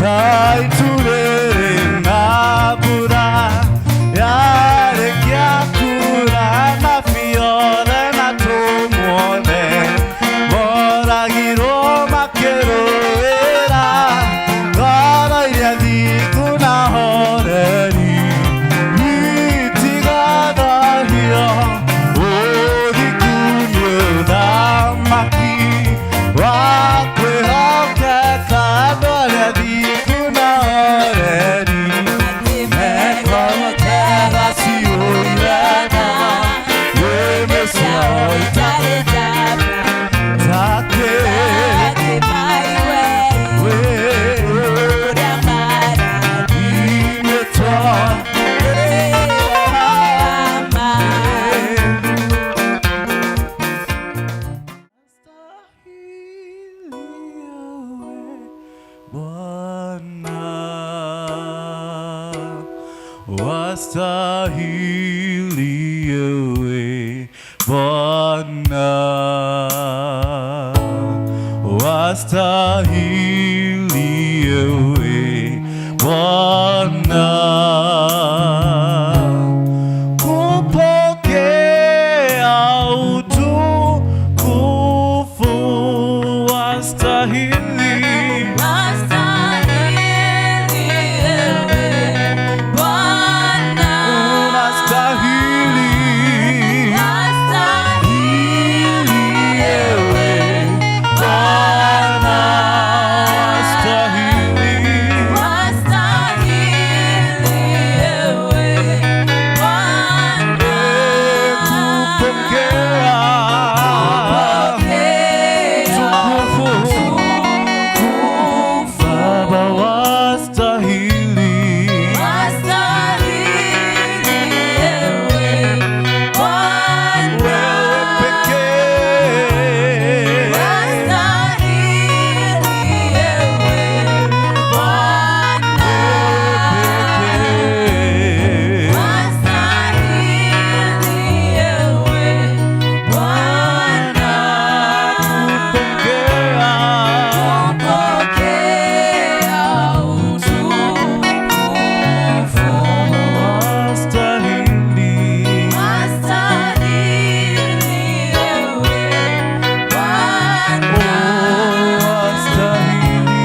Ta itu rĩrĩ na mbura yarĩkia kura anabii othe na tũmuone moragirwo makĩrũĩra ngoro iria thingu na horeri itigathahio. Ũthingu nĩ ũthamaki wa kwĩhokeka, andũ arĩa thingu na horeri mekũhotera ciũire tha nĩmĩ ciao itarĩ take we imĩtwo. Stahili ewe Bwana, wastahili ewe Bwana, wastahili ewe Bwana kupokea utukufu, wastahili. Wastahili ewe Bwana. Unastahili. Wastahili ewe Bwana, wastahili. Wastahili ewe Bwana. Kupokea utukufu. Baba, wastahili. Wastahili ewe Bwana. Wewe pekee. Wastahili ewe Bwana. Pekee. Wastahili ewe Bwana. Kupokea Kupokea utukufu. Wastahili. Wastahili ewe Bwana. Wastahili.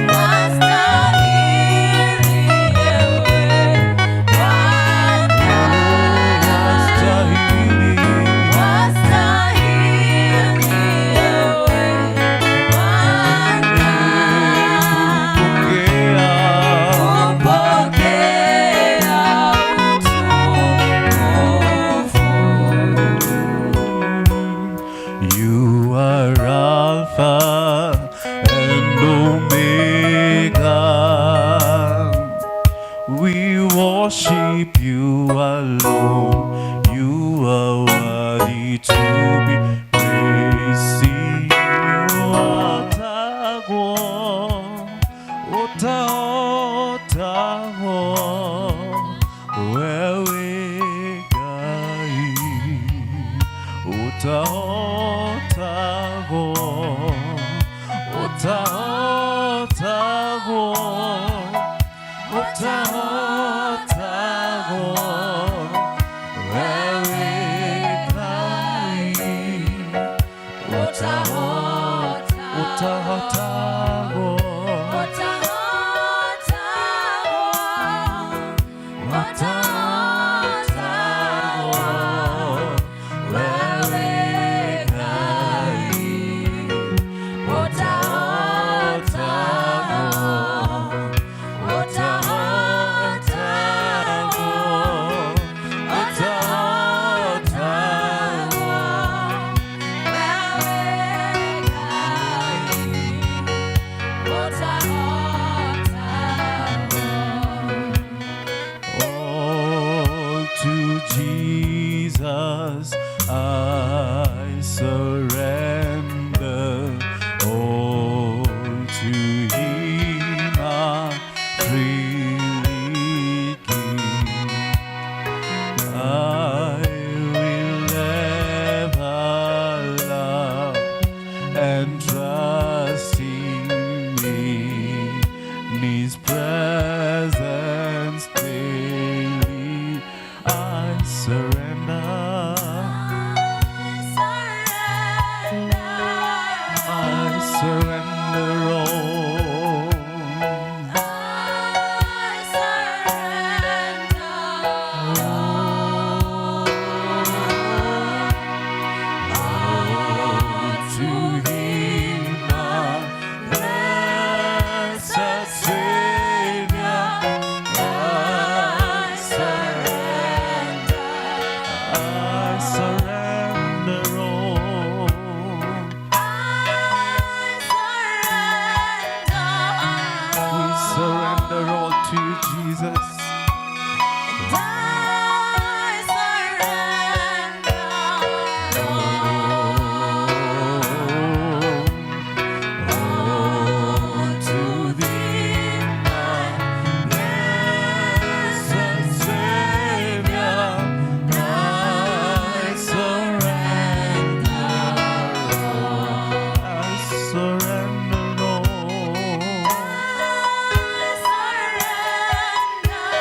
Wastahili ewe Bwana. Wastahili. Wastahili ewe Bwana. Kupokea Kupokea utukufu. You are Alpha and Omega. We worship you alone. You are worthy to be praised. Otagwo, ota otagwo, wewe Ngai. Utaotagwo, utaotagwo, utaotagwo, wewe Ngai. Utaotagwo. Surrender all to you, Jesus. I surrender all to thee, my blessed Savior. I surrender all. I surrender all. I surrender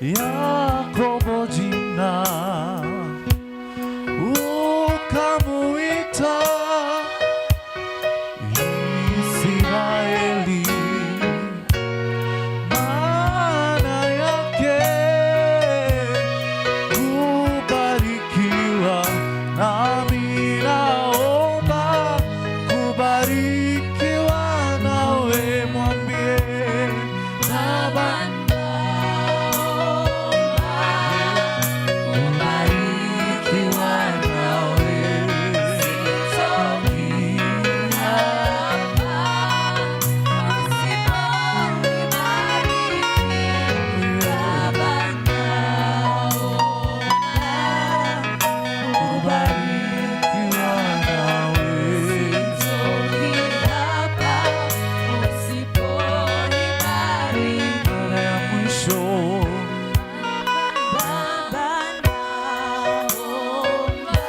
Yakobo jina, ukamuita Israeli, maana yake kubarikiwa. Nami naomba kubarikiwa nawe, mwambie Baba, Naomba kubarikiwa nawe, sitoki hapa usiponibariki. Baba, naomba kubarikiwa nawe, sitoki hapa usiponibariki. Mara ya mwisho. Baba, naomba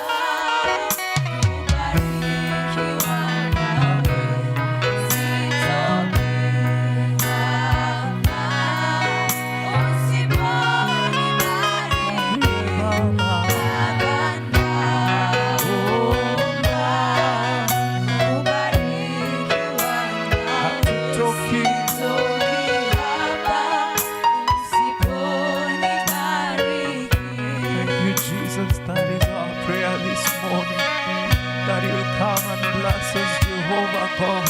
kubarikiwa nawe, sitoki hapa usiponibariki. Baba, Baba, naomba kubarikiwa nawe, hatutoki sitoki hapa usiponibariki. Thank you, Jesus. That is our prayer this morning. That you will come and bless us, Jehovah God.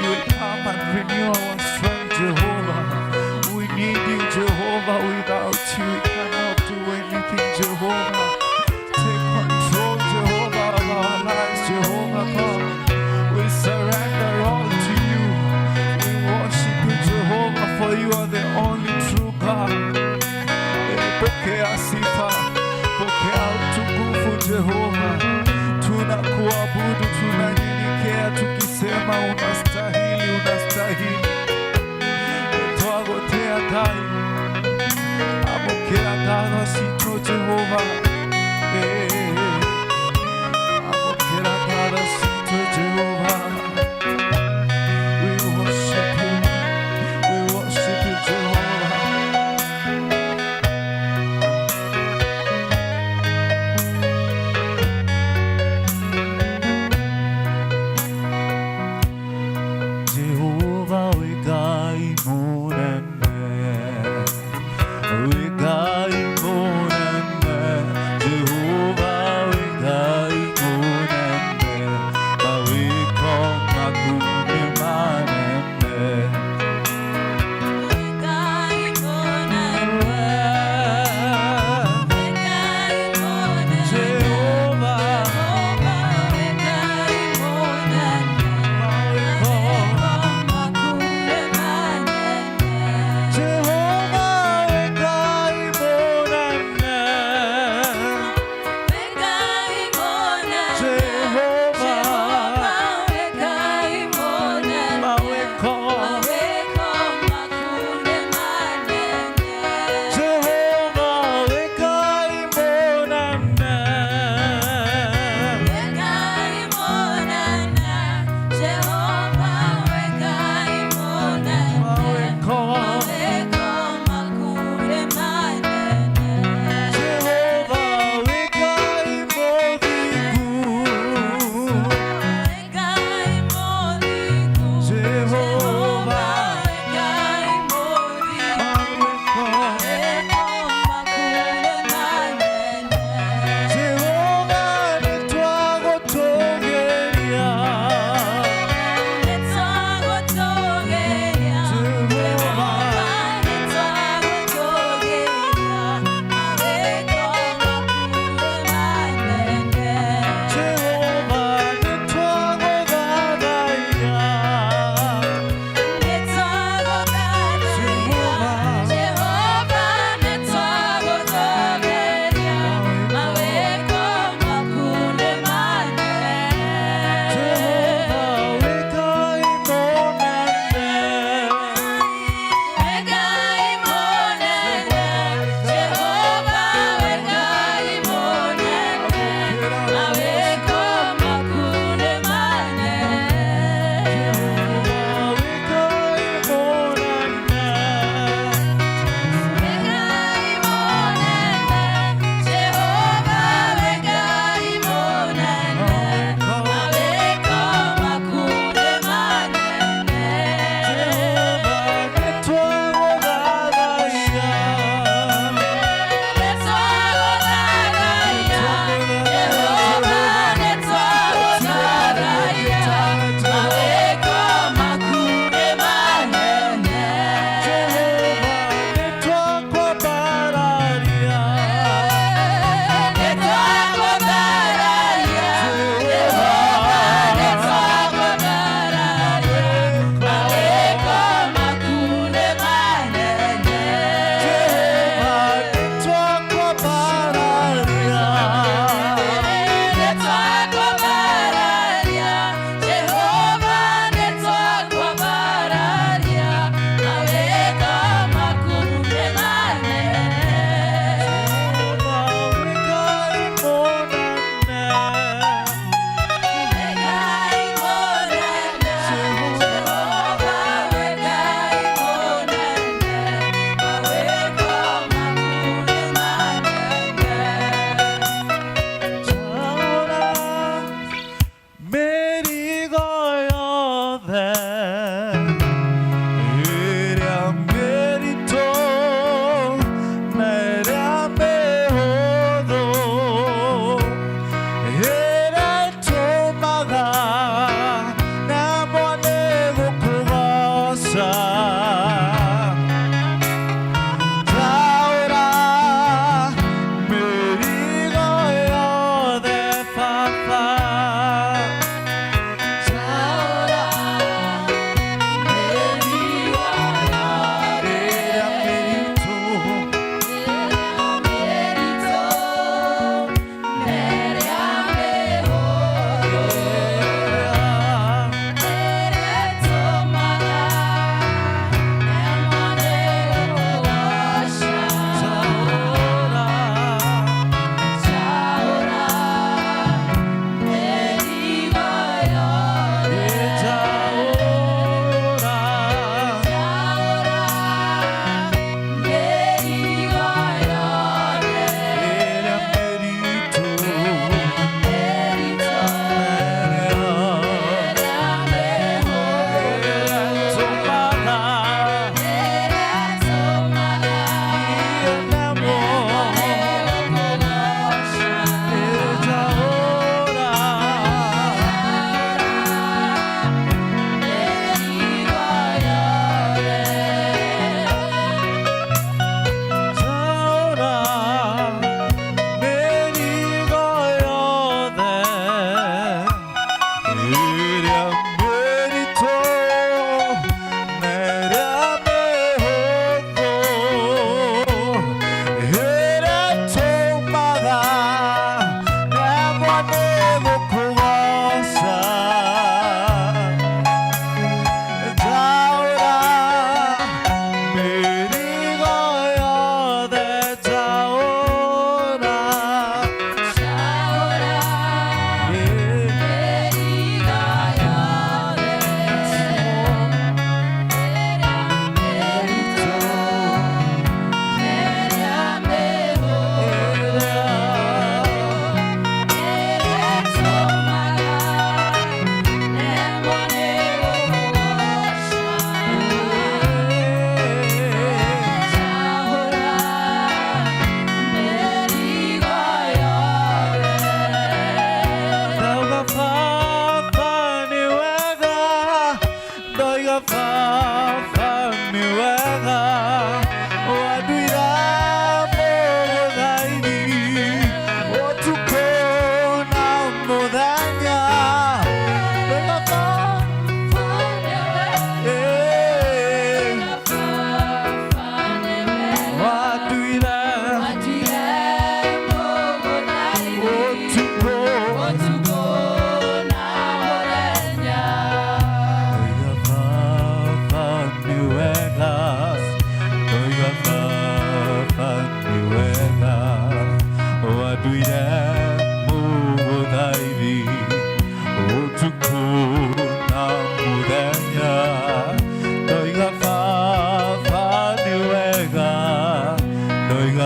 You will come and renew our strength, Jehovah. We need you, Jehovah. Without you, we cannot do anything, Jehovah. Take control, Jehovah, of our lives, Jehovah God. We surrender all to you. We worship you, Jehovah, for you are the only true God. Pokea sifa, pokea utukufu Jehova. Tunakuabudu, tunanyenyekea tukisema unastahili, unastahili. Twagotea Ngai, amokea.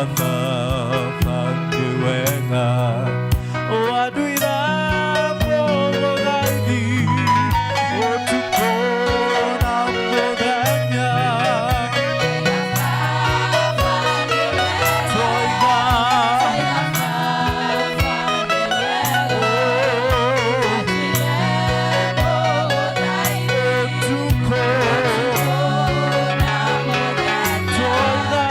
Twoiga Baba nĩ wega. Wanduire mũthaithi ũtukũ na mũthenya. Twoiga ũtukũ. Twoiga,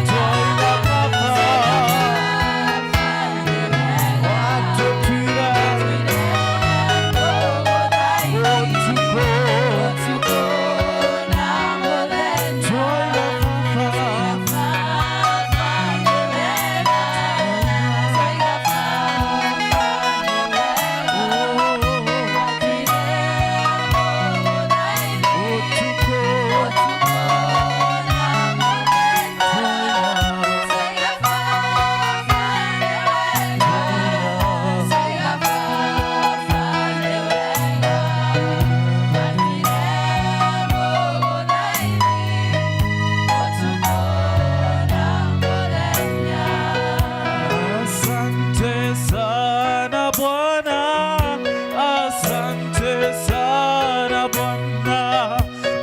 twoiga Baba watũtuire ũtukũ. Twoiga Baba. Ũtukũ. Asante sana Bwana, asante sana Bwana,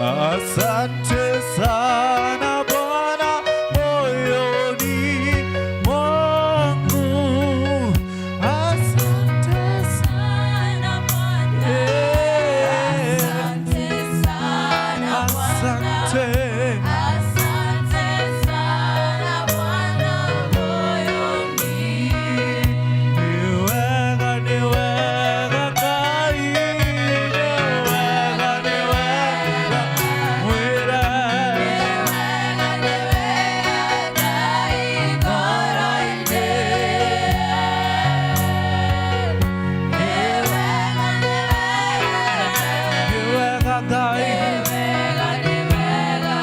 asante sana Bwana moyoni mwangu. Asante sana, asante. Asante sana Bwana moyoni. Ni wega, ni wega Ngai, ni wega, ni wega, mwĩre. Ni wega Ngai ngoro-inĩ. Ni wega, ni wega. Ni wega Ngai. Ni wega, ni wega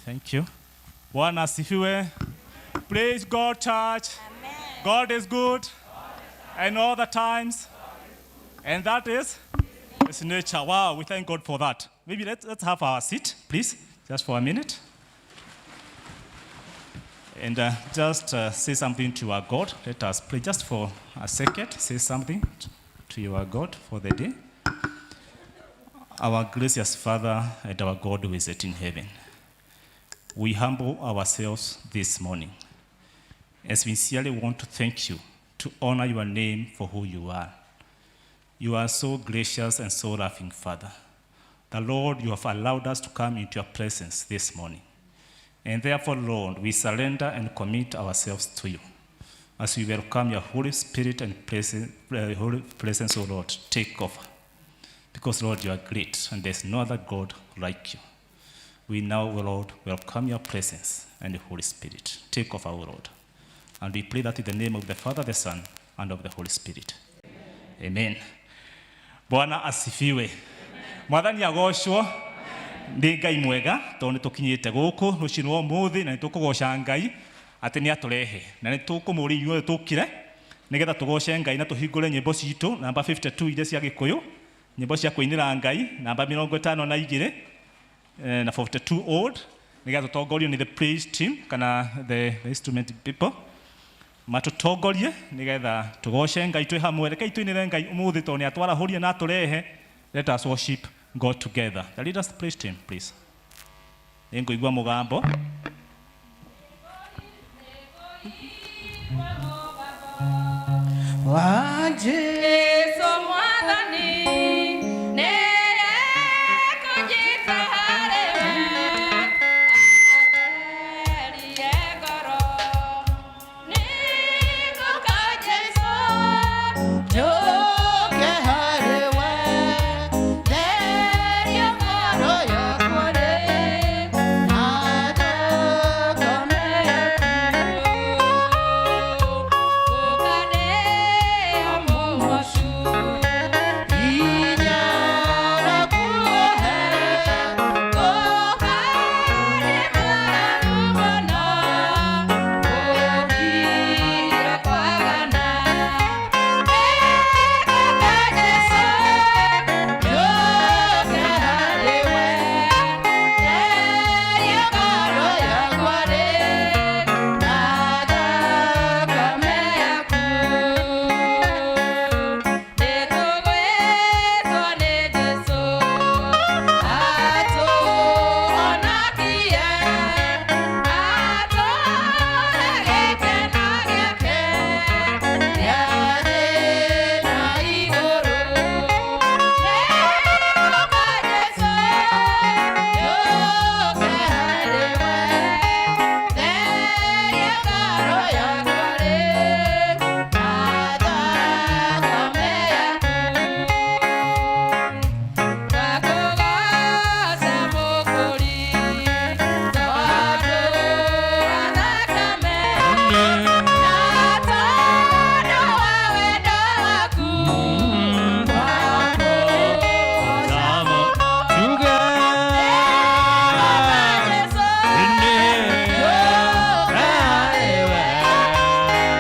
Thank you. Bwana asifiwe. Praise God, church. God is good and all the times. And that is his nature. Wow, we thank God for that. Maybe let's have our seat, please, just for a minute. And just say something to our God. Let us pray just for a second. Say something to your God for the day. Our gracious Father and our God who is in heaven, we humble ourselves this morning as we sincerely want to thank you, to honor your name for who you are. You are so gracious and so loving, Father. The Lord, you have allowed us to come into your presence this morning. And therefore, Lord, we surrender and commit ourselves to you. As we welcome your Holy Spirit and presence, Holy presence, O Lord, take over. Because, Lord, you are great and there's no other God like you. We now, O Lord, welcome your presence and the Holy Spirit. Take over, O Lord. And we pray that in the name of the Father, the Son, and of the Holy Spirit. Amen. Bwana asifiwe. Mwathani agocwo. Nĩ Ngai mwega tondũ nĩ tũkinyĩte gũkũ rũcinĩ rwa ũmũthĩ na nĩ tũkũgoca Ngai atĩ nĩ atũrehe na nĩ tũkũmũria inyuothe tũkire nĩgetha tũgoce Ngai na tũhingũre nyĩmbo citũ namba 52 iria cia Gĩkũyũ, nyĩmbo cia kũinĩra Ngai namba 52 na 42 old, nĩgetha tũtongorio nĩ the praise team kana the instrument people matũtongorie nĩgetha tũgoce Ngai twĩ hamwe. Rekei tũinĩre Ngai ũmũthĩ tondũ nĩ atwarahũrie na atũrehe. Let us worship God together. The leaders praise team, please. Nĩngũigua mũgambo. Wa Jesu mwathani nĩekũnjĩta harĩ we, atherie ngoro. Nĩngũka Jesu, Njoke harĩ we, theria ngoro yakwa rĩ, na thakame yaku. Ũkaneo mũmocu. Hinya rakuohe, Gũka nĩ mwararu mũno, gũkira kwagana. Nĩngũka Jesu, njoke harĩ we, theria ngoro yakwa rĩ, na thakame yaku. Nĩtũgwĩtwo nĩ Jesu, atũhonokie, atũhe gĩkeno gĩake gĩa thĩ na igũrũ. Nĩngũka Jesu, Njoke harĩ we, theria ngoro yakwa rĩ, na thakame yaku. Twakũgooca Mũkũri, tondũ wa thakame, na tondũ wa wendo waku. Twakũgooca mũno. Tuge. Nĩngũka Jesu, Njoke harĩ we,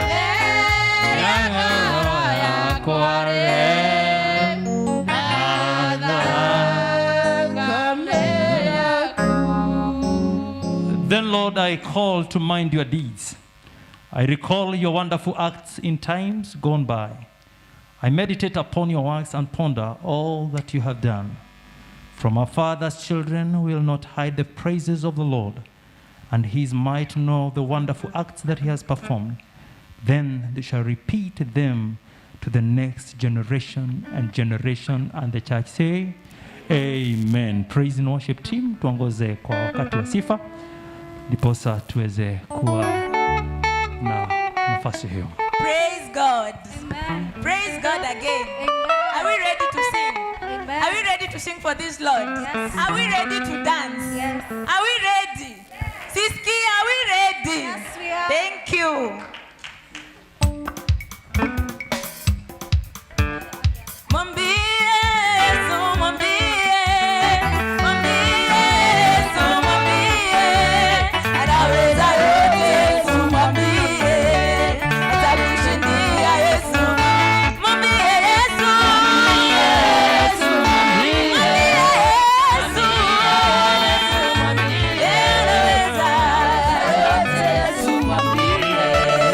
theria ngoro yakwa rĩ, na thakame yaku. Then, Lord, I call to mind your deeds. I recall your wonderful acts in times gone by. I meditate upon your works and ponder all that you have done. From our father's children will not hide the praises of the Lord, and his might know the wonderful acts that he has performed. Then they shall repeat them to the next generation and generation, and the church say, Amen. Praise and worship team, tuongoze kwa wakati wa sifa, ndiposa tuweze kuwa na nafasi hiyo. Amen. Praise God again. Amen. Are we ready to sing? Amen. Are we ready to sing for this Lord? Yes. Are we ready to dance? Yes. Are we ready? Siski, are we ready? Yes, we are. Thank you. Mwambie Yesu, mwambie, mwambie Yesu, mwambie, anaweza yote Yesu, mwambie, atakushindia Yesu. Mwambie Yesu, Yesu, mwambie Yesu, anaweza yote Yesu, mwambie.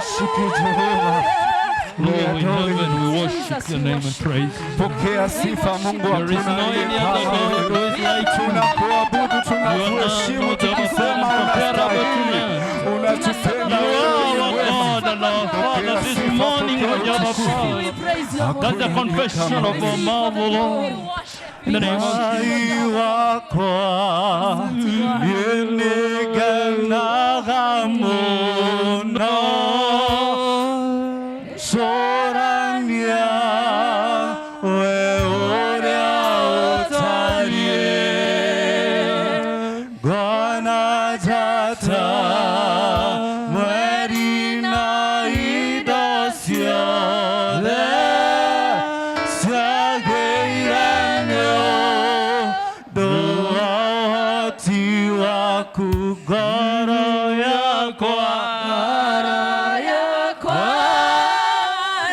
Worship you, Jehovah. Lord in heaven, we worship your name and praise. Pokea sifa Mungu, There is hakuna no aliye any other kama God who wewe. is like you. Tunakuabudu, You are tunakuheshimu, not Jehovah tukisema comparable to unastahili, man. unatupenda You wewe are ni our mwema. God and our Father this morning, O Jehovah Father. That's the confession of our mouth, O Lord. In the name of Jesus. Uhai wako yenigenaga muno sorania we uria utarie ngona njata mweri na indo ciothe ciagĩire nĩ ũndũ wa ũhoti waku ngoro yakwa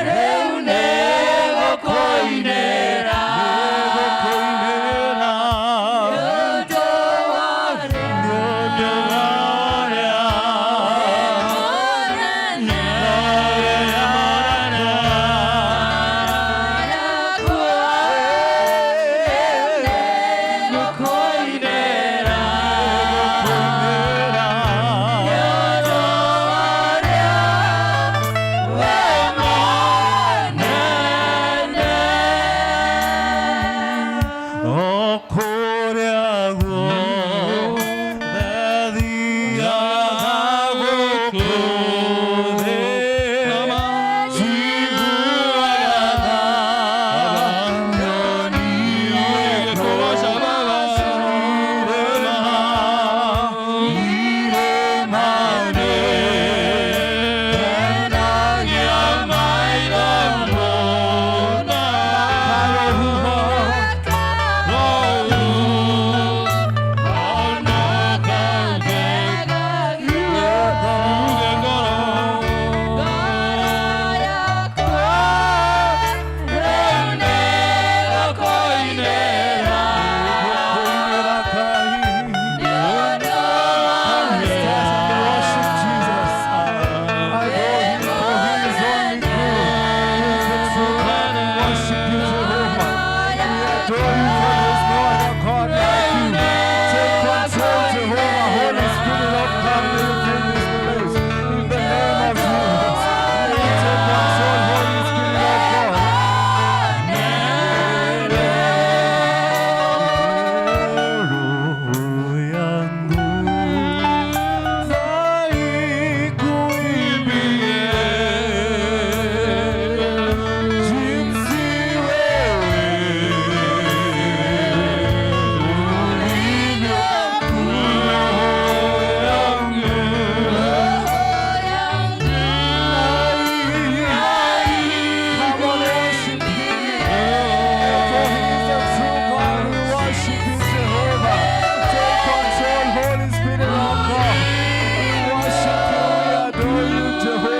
rĩu nĩgũkũinĩra nĩgũkũinĩra nĩ ũndũ wa ũrĩa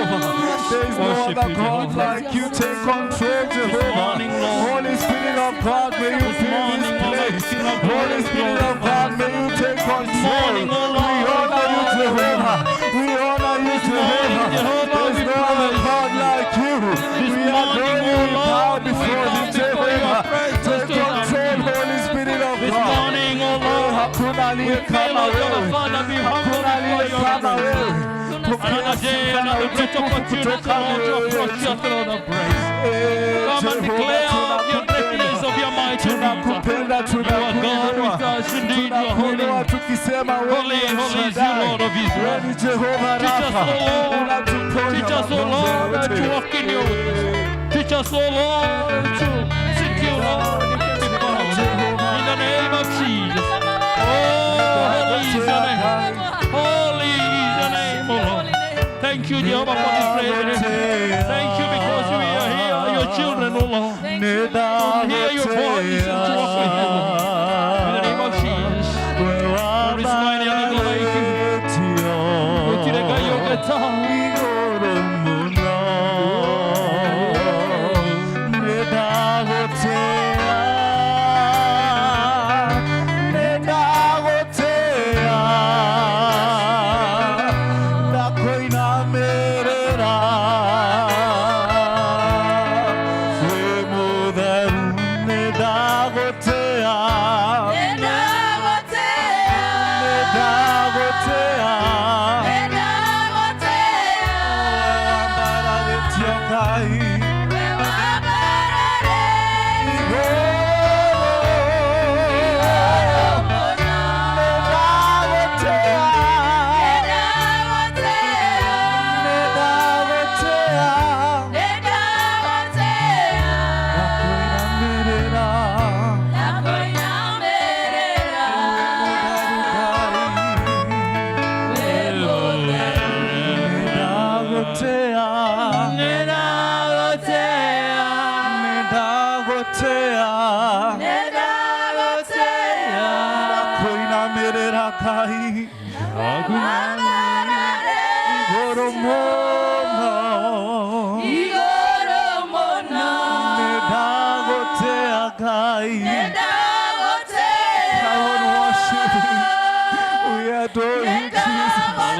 Worship other you, God Jehovah. like you. Take control, Jehovah. Morning, Lord. Holy Spirit of God, may you This fill this morning, O Lord, place. King of Holy glory, Spirit of God, may you take control. Morning, O We Lord. honor you, Jehovah. We honor you, morning, Jehovah. Jehovah, There's we no other praise. God like you. This We adore morning, you. O We bow Lord, we before come you, before your Jehovah. presence Take to control, Holy Spirit of This God. morning, O Lord, Hakuna aliye we feel, kama O Jehovah wewe. Father, be humble Hakuna aliye before your kama presence. wewe. Pokea Another day, sifa na another great utukufu opportunity, kutoka Lord, to mioyo approach yetu. your throne of grace. Eh, Come and Jehovah, declare your greatness tunakupenda. of your mighty deeds. Tunakupenda, You are God tunakuinua. with us, indeed you are holy. Tunakuinua tukisema wewe Holy, ni holy is you, Shaddai. Lord of Israel. Wewe ni Jehova Teach us, Rafa. O Lord. Unatuponya Teach us, O magonjwa Lord, yote. to walk in your ways. Teach us, O Lord, to seek you, Lord, if you be found. In the name of Jesus. Oh, holy is your name. Holy is your name, O Lord. Thank you, Jehovah, for this prayer. Thank you because we are here, your children, O Lord. To hear your voice and to walk with you, Lord. In the name of Jesus. There is no any other God like you. Ndakoinamĩrĩra.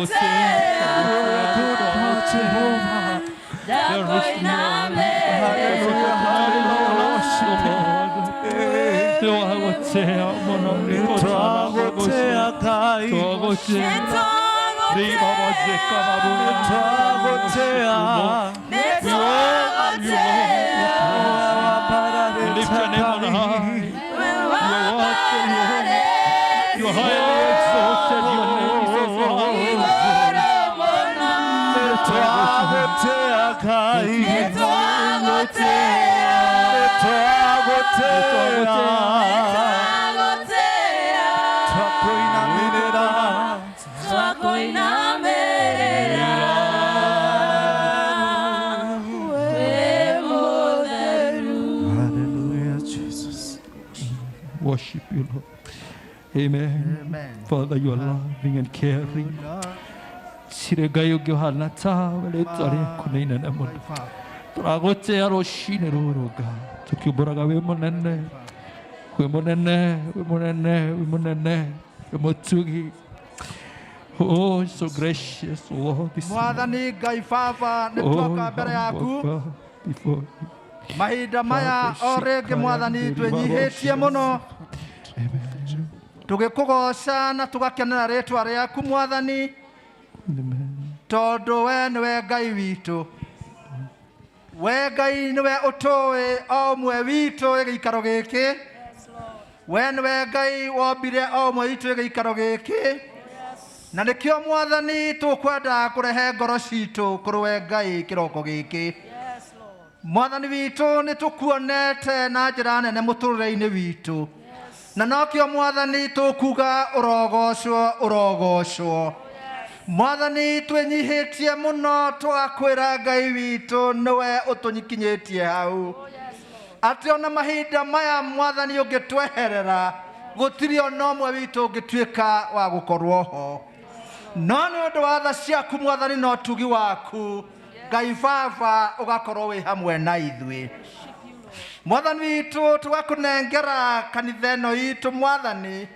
Good God, Jehovah. Hallelujah, hallelujah. Nĩtwagũtĩa Ngai. Nĩtwagũtĩa. Lift your name on high. You are worthy, Lord. You are highly exalted. Your name is also highly exalted. Nĩtwagũtĩa Ngai. Nĩtwagũtĩa. Twakũinamĩrĩra. Twakuinamĩrĩra wĩ mũtheru. Hallelujah, Jesus. Worship you, Lord. Amen. Amen. Father, you are loving and caring. Tirĩ Ngai ũngĩ ũhana tawe rĩtwa rĩaku nĩ inene mũno. Tũragũtĩa rũcinĩ rũrũ Ngai, tũkiumbũraga wĩ mũnene, wĩ mũnene, wĩ mũnene, wĩ mũnene, wĩ mũtugi. Oh, so gracious, Lord, this morning. Mwathani Ngai Baba nĩ Oh, twoka mbere yaku humble before you. mahinda maya o rĩngĩ Mwathani twĩnyihĩtie mũno tũgĩkũgoca na tũgakenera rĩtwa rĩaku Mwathani Amen. tondũ we nĩwe Ngai witũ. We Ngai nĩwe ũtũĩ o ũmwe witũ ĩ gĩikaro gĩkĩ. We nĩwe Ngai wombire o ũmwe witũ ĩ gĩikaro gĩkĩ. Na nĩkĩo Mwathani tũkwenda kũrehe ngoro citũ kũrĩ we Ngai kĩroko gĩkĩ. Mwathani witũ nĩ tũkuonete na njĩra nene mũtũrĩre-inĩ witũ. Na nokĩo Mwathani tũkuga ũrogocwo ũrogocwo. Mwathani twĩnyihĩtie mũno tũgakwĩra Ngai witũ nĩwe ũtũnyikinyĩtie hau. Atĩ ona mahinda maya Mwathani ũngĩtweherera gũtirĩ ona ũmwe witũ ũngĩtuĩka wa gũkorwo ho. No nĩ ũndũ wa tha ciaku Mwathani na ũtugi waku Ngai Baba ũgakorwo wĩ hamwe na ithuĩ. Mwathani witũ tũgakũnengera kanitha ĩno itũ Mwathani.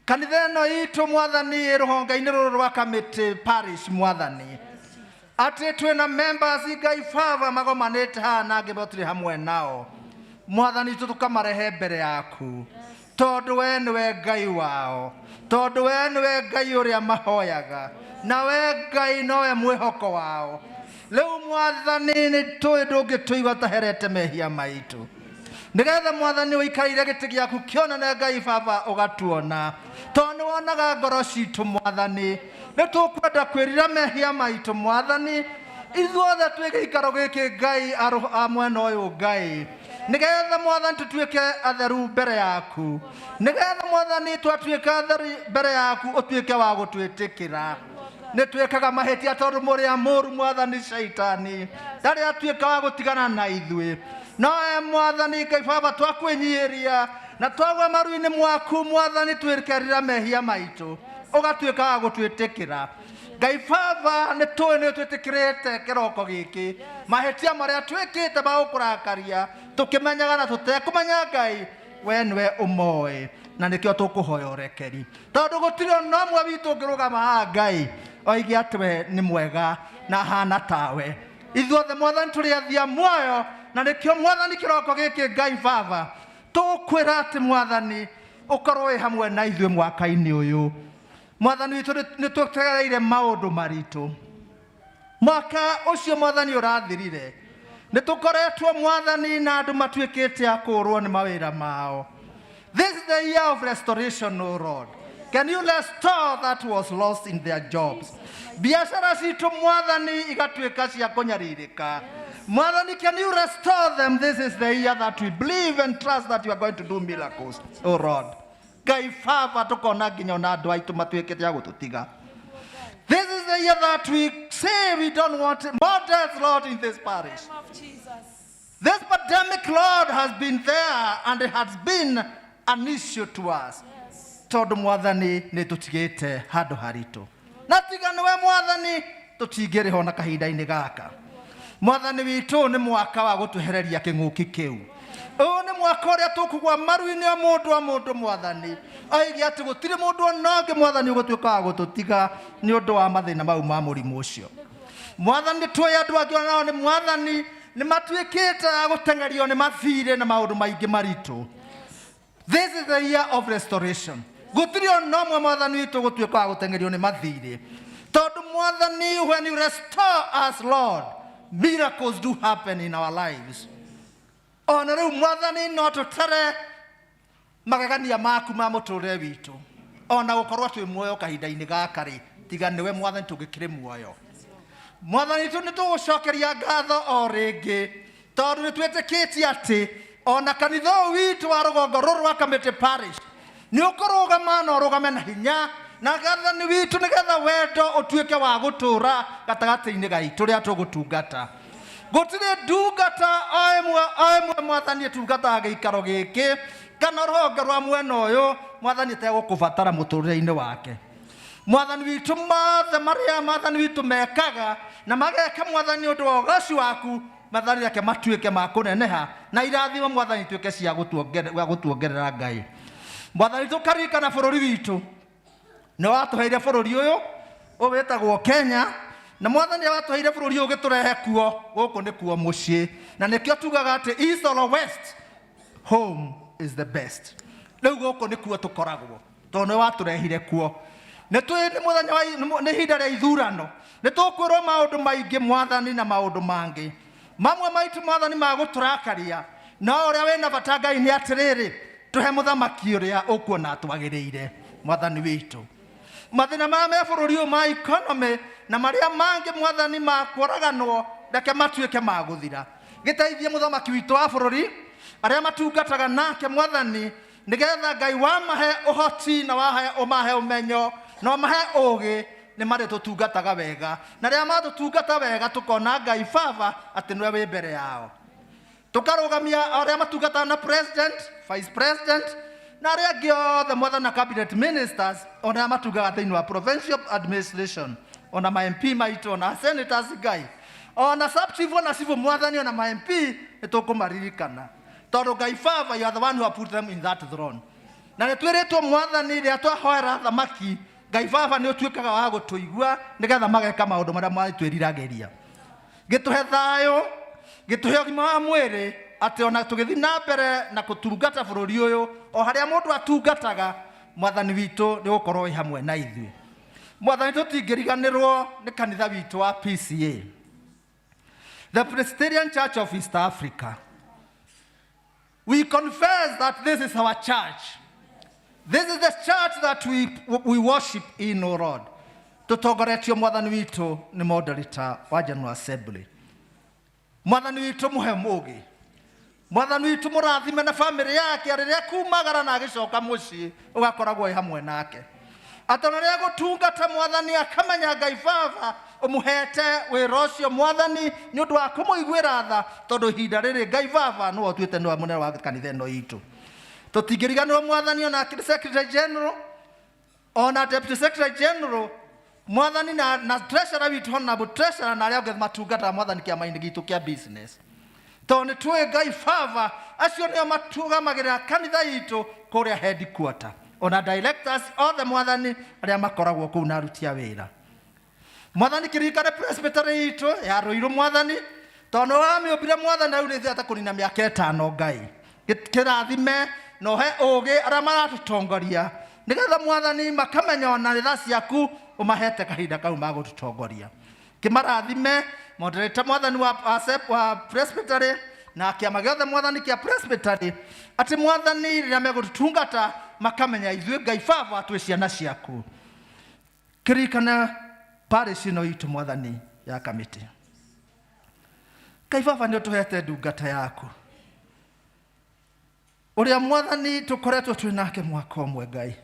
Kanitha ĩno itũ Mwathani ĩ rũhonge-inĩ rũrũ rwa Kamĩtĩ Parish Mwathani. Atĩ twĩna members Ngai Baba magomanĩte haha na angĩ tũtirĩ hamwe nao. Mwathani witũ tũkamarehe mbere yaku tondũ we nĩwe Ngai wao, tondũ we nĩwe Ngai ũrĩa mahoyaga, na we Ngai nowe mwĩhoko wao. Rĩu Mwathani nĩ tũĩ ndũngĩtũigua taherete mehia maitũ, nĩgetha Mwathani ũikarĩire gĩtĩ gĩaku kĩonane Ngai Baba ũgatuona, tondũ nĩ wonaga ngoro citũ Mwathani. Nĩ tũkwenda kwĩrira mehia maitũ Mwathani, ithuothe twĩ gĩikaro gĩkĩ Ngai a mwena ũyũ Ngai, nĩgetha Mwathani tũtuĩke atheru mbere yaku, nĩgetha Mwathani twatuĩka atheru mbere yaku ũtuĩke wa gũtwĩtĩkĩra. Nĩ twĩkaga mahĩtia tondũ mũrĩa mũru Mwathani Shaitani ndarĩ atuĩka wa gũtigana na ithuĩ. No e Mwathani Ngai Baba twakwĩnyihĩria na twagwa maru-inĩ mwaku Mwathani twĩkerira mehia maitũ ũgatuĩka wa gũtwĩtĩkĩra. Ngai Baba nĩ tũĩ nĩ twĩtĩkĩrĩte kĩroko gĩkĩ mahĩtia marĩa twĩkĩte ma gũkũrakaria tũkĩmenyaga na tũtekũmenya Ngai we nĩwe ũmoĩ, na nĩkĩo tũkũhoya ũrekeri tondũ gũtirĩ ona ũmwe witũ ũngĩrũgama haha Ngai oige atĩ we nĩ mwega na ahana tawe. Ithuothe Mwathani tũrĩ athia muoyo, na nĩkĩo Mwathani kĩroko gĩkĩ Ngai Baba tũkwĩra atĩ Mwathani ũkorwo wĩ hamwe na ithuĩ mwaka-inĩ ũyũ. Mwathani witũ nĩ tũtegereire maũndũ maritũ mwaka ũcio Mwathani ũrathirire. Nĩ tũkoretwo Mwathani na andũ matuĩkĩte a kũũrwo nĩ mawĩra mao. This is the year of restoration, O Lord. Can you restore that was lost in their jobs? Biashara citũ Mwathani igatuĩka cia kũnyarirĩka. Mwathani, can you restore them? This is the year that we believe and trust that you are going to do miracles, O Lord. Ngai Baba tũkona nginya ona andũ aitũ matuĩkĩte a gũtũtiga. This is the year that we say we don't want more deaths, Lord, in this parish. This pandemic, Lord, has been there and it has been an issue to us. Tondũ Mwathani nĩ tũtigĩte handũ haritũ. Na tiga nĩwe Mwathani tũtingĩrĩho na kahinda-inĩ gaka. Mwathani witũ nĩ mwaka wa gũtwehereria kĩng'ũki kĩu. Ũyũ nĩ mwaka ũrĩa tũkũgwa maru-inĩ o mũndũ o mũndũ mwathani oige atĩ gũtirĩ mũndũ ona ũngĩ mwathani ũgũtuĩka wa gũtũtiga nĩ ũndũ wa mathĩna mau ma mũrimũ ũcio. Mwathani nĩ tũĩ andũ angĩ onao nĩ mwathani nĩ matuĩkĩte a gũteng'erio nĩ mathirĩ na maũndũ maingĩ maritũ. This is the year of restoration. Gũtirĩ ona ũmwe mwathani witũ gũtuĩka wa gũteng'erio nĩ mathirĩ. Tondũ mwathani, when you restore us Lord, miracles do happen in our lives. Ona rĩu mwathani no tũtare magegania maku ma mũtũrĩre witũ. Ona gũkorwo twĩ muoyo kahinda-inĩ gaka rĩ, tiga nĩwe mwathani tũngĩkĩrĩ muoyo. Mwathani witũ nĩ tũgũcokeria ngatho o rĩngĩ tondũ nĩ twĩtĩkĩtie atĩ ona kanitha ũyũ witũ wa rũgongo rũrũ rwa Kamĩtĩ Parish nĩ ũkũrũgama na ũrũgame na hinya na gathani witũ nĩgetha wendo ũtuĩke wa gũtũra gatagatĩ-inĩ gaitũ rĩrĩa tũgũtungata. Gũtirĩ ndungata o ĩmwe o ĩmwe mwathani ĩtungataga gĩikaro gĩkĩ kana rũhonge rwa mwena ũyũ mwathani ĩtegũkũbatara mũtũrĩre-inĩ wake. Mwathani witũ mothe marĩa mwathani witũ mekaga na mageka mwathani ũndũ wa ũgoci waku mwathani reke matuĩke ma kũneneha na irathimo mwathani ituĩke cia gũtuongerera Ngai. Mwathani tũkaririkana bũrũri witũ nĩ watũheire bũrũri ũyũ ũyũ wĩtagwo Kenya na mwathani watũheire bũrũri ũyũ ũgĩtũrehe kuo gũkũ nĩkuo mũciĩ na nĩkĩo tugaga atĩ east or west home is the best. Rĩu gũkũ nĩkuo tũkoragwo tondũ nĩ watũrehire kuo. Nĩ twĩ nĩ mũthenya wa nĩ ihinda rĩa ithurano nĩ tũkwĩrwo maũndũ maingĩ mwathani na maũndũ mangĩ mamwe maitũ mwathani magũtũrakaria no ũrĩa wĩna bata Ngai nĩ atĩrĩrĩ tũhe mũthamaki ũrĩa ũkuona twagĩrĩire mwathani witũ. Mathĩna maya me bũrũri ũyũ ma economy na marĩa mangĩ mwathani ma kũraganwo reke matuĩke ma gũthira. Gĩteithie mũthamaki witũ wa bũrũri arĩa matungataga nake mwathani nĩgetha Ngai wamahe ũhoti na wahe ũmahe ũmenyo na ũmahe ũgĩ nĩ marĩ tũtungataga wega na rĩrĩa matũtungata wega tũkona Ngai Baba atĩ nĩwe wĩ mbere yao. Tũkarũgamia arĩa matungataga na president, vice president na arĩa angĩ othe mwathani na cabinet ministers ona arĩa matungaga thĩinĩ wa provincial administration ona ma MP maitũ ona senators Ngai ona sub chief ona civil mwathani ona ma MP nĩ tũkũmaririkana tondũ Ngai Baba you are the one who have put them in that throne. Na nĩ twĩrĩtwo mwathani rĩrĩa twahoera thamaki Ngai Baba nĩ ũtuĩkaga wa gũtũigua nĩgetha mageka maũndũ marĩa twĩriragĩria. Gĩtũhe thayũ, gĩtũhe ũgima wa mwĩrĩ atĩ ona tũgĩthiĩ na mbere na kũtungata bũrũri ũyũ o harĩa mũndũ atungataga mwathani witũ nĩ ũgũkorwo wĩ hamwe na ithuĩ. Mwathani tũtingĩriganĩrwo nĩ kanitha witũ wa PCA, the Presbyterian Church of East Africa. We confess that this is our church. This is the church that we worship in, O Lord. Tũtongoretio mwathani witũ nĩ moderator wa General Assembly. Mwathani witũ mũhe mũgĩ. Mwathani witũ mũrathime na family yake rĩrĩa kumagara na agĩcoka mũciĩ ũgakoragwo wĩ hamwe nake. Atĩ ona rĩrĩa gũtungata mwathani akamenya Ngai Baba ũmũhete wĩra ũcio mwathani nĩ ũndũ wa kũmũiguĩra tha tondũ ihinda rĩrĩ Ngai Baba nĩwe ũtuĩte nĩwe mũnene wa kanitha ĩno itũ. Tũtingĩriganĩrwo mwathani ona Secretary General ona Deputy Secretary General mwathani na treasurer witũ honorable treasurer na arĩa angĩ matungataga mwathani kĩama-inĩ gitũ kĩa business. Tondũ nĩ tũĩ Ngai Baba acio nĩo matugamagĩrĩra kanitha itũ kũrĩa headquarter ona directors othe mwathani arĩa makoragwo kũu na aruti a wĩra. Mwathani kĩririkane presbytery itũ ya Ruiru mwathani tondũ nĩ wamĩũmbire mwathani na rĩu nĩ ĩthiĩte kũnina mĩaka ĩtano Ngai. Kĩrathime na ũhe ũgĩ arĩa maratũtongoria nĩgetha mwathani makamenya ona tha ciaku ũmahete kahinda kau ma gũtũtongoria. Kĩmarathime moderator mwathani wa presbytery na kĩama gĩothe mwathani kĩa presbytery atĩ mwathani rĩrĩa megũtũtungata makamenya ithuĩ Ngai Baba twĩ ciana ciaku. Kĩririkana parish ĩno itũ mwathani ya Kamĩtĩ. Ngai Baba nĩ ũtũhete ndungata yaku ũrĩa mwathani tũkoretwo twĩ nake mwaka ũmwe Ngai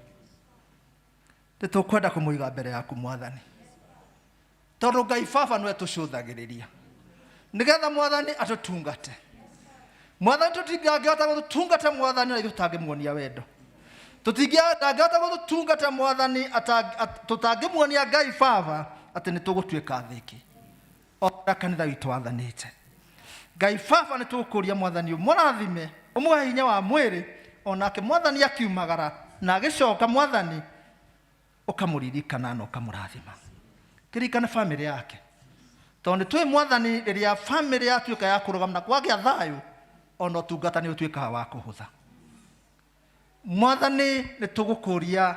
nĩ tũkwenda kũmũiga mbere yaku mwathani tondũ Ngai Baba nĩwe tũcũthagĩrĩria nĩgetha mwathani atũtungate. Mwathani tũtingĩhota gũtũtungata mwathani na ithuĩ tũtangĩmuonia wendo. Tũtingĩhota gũtũtungata mwathani tũtangĩmuonia Ngai Baba atĩ nĩ tũgũtuĩka athĩki o ũrĩa kanitha witũ wathanĩte. Ngai Baba nĩ tũgũkũria mwathani ũmũrathime Ũmũhe hinya wa mwĩrĩ onake Mwathani akiumagara na agĩcoka Mwathani ũkamũririkana na ũkamũrathima. Kĩririkane bamĩrĩ yake tondũ nĩ twĩ Mwathani rĩrĩa bamĩrĩ yatuĩka ya kũrũgama na kwagĩa thayũ ona ũtungata nĩ ũtuĩkaga wa kũhũtha. Mwathani nĩ tũgũkũria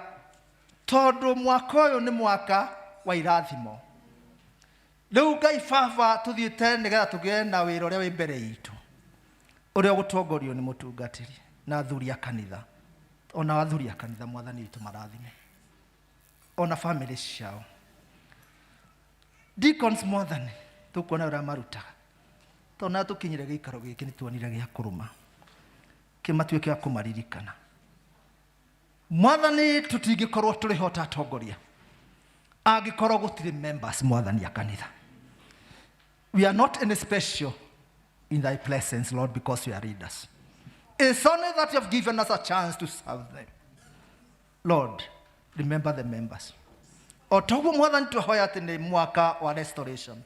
tondũ mwaka ũyũ nĩ mwaka wa irathimo. Rĩu Ngai Baba tũthiĩte nĩgetha tũgĩe na wĩra ũrĩa wĩ mbere itũ ũrĩa ũgũtongorio nĩ mũtungatĩri na athuri a kanitha ona athuri a kanitha Mwathani witũ marathime ona bamĩrĩ ciao. Deacons Mwathani tũkuona ũrĩa marutaga tondũ na tũkinyire gĩikaro gĩkĩ nĩ tuonire gĩa kũrũma kĩmatuĩke a kũmaririkana. Mwathani tũtingĩkorwo tũrĩ ho ta atongoria angĩkorwo gũtirĩ members Mwathani a kanitha. We are not any special in thy presence, Lord, because we are leaders. It's only that you have given us a chance to serve them. Lord, remember the members. O toguo Mwathani twahoya atĩ nĩ mwaka wa restoration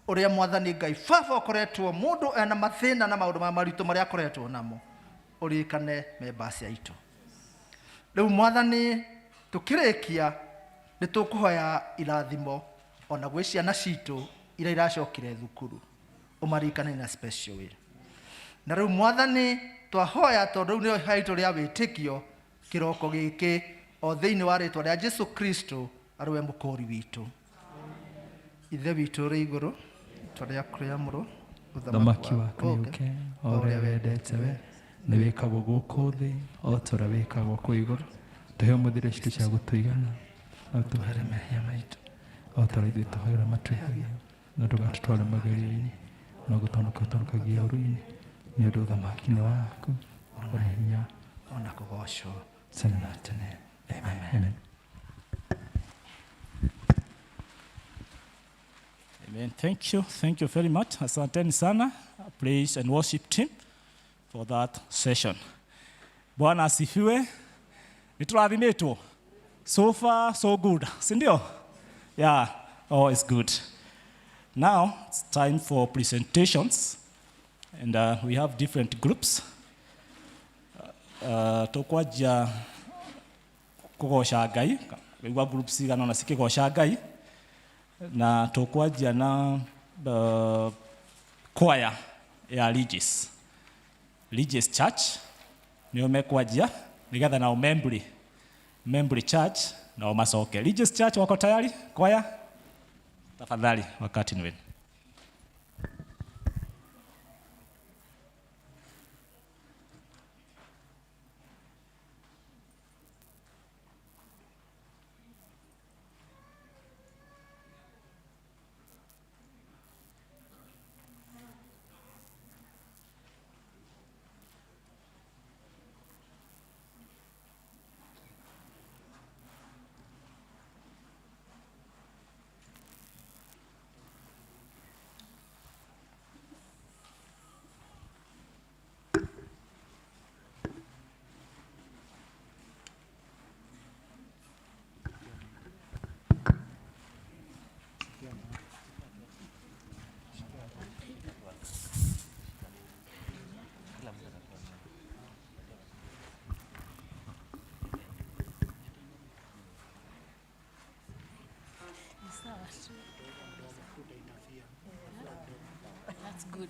ũrĩa Mwathani Ngai Baba ũkoretwo mũndũ ena mathĩna na maũndũ ma maritũ marĩa akoretwo namo ũririkane members aitũ. Rĩu Mwathani tũkĩrĩkia nĩ tũkũhoya irathimo ona gwĩ ciana citũ iria iracokire thukuru ũmaririkane na special way. Na rĩu Mwathani twahoya tondũ rĩu nĩyo ihoya rĩa wĩtĩkio kĩroko gĩkĩ o thĩinĩ wa rĩtwa rĩa Jesu Kristo arĩ we mũkũri witũ. Ithe witũ ũrĩ igũrũ, rĩtwa rĩaku rĩamũrwo, Ũthamaki waku nĩ ũke o ũrĩa wendete we nĩ wĩkagwo gũkũ thĩ o ta ũrĩa wĩkagwo kũu igũrũ. Tũhe ũmũthĩ irio citũ cia gũtũigana na ũtũhere mehia maitũ o ta ũrĩa ithuĩ tũhoera matwĩhagia na ndũgatũtware magerio-inĩ no gũthonoka ũthonokagia ũũru-inĩ nĩ ũndũ ũthamaki nĩ waku ona hinya ona kũgocwo tene na tene. Amen. Amen. Amen. Thank you. Thank you very much. Asanteni sana, praise and worship team, for that session. Bwana asifiwe. Nĩtũrathimitwo. So far, so good. Si ndio? Yeah, all is good. Now, it's time for presentations. And we have different groups. Tũkwanjia kũgoca Ngai. Waigua groups cigana ũna cikĩgoca Ngai. Na tũkwanjia na choir ya Regis. Regis Church nĩo mekwanjia nĩgetha nao Membri Church nao macoke. Regis Church wako tayari? Choir? Tafadhali, wakati ni wenu. That's good.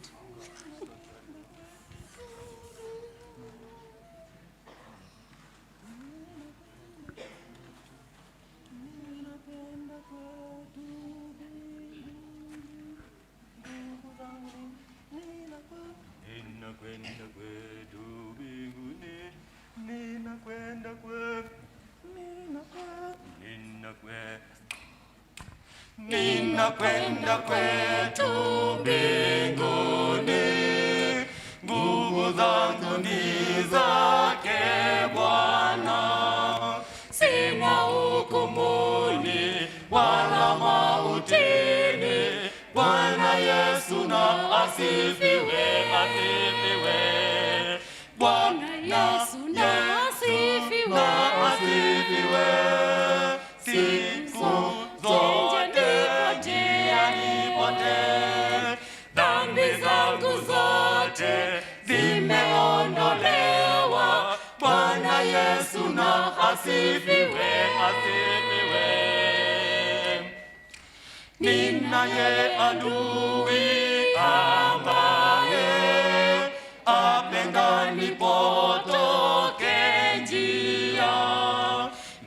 Ninakwenda kwetu mbinguni, ninakwenda kwe, ninakwenda kwetu mbinguni, nguvu zangu ni zake Bwana, sina hukumuni wala mautini. Bwana Yesu na asifiwe, asifiwe. Bwana Yesu na asifiwe, na asifiwe. Siku zote nipotee, dhambi zangu zote zimeondolewa. asifiwe, asifiwe. Ninaye adui ambaye apenda nipotoke njia.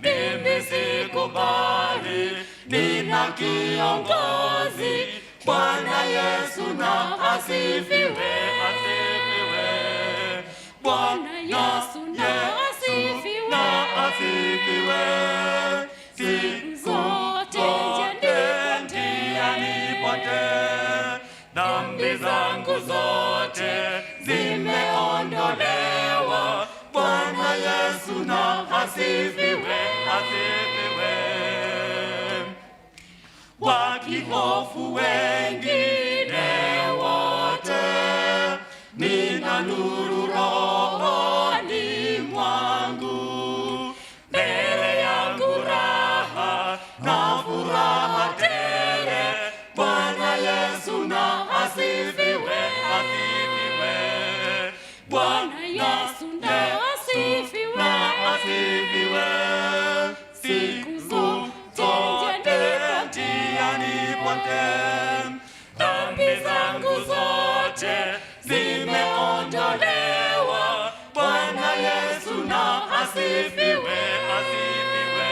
Mimi sikubali, nina kiongozi, Bwana Yesu na asifiwe, asifiwe. Bwana Yesu na asifiwe. Na asifiwe. Siku zote njia nipotee, dhambi zangu zote zimeondolewa. Bwana Yesu na asifiwe, asifiwe. Wakihofu wengine wote, nina nuru rohoni mwangu. Mbele yangu raha na furaha tele. Bwana Yesu na asifiwe, asifiwe. Bwana Yesu na asifiwe. Na asifiwe. Siku zote njia nipotee, dhambi zangu zote zimeondolewa. Bwana Yesu na asifiwe, asifiwe.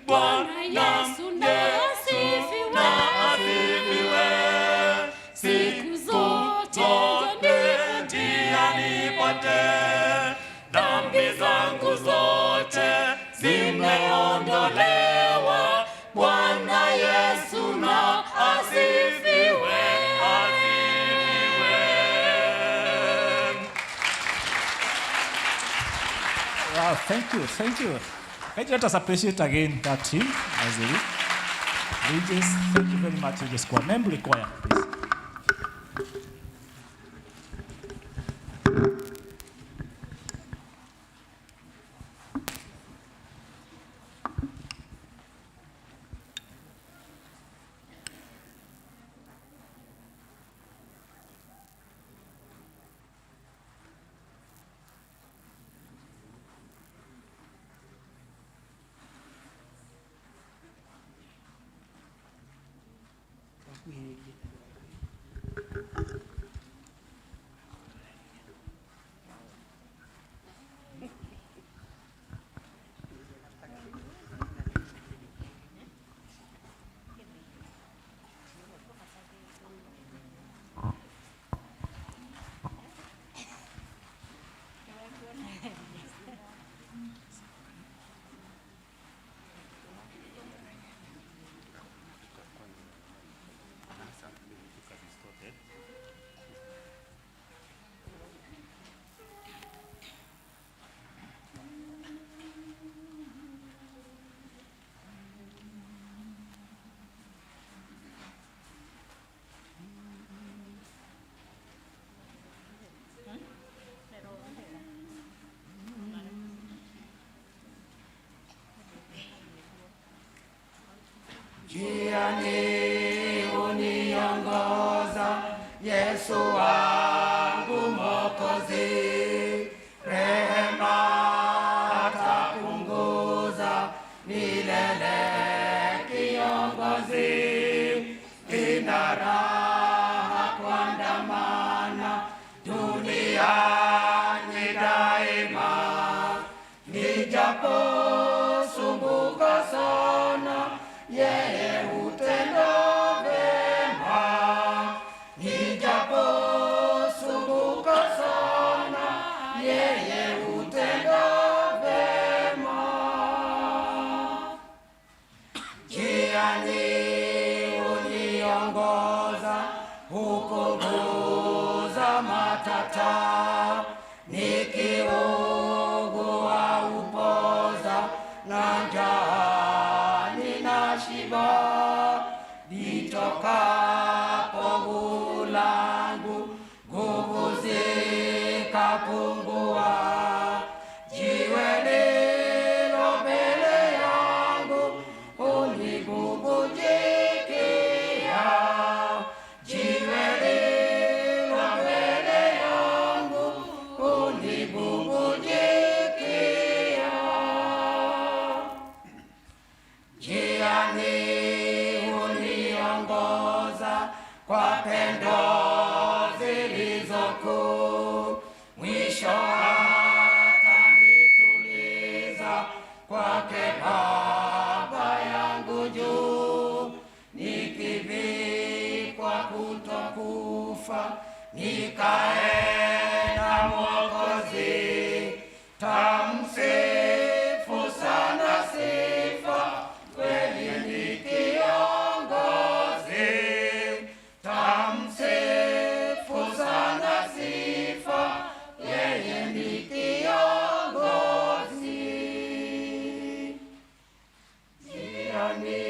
Bwana Yesu na asifiwe. Na asifiwe. Siku zote zote njia nipotee, dhambi zangu zote zimeondolewa. Bwana Yesu na asifiwe, asifiwe. Wow, thank you, thank you. Can you let us appreciate again that team as they lead? Regis, thank you very much, Regis Choir. Membury Choir, please. Njiani uniongoza Yesu wangu Mwokozi, rehema atapunguza milele kiongozi, ina raha kuandamana duniani daima, nijaposumbuka sana yeye hutenda vema, nijaposumbuka sana yeye hutenda vema. Njiani uniongoza hupunguza matata, nikiugua upoza na njaa ninashiba, litokapo langu nguvu zikapungua, jiwe lilo mbele yangu unibubujikia, jiwe lilo mbele yangu unibubujikia. kwa pendo zilizokuu, mwisho atanituliza kwake Baba yangu juu, nikivikwa kutokufa, nikae na Mwokozi, tamsifu sana sifa, kweli ni kiongozi, tamsifu sana sifa, yeye ni kiongozi. Njiani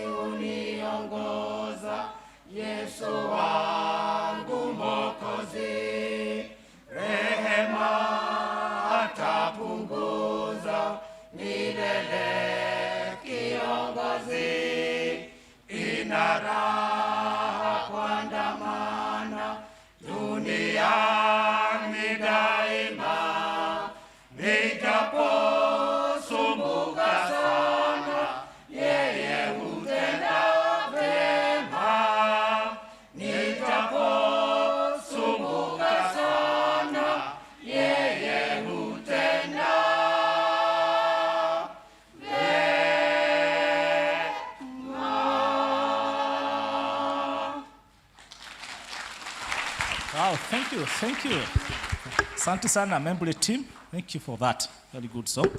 uniongoza, Yesu wangu Mwokozi, rehema atapunguza milele kiongozi, ina raha kuandamana duniani daima, nijaposumbuka sana, yeye hutenda vema, nijaposumbuka sana, yeye hutenda vema. Wow, thank you, thank you. Asante sana Membule team. Thank you for that. Very good song.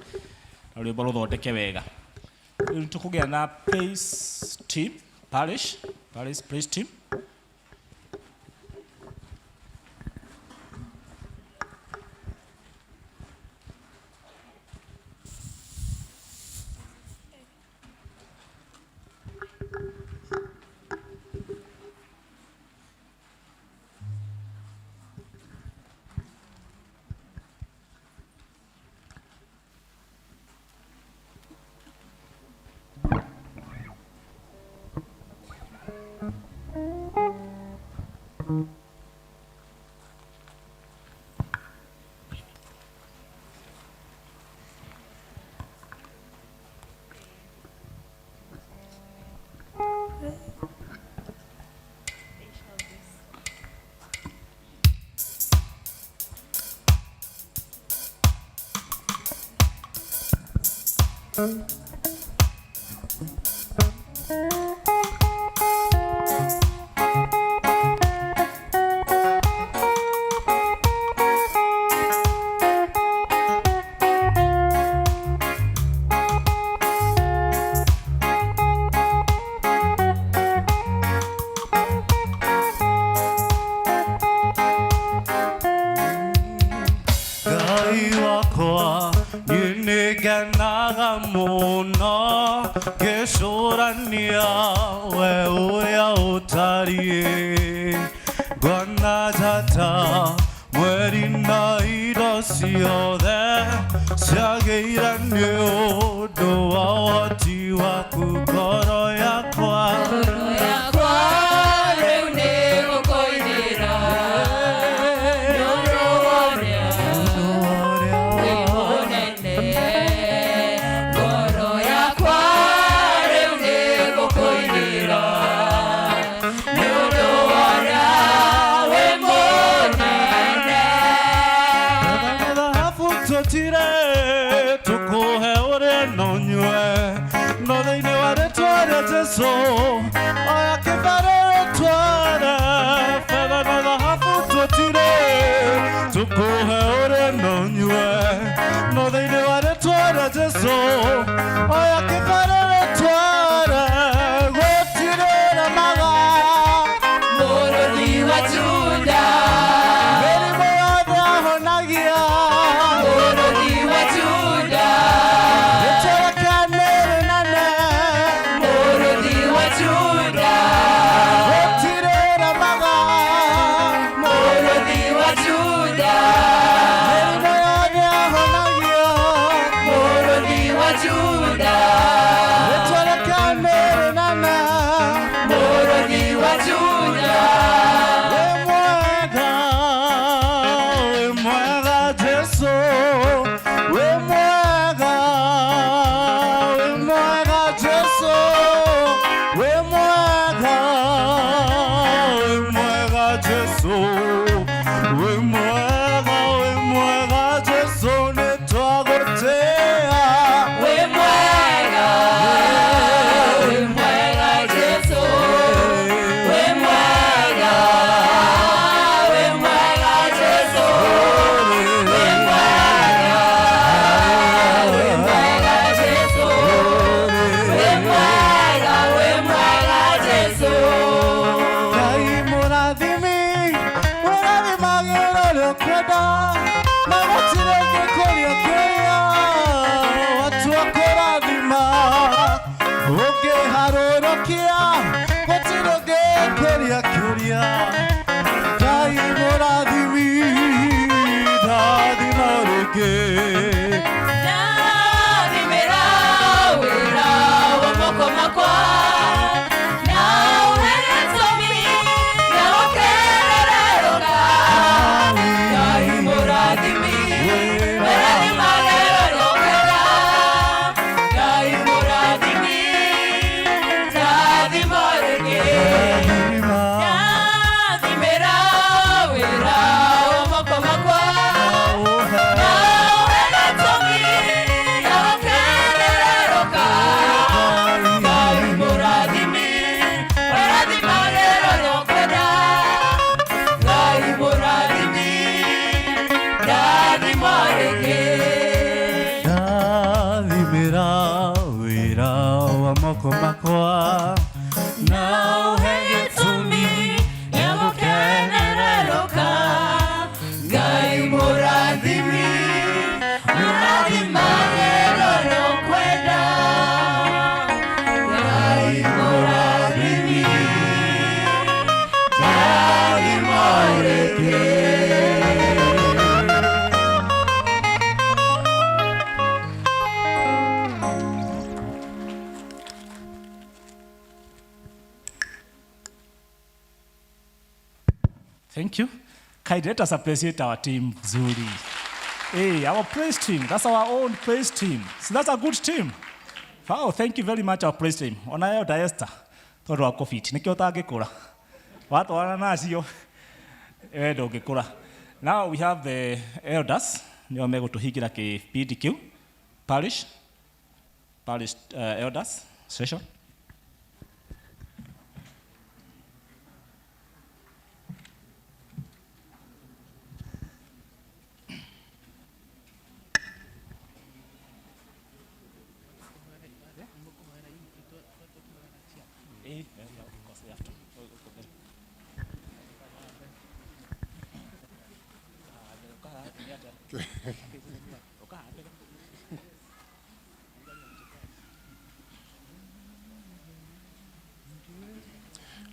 Na rwĩmbo rũthondeke wega. Rĩu tũkũgĩa na praise team, parish, parish praise team. Ngai wakwa nĩngenaga mũno ngĩcũrania we ũrĩa ũtariĩ ngona njata mweri na indo ciothe ciagĩire nĩ ũndũ wa ũhoti waku ngoro yakwa Yakwa rĩu nĩ gũkũinĩra nĩ ũndũ wa ũrĩa wĩ mũnene. Ngoro yakwa rĩu nĩ gũkũinĩra nĩ ũndũ wa ũrĩa wĩ mũnene. Thahabu tutire tukuhe ũrĩe na ũnyue Ngũcokeria kĩũria, Ngai mũrathimi, ndathima rĩngĩ. Ndathimĩra wĩra wa moko makwa, na ũhe gĩtũmi gĩa gũkenererũka. Ngai mũrathimi, ũrathimage ũrĩa. Ngai mũrathimi, ndathima rĩngĩ. Ndathimĩra wĩra wa moko makwa, na ũhe gĩtũmi gĩa gũkenererũka. Ngai mũrathimi, ũrathimage ũrĩa ũkwenda. Ngai mũrathimi, ndathima rĩngĩ. Ndathimĩra wĩra wa moko makwa, na ũhe gĩtũmi gĩa gũkenererũka. Ngai mũrathimi, ũrathimage ũrĩa ũkwenda. Ngai mũrathimi, ndathima rĩngĩ. Thank you. Kindly let us appreciate our team, Zuri. Hey, our praise team. That's our own praise team. So that's a good team. Wow, thank you very much, our praise team. Onayo Esther, tondũ wa COVID, nĩkĩo ũtangĩkũra. Watwarana nacio, we ndũngĩkũra. Now we have the elders, nĩo megũtũhingĩra kĩbindi kĩu. Parish elders session. Yeah, of course, we have to.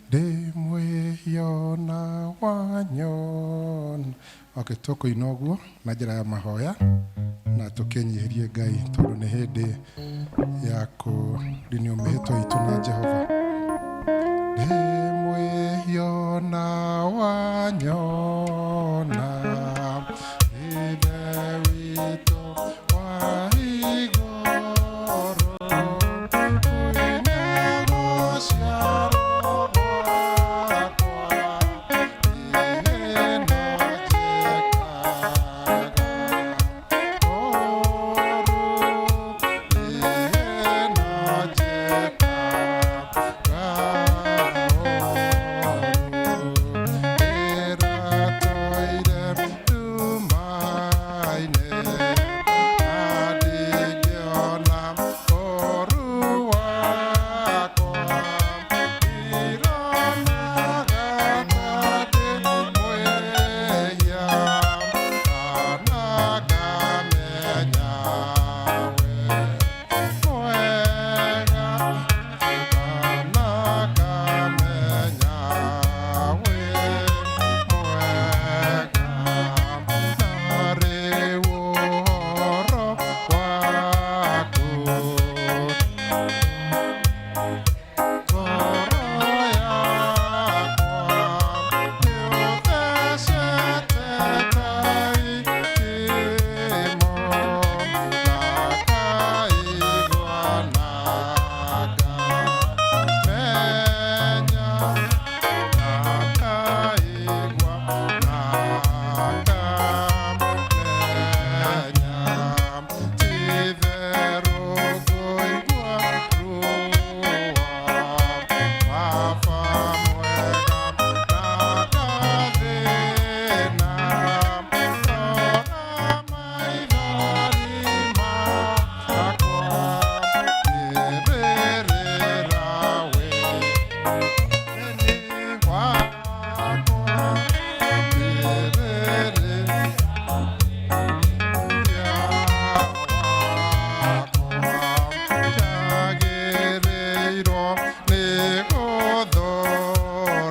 Ndĩ mwĩona wanyon. Okay, tũkũina ũguo na njĩra ya mahoya na tũkĩnyihĩrie Ngai tondũ nĩ hĩndĩ ya kũrinio mĩhĩtwa itũ na Jehova. Ndĩ mwĩona wanyona, Ithe witũ wa igũrũ, kwĩna gũciarwo gwakwa, ĩno njĩkaga ũũru, ĩno njĩkaga ũũru, ĩratũire ndumainĩ, na ndingĩona ũũru wakwa, ndironaga ta ndĩ mwĩhia, kana ngamenya we mwega, kana ngamenya we mwega, na rĩu ũhoro waku ngoro yakwa nĩũthecete ta itimũ, na ngaigua na ngamenya, na ngaigua na ngamenya, ti-itherũ ngũigua ruo, Baba mwega na ngathĩna, rora maithori makwa, ngĩrĩrĩra wendani wakwa, ngĩrĩrĩra njagĩrĩirwo nĩ gũthũra.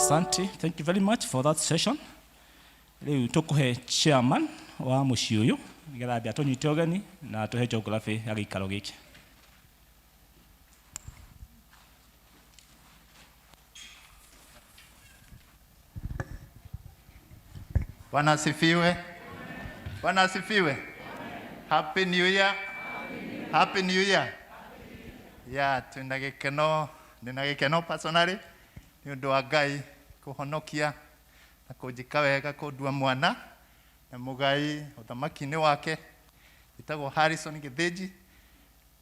Asante, thank you very much for that session. Rĩu tũkũhe chairman wa mũciĩ ũyũ nĩgetha ambe atũnyite ũgeni na atũhe geography ya gĩikaro gĩkĩ. Bwana asifiwe. Bwana asifiwe. Happy New Year. Happy New Year. Yeah, twina gĩkeno, ndĩna gĩkeno personally nĩ ũndũ wa Ngai kũhonokia na kũnjĩka wega kũndua mwana na mũgai ũthamaki-inĩ wake. Njĩtagwo Harrison Gĩthĩnji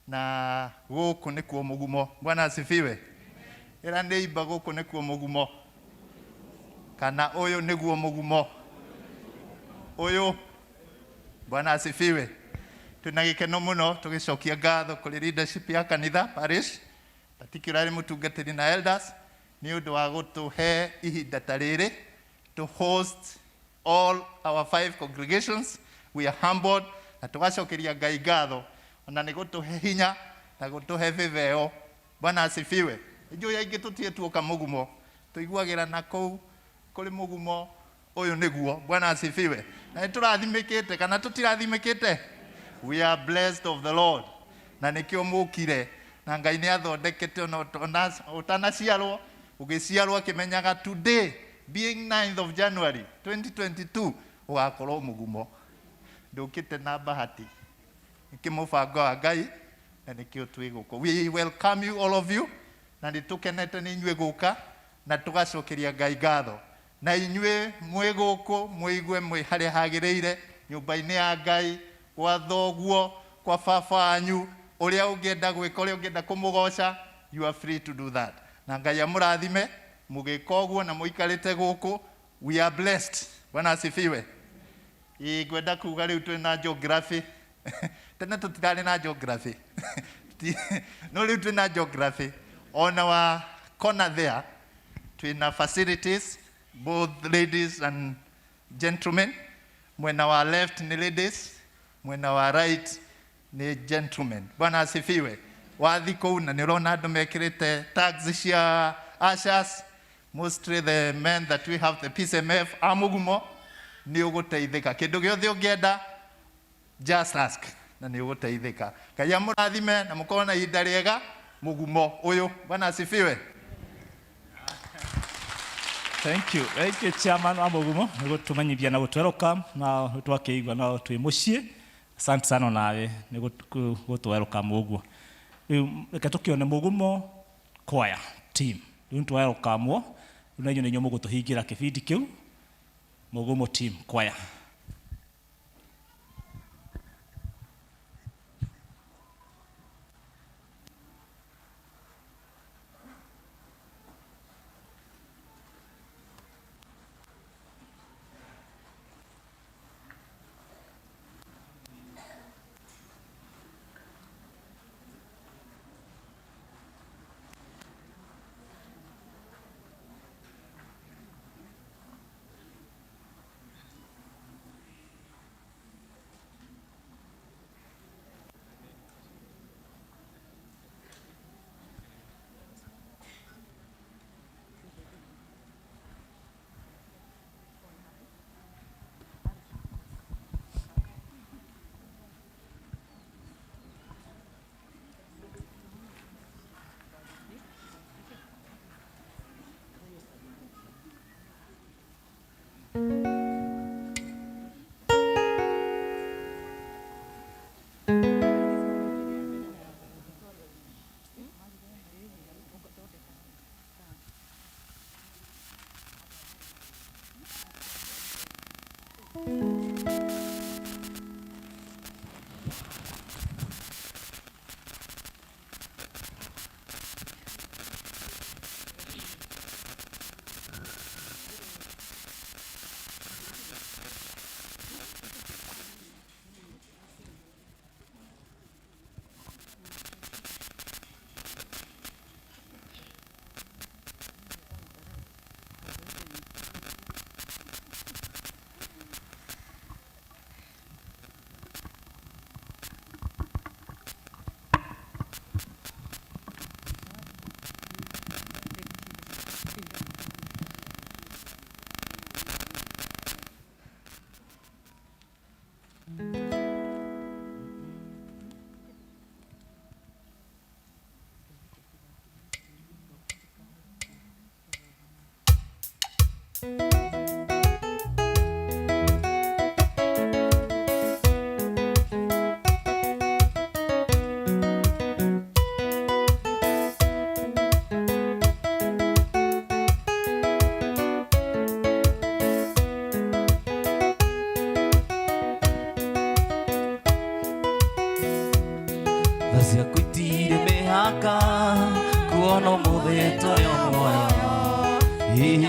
na gũkũ nĩkuo mũgumo. Bwana asifiwe. Ĩra nĩimba gũkũ nĩkuo mũgumo, kana ũyũ nĩguo mũgumo ũyũ. Bwana asifiwe. Twĩna gĩkeno mũno tũgĩcokia ngatho kũrĩ leadership ya kanitha parish, particularly mũtungatĩri na elders, nĩ ũndũ wa gũtũhe ihinda ta rĩrĩ to host all our five congregations. We are humbled na tũgacokeria Ngai ngatho ona nĩ gũtũhe hinya na gũtũhe vĩveo. Bwana asifiwe. Ithuĩ aingĩ tũtirĩ tuoka mũgumo, tũiguagĩra na kũu kũrĩ mũgumo ũyũ nĩguo. Bwana asifiwe. Na nĩ tũrathimĩkĩte kana tũtirathimĩkĩte? We are blessed of the Lord, na nĩkĩo mũkire na Ngai nĩ athondekete ona ũtanaciarwo, ũgĩciarwo akĩmenyaga today being 9th of January 2022 ũgakorwo mũgumo. Ndũkĩte na bahati, nĩkĩ mũbango wa Ngai na nĩkĩo twĩ gũkũ. We welcome you, all of you, na nĩ tũkenete nĩ inyuĩ gũka na tũgacokeria Ngai ngatho. Na inyuĩ mwĩ gũkũ mũigue mwĩ harĩa hagĩrĩire, nyũmba-inĩ ya Ngai, gwa thoguo, kwa baba wanyu, ũrĩa ũngĩenda gwĩka, ũrĩa ũngĩenda kũmũgoca, you are free to do that. Na Ngai amũrathime mũgĩka ũguo na mũikarĩte gũkũ. We are blessed. Bwana asifiwe. Ĩ ngwenda kuga rĩu twĩna geography. Tene tũtirarĩ na geography, no rĩu twĩna geography. On our corner there twĩna facilities, both ladies and gentlemen. Mwena wa left ni ladies, mwena wa right ni gentlemen. Bwana asifiwe. Wathi kũu na nĩ ũrona andũ mekĩrĩte tags cia ushers, mostly the men that we have, the PCMF a mũgumo, nĩ ũgũteithĩka. Kĩndũ gĩothe ũngĩenda, just ask na nĩ ũgũteithĩka. Ngai amũrathime na mũkorwo na ihinda rĩega mũgumo ũyũ. Bwana asifiwe. Thank you. Thank you, chairman wa mũgumo nĩ gũtũmenyithia na gũtũ na twakĩigua no twĩ mũciĩ. Asante sana nawe nĩ gũtũ welcome ũguo. Rĩu reke tũkĩone mũgumo choir team. Rĩu nĩ twa-welcome-wo, rĩu na inyuĩ nĩ inyuĩ mũgũtũhingĩra kĩbindi kĩu. Mũgumo team choir.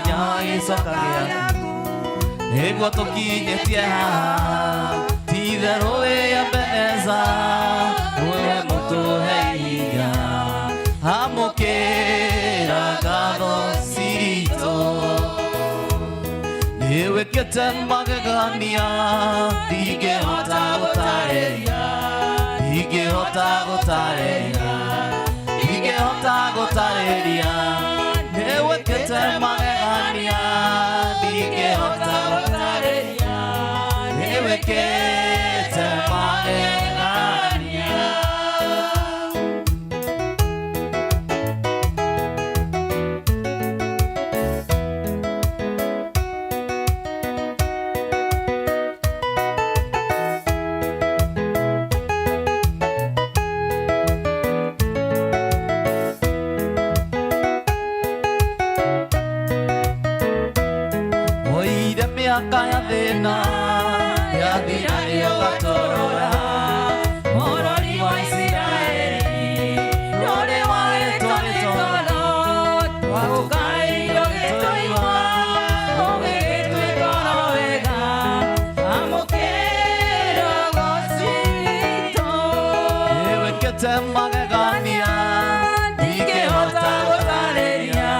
Hinya gĩcoka gĩaku nĩguo tũkinyĩtie haha ti-itherũ wĩ Ebeneza nĩwe mũtũhe hinya amũkĩra ngatho citũ nĩwĩkĩte magegania ndingĩhota gũtarĩria ndingĩhota gũtarĩria ndingĩhota gũtarĩria nĩwĩkĩte magegania ndingĩhota gũtarĩria nĩwĩkĩte magegania. Oire mĩaka ya thĩna yathira nĩũgatũrora Mũrori wa Isiraeli ndũrĩ warĩtwo nĩ toro twagũkaĩire ũgĩtũigua ũgĩgĩtwĩka oro wega amũkĩra ũgoci witũ. Nĩwĩkĩte magegania Ndingĩhota gũtarĩria,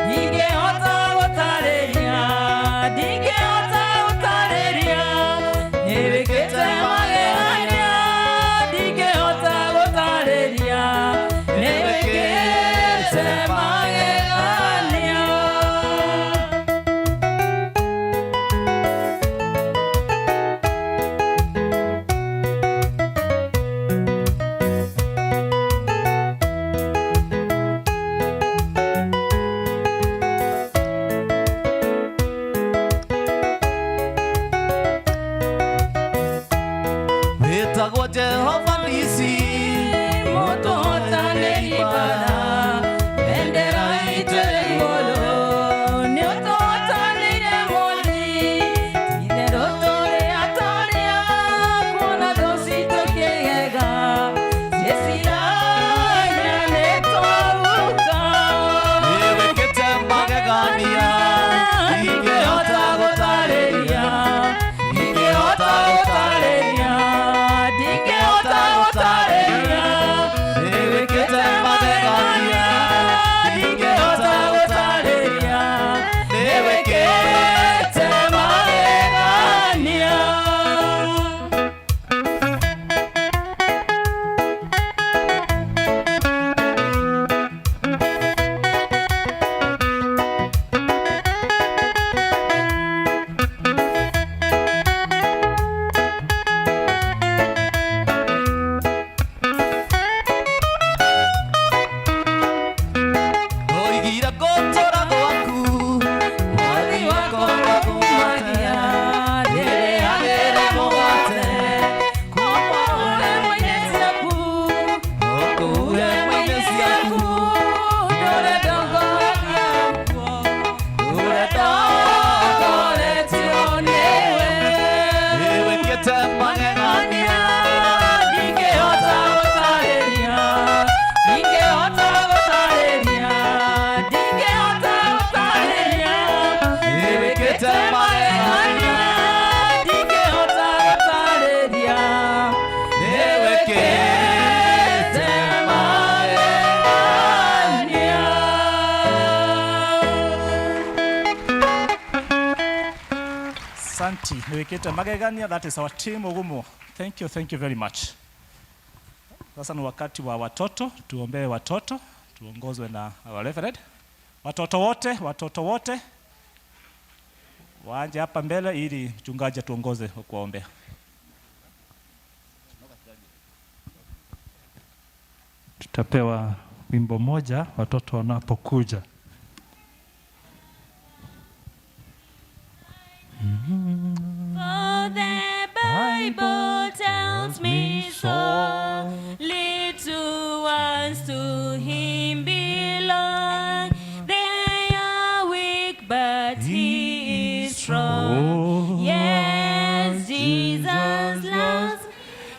ndingĩhota gũtarĩria, ndingĩhota gũtarĩria, nĩwĩkĩte magegania, ndingĩhota gũtarĩria, nĩwĩkĩte magegania. Wĩtagwo Jehova Nisi Mũtũhotanĩri mbara, bendera itũ ĩrĩ igũrũ, nĩũtũhotanĩire mwathi, ti-itherũ tũrĩ atoria, kuona thũ citũ ikĩgega, cieciragia nĩtwahuka. Nĩwĩkĩte magegania ndingĩhota gũtarĩria Ndingĩhota gũtarĩria, ndingĩhota gũtarĩria, nĩwĩkĩte magegania ndingĩhota gũtarĩria, nĩwĩkĩte magegania. Oigire gũtũra gwaku Mwathi wakwa ngũkumagia, ndĩrĩagĩre mũgate, kuma ũrema-inĩ ciaku, ũrema-inĩ ciaku, ndũre ndongoragia kuo, ndũre ndongoretio nĩwe. Nĩwĩkĩte magegania Ndingĩhota gũtarĩria, ndingĩhota gũtarĩria, ndingĩhota gũtarĩria, nĩwĩkĩte magegania ndingĩhota gũtarĩria, nĩwĩkĩte magegania. Santi, niwekete magegania, that is our team Ogumo. Thank you very much. Sasa ni wakati wa watoto, tuombee watoto, tuongozwe na our reverend. Watoto wote, watoto wote waje hapa mbele ili mchungaji atuongoze kuwaombea. Tutapewa wimbo moja watoto wanapokuja. For the Bible tells me so. Little ones to him belong. They are weak, but he is strong. Yes, Jesus loves.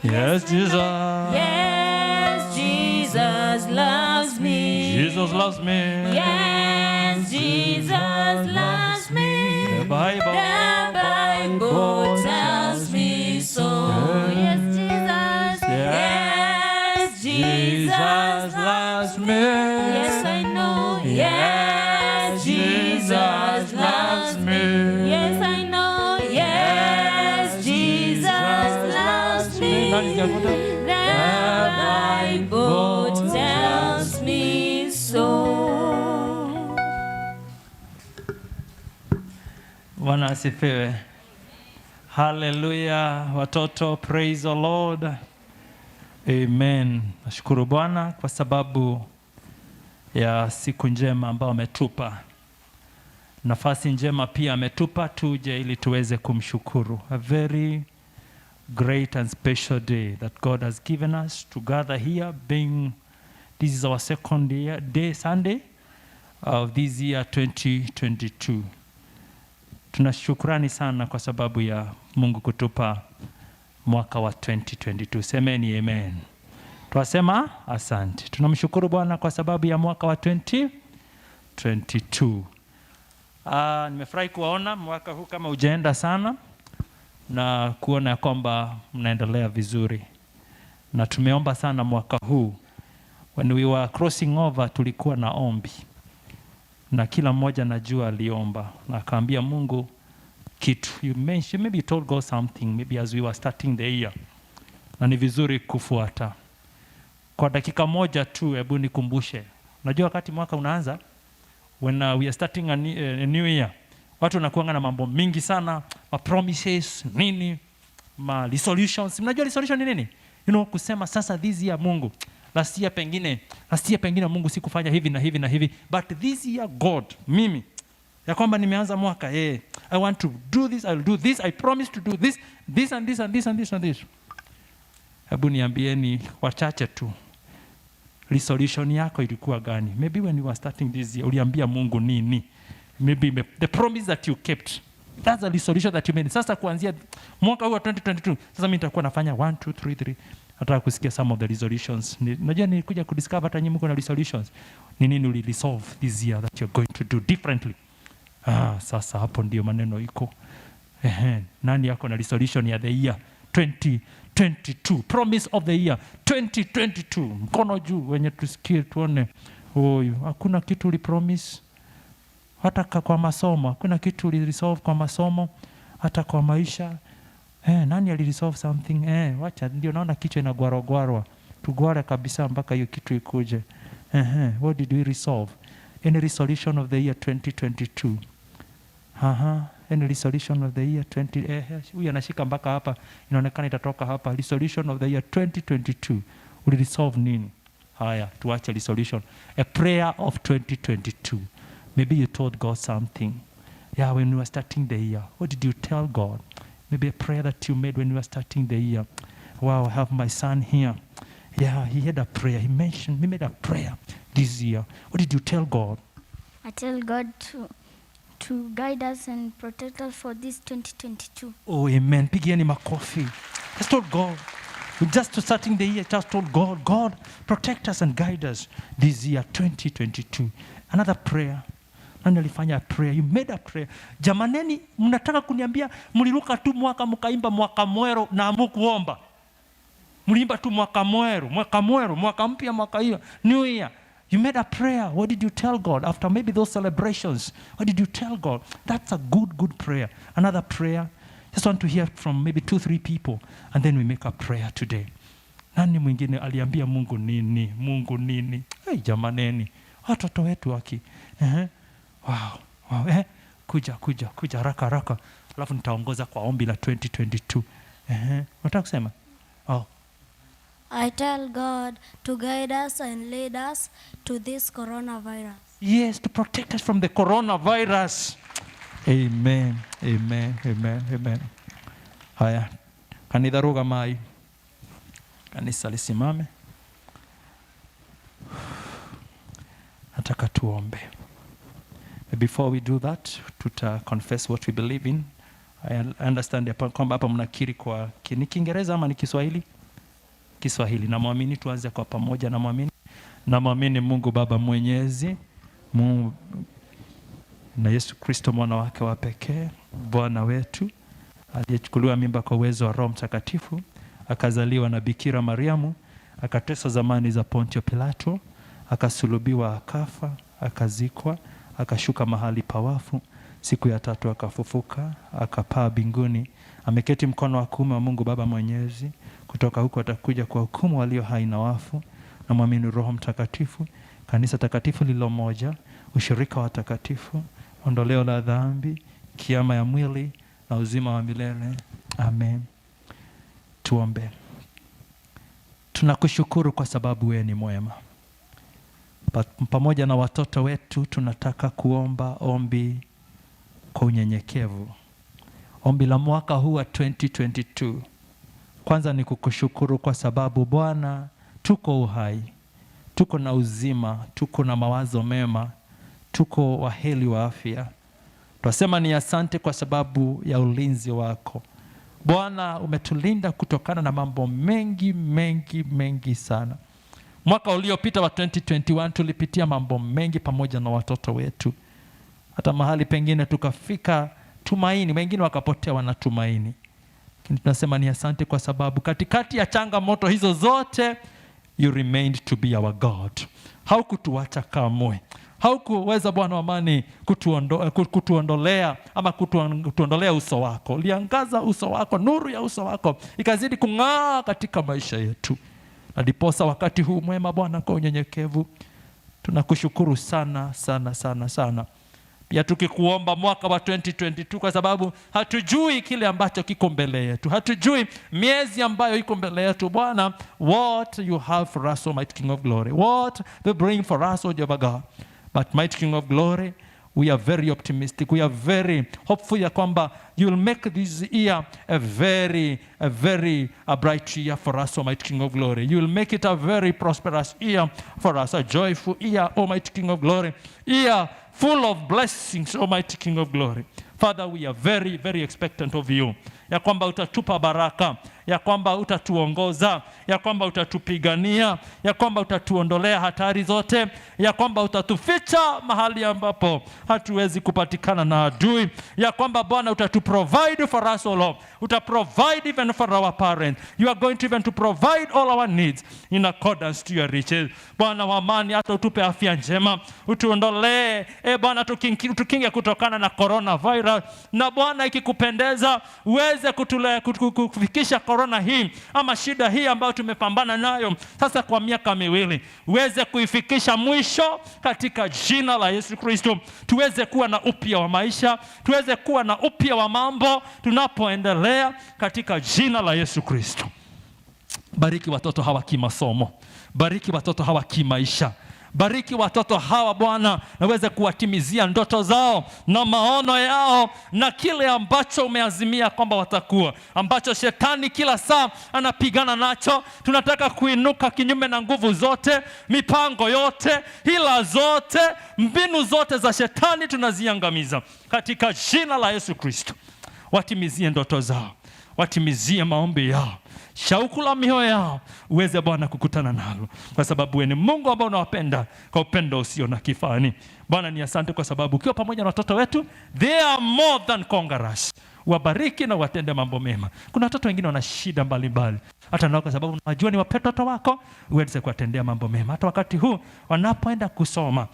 Yes, Jesus. Yes, Jesus loves me. Jesus loves me. Yes, Jesus. Jesus loves me. The Bible. The Bible tells me so. Yes, Jesus. Yes, Jesus loves me. Yes, I know. Yes, Jesus loves me. Yes, I know. Yes, Jesus loves me. The Bible tells me so. Bwana asifiwe. Haleluya, watoto, praise the Lord. Amen. Nashukuru Bwana kwa sababu ya siku njema ambayo ametupa. Nafasi njema pia ametupa tuje ili tuweze kumshukuru. A very great and special day that God has given us to gather here, being this is our second year, day, Sunday of this year 2022. Tunashukrani sana kwa sababu ya Mungu kutupa mwaka wa 2022. Semeni amen. Twasema asante. Tunamshukuru Bwana kwa sababu ya mwaka wa 2022. Nimefurahi kuwaona mwaka huu kama hujaenda sana na kuona ya kwamba mnaendelea vizuri. Na tumeomba sana mwaka huu. When we were crossing over tulikuwa na ombi. Na kila mmoja najua aliomba na akaambia Mungu kitu. You mentioned, maybe you told God something maybe as we were starting the year. Na ni vizuri kufuata. Kwa dakika moja tu hebu nikumbushe. Unajua wakati mwaka unaanza, when we are starting a new year, watu wanakuanga na mambo mingi sana, ma promises, nini, ma resolutions. Mnajua resolution ni nini? Kusema sasa this year Mungu, last year pengine Mungu sikufanya hivi na hivi na hivi, but this year God, mimi ya kwamba nimeanza mwaka, I want to do this, I will do this, I promise to do this, this and this and this and this and this. Hebu niambieni wachache tu, resolution yako ilikuwa gani? Maybe when you were starting this year, uliambia Mungu nini? Maybe the promise that you kept, that's a resolution that you made. Sasa kuanzia mwaka huu wa 2022, sasa mimi nitakuwa nafanya 1, 2, 3, 3. Nataka kusikia some of the resolutions. Najua nilikuja kudiscover hata nyinyi mko na resolutions. Ni nini uliresolve this year that you're going to do differently? Sasa hapo ndio maneno iko. Nani yako na resolution ya the year 2022? Promise of the year 2022. Mkono juu wenye tusikie tuone. Huyu hakuna kitu ulipromise. Hata kwa masomo, hakuna kitu uliresolve kwa masomo, hata kwa maisha. Nani aliresolve something? Wacha ndio naona kichwa inagwarwa. Tugware kabisa mpaka hiyo kitu ikuje. What did we resolve? Any resolution of the year 2022? Any resolution of the year 20, huyu anashika mpaka hapa, inaonekana itatoka hapa. Resolution of the year 2022. Uliresolve nini? Haya, tuache resolution. A prayer of 2022. Maybe you told God something. Yeah, when you were starting the year, what did you tell God? Maybe a prayer that you made when you were starting the year. Wow, I have my son here. Yeah, he had a prayer. He mentioned, he made a prayer this year. What did you tell God? I tell God to guide us and protect us for this 2022. Oh, amen. Pigieni makofi. Just told God. Just starting the year, just told God, God, protect us and guide us this year, 2022. Another prayer. Nani alifanya prayer? You made a prayer. Jamaneni, mnataka kuniambia mliruka tu mwaka mkaimba mwaka mwero na hamkuomba. Mliimba tu mwaka mwero, mwaka mwero, mwaka mpya, mwaka hiyo, new year. You made a prayer. What did you tell God after maybe those celebrations? What did you tell God? That's a good, good prayer. Another prayer. Just want to hear from maybe 2-3 people, and then we make a prayer today. Nani mwingine aliambia Mungu nini? Mungu nini? Hey, jamaneni. Watoto wetu waki. Wow. Wow. Kuja, kuja, kuja, haraka, haraka. Alafu nitaongoza kwa ombi la 2022. Unataka kusema? Oh. I tell God to guide us and lead us to this coronavirus. Yes, to protect us from the coronavirus. Amen, amen, amen, amen. Haya, kanitha rugamai. Kanisa lisimame. Nataka tuombe. Before we do that, tuta confess what we believe in. I understand kwamba hapa mnakiri kwa ni Kiingereza ama ni Kiswahili? Kiswahili. Namwamini, tuanze kwa pamoja. Namwamini. Namwamini Mungu Baba Mwenyezi, Mungu Na Yesu Kristo mwana wake wa pekee, Bwana wetu, aliyechukuliwa mimba kwa uwezo wa Roho Mtakatifu, akazaliwa na Bikira Mariamu, akateswa zamani za Pontio Pilato, akasulubiwa, akafa, akazikwa, akashuka mahali pa wafu, siku ya tatu akafufuka, akapaa mbinguni, ameketi mkono wa kuume wa Mungu Baba Mwenyezi. Kutoka huko atakuja kwa hukumu walio hai na wafu. Na mwamini Roho Mtakatifu, kanisa takatifu lililo moja, ushirika wa watakatifu, ondoleo la dhambi, kiama ya mwili na uzima wa milele. Amen. Tuombe. Tunakushukuru kwa sababu wewe ni mwema. Pamoja na watoto wetu tunataka kuomba ombi kwa unyenyekevu. Ombi la mwaka huu wa 2022. Kwanza ni kukushukuru kwa sababu Bwana tuko uhai, tuko na uzima, tuko na mawazo mema, tuko waheri wa afya. Twasema ni asante kwa sababu ya ulinzi wako. Bwana, umetulinda kutokana na mambo mengi mengi mengi sana. Mwaka uliopita wa 2021 tulipitia mambo mengi pamoja na watoto wetu. Hata mahali pengine tukafika tumaini, wengine wakapotea wanatumaini. Lakini tunasema ni asante kwa sababu katikati ya changamoto hizo zote you remained to be our God. Haukutuacha kamwe. Haukuweza Bwana wa amani kutuondolea ama kutuondolea uso wako. Uliangaza uso wako, nuru ya uso wako ikazidi kung'aa katika maisha yetu. Na ndiposa wakati huu mwema Bwana, kwa unyenyekevu tunakushukuru sana sana sana sana. Pia tukikuomba mwaka wa 2022, kwa sababu hatujui kile ambacho kiko mbele yetu, hatujui miezi ambayo iko mbele yetu Bwana, what you have for us, O mighty King of Glory, what you bring for us, O Jehovah God. But mighty King of Glory, we are very optimistic, we are very hopeful ya kwamba you will make this year a very a bright year for us, Almighty King of Glory. You will make it a very prosperous year for us, a joyful year, Almighty King of Glory, year full of blessings, Almighty King of Glory. Father, we are very, very expectant of you, ya kwamba utatupa baraka, ya kwamba utatuongoza, ya kwamba utatupigania, ya kwamba utatuondolea hatari zote, ya kwamba utatuficha mahali ambapo hatuwezi kupatikana na adui, ya kwamba Bwana utatu-provide for us, O Lord. Uta-provide even for our parents. You are going to even to provide all our needs in accordance to your riches. Bwana wa amani, hata utupe afya njema, utuondolee, e Bwana, tukinge kutokana na coronavirus, na Bwana ikikupendeza uweze kufikisha corona hii ama shida hii ambayo tumepambana nayo sasa kwa miaka 2, uweze kuifikisha mwisho katika jina la Yesu Kristo, tuweze kuwa na upya wa maisha, tuweze kuwa na upya wa mambo tunapoendelea katika jina la Yesu Kristo. Bariki watoto hawa kimasomo, bariki watoto hawa kimaisha, bariki watoto hawa Bwana, naweze kuwatimizia ndoto zao na maono yao na kile ambacho umeazimia kwamba watakuwa, ambacho shetani kila saa anapigana nacho. Tunataka kuinuka kinyume na nguvu zote, mipango yote, hila zote, mbinu zote za shetani tunaziangamiza katika jina la Yesu Kristo. Watimizie ndoto zao, watimizie maombi yao, shauku la mioyo yao uweze Bwana kukutana nalo, kwa sababu wewe ni Mungu ambao unawapenda kwa upendo usio na kifani. Bwana ni asante kwa sababu ukiwa pamoja na watoto wetu, they are more than conquerors. Wabariki na watende mambo mema. Kuna watoto wengine wana shida mbalimbali, hata nao kwa sababu unajua ni watoto wako, uweze kuwatendea mambo mema hata wakati huu wanapoenda kusoma.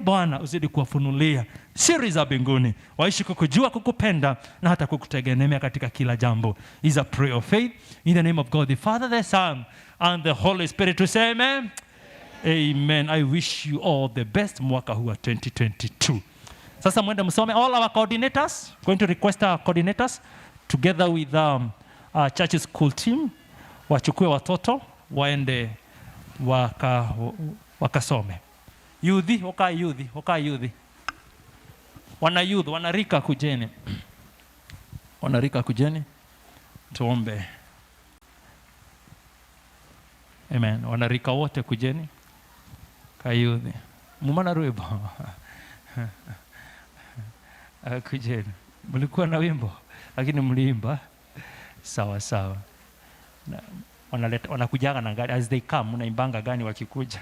Bwana, uzidi kuwafunulia siri za mbinguni, waishi kukujua, kukupenda na hata kukutegemea katika kila jambo. Is a prayer of faith in the name of God the Father, the Son and the Holy Spirit. To say amen. Amen. I wish you all the best mwaka huu wa 2022. Sasa mwende msome. All our coordinators, going to request our coordinators together with our church school team wachukue watoto waende wakasome. Youth, oka youth, oka youth. Wana youth, wanarika kujeni. Wanarika kujeni. Tuombe. Amen. Wanarika wote kujeni. Kayuthi. Mumana rwimbo. Kujeni. Mlikuwa na wimbo lakini mliimba sawa sawa. Na, wanakujaga na gari as they come, unaimbanga gani wakikuja?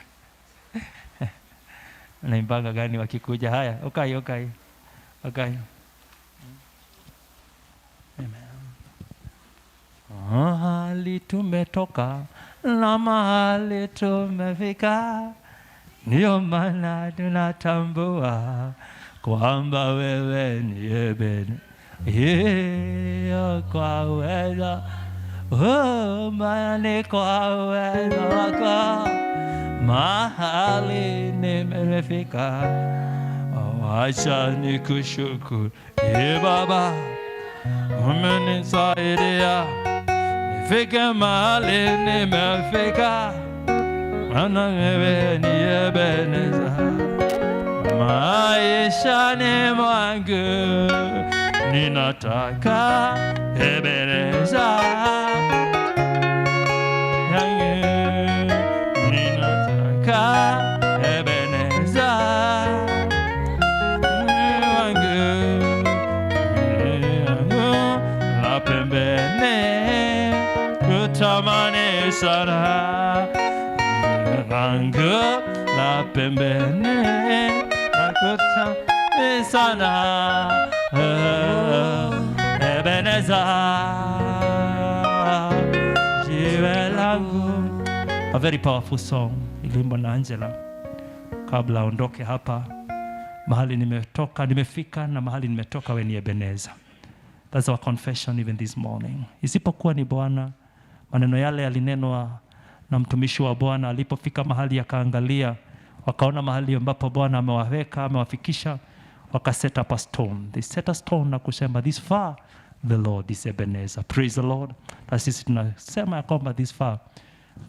Unaimbanga gani wakikuja? Haya, okay. Ngai. Amen. Mahali tumetoka na mahali tumefika, ndiyo maana tunatambua kwamba wewe ni Eben. Yeah, kwa uwezo, oh, maana ni kwa uwezo wako mahali nimefika. Wacha nikushukuru, e Baba, umenisaidia nifike mahali nimefika, maana wewe ni Ebeneza maishani mwangu, ninataka Ebeneza yangu, ninataka Ebeneza wangu, la pembeni kutamani sana langu la pembeni nakutamani sana. Ebeneza, jiwe langu. A very powerful song iliimbwa na Angela kabla aondoke hapa. Mahali nimetoka nimefika, na mahali nimetoka we ni Ebeneza. That's our confession even this morning. Isipokuwa ni Bwana, maneno yale yalinenwa na mtumishi wa Bwana alipofika mahali akaangalia, wakaona mahali ambapo Bwana amewaweka, amewafikisha, waka set up a stone. They set a stone na kusema, this far the Lord is Ebenezer. Praise the Lord. Na sisi tunasema ya kwamba this far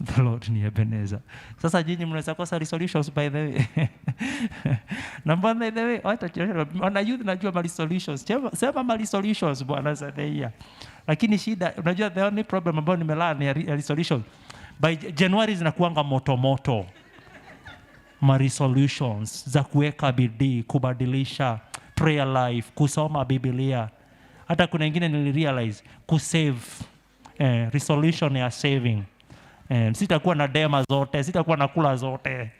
the Lord ni Ebenezer. Sasa nyinyi mnaweza kosa resolutions, by the way. Na mbona, by the way, wana youth najua ma resolutions. Sema ma resolutions, bwana, za the year. Lakini shida, unajua the only problem ambayo nimelearn ya resolution. By January zinakuanga moto moto. Ma resolutions za kuweka bidii, kubadilisha prayer life, kusoma Biblia. Hata kuna ingine nilirealize kusave, resolution ya saving. Sitakuwa na dema zote, sitakuwa na kula zote,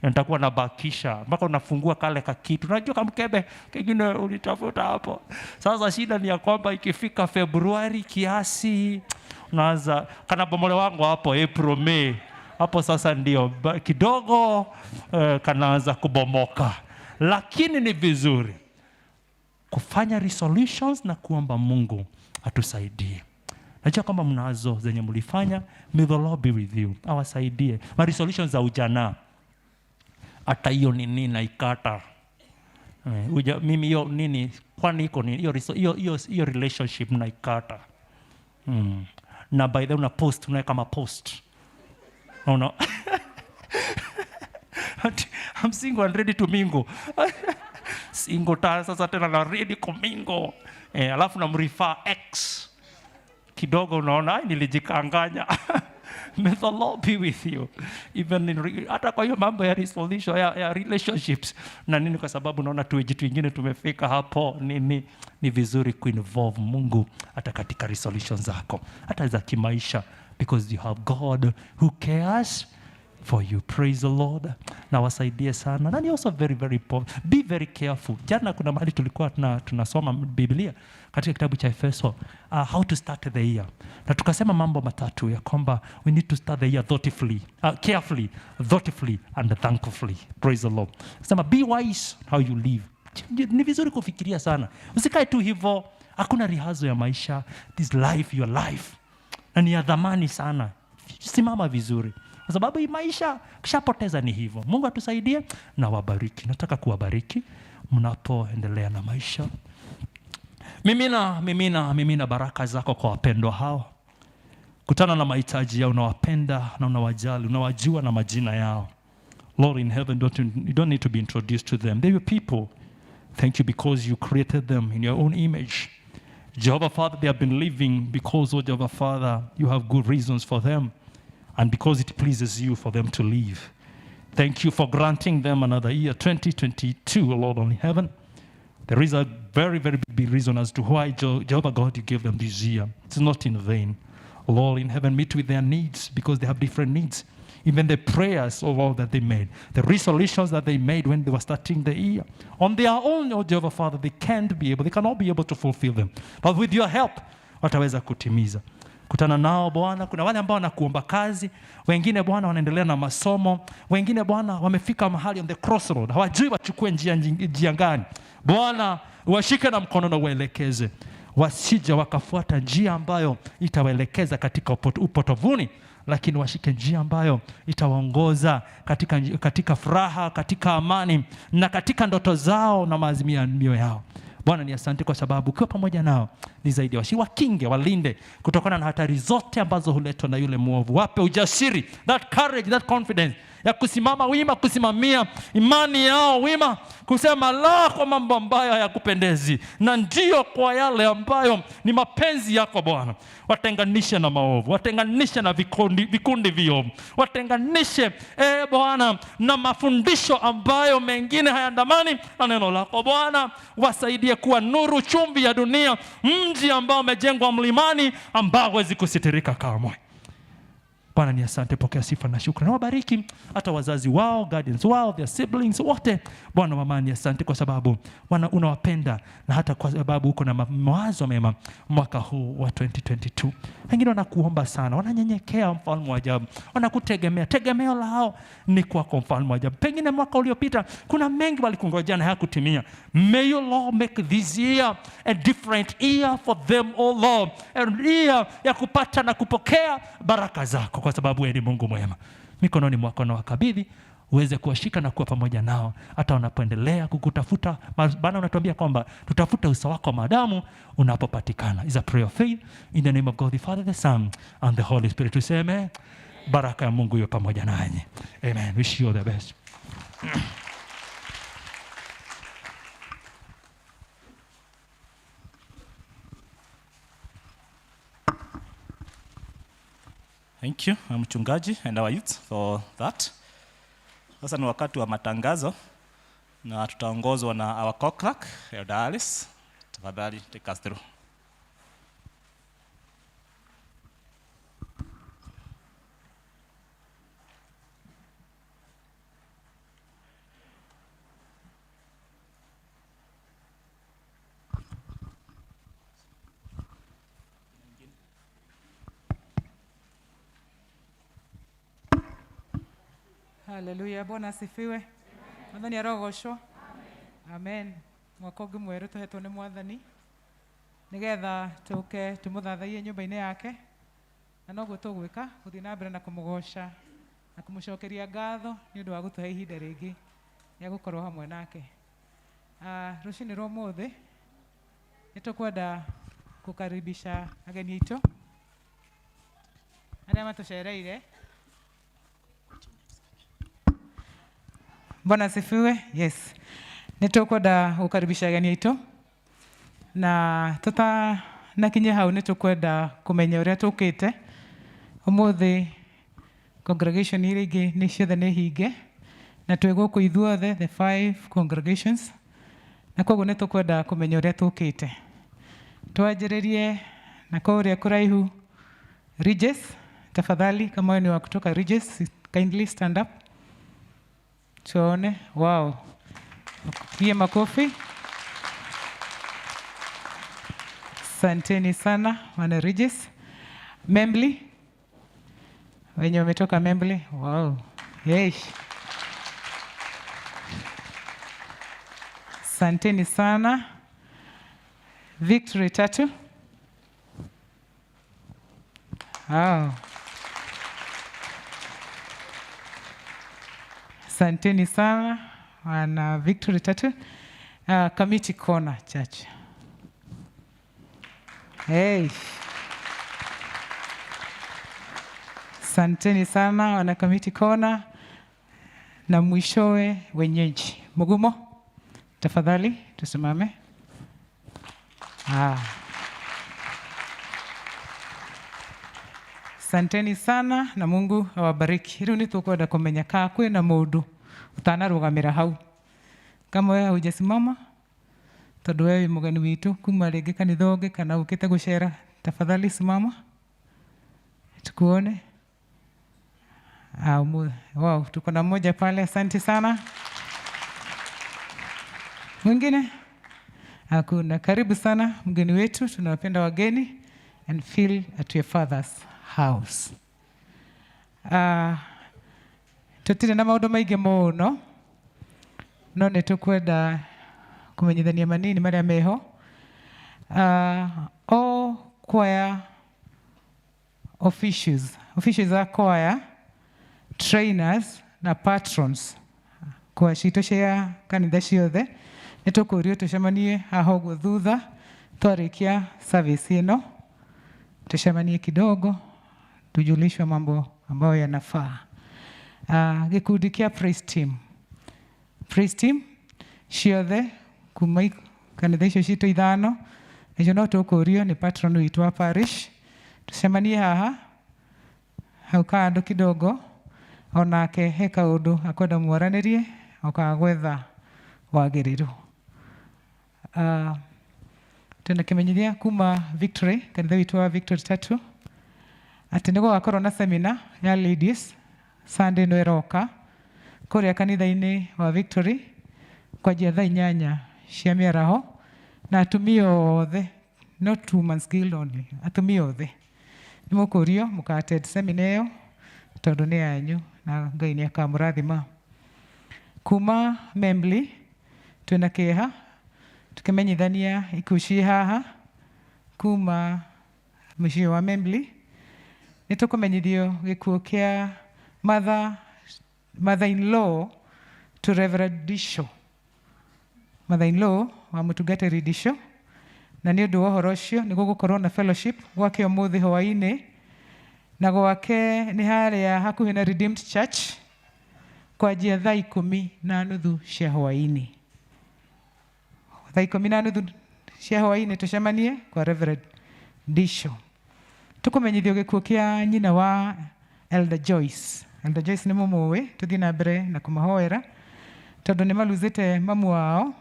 nitakuwa nabakisha mpaka unafungua kale kakitu, unajua kamkebe kengine ulitafuta hapo. Sasa shida ni ya kwamba ikifika Februari kiasi unaanza kana bomole wangu hapo April, May hapo sasa ndio kidogo kanaanza kubomoka. Lakini ni vizuri kufanya resolutions na kuomba Mungu atusaidie. Najua kwamba mnazo zenye mlifanya. May the Lord be with you, awasaidie. Ma resolutions za ujana, hata hiyo nini naikata. Mimi hiyo nini, kwani iko nini hiyo hiyo relationship naikata. Na by the way, una post, unaweka ma post. Oh no. I'm single and ready to mingle. Single ta sasa tena na ready kumingle. Alafu namrefer ex. Kidogo unaona, ai, nilijikanganya. May the Lord be with you. Even in hata kwa hiyo mambo ya resolution, ya relationships na nini, kwa sababu naona tuweji twingine tumefika hapo nini, ni vizuri kuinvolve Mungu hata katika resolutions zako, hata za kimaisha, because you have God who cares for you. Praise the Lord. Na wasaidie sana. Na ni also very, very important. Be very careful. Jana kuna mahali tulikuwa tunasoma Biblia katika kitabu cha Efeso, how to start the year. Na tukasema mambo matatu ya kwamba we need to start the year thoughtfully, carefully, thoughtfully and thankfully. Praise the Lord. Sema be wise how you live. Ni vizuri kufikiria sana. Usikae tu hivyo. Hakuna rehearsal ya maisha. This life, your life. Na ni ya dhamani sana. Simama vizuri. Kwa sababu hii maisha kishapoteza ni hivyo. Mungu atusaidie na wabariki. Nataka kuwabariki mnapoendelea na maisha. Mimina, mimina, mimina baraka zako kwa wapendwa hao. Kutana na mahitaji yao, unawapenda na unawajali, unawajua na majina yao. Lord in heaven, you don't need to be introduced to them. They're your people. Thank you because you created them in your own image. Jehovah Father, they have been living because, oh Jehovah Father, you have good reasons for them, and because it pleases you for them to live. Thank you for granting them another year, 2022, Lord in heaven. There is a very, very big reason as to why, Jehovah God, you gave them this year. It's not in vain. Lord in heaven, meet with their needs because they have different needs. Even the prayers of all that they made, the resolutions that they made when they were starting the year. On their own, oh Jehovah Father, they can't be able, they cannot be able to fulfill them. But with your help, wataweza kutimiza. Kutana nao Bwana. Kuna wale ambao wanakuomba kazi, wengine Bwana wanaendelea na masomo, wengine Bwana wamefika mahali on the crossroad, hawajui wachukue njia gani. Bwana washike na mkono na uwaelekeze, wasije wakafuata njia ambayo itawaelekeza katika upotovuni, lakini washike njia ambayo itawaongoza katika furaha, katika amani na katika ndoto zao na maazimio ya mioyo yao. Bwana ni asante kwa sababu ukiwa pamoja nao ni zaidi ya wakinge, walinde kutokana na hatari zote ambazo huletwa na yule mwovu. Wape ujasiri, that courage, that confidence ya kusimama wima, kusimamia imani yao wima, kusema la kwa mambo ambayo hayakupendezi na ndio kwa yale ambayo ni mapenzi yako Bwana. Watenganishe na maovu, watenganishe na vikundi viovu, watenganishe Bwana na mafundisho ambayo mengine hayaandamani na neno lako Bwana. Wasaidie kuwa nuru, chumvi ya dunia, mji ambao umejengwa mlimani ambao huwezi kusitirika kamwe. Bwana ni asante, pokea sifa na shukrani. Wabariki hata wazazi wao, guardians wao, their siblings wote. Bwana wa amani, asante kwa sababu unawapenda na hata kwa sababu uko na mawazo mema mwaka huu wa 2022. Wengine wanakuomba sana, wananyenyekea mfalme wa ajabu, wanakutegemea. Tegemeo lao ni kwako mfalme wa ajabu. Pengine mwaka uliopita kuna mengi walikungojea na hayakutimia. May you Lord make this year a different year for them, O Lord, a year ya kupata na kupokea baraka zako, kwa sababu wewe ni Mungu mwema. Mikononi mwako na wakabidhi, uweze kuwashika na kuwa pamoja nao hata wanapoendelea kukutafuta. Bwana unatuambia kwamba tutafute uso wako maadamu unapopatikana. Is a prayer of faith in the name of God the Father, the Son and the Holy Spirit. Tuseme baraka ya Mungu iwe pamoja nanyi. Amen. Wish you all the best. Thank you, mchungaji and our youth for that. Sasa ni wakati wa matangazo na tutaongozwa na our co-clerk, Elder Alice. Tafadhali take us through. Haleluya, Bwana asifiwe. Mwathani arogocwo. Amen. Mwaka ũngĩ mwerũ tũhetwo nĩ Mwathani nĩgetha tũke tũmũthathaiye nyũmba-inĩ yake, na noguo tũgwĩka gũthiĩ na mbere na kũmũgoca na kũmũcokeria ngatho nĩ ũndũ wa gũtũhe ihinda rĩngĩ rĩa gũkorwo hamwe nake. Rũcinĩ rwa ũmũthĩ nĩ tũkwenda kũkaribisha ageni aitũ arĩa matũcereire. Bwana asifiwe. Yes. Nĩ tũkwenda gũkaribisha ageni aitũ na tũtanakinya hau nĩ tũkwenda kũmenya ũrĩa tũkĩte ũmũthĩ. Congregation iria ingĩ nĩ ciothe nĩ hinge na twĩ gũkũ ithuothe, the 5 congregations, na koguo nĩ tũkwenda kũmenya ũrĩa tũkĩte. Twanjĩrĩrie na kũrĩa kũraihu Ridges. Tafadhali, kama wewe ni wa kutoka Ridges, kindly stand up tuone. Wow, pige makofi. Asanteni sana wana Ridges. Membli, wenye wametoka Membli, wow. Yes. Asanteni sana. Victory Tatu. Wow. Asanteni sana wana Victory Tatu. Kamiti Corner Church. Hey. Asanteni sana wana Kamiti Corner. Na mwishowe wenyeji Mugumo, tafadhali tusimame. Asanteni sana na Mungu awabariki. Riu nitukwenda kumenya ka kwina mundu utanarugamira hau. Kama wewe hujasimama tondu wewe mugeni witu kuma ringi kanitha ungi kana ukite gucera, tafadhali simama tukuone. Wow, tuko na mmoja pale, asante sana. Mwingine? Hakuna. Karibu sana mgeni wetu, tunawapenda wageni and feel at your father's house. Tutire na maundu maingi muno no nĩ tũkwenda kũmenyithania manini marĩa meho. All choir officials, officials a choir, trainers na patrons kwa citũ cia kanitha ciothe nĩ tũkũrio tũcemanie haha ũguo thutha twarĩkia service ĩno, tucemanie kidogo tujulishwe mambo ambayo yanafaa. Gĩkundi kĩa praise team, praise team ciothe kuma kanitha icio citũ ithano nacio no tũkũrio nĩ patron witũ wa parish tucemanie haha hau kando kidogo, onake he kaũndũ akwenda mwaranĩrie okaga gwetha wagĩrĩru. Twĩna kĩmenyithia kuma Victory, kanitha witũ wa Victory tatu, atĩ nĩ gũgakorwo na seminar ya ladies Sunday ĩno ĩroka kũrĩa kanitha-inĩ wa Victory kwanjia thaa 8 cia mĩaraho, na atumia othe, not Women's Guild only, atumia othe nĩ mũkũrio mũka attend seminar ĩyo tondũ nĩ yanyu na Ngai nĩ akamũrathima. Kuma Membley twĩna kĩeha tũkĩmenyithania ikuũ ciĩ haha kuma mũciĩ wa Membley. Nĩ tũkũmenyithio gĩkuũ kĩa mother-in-law to Reverend Disho, mother-in-law wa mũtungatĩri Disho, na nĩ ũndũ wa ũhoro ũcio nĩ gũgũkorwo na fellowship gwake ũmũthĩ hwaĩ-inĩ, na gwake nĩ harĩa hakuhĩ na Redeemed Church kwanjia thaa 10:30 cia hwaĩ-inĩ. Thaa 10:30 cia hwaĩ-inĩ tũcemanie kwa Reverend Disho. Tũkũmenyithio gĩkuũ kĩa nyina wa Elder Joyce. Elder Joyce nĩ mũmũĩ, tũthiĩ na mbere na kũmahoera tondũ nĩ maluzĩte mamu wao,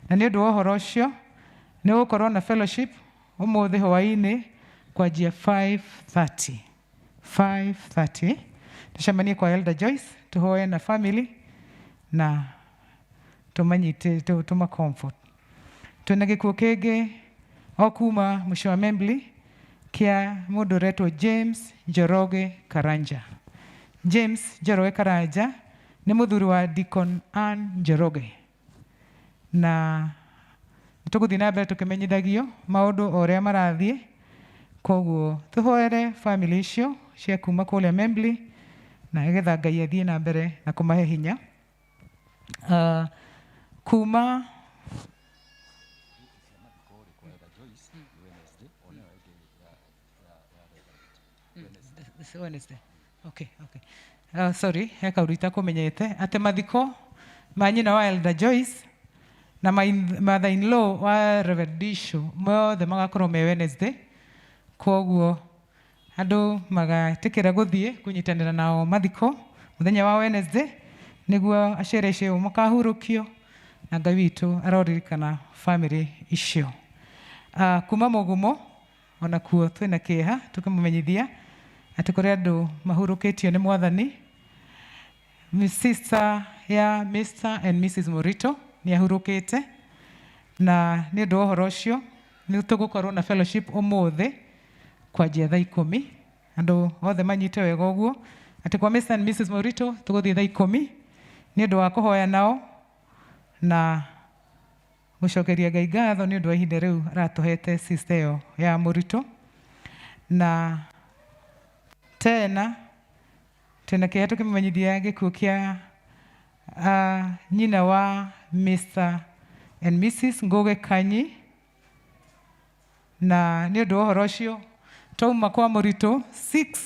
na nĩ ũndũ wa ũhoro ũcio nĩ gũkorwo na fellowship ũmũthĩ hwaĩ-inĩ kwanjia 5:30. 5:30 tũcemanie kwa Elder Joyce, tũhoe na family na tũmanyite tũma comfort. Twĩna gĩkuũ kĩngĩ o kuma mũciĩ wa Membley kĩa mũndũ ũretwo James Njoroge Karanja. James Njoroge Karanja nĩ mũthuri wa Deacon Ann Njoroge, na tũgũthiĩ na mbere tũkĩmenyithagio maũndũ o ũrĩa marathiĩ, koguo tũhoere family icio cia kuma kũrĩa Membley na nĩgetha Ngai athiĩ na mbere na kũmahe hinya. Kuma Wednesday. Okay, okay. Sorry, he kaũndũ itakũmenyete atĩ mathiko ma nyina wa Elder Joyce na mother-in-law wa Reverend Disho mothe magakorwo me Wednesday, koguo andũ magatĩkĩra gũthiĩ kũnyitanĩra nao mathiko mũthenya wa Wednesday nĩguo aciari acio makahurũkio na Ngai witũ aroririkana family icio. Kuma Mũgumo onakuo twĩna kĩeha tũkĩmũmenyithia atĩ kũrĩ andũ mahurũkĩtio nĩ Mwathani. Sister ya Mr and Mrs Morito nĩ ahurũkĩte, na nĩ ũndũ wa ũhoro ũcio nĩ tũgũkorwo na fellowship ũmũthĩ kwanjia thaa 10. Andũ othe manyite wega ũguo atĩ kwa Mr and Mrs Morito tũgũthiĩ thaa 10 nĩ ũndũ wa kũhoya nao na gũcokeria Ngai ngatho nĩ ũndũ wa ihinda rĩu aratũhete sister ĩyo ya Morito. Na tena twĩna kĩeha tũkĩmũmenyithia gĩkuũ kĩa nyina wa Mr and Mrs Ngugi Kanyi, na nĩ ũndũ wa ũhoro ũcio twauma kwa Mũritũ 6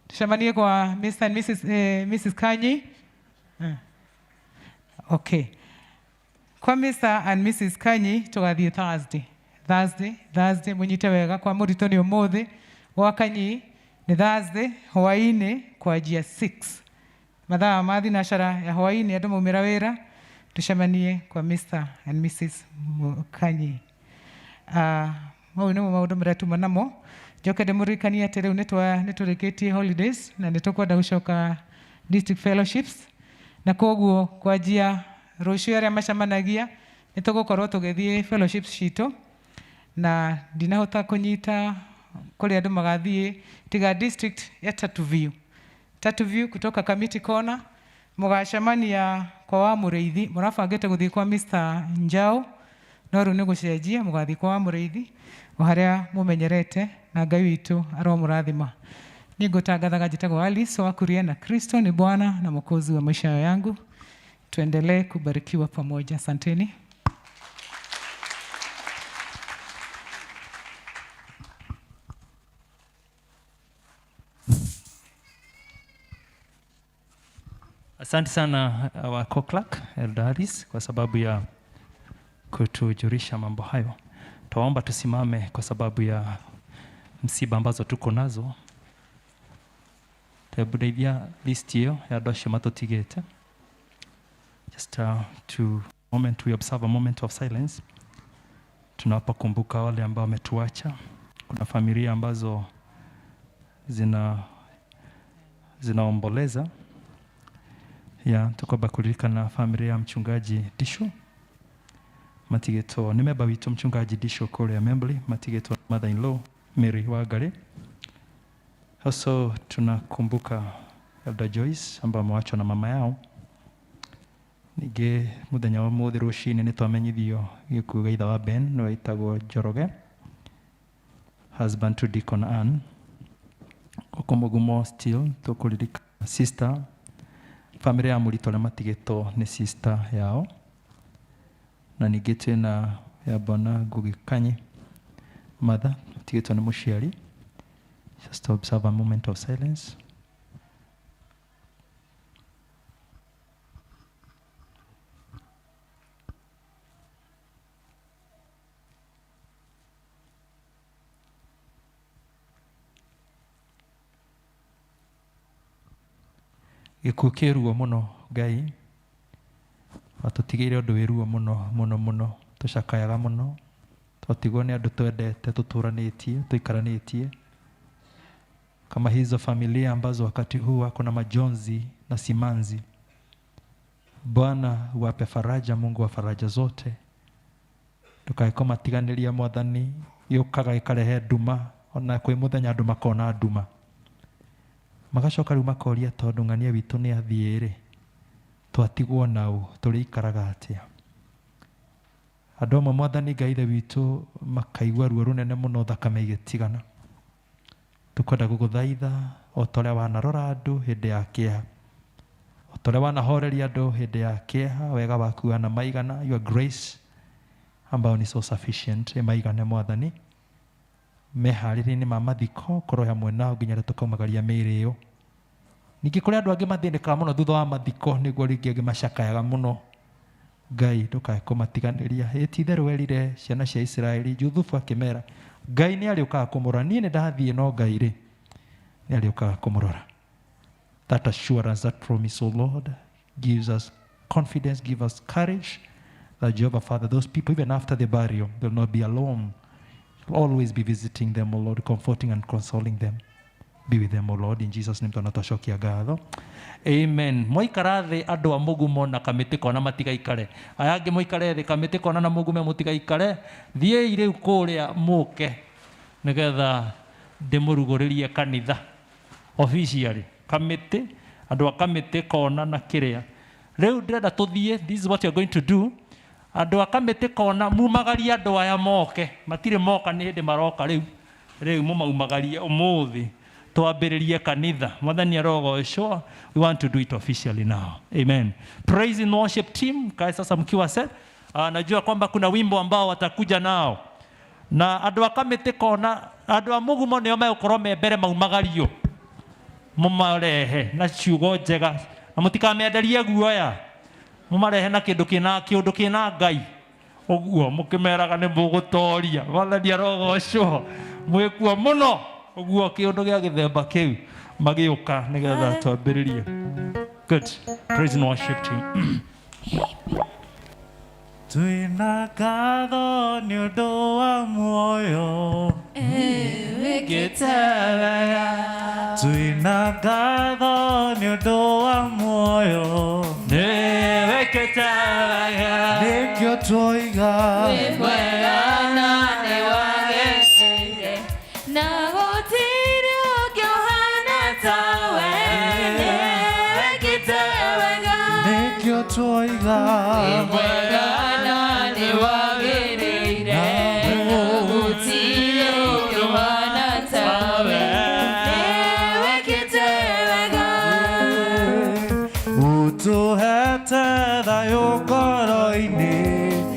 tucemanie kwa Mr and Mrs Kanyi. Okay, kwa Mr and Mrs Kanyi tũgathiĩ Thursday mũnyite wega, kwa Mũritũ nĩ ũmũthĩ, gwa Kanyi nĩ Thursday hwaĩ-inĩ kwanjia 6 mathaa ma thinacara ya hwaĩ-inĩ andũ maumĩra wĩra tucemanie kwa Mr and Mrs Kanyi. Mau nĩmo maũndũ marĩa tuma namo. Njoke ndĩmũririkanie atĩ rĩu nĩ tũrĩkĩtie holidays na nĩ tũkwenda gũcoka district fellowships na koguo kwanjia rũciũ arĩa macemanagia nĩ tũgũkorwo tũgĩthiĩ fellowships citũ na ndinahota kũnyita kũrĩa andũ magathiĩ tiga district ya Tatu View. Tatu View kutoka Kamiti Corner mũgacemania kwa wa Mũrĩithi, mũrabangĩte gũthiĩ kwa Mr. Njau no rĩu nĩ gũcenjia mũgathiĩ kwa wa Mũrĩithi o harĩa mũmenyerete na Ngai witũ aromũrathima. Niĩ ngũtangathaga njĩtagwo Alice wa Kuria na Kristo ni Bwana na Mwokozi wa maisha yangu. Tuendelee kubarikiwa pamoja. Asanteni. Asante sana our co-clerk Elder Harris kwa sababu ya kutujulisha mambo hayo. Tuwaomba tusimame kwa sababu ya msiba ambazo tuko nazo. Tebudeithia list iyo ya andũ acio matũtigĩte. Just to moment we observe a moment of silence tunapokumbuka wale ambao wametuacha. Kuna familia ambazo zinaomboleza ya tukwamba kuririkana familia ya mchungaji Disho matigĩtwo nĩ memba witũ mchungaji Disho kũrĩa Membley matigĩtwo mother in law Mary Wangari. Also tunakumbuka Elder Joyce ambao amewachwa na mama yao. Ningĩ mũthenya wa ũmũthĩ rũcinĩ nĩ twamenyithio gĩkuũ gĩa ithe wa Ben nĩwe wĩtagwo Njoroge, husband to Deacon Ann. Gũkũ Mũgumo still tũkũririkana sister family ya Mũrito arĩa matigĩtwo nĩ sister yao, na ningĩ twĩna ya Bwana Ngugi Kanyi mother matigĩtwo nĩ mũciari. Just to observe a moment of silence. Gĩkuũ kĩ ruo mũno Ngai watũtigĩire ũndũ wĩ ruo mũno mũno mũno, tũcakayaga mũno twatigwo nĩ andũ twendete tũtũranĩtie tũikaranĩtie, kama hizo familia ambazo wakati huu wako na majonzi na simanzi. Bwana wape faraja, Mungu wa faraja zote. Ndũkae kũmatiganĩria Mwathani, yũkaga ĩkarehe nduma, ona kwĩ mũthenya andũ makona nduma, magacoka rĩu makoria tondũ ng'ania witũ nĩ athiĩ rĩ, twatigwo nau tũrĩikaraga atĩa? Andũ amwe Mwathani Ngai Ithe witũ makaigua ruo rũnene mũno thakame igĩtigana. Tũkwenda gũgũthaitha o ta ũrĩa wanarora andũ hĩndĩ ya kĩeha, o ta ũrĩa wanahoreria andũ hĩndĩ ya kĩeha, wega waku wanamaigana, your grace ambao ni so sufficient ĩmaigane Mwathani, meharĩria-inĩ ma mathiko korwo hamwe nao nginya rĩrĩa tũkaumagaria mĩĩrĩ ĩyo. Ningĩ kũrĩ andũ angĩ mathĩnĩkaga mũno thutha wa mathiko, nĩguo rĩngĩ angĩ macakayaga mũno. Ngai ndũkae kũmatiganĩria. Ĩ ti itherũ werire ciana cia Isiraeli, Juthubu akĩmera Ngai nĩ arĩũkaga kũmũrora, niĩ nĩ ndathiĩ no Ngai rĩ nĩ arĩũkaga kũmũrora. That assurance, that promise, O Lord, gives us confidence, gives us courage that Jehovah Father, those people, even after the burial, they'll not be alone. You'll always be visiting them, O Lord, comforting and consoling them. Be with them, O Lord, in Jesus' name. Tunatocokia ngatho. Amen. Mwaikara thĩ andũ a Mũgumo na Kamĩtĩ Kona matigaikare. Aya angĩ mũikare thĩ Kamĩtĩ Kona na Mũgume mũtigaikare. Thiĩi rĩu kũrĩa mũke nĩgetha ndĩmũrugũrĩrie kanitha officially. Kamĩtĩ, andũ a Kamĩtĩ Kona na kĩrĩa. Rĩu ndĩrenda tũthiĩ, this is what you are going to do. Andũ a Kamĩtĩ Kona mumagarie andũ aya moke, matirĩ moka nĩ hĩndĩ maroka rĩu. Rĩu mũmaumagarie ũmũthĩ twambĩrĩrie kanitha. Mwathani arogocwo. We want to do it officially now. Amen. Praise and worship team, kae sasa mkiwa set. Najua kwamba kuna wimbo ambao watakuja nao. Na andũ a Kamĩtĩ Kona, andũ a Mũgumo nĩo megũkorwo me mbere maumagario. Mũmarehe na ciugo njega. Na mũtikamenderie guoya. Mũmarehe na kĩndũ kĩna, kĩũndũ kĩna Ngai. Ũguo mũkĩmeraga nĩ mũgũtoria. Mwathani arogocwo. Mwĩkuo mũno. Ũguo kĩũndũ gĩa gĩthemba kĩu magĩũka nĩgetha twambĩrĩrie. Good. Praise and worship team. Twĩna ngatho nĩ ũndũ wa muoyo Wĩkĩte wega. Twĩna ngatho nĩ ũndũ wa twoiga Wĩ mwega na nĩ wagĩrĩire, na gũtirĩ ũngĩ ũhana tawe, nĩwĩkĩte wega. Nĩkĩo twoiga Wĩ mwega na nĩ wagĩrĩire, na gũtirĩ ũngĩ ũhana tawe, nĩwĩkĩte wega. Ũtũhete thayũ ngoro-inĩ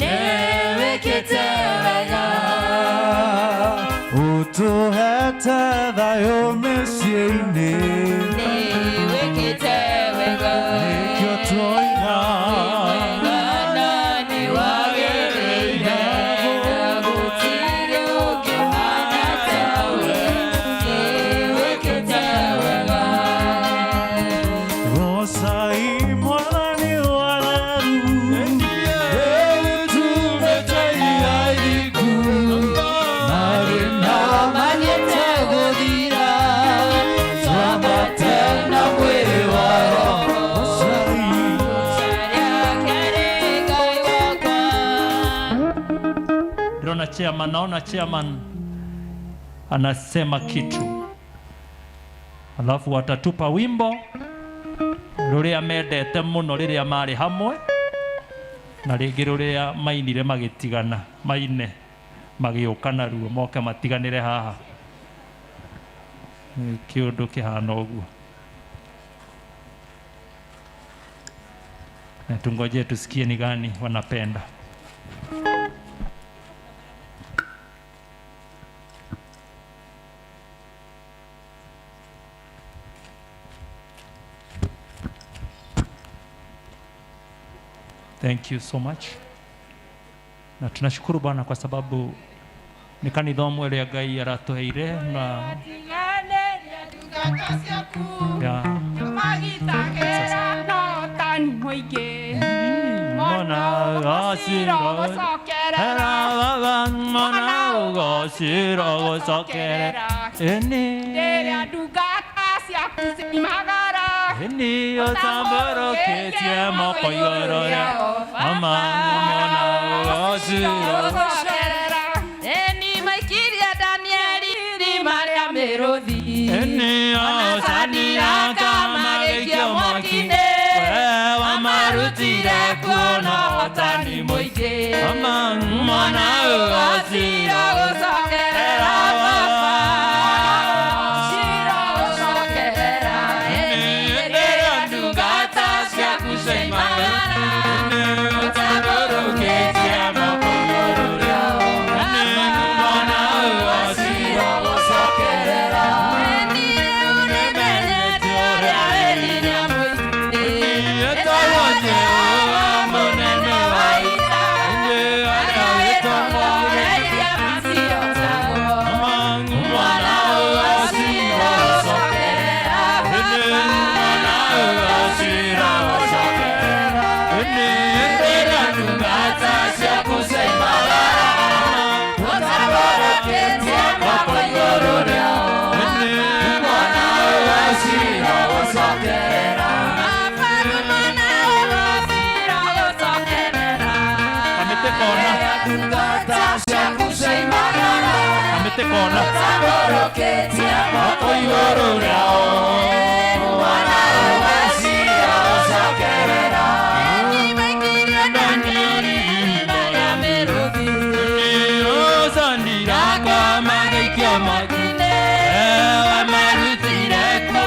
Nĩwĩkĩte wega. Ũtũhete thayũ mĩciĩ-inĩ Nĩwĩkĩte wega. Nĩkĩo twoiga Wega na nĩ wagĩrĩire, na gũtirĩ ũngĩ ũhana tawe, nĩwĩkĩte wega. Gocai Mwathani watheru Nĩũtũmĩte irairiku Marĩ na Manyĩte gũthira, twambate na mwĩrĩ wa roho. Rĩake Ngai wakwa. Ndĩrona chairman, naona chairman anasema kitu, alafu watatupa wimbo rũrĩa mendete mũno rĩrĩa marĩ hamwe na rĩngĩ rũrĩa mainire magĩtigana, maine magĩũka naruo moke matiganĩre haha. Nĩ kĩũndũ kĩhana ũguo, na tungoje tusikie ni gani wanapenda. Thank you so much. Na tunashukuru Bwana kwa sababu nĩ kanitha ũmwe ũrĩa Ngai aratũheire na ya mona gũcokerera baba mona gũciro gũcokerera ĩni Rĩrĩa ndungata ciaku ciumagara ĩni ũtambũrũkĩtie moko igũrũ rĩao mama mona gũciro gũcokerera Eni maikiria Danieli irima rĩa mĩrũthi. Ĩni Sadiraka magĩikio mwaki-inĩ. We wamarutire kuo na ũhotani mũingĩ. Mama mona Gũcira gũciro gũcokerera baba. Gũcira gũcokerera. Eni rĩrĩa ndungata ciaku ciaimagara. Ũtambũrũkĩtie moko igũrũ rĩao mona gũciro gũcokerera. Eni rĩu nĩmenyete ũrĩa wĩ hinya mũingĩ. Ĩtagwo Jehova mũnene wa ita. Arĩa wĩtongoretie mwana gũciro gũcokerera mwana gũciro gũcokerera rĩrĩa ndungata ciaku ciaimagara Ũtambũrũkĩtie moko igũrũ rĩao. Mwana gũciro gũcokerera Kamĩtĩ kona Ndungata ciaku ciaimagara. Kamĩtĩ kona Ũtambũrũkĩtie moko igũrũ rĩao Mwana gũciro gũcokerera. Ũcandiraka magĩikio mwaki-inĩ wamarutire kuo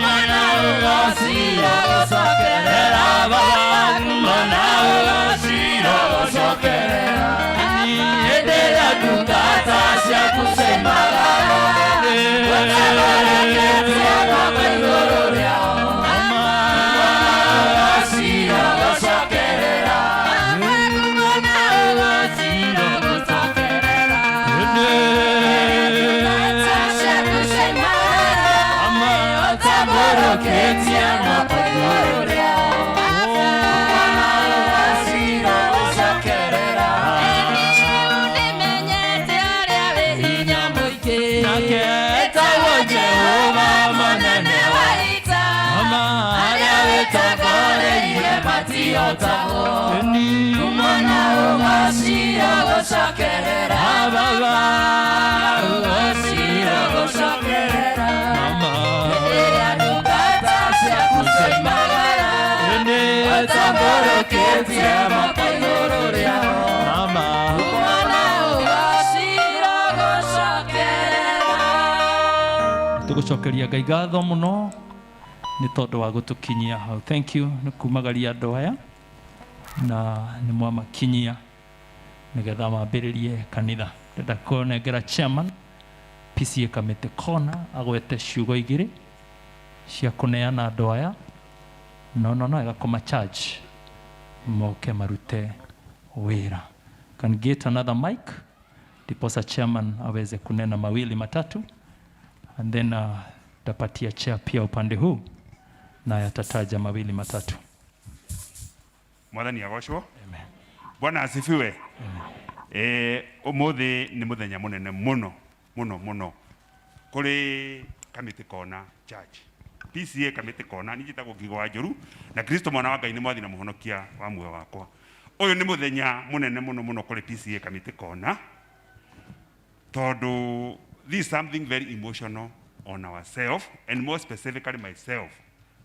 mwana gũciro gũcokerera baba mwana gũciro gũcokerera hĩndĩ ĩrĩa ndungata ciaku ciaimagara ũtambũrũkĩtie moko igũrũ rĩao gũciro gũcokerera Ũtambũrũkĩtie moko igũrũ rĩao. Gũciro gũcokerera. Nĩmenyete ũrĩa wĩ hinya mũingĩ. Nake etagwo Jehova mũnene wa ita. Mama Arĩa wĩtongoreirie matihotagwo. gũcokerera Baba. Rũgacĩro gũcokerera Mama. Rĩrĩa ndungata ciaku cioimagara Ĩnĩ. Ũtambũrũkĩtie moko igũrũ rĩao Mama. Kumana ũgacĩro gũcokerera Tũgũcokeria Ngai ngatho mũno nĩ tondũ wa gũtũkinyia hau. Thank you nĩ kumagaria andũ aya na nĩ mwamakinyia nĩgetha mambĩrĩrie kanitha. Ndĩrenda kũnengera chairman PCA Kamĩtĩ Kona agwete ciugo igĩrĩ cia kũneana andũ aya no no no wega kũma charge moke marute wĩra. Can get another mic ndiposa chairman aweze kunena mawili matatu and then tapatia chair pia upande huu naye atataja mawili matatu. Mwathani agocwo. Bwana asifiwe. Umuthi nĩ mũthenya mũnene mũno mũno mũno kũrĩ Kamĩtĩ Kona Church, PCA Kamĩtĩ Kona. Niĩ njĩtagwo Ngigo wa Njũru na Kristo mwana wa Ngai nĩ mwathi na mũhonokia wa muoyo wakwa. Ũyũ nĩ mũthenya mũnene mũno mũno kũrĩ PCA Kamĩtĩ Kona tondũ this is something very emotional on ourselves and more specifically myself,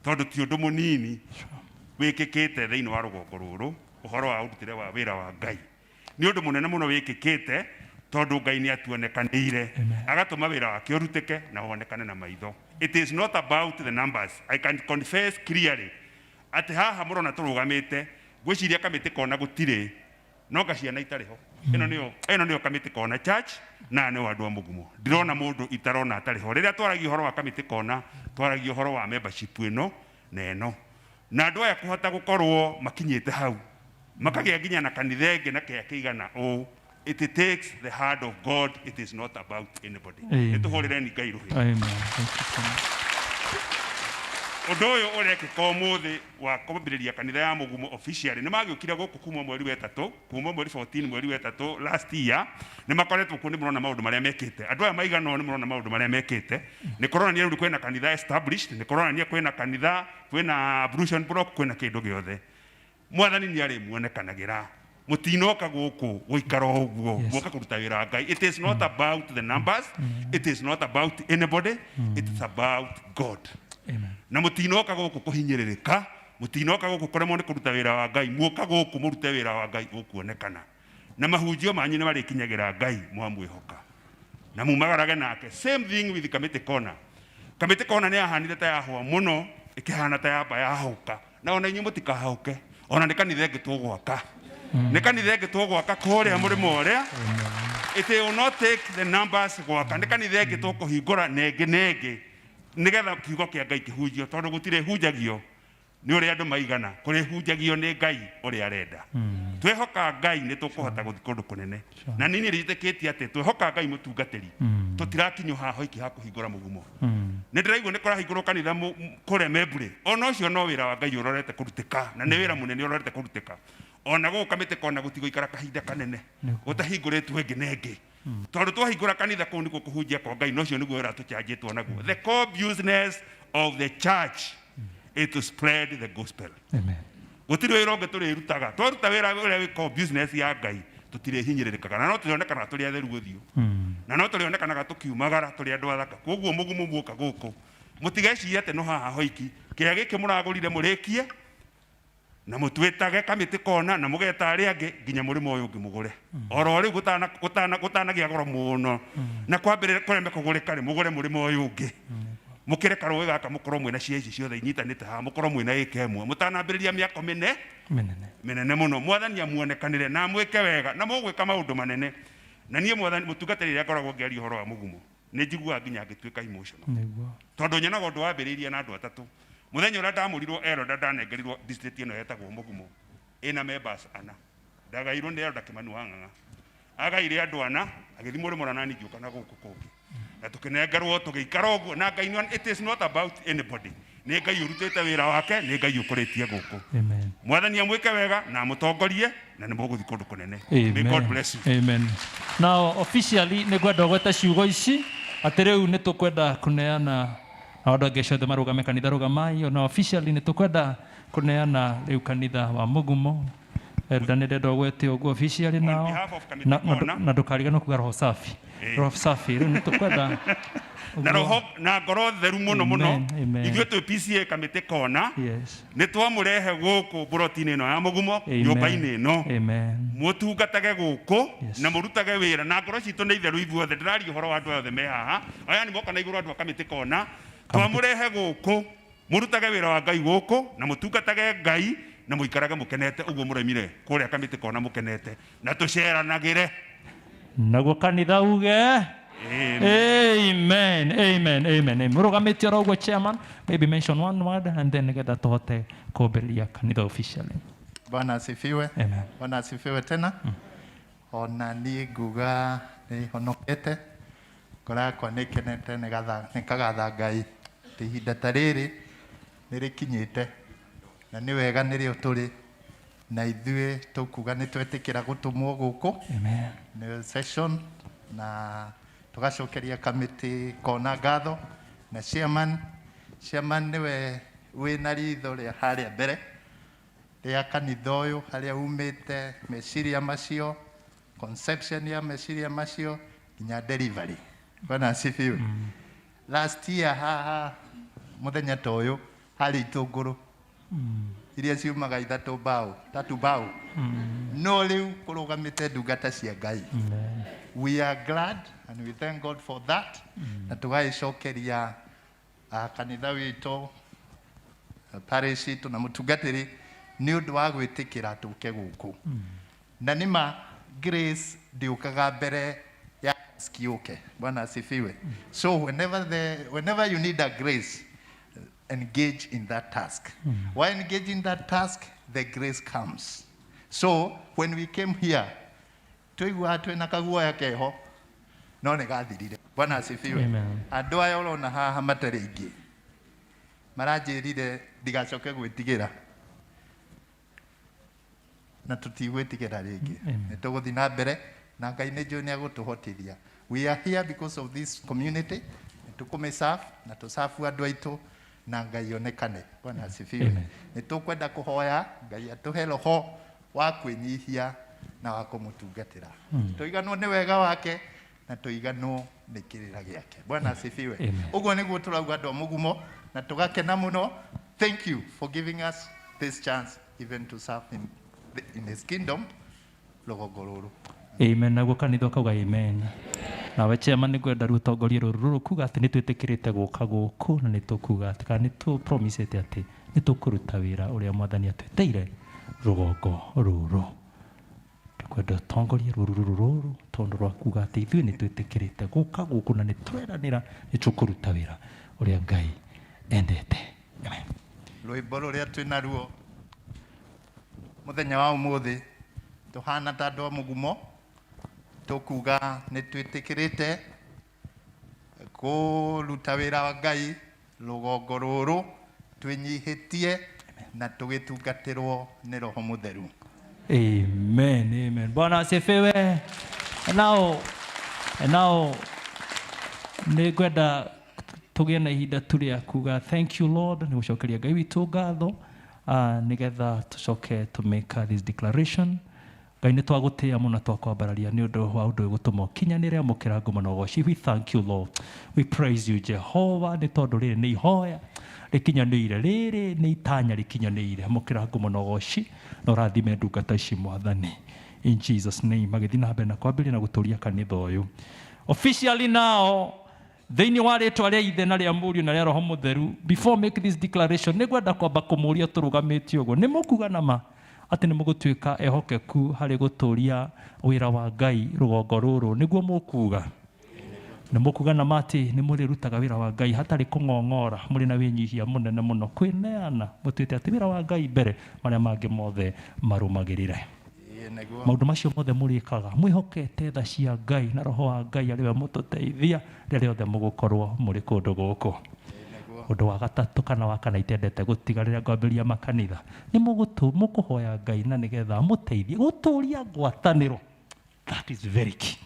tondũ ti ũndũ mũnini wĩkĩkĩte thĩinĩ wa rũgongo rũrũ. Ũhoro wa ũrutĩre wa wĩra wa Ngai nĩ ũndũ mũnene mũno wĩkĩkĩte, tondũ Ngai nĩ atuonekanĩire agatũma wĩra wake ũrutĩke na wonekane na maitho. It is not about the numbers. I can confess clearly atĩ haha mũrona tũrũgamĩte, ngwĩciria Kamĩtĩ Kona gũtirĩ no ciana itarĩ ho. Ĩno nĩyo Kamĩtĩ Kona Church na nĩo andũ a Mũgumo. Ndirona mũndũ itarona atarĩ ho. Rĩrĩa twaragia ũhoro wa Kamĩtĩ Kona, twaragia ũhoro wa membership ĩno na ĩno na andũ aya kũhota gũkorwo makinyĩte hau makagĩa nginya na kanitha ĩngĩ na kĩa kĩigana ũũ. It takes the hand of God. It is not about anybody. Amen. Nĩtũhũrĩreni Ngai rũhĩ. Amen. Thank you so much. Ũndũ ũyũ ũrekĩka ũmũthĩ wa kwambĩrĩria kanitha ya Mũgumo officially, nĩ magĩũkire gũkũ kuma mweri wa ĩtatũ, kuma mweri 14 mweri wa ĩtatũ last year nĩ makoretwo kuo. Nĩ mũrona maũndũ marĩa mekĩte andũ aya maigana ũũ, nĩ mũrona maũndũ marĩa mekĩte. Nĩ kũronania rĩu kwĩna kanitha established, nĩ kũronania kwĩna kanitha, kwĩna ablution block, kwĩna kĩndũ gĩothe. Mwathani nĩ arĩmuonekanagĩra. Mũtinoka gũkũ gũikara o ũguo, muoka kũruta wĩra wa Ngai. It is not about the numbers. It is not about anybody. It is about God. Na mũtinoka gũkũ kũhinyĩrĩrĩka, mũtinoka gũkũ kũremwo nĩ kũruta wĩra wa Ngai. Muoka gũkũ mũrute wĩra wa Ngai ũkuonekana na mahunjio manyu nĩ marĩkinyagĩra Ngai mwamwĩhoka na mumagarage nake. Same thing with Kamĩtĩ Kona. Kamĩtĩ Kona nĩ yahanire ta yahũa mũno, ĩkĩhana ta yamba yahũka, na ona inyuĩ mũtikahũke. Ona nĩ kanitha ĩngĩ tũgwaka, nĩ kanitha ĩngĩ tũgwaka kũrĩa mũrĩmo ũrĩa. It will not take the numbers gwaka. Nĩ kanitha ĩngĩ tũkũhingũra na ĩngĩ na ĩngĩ nĩgetha kiugo kĩa Ngai kĩhunjio, tondũ gũtirĩ hunjagio nĩ ũrĩa andũ maigana, kũrĩ hunjagio nĩ Ngai ũrĩa arenda. Twehoka Ngai nĩ tũkũhota gũthiĩ kũndũ kũnene, na niĩ nĩ njĩtĩkĩtie atĩ twehoka Ngai, mũtungatĩri, tũtirakinywo haha hoiki ha kũhingũra Mũgumo. Nĩ ndĩraigua nĩ kũrahingũrwo kanitha kũrĩa Membure. Ona ũcio no wĩra wa Ngai ũrorete kũrutĩka, na nĩ wĩra mũnene ũrorete kũrutĩka. Ona gũkũ Kamĩtĩ Kona gũtigũikara kahinda kanene gũtahingũrĩtwo ĩngĩ na ĩngĩ, tondũ twahingũra kanitha kũu nĩkuo kũhunjia kwa Ngai, na ũcio nĩguo wĩra tũchanjĩtwo naguo. The core business of the church is to spread the gospel. Amen. Gũtirĩ wĩra ũngĩ tũrĩrutaga. Twaruta wĩra ũrĩa wĩ core business ya Ngai, tũtirĩhinyĩrĩrĩkaga na no tũrĩonekanaga tũrĩ atheru ũthiũ na no tũrĩonekanaga tũkiumagara tũrĩ andũ athaka. Koguo Mũgumo, muoka gũkũ mũtigecirie atĩ no haha hoiki. Kĩrĩa gĩkĩ mũragũrire mũrĩkie na mũtwĩtage Kamĩtĩ Kona na mũgeta arĩa angĩ nginya mũrĩmo ũyũ ũngĩ mũgũre oro rĩu gũtanagĩa goro mũno na kwambĩrĩria kũreme kũgũrĩka rĩ, mũgũre mũrĩmo ũyũ ũngĩ, mũkĩre karũĩ gaka, mũkorwo mwĩna cia ici ciothe inyitanĩte haha, mũkorwo mwĩna ĩka ĩmwe mũtanambĩrĩria mĩako mĩne Mĩnene. mĩnene mũno. Mwathani amuonekanĩre na amwĩke wega na mũgwĩka maũndũ manene. Na niĩ mwathani mũtungatĩri, rĩrĩa ngoragwo ngĩaria ũhoro wa Mũgumo, nĩ njiguaga nginya ngĩtuĩka emotional tondũ nyonaga ũndũ wambĩrĩirie na andũ atatũ. Mũthenya ũrĩa ndamũrirwo elder, ndanengerirwo district ĩno yetagwo Mũgumo ĩna members ana. Ndagairwo nĩ elder Kĩmani wa Ng'ang'a, agaire andũ ana, agĩthiĩ mũrĩmo na nani ngĩũka na gũkũ kũngĩ na tũkĩnengerwo tũgĩikara ũguo na Ngai. It is not about anybody. Nĩ Ngai ũrutĩte wĩra wake, nĩ Ngai ũkũrĩtie gũkũ. Amen. Mwathani amwĩke wega na amũtongorie na nĩ mũgũthiĩ kũndũ kũnene. May God bless you. Amen. Now officially nĩ ngwenda ũgwete ciugo ici atĩ rĩu nĩ tũkwenda kũneana na andũ angĩ acio othe marũgame kanitha rũgamai. Ona officially nĩ tũkwenda kũneana rĩu kanitha wa Mũgumo. Elda nĩ ndenda ũgwete ũguo officially nao behalf of Kamiti Kona. na ndũkariganĩrwo kuga roho safi. Eh. Roho safi rĩu nĩ tũkwenda na roho na ngoro theru muno muno. Amen, amen. Ithuĩ twĩ PCA Kamĩtĩ Kona Yes. nĩ twamũrehe gũkũ mburoti-inĩ ĩno ya mũgumo, Amen. nyũmba-inĩ ĩno. Amen. Mũtungatage gũkũ na mũrutage wĩra na ngoro citũ nĩ itheru ithuothe. Ndĩraria ũhoro wa andũ aya othe me haha, aya nĩ moka na igũrũ, andũ a Kamĩtĩ Kona. Twamũrehe gũkũ mũrutage wĩra wa Ngai gũkũ na mũtungatage Ngai na mũikarage mũkenete ũguo mũremire kũrĩa Kamĩtĩ Kona mũkenete, na tũceranagĩre. Naguo kanitha uge amen, amen, amen. Mũrũgamĩte oro ũguo, chairman, maybe mention one word and then nĩgetha tũhote kwambĩrĩria kanitha officially. Bwana asifiwe. Amen. Bwana asifiwe tena. Ona niĩ nguga nĩ honokete, ngoro yakwa nĩ ĩkenete, nĩ kagatha Ngai atĩ ihinda ta rĩrĩ nĩ rĩkinyĩte na nĩ wega nĩrĩo tũrĩ na ithuĩ tũkuga nĩ twetĩkĩra gũtũmwo gũkũ. Amen. Nĩ session na tũgacokeria Kamĩtĩ Kona ngatho na chairman. Chairman nĩwe wĩna ritho rĩa harĩa mbere rĩa kanitha ũyũ, harĩa umĩte meciria macio, conception ya meciria macio nginya delivery. Bwana asifiwe. Last year haha mũthenya ta ũyũ harĩ itũngũrũ iria ciumaga ithatũ mbaũ, tatu mbaũ, no rĩu kũrũgamĩte ndungata cia Ngai. We are glad and we thank God for that. Na tũgagĩcokeria kanitha witũ, parish itũ na mũtungatĩri nĩ ũndũ wa gwĩtĩkĩra tũke gũkũ. Na nĩma grace ndĩũkaga mbere ya task yũke. Bwana asifiwe. So whenever you need a grace, engage in that task. Why engage in that task? The grace comes. So when we came here, twaiguaga twĩna kaguoya keho, no nĩ gathirire. Bwana asifiwe. Amen. Andũ aya ũrona haha matarĩ aingĩ maranjĩrire ndigacoke gwĩtigĩra, na tũtigwĩtigĩra rĩngĩ. Nĩ tũgũthiĩ na mbere na Ngai nĩ njũĩ nĩ agũtũhotithia. We are here because of this community. Nĩ tũkũmĩserve na tũcabu andũ aitũ na Ngai onekane. Bwana asifiwe. Amen. Nĩ tũkwenda kũhoya Ngai atũhe roho wa kwĩnyihia na wa kũmũtungatĩra, tũiganwo nĩ wega wake na tũiganwo nĩ kĩrĩra gĩake. Bwana asifiwe. Amen. Ũguo nĩguo tũrauga andũ a mũgumo, na tũgakena mũno. Thank you for giving us this chance even to serve him in his kingdom rũgongo rũrũ. Amen. Naguo kanitha ũkauga amen. Nawe chairman, nĩngwenda rĩu ũtongorie rũrũ rũrũ kuga atĩ nĩ twĩtĩkĩrĩte gũka gũkũ na nĩ tũkuga atĩ kana nĩ tũ promisĩte atĩ nĩ tũkũruta wĩra ũrĩa mwathani atwĩtĩire rũgongo rũrũ. Tũkwenda ũtongorie rũrũ rũrũ rũrũ tondũ rwa kuga atĩ ithuĩ nĩ twĩtĩkĩrĩte gũka gũkũ na nĩ tweranĩra nĩ tũkũruta wĩra ũrĩa Ngai endete. Amen. Rwĩmbo rũrĩa twĩ naruo mũthenya wa ũmũthĩ tũhana ta andũ a mũgumo, tũkuga nĩ twĩtĩkĩrĩte kũruta wĩra wa Ngai rũgongo rũrũ, twĩnyihĩtie na tũgĩtungatĩrwo nĩ Roho Mũtheru. Amen, amen. Bwana asifiwe. And now, nĩ ngwenda tũgĩe na ihinda tu rĩa kuga thank you, Lord, nĩ gũcokeria Ngai witũ ngatho, nĩgetha tũcoke to make this declaration. Ngai, nĩ twagũtĩĩa mũno, twakwambararia nĩ ũndũ wa ũndũ ũyũ gũtũma ũkinyanĩre. Amũkĩra ngumo na ũgoci. We thank you, Lord. We praise you, Jehovah, nĩ tondũ rĩrĩ nĩ ihoya rĩkinyanĩire, rĩrĩ nĩ itanya rĩkinyanĩire. Amũkĩra ngumo na ũgoci na ũrathime ndungata ici, Mwathani, in Jesus' name, magĩthiĩ na mbere na kwambĩrĩria na gũtũria kanitha ũyũ officially now thĩinĩ wa rĩtwa rĩa Ithe na rĩa Mũriũ na rĩa Roho Mũtheru. Before make this declaration, nĩ ngwenda kwamba kũmũria tũrũgamĩtie ũguo, nĩ mũkuga na ma atĩ nĩ mũgũtuĩka ehokeku harĩ gũtũria wĩra wa Ngai rũgongo rũrũ? Nĩguo mũkuga? Nĩ mũkuga na ma atĩ nĩ mũrĩrutaga wĩra wa Ngai hatarĩ kũng'ong'ora, mũrĩ na wĩnyihia mũnene mũno, kwĩneana, mũtuĩte atĩ wĩra wa Ngai mbere, marĩa mangĩ mothe marũmagĩrĩre? Ĩĩ, nĩguo. Maũndũ macio mothe mũrĩkaga mwĩhokete tha cia Ngai na Roho wa Ngai arĩ we mũtũteithia rĩrĩa rĩothe mũgũkorwo mũrĩ kũndũ gũkũ. Ũndũ wa gatatũ kana wa kana itendete gũtiga rĩrĩa ngwambĩrĩria makanitha, nĩ mũkũhoya Ngai na nĩgetha amũteithie gũtũria ngwatanĩro. That is very key,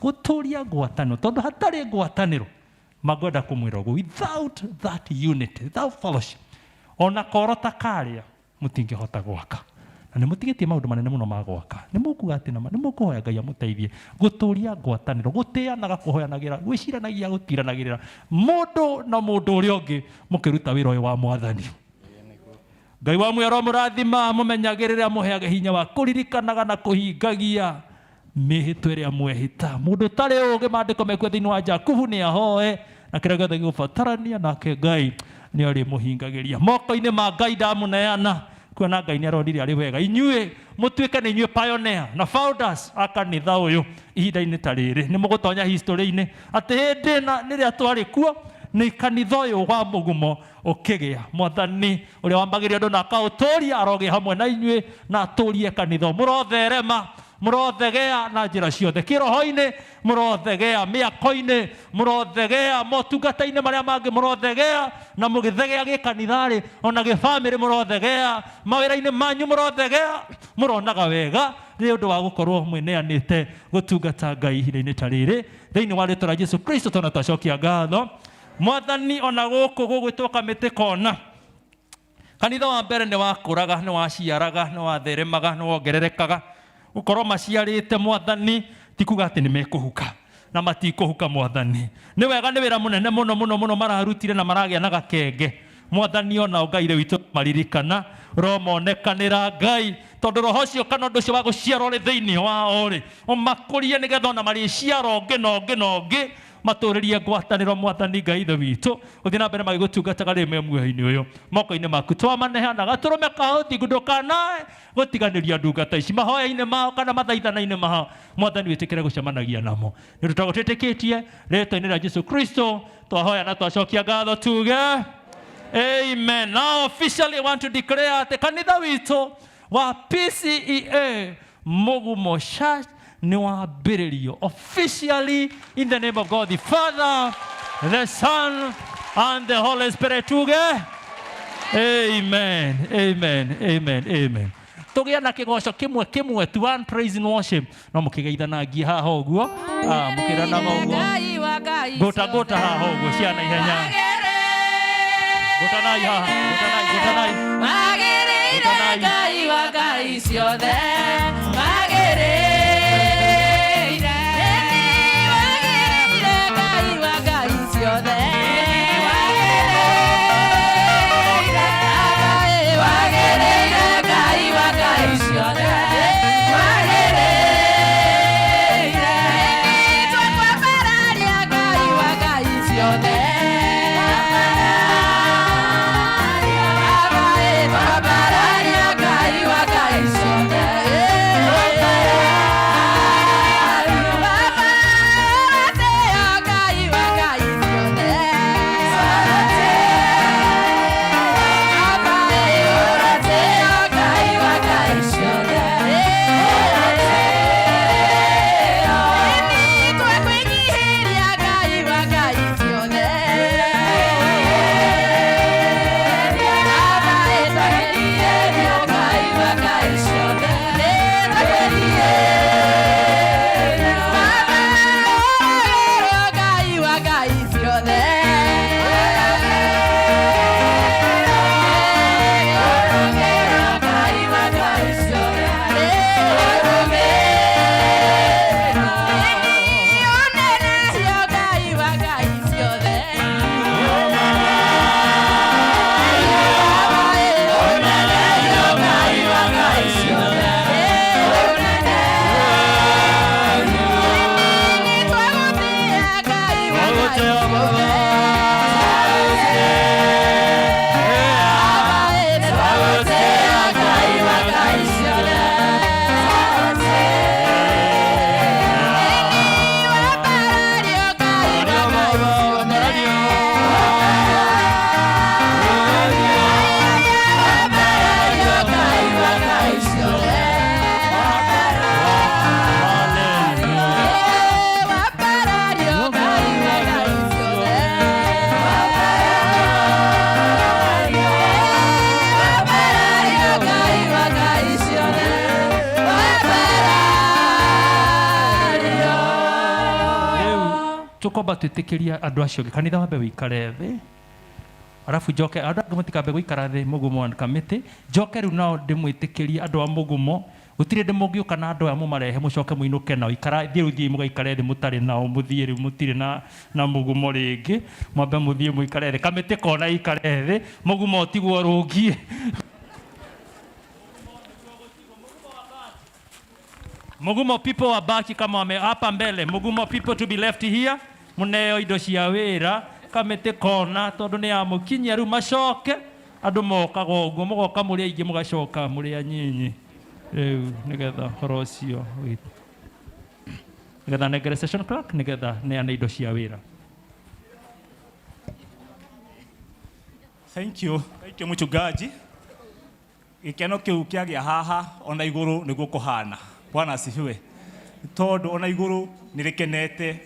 gũtũria ngwatanĩro, tondũ hatarĩ ngwatanĩro, mangwenda kũmwĩra ũguo, without that unity, without fellowship, ona koro ta karĩa mũtingĩhota gwaka. Na nĩ mũtigĩtie maũndũ manene mũno ma gwaka. Nĩ mũkuga atĩ nama nĩ mũkũhoya Ngai amũteithie gũtũria ngwatanĩro, gũtĩanaga, kũhoyanagĩra, gwĩciranagia, gũtiranagĩrĩra mũndũ na mũndũ ũrĩa ũngĩ mũkĩruta wĩra ũyũ wa Mwathani. Ngai wa muoyo mũrathima, mũmenyagĩrĩre, amũheage hinya wa kũririkanaga na kũhingagia mĩhĩtwa ĩrĩa mwehĩta. Mũndũ ũtarĩ ũũgĩ, maandĩko mekuo thĩinĩ wa Jakubu, nĩ ahoe na kĩrĩa gĩothe gĩgũbatarania, nake Ngai nĩ arĩmũhingagĩria. Moko-inĩ ma Ngai ndamũneana, kuona Ngai nĩ aronire arĩ wega inyuĩ mũtuĩke nĩ inyuĩ pioneer na founders a kanitha ũyũ. Ihinda-inĩ ta rĩrĩ nĩ mũgũtonya history-inĩ atĩ hĩndĩ na rĩrĩa twarĩ kuo nĩ kanitha ũyũ wa Mũgumo ũkĩgĩa. Mwathani ũrĩa wambagĩrĩria andũ na akaũtũria arogĩa hamwe na inyuĩ na atũrie kanitha. Mũrotherema, mũrothegea na njĩra ciothe, kĩroho-inĩ mũrothegea, mĩako-inĩ mũrothegea, motungata-inĩ marĩa mangĩ mũrothegea, na mũgĩthegea gĩkanitha-rĩ, ona gĩbamĩrĩ mũrothegea, mawĩra-inĩ manyu mũrothegea, mũronaga wega nĩ ũndũ wa gũkorwo mwĩneanĩte gũtungata Ngai ihinda-inĩ ta rĩrĩ. Thĩinĩ wa rĩtwa rĩa Jesu Kristo tona twacokia ngatho Mwathani. Ona gũkũ gũgwĩtwo Kamĩtĩ Kona, kanitha wa mbere nĩ wakũraga, nĩ waciaraga, nĩ watheremaga, nĩ wongererekaga. Gũkorwo maciarĩte, Mwathani, ti kuga atĩ nĩ mekũhuka, na matikũhuka. Mwathani, nĩ wega, nĩ wĩra mũnene mũno mũno mũno mararutire na maragĩa na gakenge. Mwathani, ona Ngai witũ, maririkana romonekanĩra Ngai, tondũ roho ũcio kana ũndũ ũcio wa gũciarwo rĩ thĩinĩ wao rĩ, ũmakũrie nĩgetha ona marĩciara ũngĩ na ũngĩ na ũngĩ, matũrĩrie ngwatanĩro. Mwathani Ngai Ithe witũ, ũthiĩ na mbere magĩgũtungataga rĩ me muoyo-inĩ ũyũ. Moko-inĩ maku twamaneana, gatũrũme ka ũthingu ndũkanae gũtiganĩria ndungata ici mahoya-inĩ mao kana mathaithana-inĩ mao. Mwathani, wĩtĩkĩre gũcemanagia namo, nĩ ũndũ twagwo twĩtĩkĩtie rĩtwa-inĩ rĩa Jesu Kristo twahoya na twacokia ngatho, tuge amen. Now officially I want to declare atĩ kanitha witũ wa PCEA Mugumo Church nĩ wambĩrĩrio officially in the name of God the Father, the Son and the Holy Spirit. Tuge amen, amen, amen, amen. Tũgĩa na kĩgoco kĩmwe kĩmwe tu, one praise and worship, no mũkĩgeithanagie haha ũguo. Ah, mũkĩranaga ũguo, ngũta ngũta haha ũguo, ciana ihenya, ngũtanai haha, ngũtanai, ngũtanai. Wagĩrĩire Ngai wa ngai ciothe, wagĩrĩire. Ĩni wagĩrĩire Ngai wa ngai ciothe, wagĩrĩire. Wagĩrĩire Ngai wa ngai ciothe, wagĩrĩire. Ĩni twakwambararia Ngai wa ngai ciothe, twambararia Ngai wa ngai ciothe. Baba, ũratĩo Ngai wa ngai ciothe. Baba, ũratĩo Ngai wa ngai ciothe. Ĩni twakwĩnyihĩria Ngai wa ngai ciothe. Baba, twakwĩnyihĩria Ngai wa ngai ciothe. Baba, Ngai wa ngai ciothe. Ngai wa ngai ciothe. Ũnene Ngai wa ngai ciothe. Ngai wa ngai ciothe. Twagũtĩĩa Ngai wa ngai ciothe. Twagũtĩĩa Ngai wa ngai ciothe. Wambarario Ngai wa ngai ciothe. Wambarario Ngai wa ngai ciothe. Wambarario Ngai wa ngai ciothe. Wambarario Ngai wa ngai ciothe. Wambarario. Rĩu tũkwamba twĩtĩkĩria andũ acio angĩ kanitha wambe wĩikare thĩ. Arabu njoke andũ angĩ mũtikambe gũikara thĩ Mugumo and committee, njoke rĩu nao ndĩmwĩtĩkĩrie andũ a Mugumo. Gũtirĩ ndĩ mũngĩũka na andũ aya mũmarehe mũcoke mũinũke nao. Ikara thiĩ rĩu, thiĩ mũgaikare thĩ mũtarĩ nao, mũthiĩ rĩu mũtirĩ na Mugumo rĩngĩ, mwambe mũthiĩ mũikare thĩ. Kamĩtĩ kona ikare thĩ, Mugumo ũtigwo rũngiĩ. Mugumo people wabaki kama wame hapa mbele. Mugumo people to be left here. Muneo indo cia wĩra, kamĩtĩ kona tondũ nĩ ya mũkinyia rĩu macoke. Andũ mokaga ũguo, mũgoka mũrĩ aingĩ, mũgacoka mũrĩ anyinyi rĩu, nĩgetha ũhoro ũcio nĩgetha nengere session clerk nĩgetha neane indo cia wĩra. Thank you. Thank you, mchungaji. Gĩkeno kĩu kĩagĩa haha ona igũrũ nĩguo kũhana. Bwana asifiwe. Tondũ ona igũrũ nĩ rĩkenete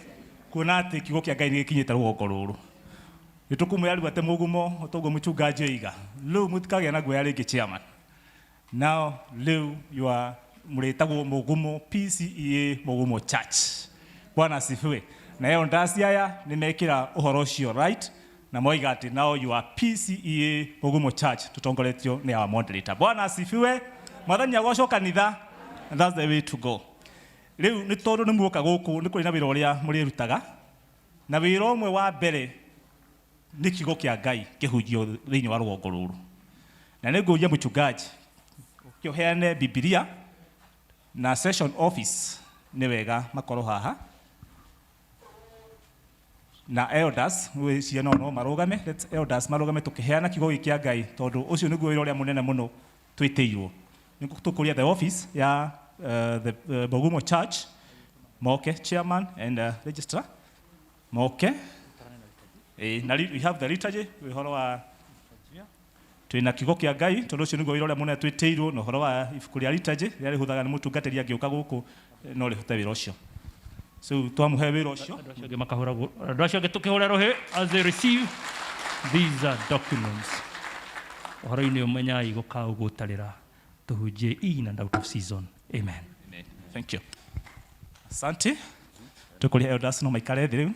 kuona atĩ kiugo kĩa Ngai nĩ gĩkinyĩte rũgongo rũrũ. Nĩ tũkũmwĩra rĩu atĩ Mũgumo, toguo mchungaji oiga. Rĩu mũtikagĩa na guoya rĩngĩ, chairman. Now rĩu you are mũrĩtagwo Mũgumo PCEA Mũgumo Church. Bwana asifiwe. Na elders aya nĩ mekĩra ũhoro ũcio right na moiga atĩ now you are PCEA Mũgumo Church, tũtongoretio nĩ our moderator. Bwana asifiwe. Mwathani agocwo kanitha. And that's the way to go. Rĩu nĩ tondũ nĩ muoka gũkũ, nĩ kũrĩ na wĩra ũrĩa mũrĩrutaga, na wĩra ũmwe wa mbere nĩ kiugo kĩa Ngai kĩhunjio thĩinĩ wa rũgongo rũrũ. Na nĩ ngũria mchungaji ũkĩũheane Bibilia na session office, nĩ wega makorwo haha na elders gwĩciria no marũgame. Let's elders marũgame tũkĩheana kiugo gĩkĩ kĩa Ngai, tondũ ũcio nĩguo wĩra ũrĩa mũnene mũno twĩtĩirwo. Nĩ tũkũria the office ya the Mugumo Church moke, chairman and registrar moke. Na we have the liturgy, ũhoro wa twĩna kiugo kĩa Ngai, tondũ ũcio nĩguo wĩra ũrĩa mũnene twĩtĩirwo, na ũhoro wa ibuku rĩa liturgy rĩrĩa rĩhũthagĩra nĩ mũtungatĩri angĩũka gũkũ, no rĩhote wĩra ũcio. So twamũhe wĩra ũcio. Andũ acio angĩ makahũragwo, andũ acio angĩ tũkĩhũra rũhĩ as they receive these documents. Ũhoro-inĩ ũmenyai gũkaũgũtarĩra tũhunjie in and out of season. Amen. Amen. Thank you. Asante. Tũkũria elders no maikare thĩ rĩu.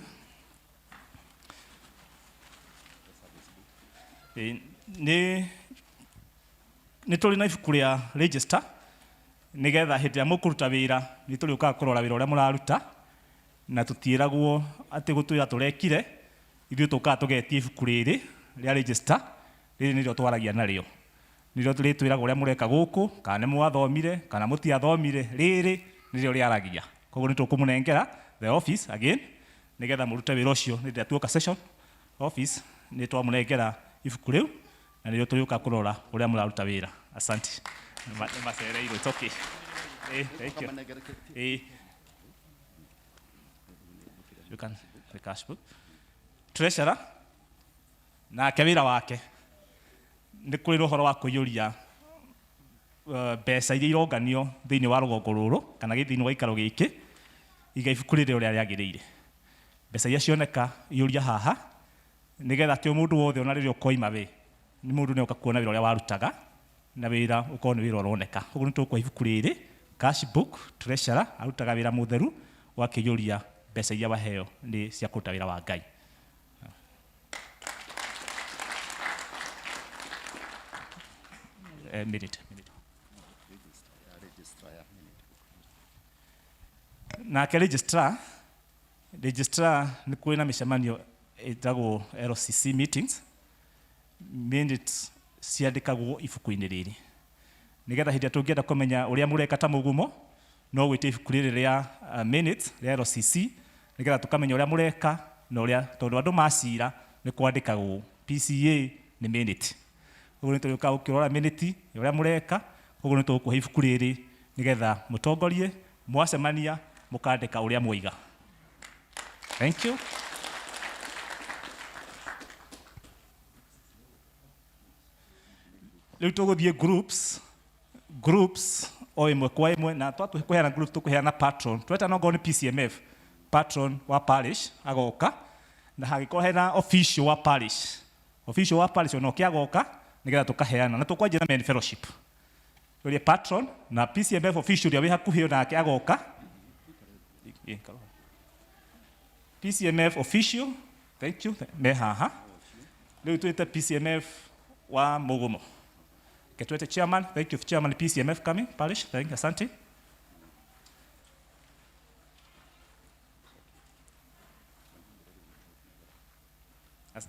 Nĩ tũrĩ na ibuku rĩa register, nĩgetha hĩndĩ ĩrĩa mũkũruta wĩra nĩ tũrĩũkaga kũrora wĩra ũrĩa mũraruta, na tũtiĩragwo atĩ gũtwĩra tũrekire. Ithuĩ tũkaga tũgetia ibuku rĩrĩ rĩa register. Rĩrĩ nĩrĩo twaragia narĩo, nĩrĩo rĩtwĩraga ũrĩa mũreka gũkũ, kana nĩ mwathomire kana mũtiathomire. Rĩrĩ nĩrĩo rĩaragia. Koguo nĩ tũkũmũnengera the office again nĩgetha mũrute wĩra ũcio. Nĩ rĩrĩa tuoka session office, nĩ twamũnengera ibuku rĩu, na nĩrĩo tũrĩũka kũrora ũrĩa mũraruta wĩra. Asante. Nĩ macereirwo. It's okay. Thank you. You can the cash book. Treasurer nake wĩra wake nĩ kũrĩ na ũhoro wa kũiyũria mbeca iria ironganio thĩinĩ wa rũgongo rũrũ kana thĩinĩ wa gĩikaro gĩkĩ. Iga ibuku rĩrĩ ũrĩa rĩagĩrĩire, mbeca iria cioneka iyũria haha, nĩgetha atĩ o mũndũ wothe ona rĩrĩa ũkoima wĩ nĩ mũndũ nĩ oka kuona wĩra ũrĩa warutaga, na wĩra ũkorwo nĩ wĩra ũroneka. Ũguo nĩ tũkũhe ibuku rĩrĩ, cash book. Treasurer arutaga wĩra mũtheru wa kĩiyũria mbeca iria waheo nĩ cia kũruta wĩra wa Ngai. Minute, minute. Nake registrar nĩ kũrĩ na mĩcemanio ĩtagwo LCC meetings, minutes ciandĩkagwo ibuku-inĩ rĩrĩ, nĩgetha hĩndĩ ĩrĩa tũngĩenda kũmenya ũrĩa mũreka ta Mũgumo, no gwĩtia ibuku rĩrĩ rĩa minutes rĩa LCC, nĩgetha tũkamenya ũrĩa mũreka na ũrĩa, tondũ andũ macira nĩ kwandĩkagwo PCA nĩ minute. Ũguo nĩ tũrĩũkaga gũkĩrora minute ya ũrĩa mũreka. Ũguo nĩ tũgũkũhe ibuku rĩrĩ nĩgetha mũtongorie mwacemania mũkandĩka ũrĩa mwoiga. Thank you. Rĩu tũgũthiĩ groups o ĩmwe kwa ĩmwe, na twatuhe kũheana group, tũkũheana patron. Twetana okorwo nĩ PCMF, patron wa parish agoka, na hangĩkorwo hena official wa parish, official wa parish onoke agoka, nĩgetha tũkaheana na tũkwanjia na men fellowship. Ũrĩa patron na PCMF official ũrĩa wĩ hakuhĩ onake agoka. PCMF official, thank you, me haha. Rĩu twĩte PCMF wa Mũgũmo. Reke twĩte chairman. Thank you chairman PCMF coming parish. Thank you, asante.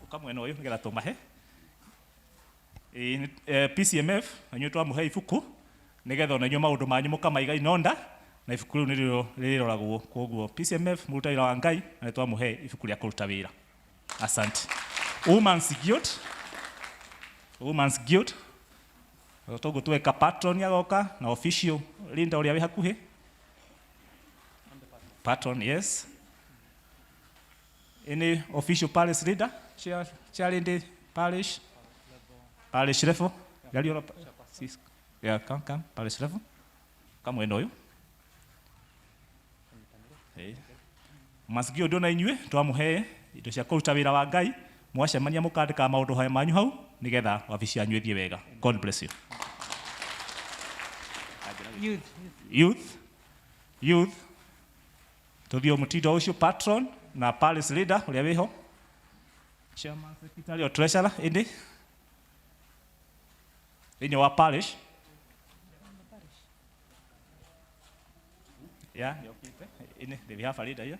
Ũka mwena ũyũ nĩgetha tũmahe. Ĩĩ, PCMF na inyuĩ twamũhe ibuku nĩgetha ona inyuĩ maũndũ manyu mũkamaiga in order na ibuku rĩu nĩrĩo rĩroragwo. Koguo PCMF mũruta wĩra wa Ngai na nĩtwamũhe ibuku rĩa kũruta wĩra. Asante. Women's Guild. Women's Guild. Toguo tweka patron agoka na official Linda ũrĩa wĩ hakuhĩ. Patron, yes. Any official parish leader? Chair, chair lady, parish? Parish level? Yeah, come, come, parish level. Come mwena ũyũ. Ĩĩ. Masikio ndona inyuĩ twamũhe indo cia kũruta wĩra wa Ngai, mwacemania mũkandĩka maũndũ haya manyu hau nĩgetha wabici yanyu ĩthiĩ wega. God bless you. Youth. Youth. Youth. Tũthiĩ mũtindo ũcio patron na parish leader ũrĩa wĩho. Chairman, secretary or treasurer ĩndĩ thĩinĩ wa parish. Yeah, nĩokĩte. Ĩnĩ, we have a leader here.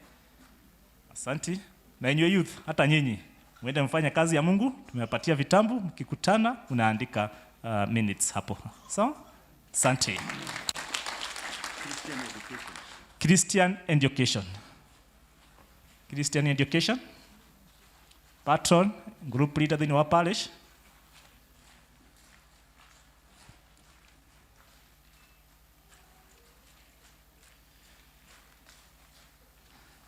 Asante. Na inyuĩ youth, hata nyinyi mwende mfanye kazi ya Mungu. Tumewapatia vitabu, mkikutana unaandika minutes hapo. So, asante. Christian education. Christian education. Patron, group leader thĩinĩ wa parish.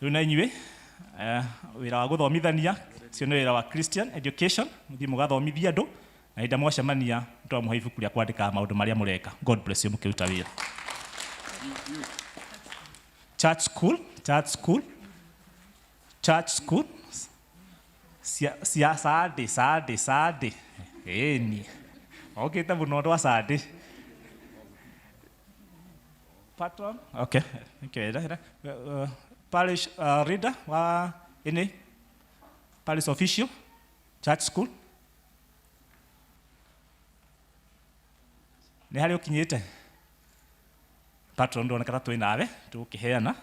Rĩu na inyuĩ wĩra wa gũthomithania ũcio nĩ wĩra wa Christian education, mũthiĩ mũgathomithie andũ na hĩndĩ mwacemania twamũhe ibuku rĩa kwandĩka maũndũ marĩa mũreka. God bless you mũkĩruta wĩra. Church school, church school, church school. Cia Sunday, Sunday, Sunday. Ĩni. Okĩte mũno ũndũ wa Sunday. Patron? Okay. Thank you. Eda, eda. Parish leader wa ini parish official church school. Nĩ harĩa ũkinyĩte? Patron ndoneka ta twĩ nawe tũgũkĩheana.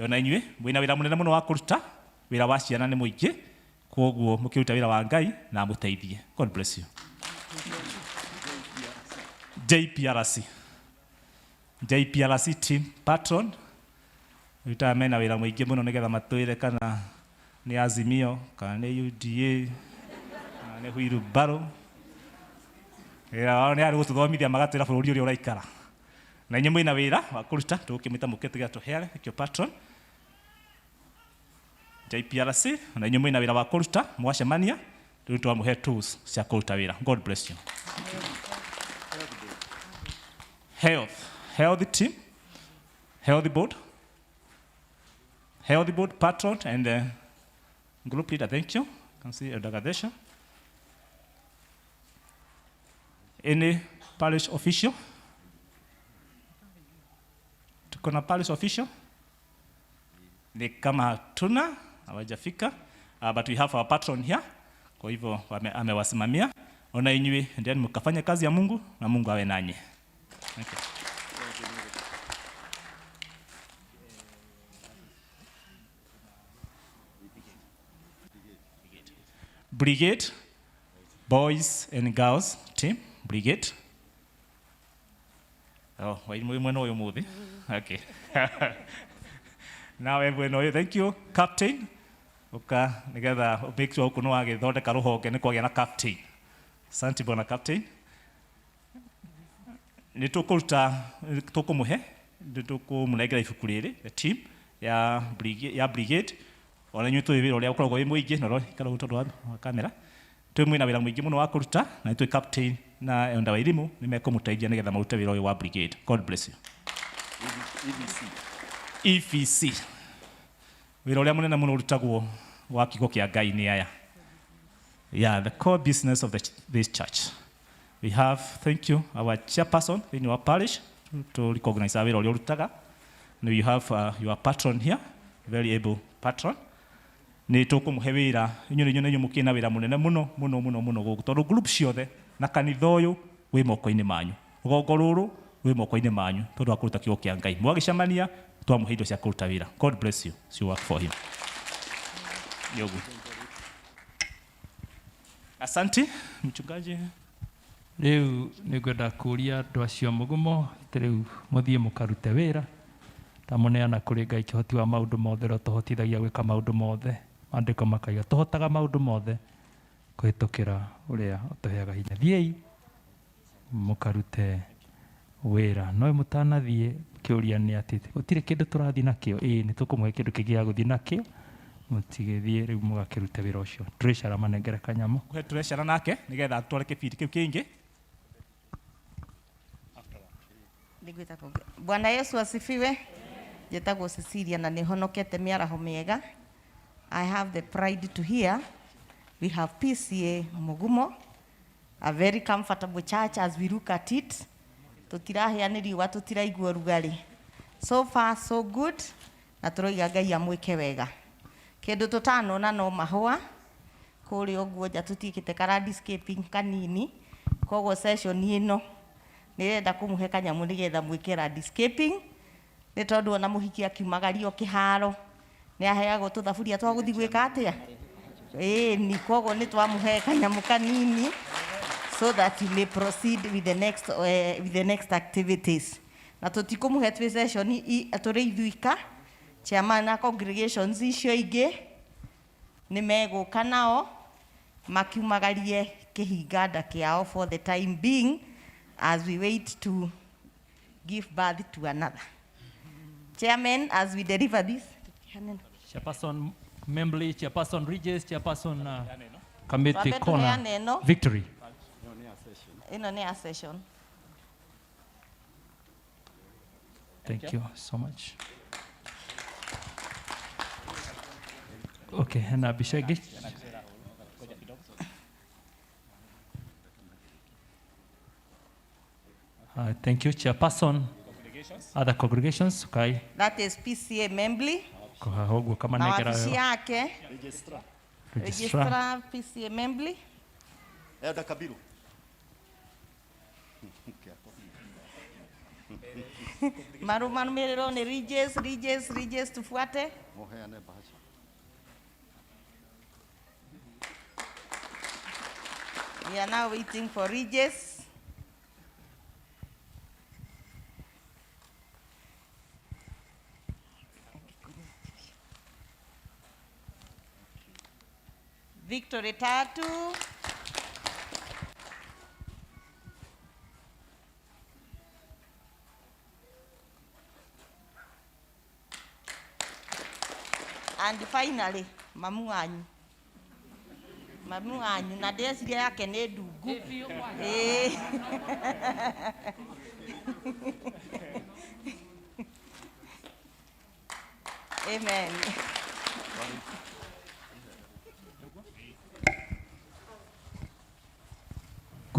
Ona inyuĩ mwĩna wĩra mũnene mũno wa kũruta, wĩra wa ciana nĩ mũingĩ, kwoguo mũkĩruta wĩra wa Ngai na mũteithie. God bless you. JPRC. JPRC team patron rutaga mena wĩra mũingĩ mũno nĩgetha matwĩre kana nĩ Azimio kana nĩ UDA kana nĩ wheelbarrow. Wĩra wao nĩ arĩ gũtũthomithia magatwĩra bũrũri ũrĩa ũraikara. Na inyuĩ mwĩna wĩra wa kũruta tũgũkĩmwĩta mũke tũgĩa tũheane nĩkĩo patron. JPRC na inyuĩ mwĩna wĩra wa kũruta mwacemania rĩu twamũhe tools cia kũruta wĩra. God bless you. Health, health team, health board, health board patron and group leader. Thank you. You can see Elder Gadesha. Any parish official? Tuko na parish official? Ni kama hatuna, hawajafika. But we have our patron here. Kwa hivyo amewasimamia. Ona inyuĩ, endeni mkafanye kazi ya Mungu na Mungu awe nanyi. Thank you. Brigade, boys and girls team, brigade. Oh, wai mwena ũyũ mũthĩ. Okay. Nawe mwena ũyũ, thank you, captain. Ũka nĩgetha make sure gũkũ nĩwagĩthondeka rũhonge nĩ kwagĩa na captain. Asante bwana captain. Nĩ tũkũruta, tũkũmũhe, nĩ tũkũmũnengera ibuku rĩrĩ, the team ya brigade, ya brigade. Ona inyuĩ tũĩ wĩra ũrĩa ũkoragwo wĩ mũingĩ, na ũroikara ũguo tondũ wa kamera. Twĩ mwĩna wĩra mũingĩ mũno wa kũruta, na nĩ twĩ captain na Elder Wairimu nĩ mekũmũteithia nĩgetha marute wĩra ũyũ wa brigade. God bless you. EVC. Wĩra ũrĩa mũnene mũno ũrutagwo wa kiugo kĩa Ngai nĩ aya. Yeah, the core business of this church. We have, thank you, our chairperson in our parish to recognize our wĩra ũrĩa ũrutaga. And you have your patron here, very able patron. Nĩ tũkũmũhe wĩra inyuĩ nĩ inyuĩ mũkĩna wĩra mũnene mũno mũno mũno mũno gũkũ tondũ group ciothe na kanitha ũyũ wĩ moko-inĩ manyu, rũgongo rũrũ rwĩ moko-inĩ manyu tondũ wa kũruta kiugo kĩa Ngai. Mwagĩcemania twamũhe indo cia kũruta wĩra. God bless you as you work for him. Nĩ ũguo. Asante mchungaji. Rĩu nĩ ngwenda kũria andũ acio mũgumo atĩ rĩu mũthiĩ mũkarute wĩra. Ndamũneana kũrĩ Ngai kĩhoti wa maũndũ mothe ũrĩa ũtũhotithagia gwĩka maũndũ mothe. Maandĩko makaiga tũhotaga maũndũ mothe kũhĩtũkĩra ũrĩa ũtũheaga hinya. Thiĩi mũkarute wĩra. No mũtanathiĩ kĩũria nĩ atĩ gũtirĩ kĩndũ tũrathiĩ nakĩo. Ĩĩ nĩ tũkũmũhe kĩndũ kĩngĩ gĩa gũthiĩ nakĩo, mũtigĩthiĩ rĩu mũgakĩrute wĩra ũcio. Treasurer manengere kanyamũ. Kũhe treasurer nake nĩgetha atware kĩbindi kĩu kĩngĩ. Bwana Yesu asifiwe. Njĩtagwo Cecilia na nĩhonokete mĩaraho mĩega. I have the pride to hear we have PCA Mugumo, a very comfortable church as we look at it. Tũtirahĩa nĩ riũa, tũtiraigua ũrugarĩ. So far so good, na tũroiga Ngai amwĩke wega. Kĩndũ tũtanona no mahũa kũrĩa ũguo nja, tũtiĩkĩte ka landscaping kanini, koguo session ĩno nĩrenda kũmũhe kanyamũ nĩgetha mwĩke landscaping, nĩ tondũ ona mũhiki akiumagario kĩharo nĩ aheagwo tũthaburia twa gũthiĩ gwĩka atĩa? Ĩni, koguo nĩ twamũhe kanyamũ kanini so that you may proceed with the next activities. Na tũtikũmũhe twĩ session tũrĩ ithuika, chairman na congregations icio ingĩ nĩ megũka nao makiumagarie kĩhinganda kĩao for the time being as we wait to give birth to another. Chairman, as we deliver this. Chairperson Membly, Chairperson Ridges, Chairperson Kamete Twambe Corner, tũheane ĩno. Victory. Ĩno nĩ ya session. Thank you so much. Okay, na mbica ĩngĩ. Thank you, Chairperson. Other congregations, okay. That is PCA Membly. Koha ũguo Na kamanengera wabici wega. yake. Registrar. Registrar PCA Membly. Elder Kabiru. Marũmanĩrĩro nĩ Ridges, Ridges, Ridges, tufuate. Mũheane bahasha. We are now waiting for Ridges. Victory tatu. And finally, mamu wanyu. Mamu wanyu na ndeciria yake nĩ ndungu. Ĩĩ. Amen.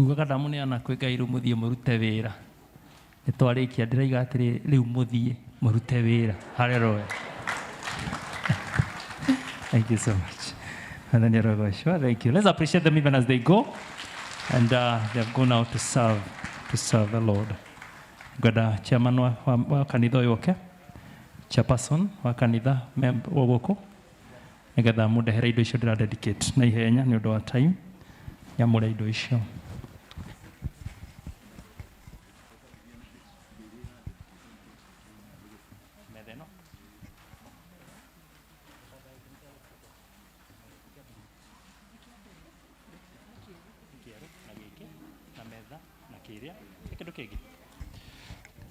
Ngugaga ndamũneana kwĩ Ngai rĩu mũthiĩ mũrute wĩra. Nĩ twarĩkia ndĩraiga atĩrĩ rĩu mũthiĩ mũrute wĩra. Hallelujah. Thank you so much. And then you're sure. Thank you. Let's appreciate them even as they go. And they have gone out to serve the Lord. Ngwenda chairman wa kanitha ũyũ oke, chairperson wa kanitha wa gũkũ, nĩgetha mũndehere indo icio ndĩra dedicate na ihenya nĩ ũndũ wa time. Nyamũre indo icio.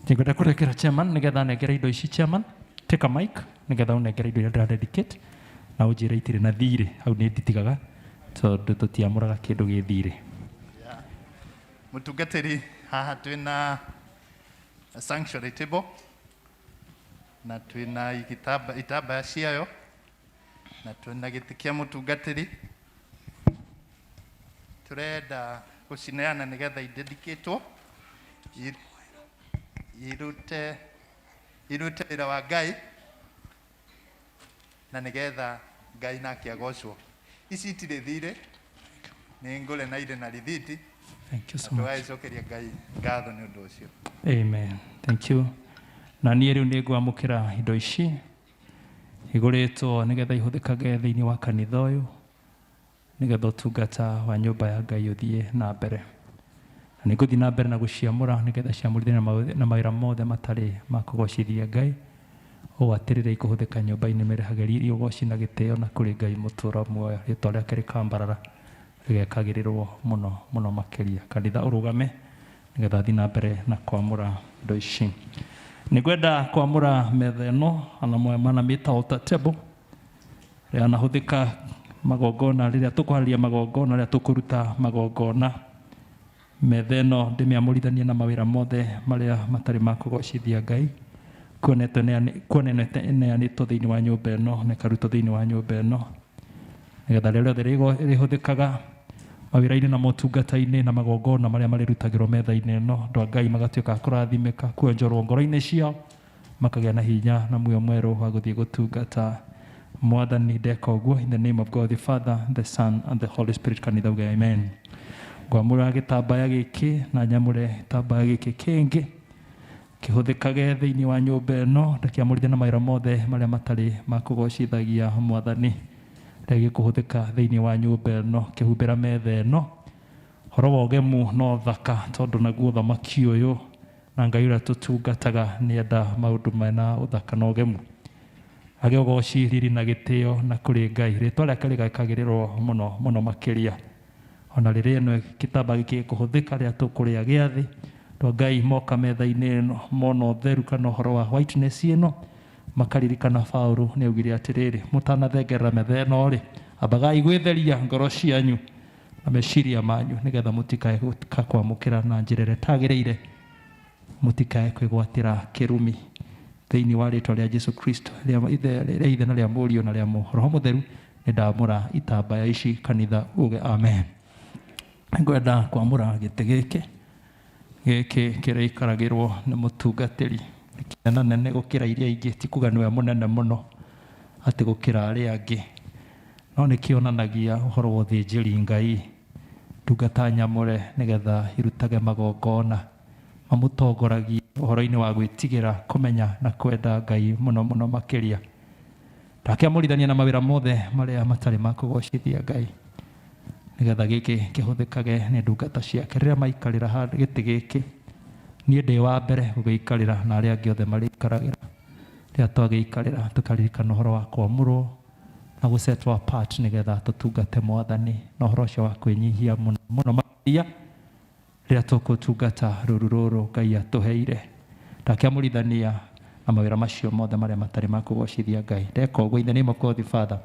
Nĩngwenda kũrekera chairman nĩgetha anengere indo ici. Chairman, take a mic nĩgetha ũnengere indo iria ndĩra dedicate na ũnjĩre itirĩ na thirĩ. Hau nĩ nditigaga tondũ tũtiamũraga kĩndũ gĩ thirĩ. Mũtungatĩri, haha twĩna sanctuary table na twĩna itambaya ciayo na twĩna gĩtĩ kĩa mũtungatĩri. Tũrenda gũcineana nĩgetha idedicatwo irute wĩra wa Ngai na nĩgetha Ngai nake agocwo. Ici itirĩ thirĩ, nĩ ngũre na irĩ na rithiti. Thank you so Na much. tũgagĩcokeria Ngai ngatho nĩ ũndũ ũcio. Amen. Thank you. Na niĩ rĩu nĩ ngwamũkĩra indo ici igũrĩtwo nĩgetha ihũthĩkage thĩinĩ wa kanitha ũyũ, nĩgetha ũtungata wa nyũmba ya Ngai ũthiĩ na mbere. Na nĩ ngũthiĩ na mbere na gũciamũra nĩgetha ciamũrithio na mawĩra mothe matarĩ ma kũgocithia Ngai, ũũ atĩ rĩrĩa ikũhũthĩka nyũmba-inĩ mĩrehage riri, ũgoci na gĩtĩo na kũrĩ Ngai mũtũũra muoyo, rĩtwa rĩake rĩkambarara rĩgekagĩrĩrwo mũno mũno makĩria. Kanitha ũrũgame nĩgetha thiĩ na mbere na kwamũra indo ici. Nĩngwenda kwamũra metha ĩno ana manamĩta altar table, ĩrĩa yanahũthĩka magongona rĩrĩa tũkũharĩria magongona, rĩrĩa tũkũruta magongona. Metha ĩno ndĩmĩamũrithanie na mawĩra mothe marĩa matarĩ ma kũgocithia Ngai, kuona ĩneanĩtwo thĩinĩ wa nyũmba ĩno na ĩkarutwo thĩinĩ wa nyũmba ĩno, nĩgetha rĩrĩa rĩothe rĩhũthĩkaga mawĩra-inĩ na motungata-inĩ na magongona marĩa marĩrutagĩrwo metha-inĩ ĩno, andũ a Ngai magatuĩka a kũrathimĩka, kuonjorwo ngoro-inĩ ciao, makagĩa na hinya na muoyo mwerũ wa gũthiĩ gũtungata Mwathani. Ndeka ũguo in the name of God the Father, the Son and the Holy Spirit. Kanitha uge amen. Ngwamũra gĩtambaya gĩkĩ na nyamũre gĩtambaya gĩkĩ kĩngĩ kĩhũthĩkage thĩinĩ wa nyũmba ĩno, ndakĩamũrithia na mawĩra mothe marĩa matarĩ ma kũgocithagia Mwathani, rĩrĩa gĩkũhũthĩka thĩinĩ wa nyũmba ĩno, kĩhumbĩra metha ĩno. Ũhoro wa ũgemu no thaka, tondũ naguo ũthamaki ũyũ na Ngai ũrĩa tũtungataga nĩenda maũndũ mena ũthaka na ũgemu. Agĩa ũgoci, riri na gĩtĩo na kũrĩ Ngai, rĩtwa rĩake rĩgekagĩrĩrwo mũno mũno makĩria. Ona rĩrĩa ĩno gĩtambaya gĩkĩ gĩkũhũthĩka rĩrĩa tũkũrĩa gĩathĩ, andũ a Ngai moka metha-inĩ ĩno mona ũtheru kana ũhoro wa whiteness ĩno, makaririkana Paũlũ nĩ augire atĩrĩrĩ, mũtanathengerera metha ĩno rĩ, ambagai gwĩtheria ngoro cianyu na meciria manyu, nĩgetha mũtikae gũka kwamũkĩra na njĩra ĩrĩa ĩtagĩrĩire, mũtikae kwĩgwatĩra kĩrumi. Thĩinĩ wa rĩtwa rĩa Jesu Kristo, rĩa Ithe na rĩa Mũriũ na rĩa Roho Mũtheru, nĩ ndamũra itambaya ici. Kanitha uge amen. Ngwenda kwamũra gĩtĩ gĩkĩ, gĩkĩ kĩrĩikaragĩrwo nĩ mũtungatĩri, nĩ nene gũkĩra iria ingĩ, ti kuga nĩwe mũnene mũno atĩ gũkĩra arĩa angĩ, no nĩ kĩonanagia ũhoro wa ũthĩnjĩri Ngai, ndungata nyamũre nĩgetha irutage magongona mamũtongoragie ũhoro-inĩ wa gwĩtigĩra, kũmenya na kwenda Ngai mũno mũno makĩria. Ndakĩamũrithania na mawĩra mothe marĩa matarĩ ma kũgocithia Ngai, nĩgetha gĩkĩ kĩhũthĩkage nĩ ndungata ciake rĩrĩa maikarĩra gĩtĩ gĩkĩ. Niĩ ndĩ wa mbere gũgĩikarĩra na arĩa angĩ othe marĩikaragĩra. Rĩrĩa twagĩikarĩra tũkaririkana ũhoro wa kwamũrwo na gũ set apart nĩgetha tũtungate Mwathani na ũhoro ũcio wa kwĩnyihia mũno mũno makĩria rĩrĩa tũkũtungata rũru rũrũ Ngai atũheire. Ndakĩamũrithania na mawĩra macio mothe marĩa matarĩ ma kũgocithia Ngai. Ndeka ũguo in the name of God the Father,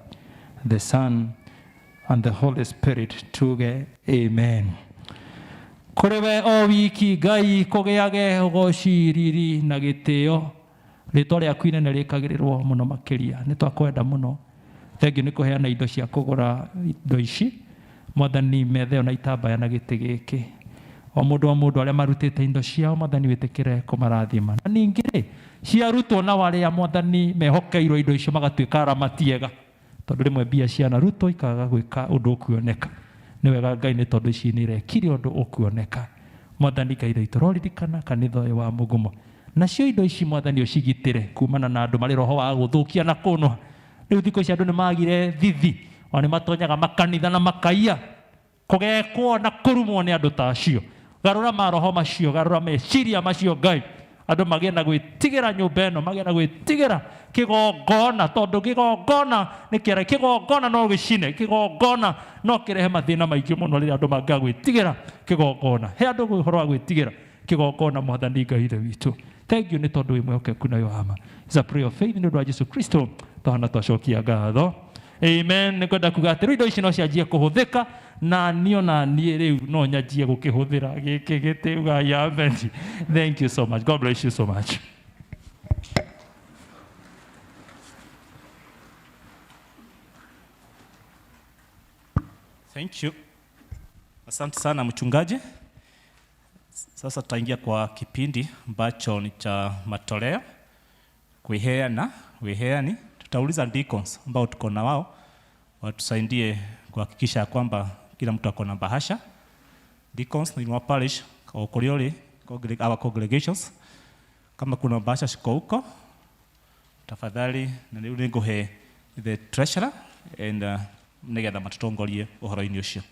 the Son and the Holy Spirit, tuge amen. Kũrĩ we o wiki Ngai kũgĩage ũgoci, riri na gĩtĩo, rĩtwa rĩaku inene rĩkagĩrĩrwo mũno makĩria. Nĩ twakwenda mũno. Thengiũ nĩ kũheana indo cia kũgũra indo ici. Mwathani, metha ĩyo na itambaya na gĩtĩ gĩkĩ, o mũndũ o mũndũ arĩa marutĩte indo ciao, Mwathani wĩtĩkĩre kũmarathima. Na ningĩ rĩ, ciarutwo na arĩa Mwathani mehokeirwo indo icio magatuĩka aramati ega, tondũ rĩmwe mbia cianarutwo ikaga gwĩka ũndũ ũkuoneka. Nĩ wega Ngai, nĩ tondũ ici nĩ irekire ũndũ ũkuoneka. Mwathani Ngai witũ, roririkana kanitha ũyũ wa Mũgumo, nacio indo ici Mwathani ũcigitĩre kumana na andũ marĩ roho wa gũthũkia na kũnũha. Rĩu thikũ ici andũ nĩ magire thithi, ona nĩ matonyaga makanitha na makaiya, kũgekwo na kũrumwo nĩ andũ ta acio. Garũra maroho macio, garũra meciria macio Ngai, andũ magĩe na gwĩtigĩra nyũmba ĩno, magĩe na gwĩtigĩra kĩgongona, tondũ kĩgongona nĩ kĩara, kĩgongona no gĩcine, kĩgongona no kĩrehe mathĩna maingĩ mũno rĩrĩa andũ mangĩaga gwĩtigĩra kĩgongona. He andũ ũhoro wa gwĩtigĩra kĩgongona, Mwathani Ngai Ithe witũ. Thank you nĩ tondũ wĩ mwĩhokeku na wĩ wa ma. It's a prayer of faith nĩ ũndũ wa Jesu Kristo twahana twacokia ngatho. Amen. Nĩ kwenda kuga atĩ rĩu indo ici no cianjie kũhũthĩka, na niĩ ona niĩ rĩu no nyanjie gũkĩhũthĩra gĩkĩ gĩtĩ. Ugai amen. Thank you so much. God bless you so much. Thank you. Asante sana mchungaji. Sasa tutaingia kwa kipindi ambacho ni cha matoleo, kuiheana, wiheani. Tutauliza deacons ambao tuko na wao. Watusaidie kuhakikisha kwamba kila mtu ako na bahasha. Deacons in our parish o kũrĩa ũrĩ, our congregations, kama kuna bahasha shiko huko tafadhali, na rĩu nĩngũhe the treasurer and nĩgetha matutongorie ũhoro-inĩ ũcio.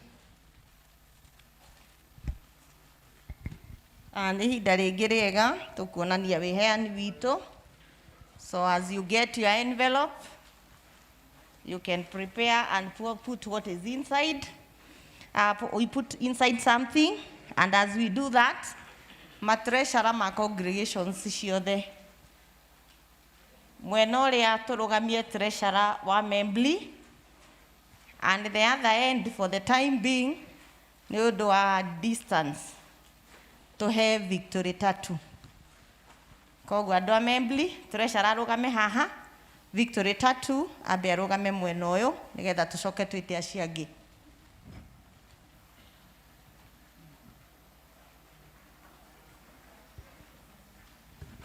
Nĩ ihinda rĩngĩ rĩega tũkuonania wĩheani witũ. So as you get your envelope, you can prepare and put what is inside. We put inside something, and as we do that, matreasurer ma congregations ciothe mwena ũrĩa tũrũgamie treasurer wa Membli, and the other end for the time being nĩ ũndũ wa distance tũhe Victory Tatu. Koguo andũ a Membli, treasurer arũgame haha, Victory Tatu ambe arũgame mwena ũyũ nĩgetha tũcoke twĩte acio angĩ.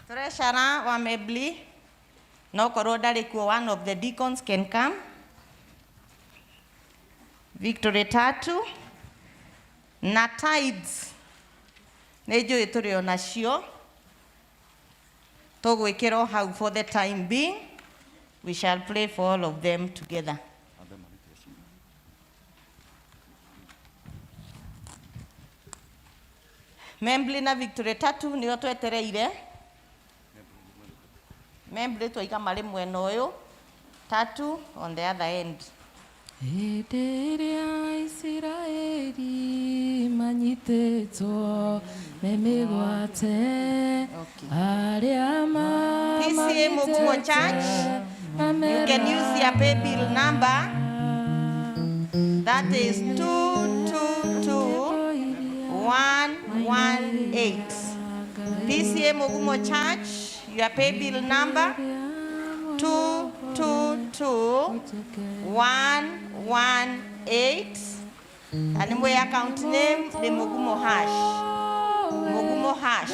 Treasurer wa Membli, no korwo ndarĩ kuo, one of the deacons can come. Victory Tatu na tithes nĩ njũĩ tũrĩ o nacio, tũgwĩkĩrwo hau for the time being. We shall pray for all of them together. Membli na Victory Tatu nĩo twetereire. Membli twaiga marĩ mwena ũyũ, Tatu on the other end. Hĩndĩ ĩrĩa Isiraeli manyitĩtwo me mĩgwate, arĩa PCA Mugumo Church, you can use your pay bill number. That is 222118. PCA Mugumo Church, your pay bill number 222118. And my account name the Mugumo hash. Mugumo hash.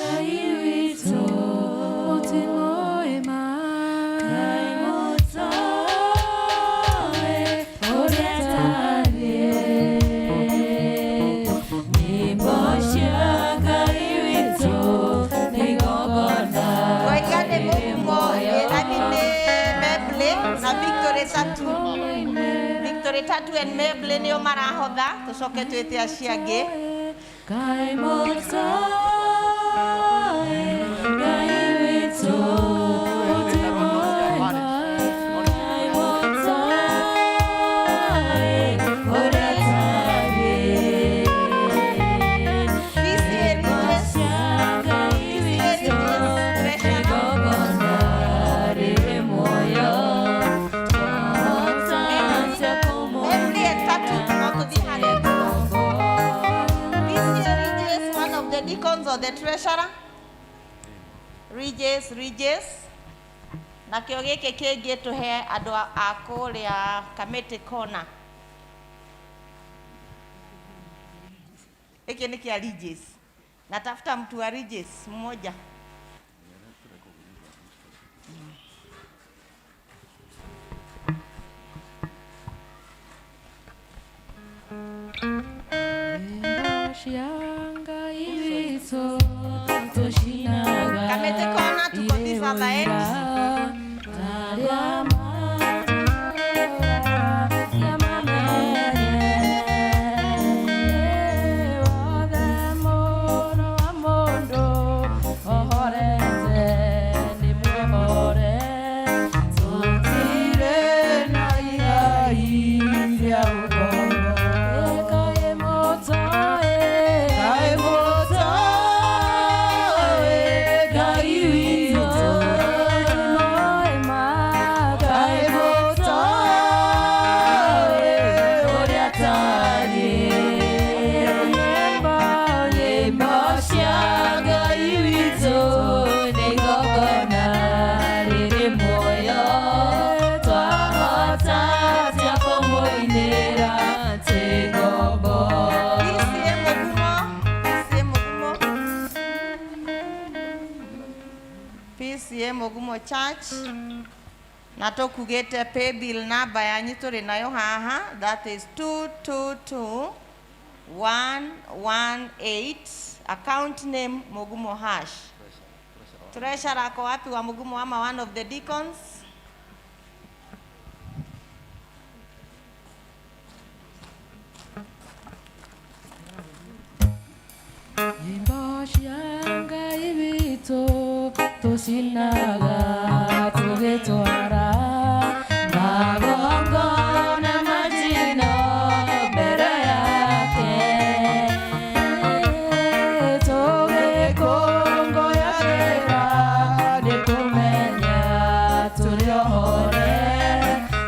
Twaiga nĩ Mugumo, I mean nĩ Membli na Victory Tatu. Victory Tatu and Membli nĩo marahotha, tũcoke twĩte acio angĩ. Ngai mũtoe, Ngai witũ, Ngai mũtoe, ũrĩa tarĩ. PCA Regis, PCA Regis, treasurer. Membli and Tatu, no tũthiĩ harĩa. PCA Regis, one of the deacons or the treasurer. Regis, Regis. Nakĩo gĩkĩ kĩngĩ tũhe andũ a kũrĩa Kamĩtĩ Corner. Gĩkĩ nĩ kĩa Regis. Natafuta mtu wa Regis mmoja. Kamĩtĩ Corner, tuko this other end. PCA Mugumo, PCA Mugumo. PCA Mugumo Church. Na tũkugĩte paybill number yanyu tũrĩ nayo haha, that is 222118, account name Mugumo Hash. Treasurer ako wapi wa Mugumo ama one of the deacons? Nyĩmbo cia Ngai witũ tũcinaga tũgĩtwara magongona majino mbere yake, tũgĩkũngũyagĩra nĩ kũmenya tũrĩ ohore,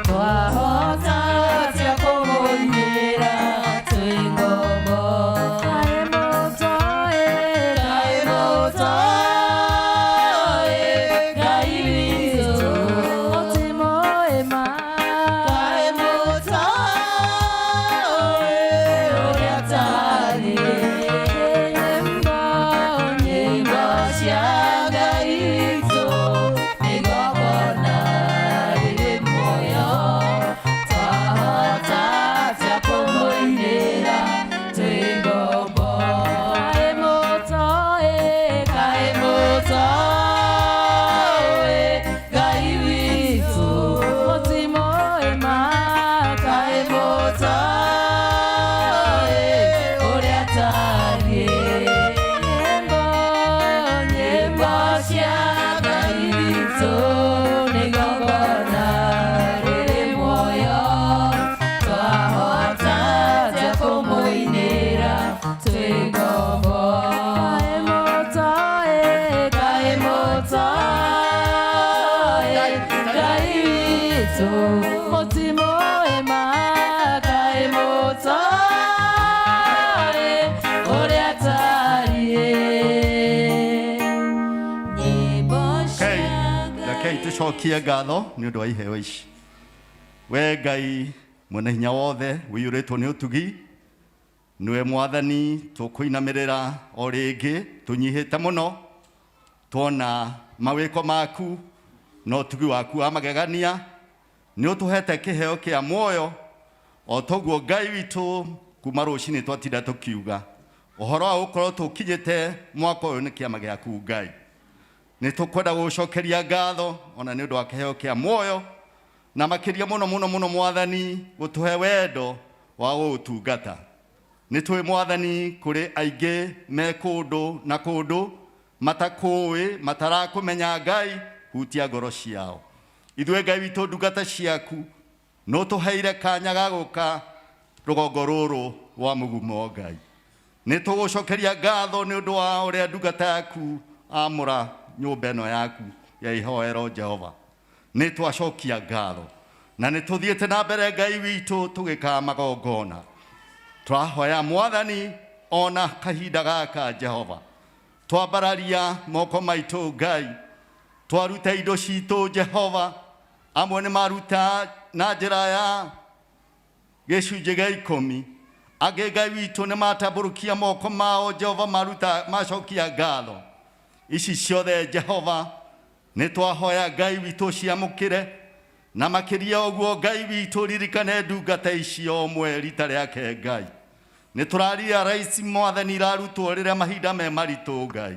twahota atĩa kũmũinĩra twĩ ngombo. Kaĩ mũtoĩ, kaĩ mũtoĩ Ngai witũ, mũtimũĩ ma. Kaĩ mũtoĩ ũrĩa atariĩ. Nyĩmbo, nyĩmbo cia Ngai witũ nĩ igongona rĩrĩ muoyo, twahota atĩa kũmũinĩra twĩ ngombo. Kaĩ mũtoĩ, kaĩ mũtoĩ Ngai witũ, mũtimũĩ ma. Kaĩ mũtoĩ ũrĩa atariĩ. Nyĩmbo, nyĩmbo cia Ngai witũ nĩ igongona rĩrĩ muoyo, twahota atĩa kũmũinĩra twĩ ngombo. Kaĩ mũtoĩ, kaĩ mũtoĩ Ngai witũ, mũtimũĩ ma. Kaĩ mũtoĩ ũrĩa atariĩ. Nyĩmbo Rekei, rekei tũcokie ngatho nĩ ũndũ wa iheo ici. We Ngai mwene hinya wothe ũiyũrĩtwo nĩ ũtugi, nĩwe Mwathani tũkũinamĩrĩra o rĩngĩ tũnyihĩte mũno, tuona mawĩko maku na ũtugi waku wa magegania. Nĩ ũtũhete kĩheo kĩa muoyo o toguo Ngai witũ kuma rũcinĩ twatinda tũkiuga ũhoro wa gũkorwo tũkinyĩte mwaka ũyũ nĩ kĩama gĩaku Ngai. Nĩ tũkwenda gũgũcokeria ngatho ona nĩ ũndũ wa kĩheo kĩa muoyo, na makĩria mũno mũno mũno Mwathani gũtũhe wendo wa gũgũtungata. Nĩ tũĩ Mwathani kũrĩ aingĩ me kũndũ na kũndũ matakũĩ, matarakũmenya Ngai, hutia ngoro ciao. Ithuĩ Ngai witũ ndungata ciaku no tũheire kanya ga gũka rũgongo rũrũ rwa Mũgumo Ngai. Nĩ tũgũcokeria ngatho nĩ ũndũ wa ũrĩa ndungata yaku amũra nyũmba ĩno yaku ya ihoero Jehova. Nĩ twacokia ngatho na nĩ tũthiĩte na mbere Ngai witũ tũgĩkaga magongona. Tũrahoya Mwathani ona kahinda gaka Jehova, twambararia moko maitũ Ngai, twaruta indo citũ Jehova. Amwe nĩ maruta na njĩra ya gĩcunjĩ gĩa ikũmi, angĩ Ngai witũ nĩ matambũrũkia moko mao Jehova, maruta macokia ngatho ici ciothe Jehova. Nĩ twahoya Ngai witũ ciamũkĩre, na makĩria ũguo Ngai witũ ririkane ndungata icio ũmwe rita rĩake Ngai. Nĩ tũraria raici Mwathani irarutwo rĩrĩa mahinda me maritũ Ngai,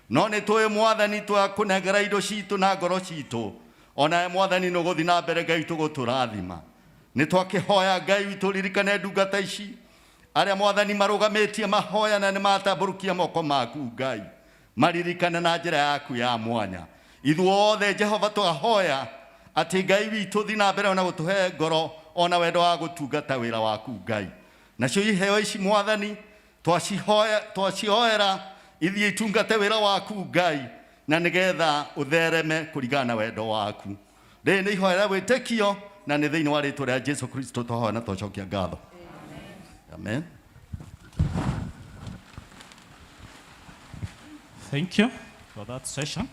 no nĩ tũĩ Mwathani twakũnengera indo citũ na ngoro citũ, onawe Mwathani nĩ ũgũthiĩ na mbere Ngai witũ gũtũrathima. Nĩ twakĩhoya Ngai witũ ririkane ndungata ici arĩa Mwathani marũgamĩtie mahoya na nĩ matambũrũkia moko maku Ngai, maririkane na njĩra yaku ya mwanya. Ithuothe Jehova twahoya atĩ Ngai witũ thiĩ na mbere ona gũtũhe ngoro ona wendo wa gũtungata wĩra waku Ngai. Nacio iheo ici Mwathani twacihoya, twacihoera ithiĩ itungate wĩra waku Ngai, na nĩgetha ũthereme kũringana na wendo waku. Rĩrĩ nĩ ihoya rĩa wĩtĩkio na nĩ thĩinĩ wa rĩtwa rĩa Jesu Kristo twahoya na twacokia ngatho. Amen. Thank you for that session.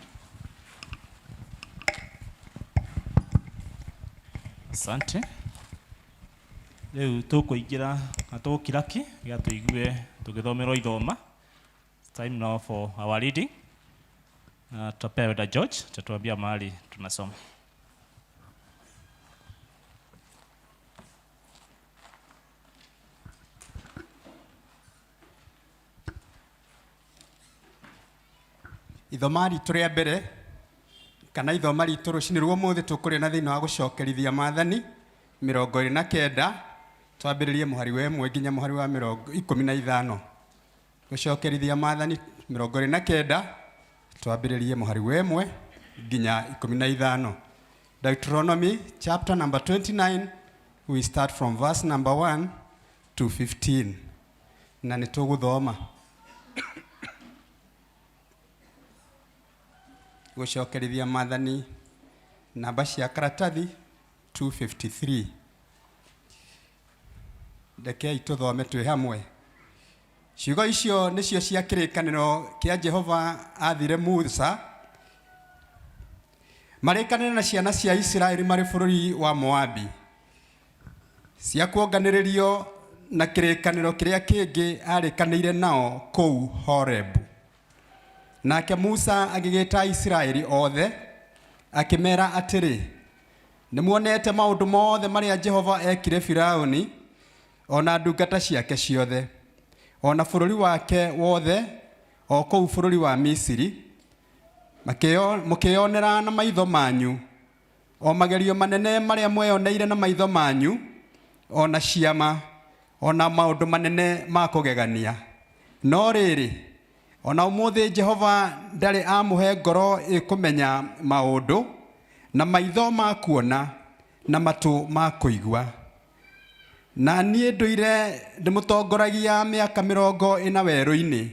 Asante. Rĩu tũkũingĩra na tũgũkira ki nĩgetha tũigue tũgĩthomerwo ithoma. It's time now for our reading. Tutapea Elder George, atatuambia mahali tunasoma. Ithoma ritũ rĩa mbere kana ithoma ritũ rũcinĩ rwa ũmũthĩ tũkũrĩona thĩinĩ wa gũcokerithia maathani 29, twambĩrĩrie mũhari wa 1 nginya mũhari wa 15. Gũcokerithia maathani 29, twambĩrĩrie mũhari wa 1 nginya 15. Deuteronomy chapter number 29, we start from verse number 1 to 15. Na nĩ tũgũthoma gũcokerithia maathani, namba cia karatathi 253. Rekei tũthome twĩ hamwe. Ciugo icio nĩcio cia kĩrĩkanĩro kĩa Jehova aathire Musa marĩkanĩre na ciana cia Isiraeli marĩ bũrũri wa Moabi, cia kuonganĩrĩrio na kĩrĩkanĩro kĩrĩa kĩngĩ arĩkanĩire nao kũu Horebu. Nake Musa agĩgĩta Isiraeli othe, akĩmera atĩrĩ, nĩmuonete maũndũ mothe marĩa Jehova ekire Firaũni o na ndungata ciake ciothe, o na bũrũri wake wothe, o kũu bũrũri wa Misiri, mũkĩyonera na maitho manyu, o magerio manene marĩa mweyoneire na maitho manyu, o na ciama, o na maũndũ manene ma kũgegania. No rĩrĩ, o na ũmũthĩ Jehova ndarĩ amũhe ngoro ĩkũmenya maũndũ, na maitho ma kuona, na matũ ma kũigua. Na niĩ ndũire ndĩmũtongoragia mĩaka 40 werũ-inĩ,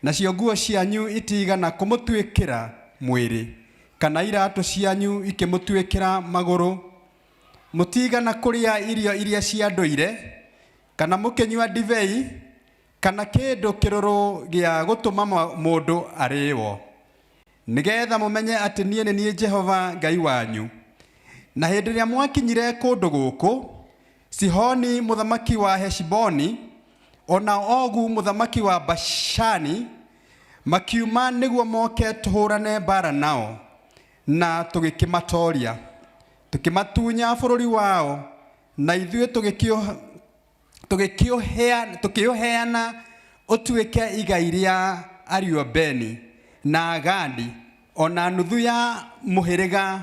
nacio nguo cianyu itiigana kũmũtuĩkĩra mwĩrĩ, kana iratũ cianyu ikĩmũtuĩkĩra magũrũ. Mũtiigana kũrĩa irio iria cia ndũire, kana mũkĩnyua ndibei, kana kĩndũ kĩrũrũ gĩa gũtũma mũndũ arĩĩo, nĩgeetha mũmenye atĩ niĩ nĩ niĩ Jehova Ngai wanyu. Na hĩndĩ ĩrĩa mwakinyire kũndũ gũkũ, Sihoni mũthamaki wa Heshiboni o na Ogu mũthamaki wa Bashani makiuma nĩguo moke tũhũrane mbaara nao, na tũgĩkĩmatooria, tũkĩmatunya bũrũri wao, na ithuĩ tũkĩũheana ũtuĩke igai rĩa Ariobeni na Agadi o na nuthu ya mũhĩrĩga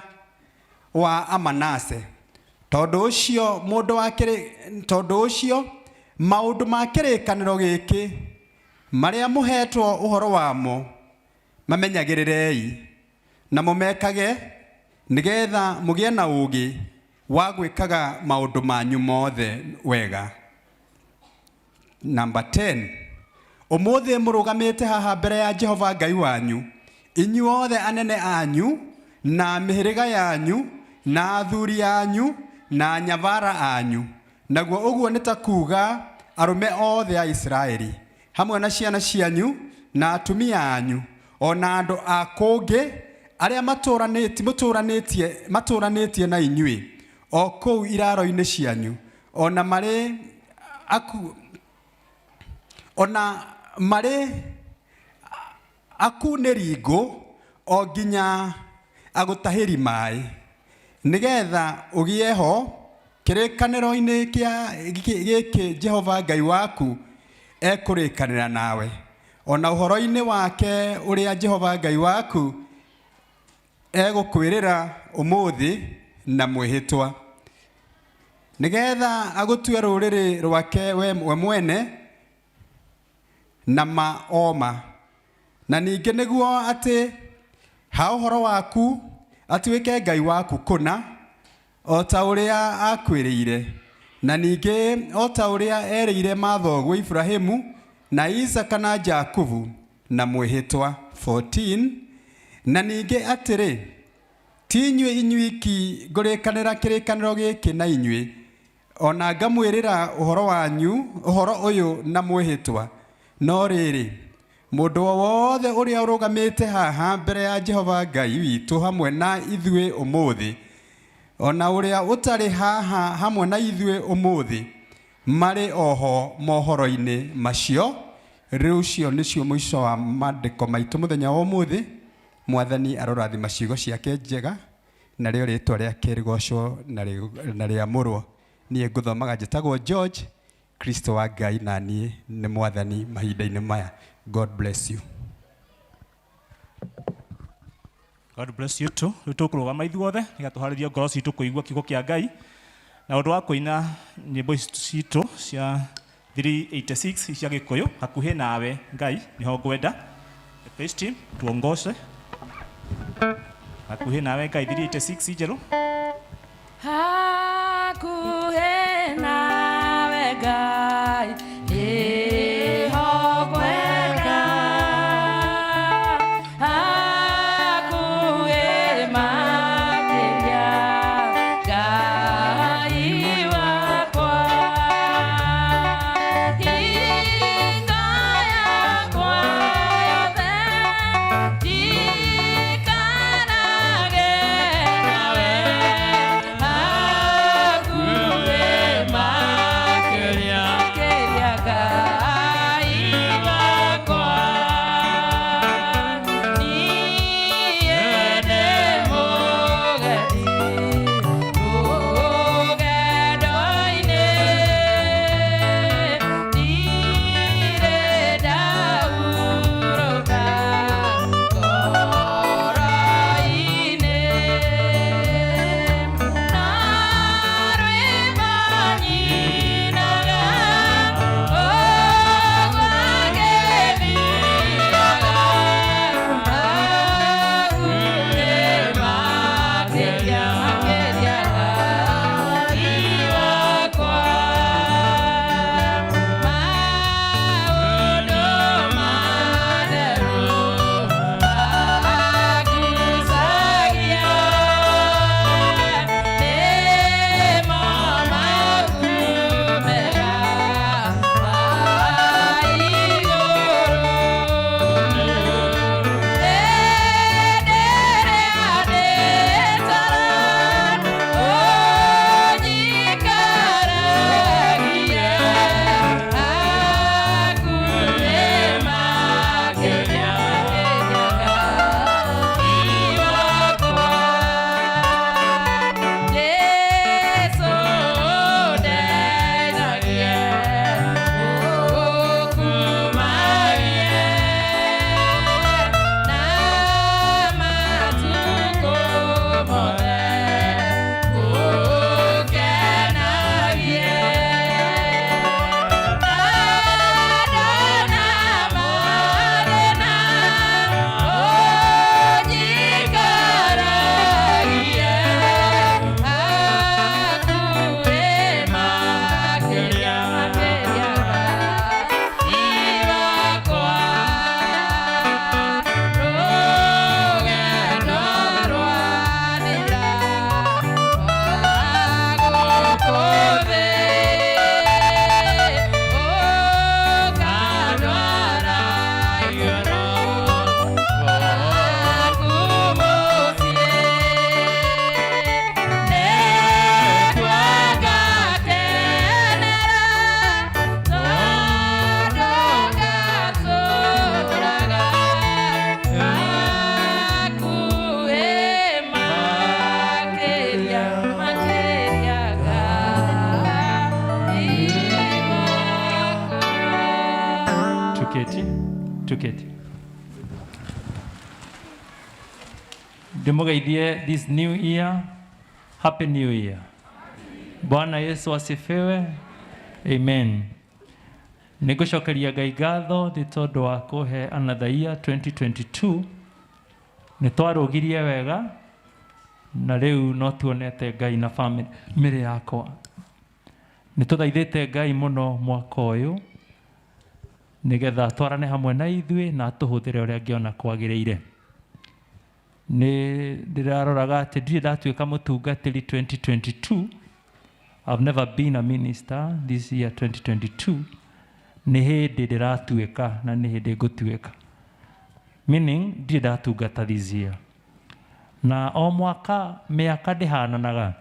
wa Amanase. Tondũ ũcio maũndũ ma kĩrĩkanĩro gĩkĩ marĩa mũhetwo ũhoro wamo mamenyagĩrĩrei na mũmekage, nĩgeetha mũgĩe na ũũgĩ wa gwĩkaga maũndũ manyu mothe wega. Number 10, ũmũthĩ mũrũgamĩte haha mbere ya Jehova Ngai wanyu, inyuothe anene anyu na mĩhĩrĩga yanyu na athuri anyu na nyabara anyu, naguo ũguo nĩ ta kuuga arũme othe a Isiraeli, hamwe na ciana cianyu na atumia anyu, o na andũ a kũngĩ arĩa matũranĩtie na inyuĩ o kũu iraro-inĩ cianyu, o na marĩ akunĩri ngũ o nginya agũtahĩri maĩ, nĩgeetha ũgĩe ho kĩrĩkanĩro-inĩ gĩkĩ Jehova Ngai waku ekũrĩkanĩra nawe, o na ũhoro-inĩ wake ũrĩa Jehova Ngai waku egũkwĩrĩra ũmũthĩ na mwĩhĩtwa, nĩgeetha agũtue rũrĩrĩ rwake we mwene na ma oma, na ningĩ nĩguo atĩ ha ũhoro waku atuĩke Ngai waku kũna, o ta ũrĩa akwĩrĩire, na ningĩ o ta ũrĩa erĩire mathoguo Ibrahimu na Isaaka na Jakubu na mwĩhĩtwa. 14 na ningĩ atĩrĩ, ti inyuĩ inyuiki ngũrĩkanĩra kĩrĩkanĩro gĩkĩ na inyuĩ, o na ngamwĩrĩra ũhoro ũyũ na mwĩhĩtwa, no rĩrĩ, mũndũ o wothe ũrĩa ũrũgamĩte haha mbere ya Jehova Ngai witũ hamwe na ithuĩ ũmũthĩ, o na ũrĩa ũtarĩ haha hamwe na ithuĩ ũmũthĩ, marĩ oho mohoro-inĩ macio. Rĩu ũcio nĩcio mũico wa maandĩko maitũ mũthenya wa ũmũthĩ. Mwathani arorathima ciugo ciake njega, narĩo rĩtwa rĩake rĩgocwo na rĩamũrwo. Niĩ ngũthomaga njĩtagwo George Kristo wa Ngai, na niĩ nĩ mwathani mahinda-inĩ maya. God bless you. God bless you too. Rĩu tũkũrũgama ithuothe nĩgetha tũharĩrie ngoro citũ kũigua kiugo kĩa Ngai na ũndũ wa kũina nyĩmbo ici citũ cia 386 cia Gĩkũyũ hakuhĩ nawe Ngai nĩho ngwenda. The praise team tuongoze hakuhĩ nawe Ngai 386 njerũ. Hakuhĩ nawe Ngai nĩho ngwenda, hakuhĩ makĩria Ngai wakwa. Hingo yakwa yothe njikarage nawe, hakuhĩ makĩria Ngai wakwa. Niĩ ndĩ mũgeni rũgendo-inĩ, ndirĩ ndahurũka ngoro-inĩ, na rwĩmbo nyinaga ũguo ngĩthiaga, hakuhĩ makĩria makĩria Ngai wakwa. Maũndũ matheru magucagia, nĩmo maku mega ma igũrũ. Hĩndĩ ĩrĩa ndĩ toro ũnjikaragie, hakuhĩ makĩria Ngai wakwa. Jesũ ndeithagie ũkumagie, na matukũ mothe ũkenagie, na ndona mathĩna ũnjikaragie, hakuhĩ makĩria makĩria Ngai wakwa. Rũgendo rwathira rwa gũkũ thĩ, ũkandwara igũrũ gwaku mũciĩ, nĩkuo ngakenera tondũ ngatũũraga hakuhĩ makĩria makĩria Ngai wakwa. Tuketi, tuketi. Ndĩmũgeithie this new year. Happy New Year. Bwana Yesu asifiwe. Amen. Nĩngũcokeria Ngai ngatho nĩ tondũ wa kũhe another year 2022. Nĩ twarũgirie wega na rĩu no tuonete Ngai na famĩlĩ yakwa. Nĩ tũthaithĩte Ngai mũno mwaka ũyũ nĩgetha twarane hamwe na ithuĩ na atũhũthĩre ũrĩa angĩona kwagĩrĩire. Nĩ ndĩraroraga atĩ ndirĩ ndatuĩka mũtungatĩri 2022. I've never been a minister this year 2022. Nĩ hĩndĩ ndĩratuĩka na nĩ hĩndĩ ngũtuĩka, meaning ndirĩ ndatungata this year. Na o mwaka mĩaka ndĩhananaga,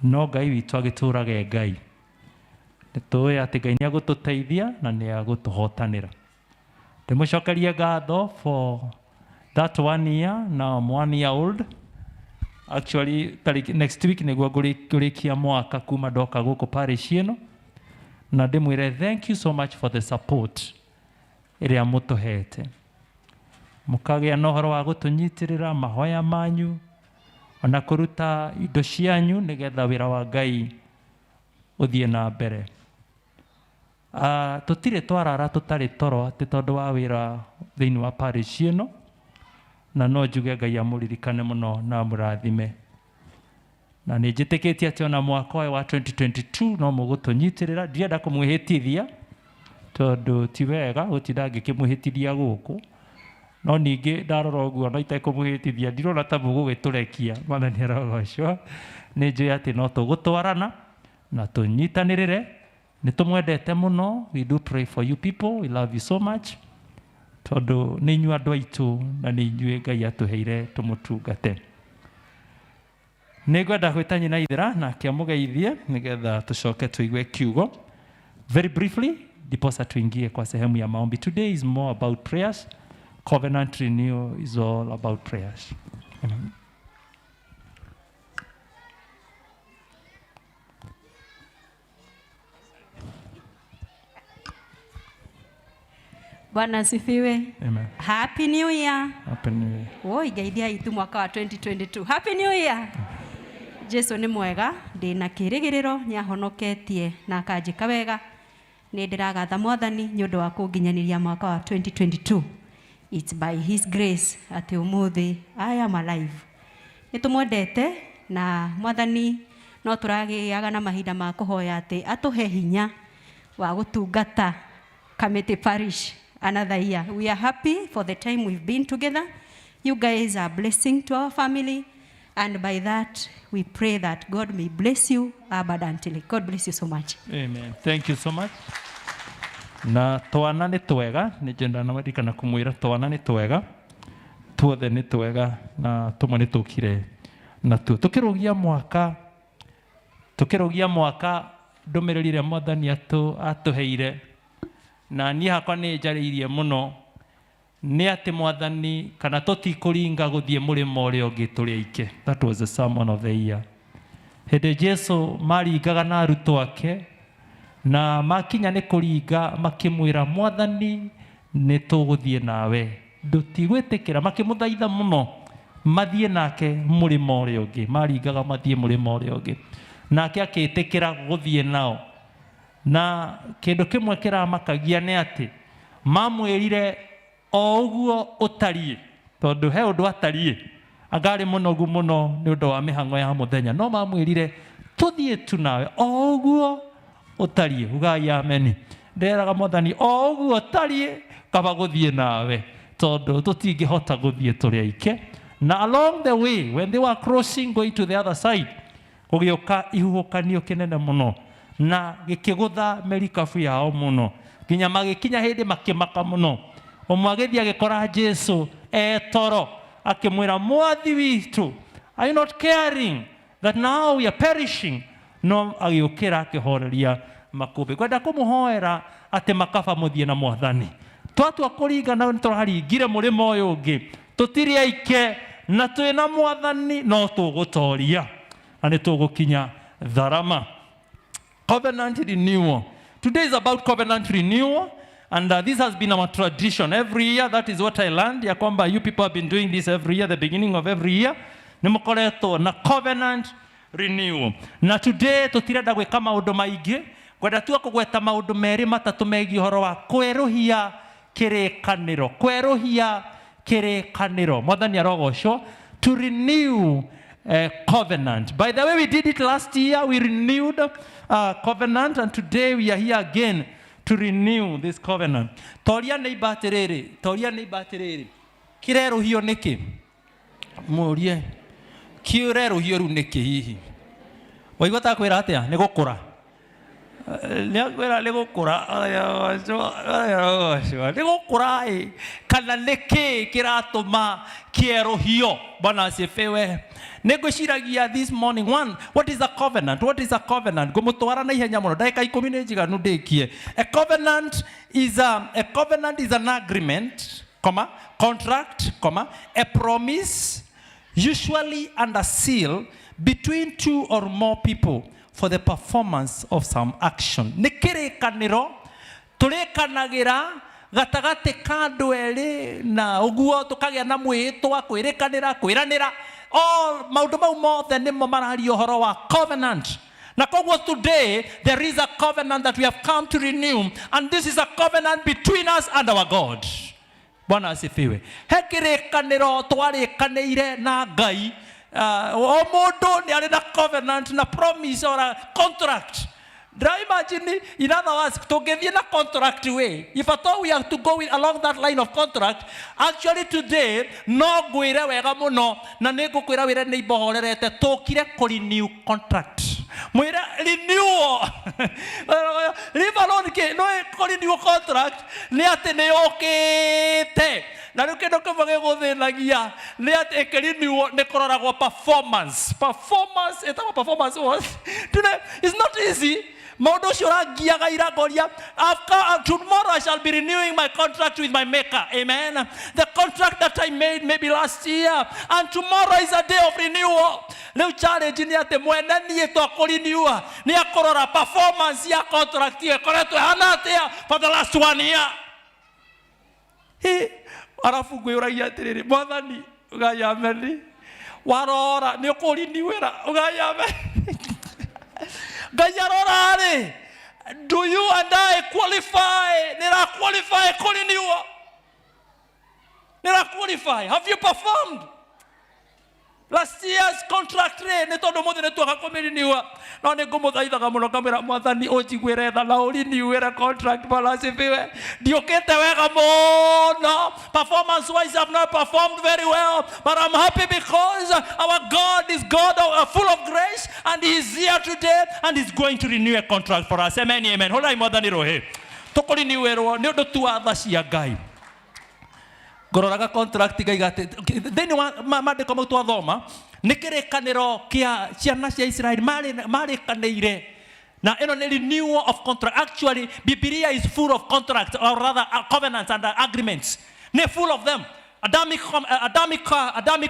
no Ngai witũ agĩtũũraga e Ngai. Nĩ tũĩ atĩ Ngai nĩ agũtũteithia na nĩ agũtũhotanĩra. Ndĩmũcokerie ngatho for that one year. Now I'm 1 year old actually. Tarĩki next week nĩguo ngũrĩkia mwaka kuma ndoka gũkũ parish ĩno, na ndĩmwĩre thank you so much for the support ĩrĩa mũtũhete. Mũkagĩa na ũhoro wa gũtũnyitĩrĩra mahoya manyu ona kũruta indo cianyu nĩgetha wĩra wa Ngai ũthiĩ na mbere. Tũtirĩ twarara tũtarĩ toro atĩ tondũ wa wĩra thĩinĩ wa parish ĩno, na no njuge Ngai amũririkane mũno na amũrathime. Na nĩ njĩtĩkĩtie atĩ ona mwaka ũyũ wa 2022 no mũgũtũnyitĩrĩra. Ndirenda kũmwĩhĩtithia tondũ ti wega gũtinda ngĩkĩmwĩhĩtithia gũkũ, no ningĩ ndarora ũguo na itekũmwĩhĩtithia ndirona ta mũgũgĩtũrekia. Mwathani arogocwo. Nĩ njũĩ atĩ no tũgũtwarana na tũnyitanĩrĩre. Nĩ tũmwendete mũno. We do pray for you people. We love you so much tondũ nĩ inyuĩ andũ aitũ na nĩ inyuĩ Ngai atũheire tũmũtungate. Nĩ ngwenda gwĩta nyina Ithera nake amũgeithie nĩgetha tũcoke tũigue kiugo very briefly, ndiposa tuingie kwa sehemu ya maombi. Today is more about prayers. Covenant renewal is all about prayers. Amen. Bwana asifiwe. Amen. Happy New Year. Happy New Year. Woi ngeithia itu mwaka wa 2022. Happy New Year. Jesu nĩ mwega, ndĩna kĩrĩgĩrĩro nĩ ahonoketie na akanjĩka wega. Nĩ ndĩragatha Mwathani nĩ ũndũ wa kũnginyanĩria mwaka wa 2022. It's by his grace atĩ ũmũthĩ I am alive. Nĩ tũmwendete na Mwathani no tũragĩaga na mahinda ma kũhoya atĩ atũhe hinya wa gũtungata Kamiti Parish another year. We are happy for the time we've been together. You guys are a blessing to our family, and by that we pray that God may bless you abundantly. God bless you so much. Amen. Thank you so much. Na twana nĩ twega, nĩ njenda na ndirikana kũmwĩra twana nĩ twega, tuothe nĩ twega na tũmwe nĩ tũkire natuo. Tũkĩrũgia mwaka ndũmĩrĩri ĩrĩa Mwathani atũheire, na niĩ hakwa nĩ njarĩirie mũno nĩ atĩ Mwathani kana tũtikũringa gũthiĩ mũrĩmo ũrĩa ũngĩ tũrĩ aike. That was the sermon of the year. Hĩndĩ Jesu maringaga na arutwo ake na makinya nĩ kũringa makĩmwĩra Mwathani nĩ tũgũthiĩ nawe, ndũtigwĩtĩkĩra. Makĩmũthaitha mũno mathiĩ nake mũrĩmo ũrĩa ũngĩ, maringaga mathiĩ mũrĩmo ũrĩa ũngĩ, nake akĩĩtĩkĩra gũthiĩ nao. Na kĩndũ kĩmwe kĩramakagia nĩ atĩ mamwĩrire o ũguo ũtariĩ, tondũ he ũndũ atariĩ, anga arĩ mũnogu mũno nĩ ũndũ wa mĩhang'o ya mũthenya, no mamwĩrire tũthiĩ tu nawe o ũguo ũtariĩ. Ugai ameni. Nderaga Mwathani o ũguo ũtariĩ kaba gũthiĩ nawe, tondũ tũtingĩhota gũthiĩ tũrĩ aike. Na along the way when they were crossing going to the other side, gũgĩũka ihuhũkanio kĩnene mũno na gĩkĩgũtha merikabu yao mũno nginya magĩkinya hĩndĩ makĩmaka mũno. Ũmwe agĩthiĩ agĩkora Jesu etoro, akĩmwĩra Mwathi witũ, are you not caring that now we are perishing? No agĩũkĩra akĩhoreria makũmbĩ. Ngwenda kũmũhoera atĩ makaba mũthiĩ na Mwathani. Twatua kũringa na nĩ tũraringire mũrĩmo ũyũ ũngĩ, tũtirĩ aike na twĩna Mwathani, no tũgũtoria na nĩ tũgũkinya tharama. Covenant renewal. Today is about covenant renewal, and this has been our tradition every year. That is what I learned. Ya kwamba you people have been doing this every year, the beginning of every year. Nĩ mũkoretwo na covenant renewal. Na today tũtirenda gwĩka maũndũ maingĩ, ngwenda tu kũgweta maũndũ merĩ matatũ megiĩ ũhoro wa kwerũhia kĩrĩkanĩro. Kwerũhia kĩrĩkanĩro. Mwathani arogocwo. To renew covenant. By the way, we did it last year. We renewed covenant, and today we are here again to renew this covenant. Toria neighbor atĩrĩrĩ, toria neighbor atĩrĩrĩ, kĩrerũhio nĩkĩ? Mũrie, kĩrerũhio rĩu nĩkĩ hihi? Waigua ta kwĩra atĩa? Nĩ gũkũra. Nĩ akwĩra nĩ gũkũra. Nĩ gũkũra ĩ, kana nĩkĩ kĩratũma kĩerũhio? Bwana asifiwe. Nĩ ngwĩciragia this morning, one, what is a covenant? What is a covenant? Ngũmũtwara na ihenya mũno, ndagĩka ikũmi nĩ njiganu ndĩkie. A covenant is a covenant is an agreement, comma, contract, comma, a promise, usually under seal, between two or more people for the performance of some action. Nĩ kĩrĩkanĩro tũrĩkanagĩra Gatagatĩ ka andũ erĩ na ũguo tũkagĩa na mwĩhĩtwa, kwĩrĩkanĩra, kwĩranĩra. All maũndũ mau mothe nĩmo mararia ũhoro wa covenant. Na koguo today there is a covenant that we have come to renew, and this is a covenant between us and our God. Bwana asifiwe. He kĩrĩkanĩro twarĩkanĩire na Ngai. O mũndũ nĩ arĩ na covenant na promise or a contract. Ndĩra imagine, in other words, tũngĩthiĩ na contract way, if at all we have to go with, along that line of contract, actually today no ngwĩre wega mũno na nĩ ngũkwĩra wĩre nĩ imbohorerete tũkire kũ renew contract. Mwĩre renewal. Leave alone kĩ, no kũ renew contract nĩ atĩ nĩ yũkĩte. Na rĩu kĩndũ kĩmwe gĩgũthĩnagia nĩ atĩ ĩkĩrenew nĩ kũroragwo performance. Performance, ĩtagwo performance what? Today, it's not easy. Maũndũ ũcio ũrangiaga ira ngoria, tomorrow I shall be renewing my contract with my maker. Amen. The contract that I made maybe last year, and tomorrow is a day of renewal. Rĩu challenge nĩ atĩ mwene niĩ to kũrenewa, nĩ akũrora performance ya contract ĩyo ĩkoretwo ĩhana atĩa for the last 1 year. Hĩ, arabu ngwĩyũragia atĩrĩrĩ, mwathani ũgayameni warora nĩ ũkũrinywĩra ũgayameni. Ngai arora rĩ, do you and I qualify? Nĩra qualify kũrinyuo? Nĩra qualify? Have you performed last year's contract rĩ? Nĩ tondũ mũthĩ nĩ twaga kũmĩriniwa, no nĩ ngũmũthaithaga mũno ngamwĩra mwathani ũnjiguĩre tha na ũriniwĩre contract. Bwana asifiwe. Ndiũkĩte wega mũno, performance wise I've not performed very well, but I'm happy because our God is God full of grace, and he is here today and he's going to renew a contract for us. Amen, amen. Hũrai mwathani rũhĩ. Tũkũriniwĩrwo nĩ ũndũ tu wa tha cia Ngai. Ngũroraga contract ngaiga atĩ thĩinĩ wa maandĩko mau twathoma nĩ kĩrĩkanĩro kĩa ciana cia Israeli marĩkanĩire, na ĩno nĩ renewal of contract. Actually Bibilia is full of contracts, or rather covenants and agreements. Nĩ full of them. Adamic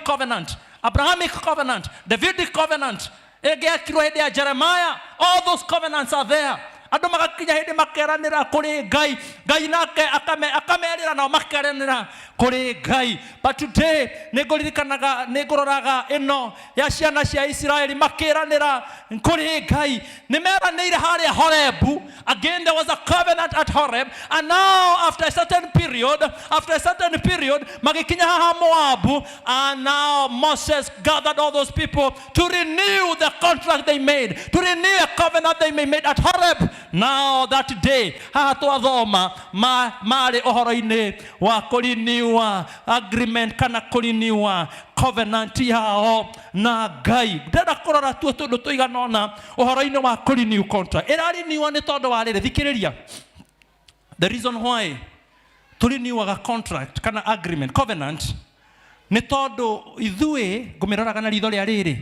covenant, Abrahamic covenant, Davidic covenant, ĩngĩakirwo hĩndĩ ya Jeremiah. All those covenants are there. Andũ magakinya hĩndĩ makeranĩra kũrĩ Ngai, Ngai nake akamerĩra nao makeranĩra kũrĩ Ngai. But today nĩ ngũririkanaga, nĩ ngũroraga ĩno ya ciana cia Isiraeli makĩranĩra kũrĩ Ngai. Nĩ meranĩire harĩa Horebu. Again there was a covenant at Horeb, and now after a certain period magĩkinya haha Moabu, and now Moses gathered all those people to renew the contract they made, to renew a covenant they made at Horeb. Now that day haha twathoma marĩ ũhoro-inĩ wa kũrenew agreement kana kũrenew covenant yao na Ngai. Ndĩrenda kũrora tuo tũndũ tũigana ũna ũhoro-inĩ wa kũrenew contract. Ĩrarenew nĩ tondũ wa rĩrĩ, thikĩrĩria. The reason why tũrenewaga contract kana agreement, covenant, nĩ tondũ ithuĩ, ngũmĩroraga na ritho rĩa rĩrĩ,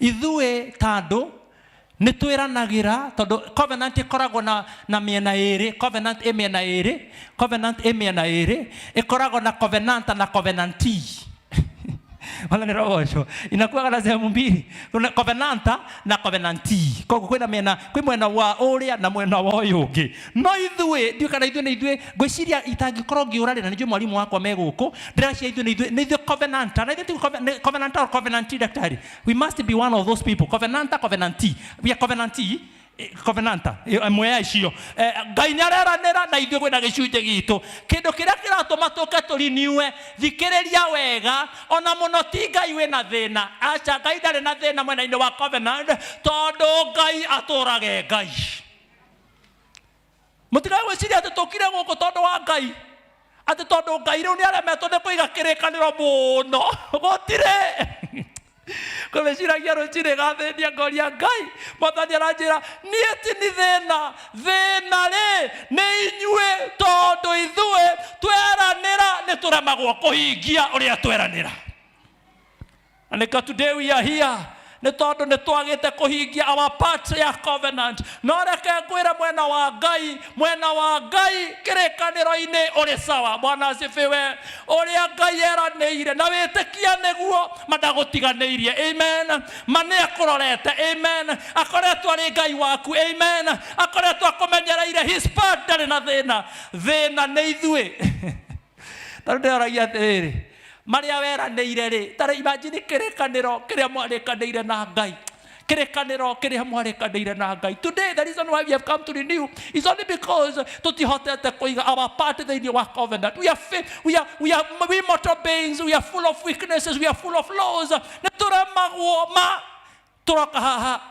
ithuĩ ta andũ nĩ twĩranagĩra, tondũ covenant ĩkoragwo na mĩena ĩrĩ. Covenant ĩ mĩena ĩrĩ, covenant ĩ mĩena ĩrĩ, ĩkoragwo na covenant na covenantee. Wala ni rogoco. Inakuwa na sehemu mbili. Kuna covenanta na covenantee. Koguo kwĩna mĩena, kwĩ mwena wa ũrĩa na mwena wa ũyũ ũngĩ. No ithuĩ, ndiũĩ kana ithuĩ nĩ ithuĩ, ngwĩciria itangĩkorwo ngĩũra rĩ, na nĩ njũĩ mwarimũ wakwa me gũkũ, ndĩreciria ithuĩ nĩ ithuĩ, nĩ ithuĩ covenanta. Na ithuĩ ti covenanta or covenantee, daktari. We must be one of those people. Covenanta, covenantee. We are covenantee. Covenanta ĩmwe ya icio. Ngai nĩ areranĩra na ithuĩ kwĩna gĩcunjĩ gitũ. Kĩndũ kĩrĩa kĩratũma tũke tũriniue, thikĩrĩria wega, ona mũno ti Ngai wĩna thĩna. Aca, Ngai ndarĩ na thĩna mwena-inĩ wa covenant, tondũ Ngai atũrage Ngai. Mũtigae gwĩciria atĩ tũkire gũkũ tondũ wa Ngai, atĩ tondũ Ngai rĩu nĩ aremetwo nĩ kũiga kĩrĩkanĩro mũno. Gũtirĩ. Kũmĩciragia rũcinĩ gathĩnia ngoria Ngai, mwathani aranjĩra niĩ ti nĩ thĩna, thĩna rĩ nĩ inyuĩ, tondũ ithuĩ tweranĩra nĩ tũremagwo kũhingia ũrĩa tweranĩra. And today we are here. Nĩ tondũ nĩ twagĩte kũhingia our part ya covenant. No reke ngwĩre mwena wa Ngai, mwena wa Ngai kĩrĩkanĩro-inĩ ũrĩ sawa. Bwana asifiwe. Ũrĩa Ngai eranĩire na wĩtĩkia nĩguo, ma ndagũtiganĩirie. Amen. Ma nĩ akũrorete. Amen. Akoretwo arĩ Ngai waku. Amen. Akoretwo akũmenyereire his part, ndarĩ na thĩna. Thĩna nĩ ithuĩ. Ta rĩu ndĩroragia atĩrĩrĩ, marĩa weranĩire rĩ, ta rĩu imagine kĩrĩkanĩro kĩrĩa mwarĩkanĩire na Ngai. Kĩrĩkanĩro kĩrĩa mwarĩkanĩire na Ngai. Today the reason why we have come to renew is only because tũtihotete kũiga our part thĩinĩ wa covenant. We are, we are, we are, we mortal beings, we are full of weaknesses, we are full of flaws. Nĩ tũremagwo ma tũroka haha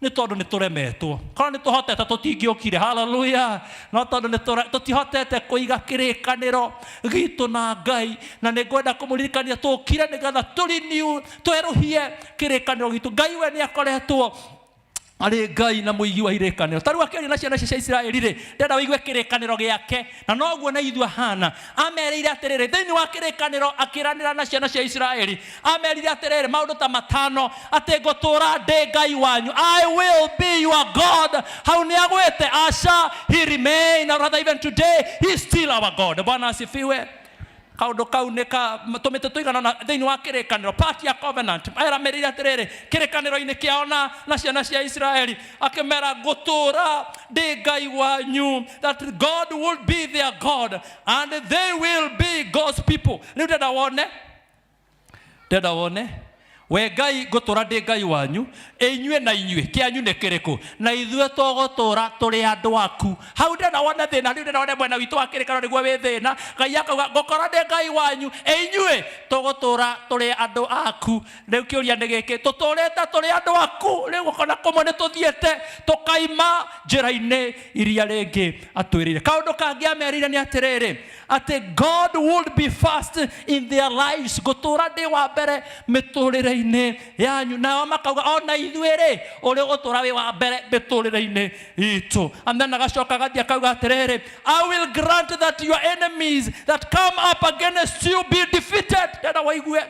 nĩ tondũ nĩ tũremetwo. Korwo nĩ tũhotete tũtingĩũkire, haleluya. No tondũ nĩ tũtihotete kũiga kĩrĩkanĩro gitũ na Ngai, na nĩ ngwenda kũmũririkania tũkire nĩgetha tũrenew, twerũhie kĩrĩkanĩro gitũ. Ngai we nĩ akoretwo arĩ Ngai na mũigi wa irĩkanĩro. Ta rĩu akĩaria na ciana ici cia Isiraeli rĩ, ndĩrenda wĩigue kĩrĩkanĩro gĩake, na noguo na ithuĩ ahana. Amerĩire atĩrĩrĩ, thĩinĩ wa kĩrĩkanĩro akĩranĩra na ciana cia Isiraeli, amerire atĩrĩrĩ maũndũ ta matano, atĩ ngũtũũra ndĩ Ngai wanyu, I will be your God. Hau nĩ agwĩte? Aca, he remain, or rather even today he is still our God. Bwana asifiwe. Kaũndũ kau nĩ ka tũmĩtĩ tũigana ũna thĩinĩ wa kĩrĩkanĩro, part ya covenant. Eramerĩire atĩrĩrĩ kĩrĩkanĩro-inĩ kĩao na ciana cia Isiraeli, akĩmera ngũtũũra ndĩ Ngai wanyu, that God will be their God and they will be God's people. Rĩu ndĩrenda wone, ndĩrenda wone we Ngai ngũtũra ndĩ Ngai wanyu, inyuĩ na inyuĩ kĩanyu nĩ kĩrĩkũ, na ithuĩ tũgũtũra tũrĩ andũ aku. Hau ndĩrenda wone thĩna, rĩu ndĩrenda wone mwena witũ wa kĩrĩkanĩro nĩguo wĩ thĩna. Ngai akauga ngũkorwo ndĩ Ngai wanyu, inyuĩ tũgũtũra tũrĩ andũ aku. Rĩu kĩũria nĩ gĩkĩ, tũtũrĩte tũrĩ andũ aku? Rĩu ũkona kũmwe nĩ tũthiĩte tũkaima njĩra-inĩ iria rĩngĩ atwĩrĩire. Kaũndũ kangĩ amerire nĩ atĩrĩrĩ, atĩ God would be first in their lives, ngũtũra ndĩ wa mbere mĩtũrĩre-inĩ yanyu. Nao makauga ona ithuĩ rĩ, ũrĩ ũgũtũra wĩ wa mbere mĩtũrĩre-inĩ itũ. And then agacoka agathiĩ akauga atĩrĩrĩ, I will grant that your enemies that come up against you be defeated. Ndĩrenda waigue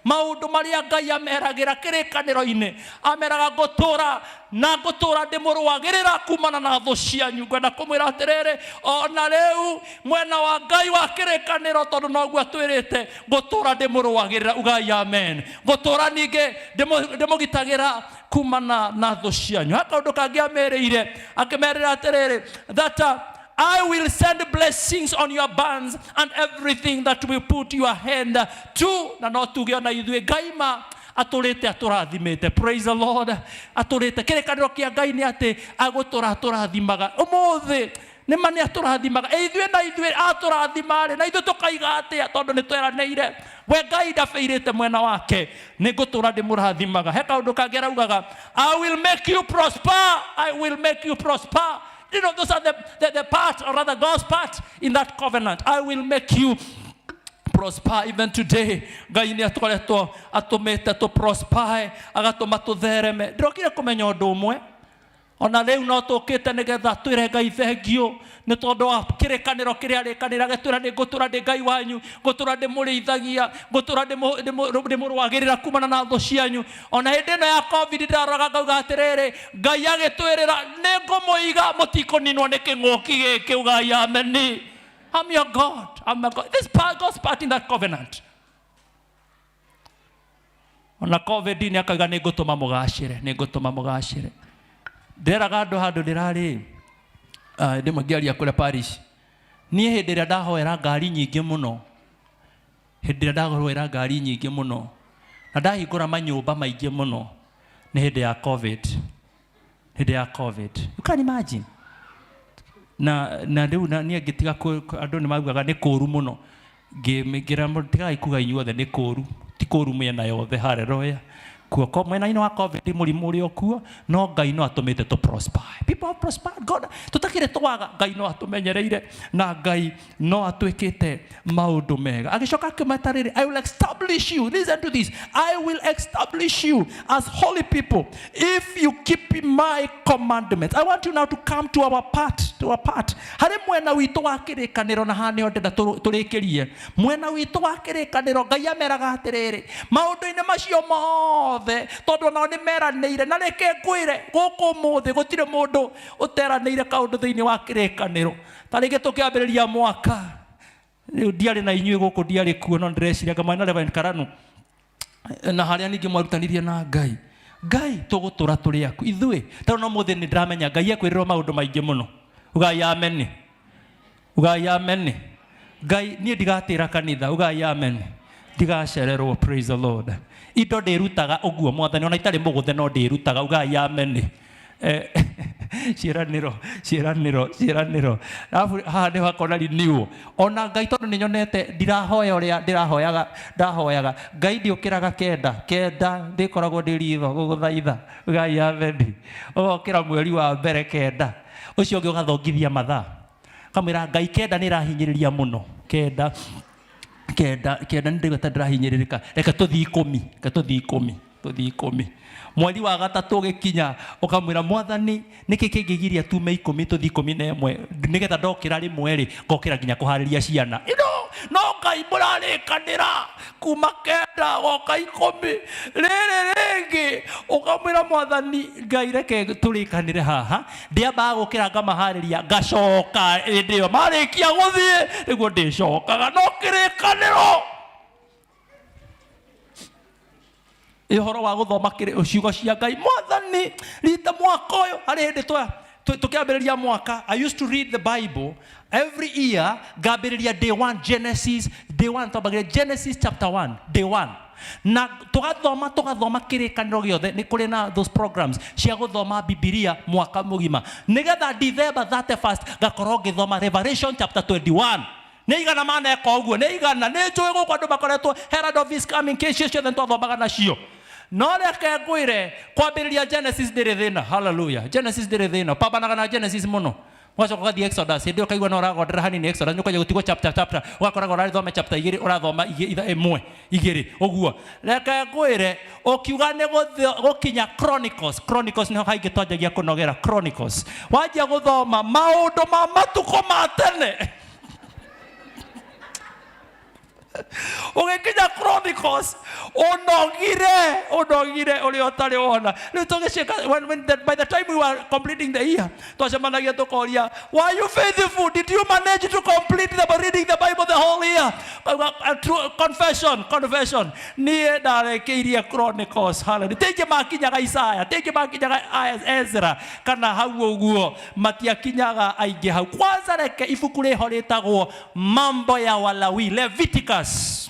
maũndũ marĩa Ngai ameragĩra kĩrĩkanĩro-inĩ. Ameraga ngũtũra na ngũtũra ndĩmũrũagĩrĩra kumana na thũ cianyu. Ngwenda kũmwĩra atĩrĩrĩ, ona rĩu mwena wa Ngai wa kĩrĩkanĩro, tondũ noguo atwĩrĩte, ngũtũra ndĩmũrũagĩrĩra. Ugai amen. Ngũtũra ningĩ ndĩmũgitagĩra kumana na thũ cianyu. Ha kaũndũ kangĩ amerĩire, akĩmerĩra atĩrĩrĩ, that I will send blessings on your barns and everything that will put your hand to. Na no tuge ona ithuĩ Ngai ma atũrĩte atũrathimĩte. Praise the Lord. Atũrĩte. Kĩrĩkanĩro kĩa Ngai nĩ atĩ agũtũra atũrathimaga. Ũmũthĩ nĩ ma nĩ atũrathimaga. Ĩ ithuĩ na ithuĩ atũrathima-rĩ, na ithuĩ tũkaiga atĩa tondũ nĩ tweranĩire. We Ngai ndabĩirĩte mwena wake, nĩ ngũtũra ndĩmũrathimaga. He kaũndũ kangĩ araugaga, I will make you prosper. I will make you prosper. You know, those are the part, or rather God's part in that covenant. I will make you prosper even today. Ngai nĩ atũkoretwo atũmĩte tũ prosper, agatũma tũthereme. Ndĩrokire kũmenya ũndũ ũmwe, ona rĩu no tũkĩte nĩgetha twĩre Ngai thengiũ nĩ tondũ wa kĩrĩkanĩro kĩrĩa arĩkanĩra, agĩtwĩra nĩ ngũtũra ndĩ Ngai wanyu, ngũtũra ndĩmũrĩithagia, ngũtũra ndĩmũrũagĩrĩra kumana na thũ cianyu. Ona hĩndĩ ĩno ya COVID ndĩraroraga ngauga atĩrĩrĩ, Ngai agĩtwĩrĩra nĩ ngũmũiga, mũtikũninwo nĩ kĩng'ũki gĩkĩ. Ugai ameni. I'm your God. I'm your God. This part, God's part in that covenant. Ona COVID nĩ akauga nĩ ngũtũma mũgacĩre, nĩ ngũtũma mũgacĩre. Ndĩreraga andũ handũ ndĩrarĩ, ndĩmwe ngĩaria kũrĩa parish. Niĩ hĩndĩ ĩrĩa ndahoera ngari nyingĩ mũno, hĩndĩ ĩrĩa ndahoera ngari nyingĩ mũno, na ndahingũra manyũmba maingĩ mũno, nĩ hĩndĩ ya COVID. Hĩndĩ ya COVID. You can imagine. Na rĩu na niĩ ngĩtiga andũ nĩ maugaga nĩ kũũru mũno. Ngĩra mũndũ, tigai kuga inyuothe nĩ kũũru. Ti kũũru mĩena yothe, hallelujah. Kuo mwena-inĩ wa COVID mũrimũ ũrĩ o kuo, no Ngai no atũmĩte tũ prosper. People have prospered. God, tũtakĩrĩ twaga, Ngai no atũmenyereire na Ngai no atwĩkĩte maũndũ mega. Agĩcoka akĩmeta rĩrĩ, I will establish you. Listen to this. I will establish you as holy people if you keep my commandments. I want you now to come to our part, to our part. Harĩ mwena witũ wa kĩrĩkanĩro, na haha nĩho ndĩrenda tũrĩkĩrie. Mwena witũ wa kĩrĩkanĩro, Ngai ameraga atĩrĩrĩ, maũndũ-inĩ macio mothe Othe tondũ onao nĩ meranĩire. Na reke ngwĩre, gũkũ ũmũthĩ gũtirĩ mũndũ ũteranĩire kaũndũ thĩinĩ wa kĩrĩkanĩro. Ta rĩngĩ tũkĩambĩrĩria mwaka rĩu, ndiarĩ na inyuĩ gũkũ, ndiarĩ kuo, no ndĩreciria anga mwarĩ na Reverend Karanu na harĩa ningĩ mwarutanirie na Ngai. Ngai, tũgũtũra tũrĩ aku ithuĩ. Tondũ no mũthĩ nĩ ndĩramenya Ngai ekwĩrĩrwo maũndũ maingĩ mũno. Ugai ameni, ugai ameni. Ngai, niĩ ndigatĩra kanitha. Ugai amen. Ndigacererwo. Praise the Lord. Indo ndĩrutaga ũguo, Mwathani, ona itarĩ mũgũthe no ndĩrutaga. Ugai ameni. Ciĩranĩro, ciĩranĩro, ciĩranĩro. Arabu haha nĩho hakona renewal. Ona Ngai, tondũ nĩ nyonete ndirahoya ũrĩa ndĩrahoyaga, ndahoyaga Ngai, ndiũkĩraga 9 9, ndĩkoragwo ndĩ ritho gũgũthaitha. Ugai ameni. Ũgokĩra mweri wa mbere 9, ũcio ũngĩ ũgathongithia mathaa, kamwĩra Ngai 9 nĩ ĩrahinyĩrĩria mũno, 9, 9, 9 nĩ ndĩraigua ta ndĩrahinyĩrĩrĩka, reke tũthiĩ 10, reke tũthiĩ 10, tũthiĩ 10. Mweri wa gatatũ ũgĩkinya, ũkamwĩra Mwathani, nĩkĩ kĩngĩgiria tume 10 tũthiĩ 11, nĩgetha ndokĩra rĩmwe rĩ, ngokĩra nginya kũharĩria ciana ino. No Ngai, mũrarĩkanĩra kuma 9 goka 10. Rĩrĩ rĩngĩ ũkamwĩra Mwathani Ngai, reke tũrĩkanĩre haha, ndĩambaga gũkĩra ngamaharĩria, ngacoka hĩndĩ ĩyo marĩkia gũthiĩ nĩguo ndĩcokaga. No kĩrĩkanĩro ĩ ũhoro wa gũthoma ciugo cia Ngai. Mwathani, rita mwaka ũyũ harĩ hĩndĩ tũkĩambĩrĩria mwaka, I used to read the Bible every year, ngambĩrĩria day one, Genesis day one. Twambagĩrĩria Genesis chapter 1 day one, na tũgathoma, tũgathoma kĩrĩkanĩro gĩothe. Nĩ kũrĩ na those programs cia gũthoma Bibilia mwaka mũgima, nĩgetha December 31st ngakorwo ngĩthoma Revelation chapter 21. Nĩ igana maneka ũguo? Nĩ igana nĩ njũĩ gũkũ andũ makoretwo Herald of His Coming, kĩcio ciothe nĩtwathomaga nacio. No reke ngwĩre, kwambĩrĩria Genesis ndĩrĩ thĩna. Hallelujah. Genesis ndĩrĩ thĩna, pambanaga na Genesis mũno, ũgacoka ũgathiĩ Exodus. Hĩndĩ ĩyo ũkaigua no ũragondera hanini Exodus, nĩ ũkwanjia gũtigwo chapter chapter, ũgakoraga ũrathoma chapter 2, ũrathoma 1, 2 ũguo. Reke ngwĩre, ũkiuga nĩ gũkinya Chronicles, Chronicles nĩho haingĩ twanjagia kũnogera. Chronicles, wanjia gũthoma maũndũ ma matukũ ma tene, ũgĩkinya Chronicles ũnogire, ũnogire ũrĩa ũtarĩ wona. Rĩu tũgĩciĩka, by the time we were completing the year, twacemanagia tũkoria, "Were you faithful? Did you manage to complete the reading the Bible the whole year?" Kauga, true confession, confession, niĩ ndarekeirie Chronicles. Hallelujah. Tingĩ makinyaga Isaya, tingĩ makinyaga Ezra kana hau ũguo, matiakinyaga aingĩ hau. Kwanza reke ibuku rĩho rĩtagwo Mambo ya Walawi, Leviticus.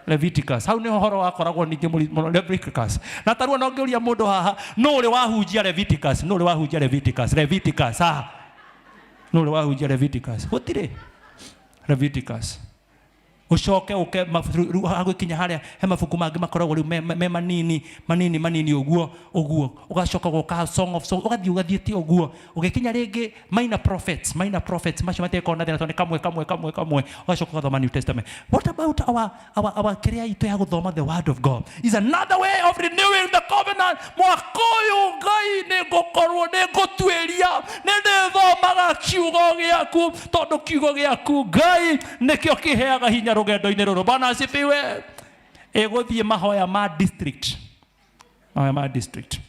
Leviticus hau nĩho horo wakoragwo ningĩ mũno, Leviticus. Na tarua no ngĩũria mũndũ haha, nũ ũrĩ wahunjia Leviticus? Nũ ũrĩ wahunjia Leviticus? Leviticus haha, nũ ũrĩ wahunjia Leviticus? Gũtirĩ. Leviticus, ucoke uke rĩu hagũkinya harĩa he mabuku mangĩ makoragwo rĩu me manini manini manini ũguo ũguo, ũgacoka ũgoka Song of Song, ũgathiĩ ũgathiĩte ũguo, ũgĩkinya rĩngĩ Minor Prophets. Minor Prophets macio matikoragwo na thĩna tondũ nĩ kamwe kamwe kamwe kamwe, ũgacoka ũgathoma New Testament. What about our kĩrĩa itũ ya gũthoma the word of God is another way of renewing the covenant. Mwaka ũyũ, Ngai, nĩ ngũkorwo nĩ ngũtuĩria, nĩ ndĩthomaga kiugo gĩaku, tondũ kiugo gĩaku, Ngai, nĩkĩo kĩheaga hinya rũgendo-inĩ rũrũ. Bwana asifiwe. Ĩgũthiĩ mahoya ma district, mahoya ma district,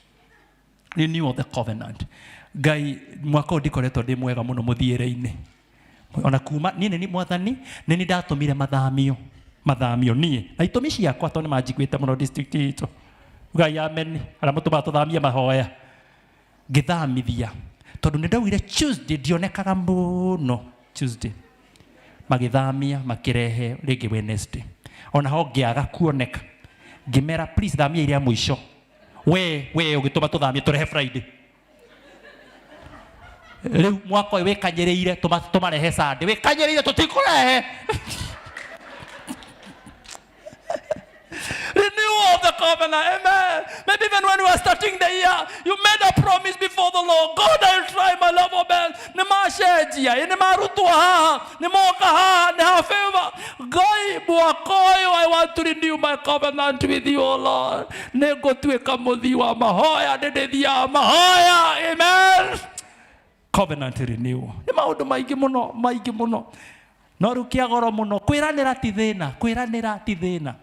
renew of the covenant. Ngai, mwaka ũyũ ndikoretwo ndĩ mwega mũno mũthiĩre-inĩ, ona kuma niĩ nĩ Mwathani nĩ niĩ ndatũmire mathamio, mathamio niĩ na itũmi ciakwa, tondũ nĩ manjiguĩte mũno district itũ. Ngai ameni. Arĩa mũtũmaga tũthamie mahoya, ngĩthamithia tondũ nĩ ndaugire Tuesday ndionekaga mũno. Tuesday magĩthamia, makĩrehe rĩngĩ Wednesday, ona ho ngĩaga kuoneka. Ngĩmera, "Please, thamia iria mũico." We ũgĩtũma tũthamie tũrehe Friday. Rĩu mwaka ũyũ wĩkanyĩrĩire, tũmarehe Sunday. Wĩkanyĩrĩire, tũtikũrehe. Renewal of the covenant. Amen. Maybe even when we were starting the year, you made a promise before the Lord. "God, I'll try my level best." Nĩ macenjia, ĩ nĩ marutwo haha, nĩ moka haha, nĩ ha favor. Ngai, mwaka ũyũ I want to renew my covenant with you, O Lord. Nĩ ngũtuĩka mũthii wa mahoya, nĩ ndĩthiaga mahoya. Amen. Covenant renewal. Nĩ maũndũ maingĩ mũno, maingĩ mũno. No rĩu kĩa goro mũno, kwĩranĩra ti thĩna, kwĩranĩra ti thĩna.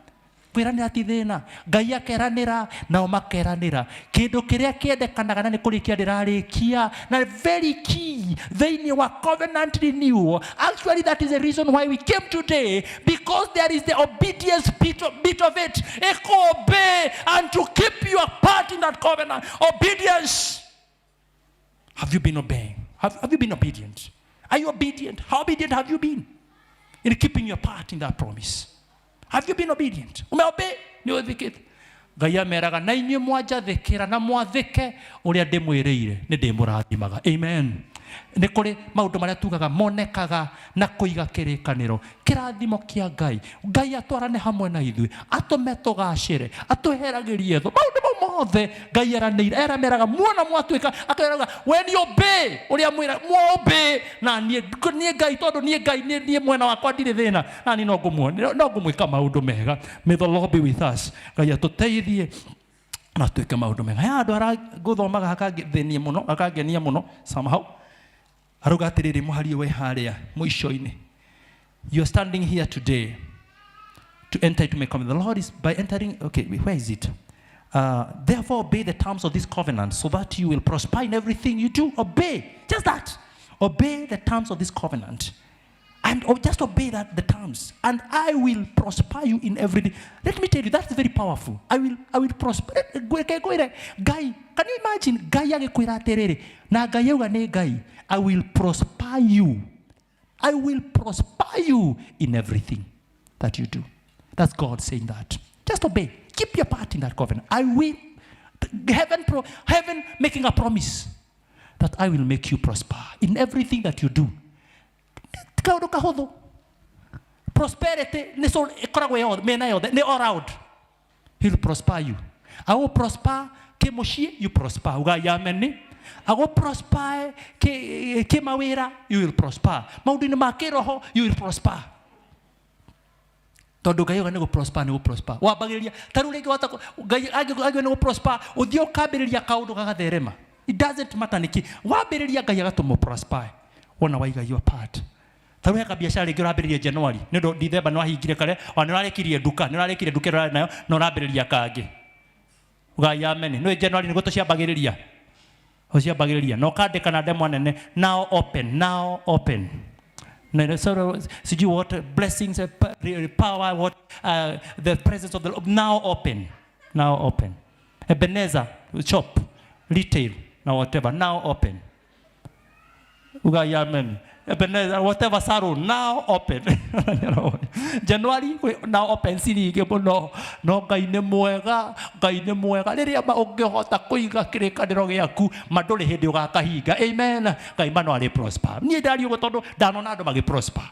Kwĩranĩra ti thĩna. Ngai akeranĩra nao makeranĩra. Kĩndũ kĩrĩa kĩendekanaga na nĩ kũrĩkia ndĩrarĩkia na very key thĩinĩ wa covenant renewal. Actually that is the reason why we came today, because there is the obedience bit of it. Eko obey and to keep your part in that covenant. Obedience. Have you been obeying? Have you been obedient? Are you obedient? How obedient have you been in keeping your part in that promise? Have you been obedient? Umeobey? Nĩ ũthĩkĩte? Ngai ameraga na inyuĩ mwanjathĩkĩra na mwathĩke ũrĩa ndĩmwĩrĩire nĩ ndĩmũrathimaga. Amen. Nĩ kũrĩ maũndũ marĩa tugaga monekaga na kũiga kĩrĩkanĩro. Kĩrathimo kĩa Ngai. Ngai atwarane hamwe na ithuĩ, atũme tũgacĩre, atweheragĩrie thũ. Maũndũ mau mothe Ngai eranĩire, erameraga muona mwatuĩka, akeraga when you obey ũrĩa mwĩra mwa obey na niĩ niĩ Ngai, tondũ niĩ Ngai niĩ mwena wakwa ndirĩ thĩna, na niĩ no ngũmuonia, no ngũmwĩka maũndũ mega. May the Lord be with us. Ngai atũteithie na twĩke maũndũ mega. He handũ harangũthomaga hakangĩthĩnia mũno, hakangenia mũno somehow. Arauga atĩrĩrĩ, mũhari wĩ harĩa mũico-inĩ. You are standing here today to enter into my covenant. The Lord is by entering, okay, where is it? Therefore obey the terms of this covenant so that you will prosper in everything you do. Obey, just that. Obey the terms of this covenant. And just obey that, the terms. And I will prosper you in everything. Let me tell you, that's very powerful. I will prosper. Ngai, can you imagine? Ngai agĩkwĩra atĩrĩrĩ, na Ngai auga nĩ Ngai, I will prosper you. I will prosper you in everything that you do. That's God saying that. Just obey. Keep your part in that covenant. I will. Heaven, heaven making a promise that I will make you prosper in everything that you do. Kaũndũ kahũthũ. Prosperity nĩ so ĩkoragwo yothe, mĩena yothe, nĩ all round. He will prosper you. I will prosper kĩmũciĩ, you prosper. Ugai amen. I will prosper kĩmawĩra, you will prosper. Maũndũ-inĩ ma kĩroho, you will prosper. Tondũ Ngai auga nĩ gũ-prosper, nĩ gũ-prosper. Wambagĩrĩria, ta rĩu rĩngĩ wahota Ngai angĩuga nĩ gũ-prosper, ũthiĩ ũkambĩrĩria kaũndũ gagatherema. It doesn't matter nĩkĩ. Wambĩrĩria Ngai agatũma prosper. Wona waiga your part. Ta rĩu he kabiacara rĩngĩ ũrambĩrĩria January, nĩ ũndũ December nĩ wahingire kare, ona nĩ ũrarĩkirie nduka, nĩ ũrarĩkirie nduka ĩrĩa ũrarĩ nayo, na ũrambĩrĩria kangĩ. Ugai amen. Nĩ January nĩguo tũciambagĩrĩria. Ũciambagĩrĩria. Na ũkandĩka na ndemwa nene, now open, now open. Na so, sijui what blessings, power, what the presence of the Lord, now open, now open. Ebenezer shop, retail, na whatever, now open. Ugai amen. Ebenezer, whatever salon, now open. January, now open, siri mũno. No Ngai nĩ mwega, Ngai nĩ mwega. Rĩrĩa ũngĩhota kũiga kĩrĩkanĩro gĩaku, ma ndũrĩ hĩndĩ ũgakahinga. Amen. Ngai ma no arĩ prosper. Niĩ ndaria ũguo tondũ ndanona andũ magĩ prosper.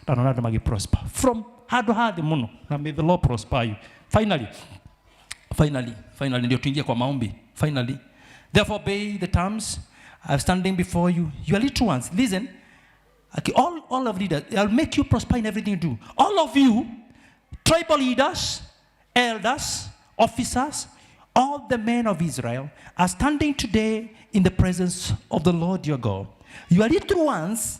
Ndanona andũ magĩ prosper. From handũ ha thĩ mũno. Na may the Lord prosper you. Finally, finally, finally, ndio tuingie kwa maombi. Finally, therefore obey the terms I'm standing before you. You are little ones. Listen. Okay, all of leaders, I'll make you prosper in everything you do. All of you, tribal leaders, elders, officers, all the men of Israel are standing today in the presence of the Lord your God. You are little ones,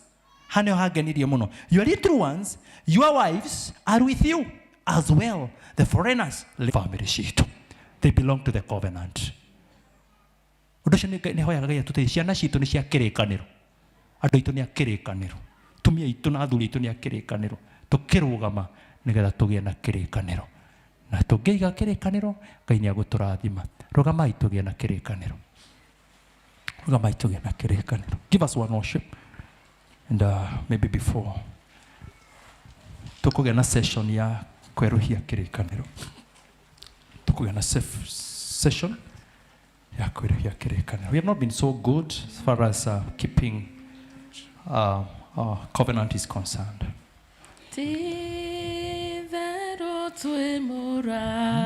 haneo hagenirie muno. You are little ones, your wives are with you as well. The foreigners, family ciitũ. They belong to the covenant. Ũndũ ũcio nĩ hoyaga Ngai atũteithie. Ciana citũ nĩ cia kĩrĩkanĩro. Andũ aitũ nĩ a kĩrĩkanĩro. Atumia aitũ na athuri aitũ nĩ a kĩrĩkanĩro. Tũkĩrũgama nĩgetha tũgĩe na kĩrĩkanĩro. Na tũngĩiga kĩrĩkanĩro, Ngai nĩ agũtũrathima. Rũgamai tũgĩe na kĩrĩkanĩro. Rũgamai tũgĩe na kĩrĩkanĩro. Give us one worship. And maybe before tũkũgĩa na session ya kwerũhia kĩrĩkanĩro. Tũkũgĩa na session ya kwerũhia kĩrĩkanĩro. We have not been so good as far as keeping our covenant is concerned. Ti vero tue mora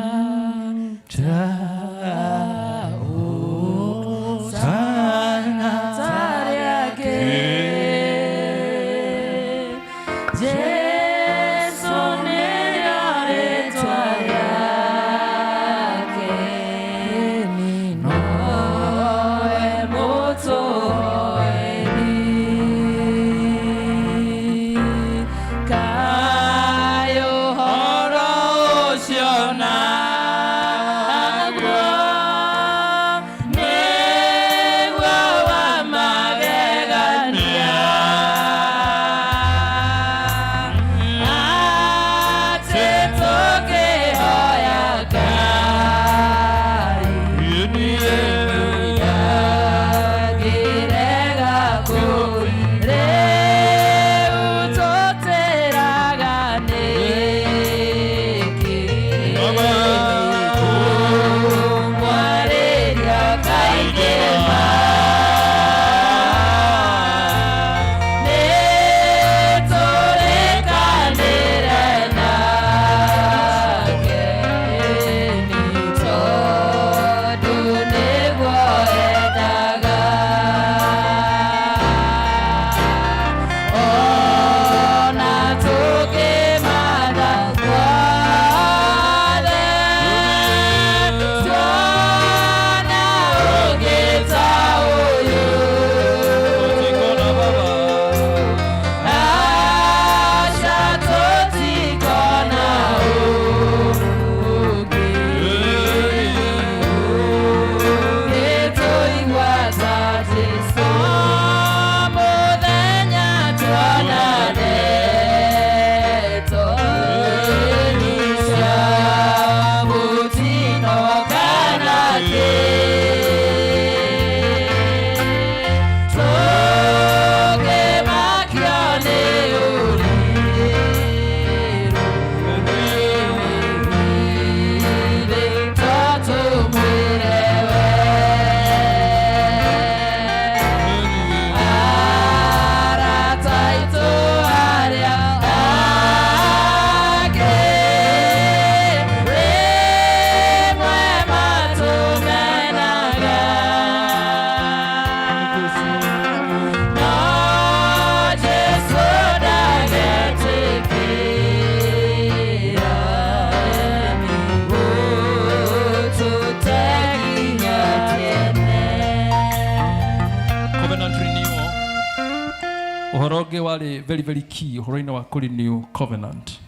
Ũhoro ũngĩ warĩ very very key ũhoro-inĩ wa kũ renew covenant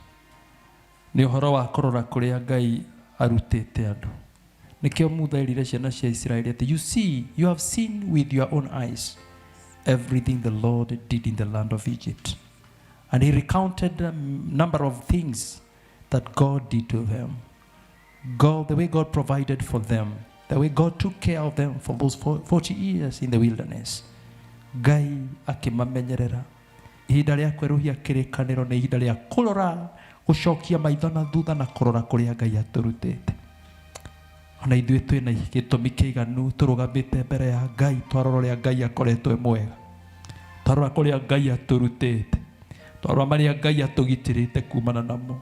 nĩ ũhoro wa kũrora kũrĩa Ngai arutĩte andũ. Nĩkĩo Mutha erire ciana cia Isiraeli atĩ you see, you have seen with your own eyes everything the Lord did in the land of Egypt. And he recounted a number of things that God did to them. God, the way God provided for them, the way God took care of them for those 40 years in the wilderness. Ngai akĩmamenyerera. Ihinda rĩa kwerũhia kĩrĩkanĩro nĩ ihinda rĩa kũrora, gũcokia maitho na thutha na kũrora kũrĩa Ngai atũrutĩte. Ona ithuĩ twĩna gĩtũmi kĩiganu tũrũgamĩte mbere ya Ngai, twarora ũrĩa Ngai akoretwo e mwega, twarora kũrĩa Ngai atũrutĩte, twarora marĩa Ngai atũgitĩrĩte kumana namo,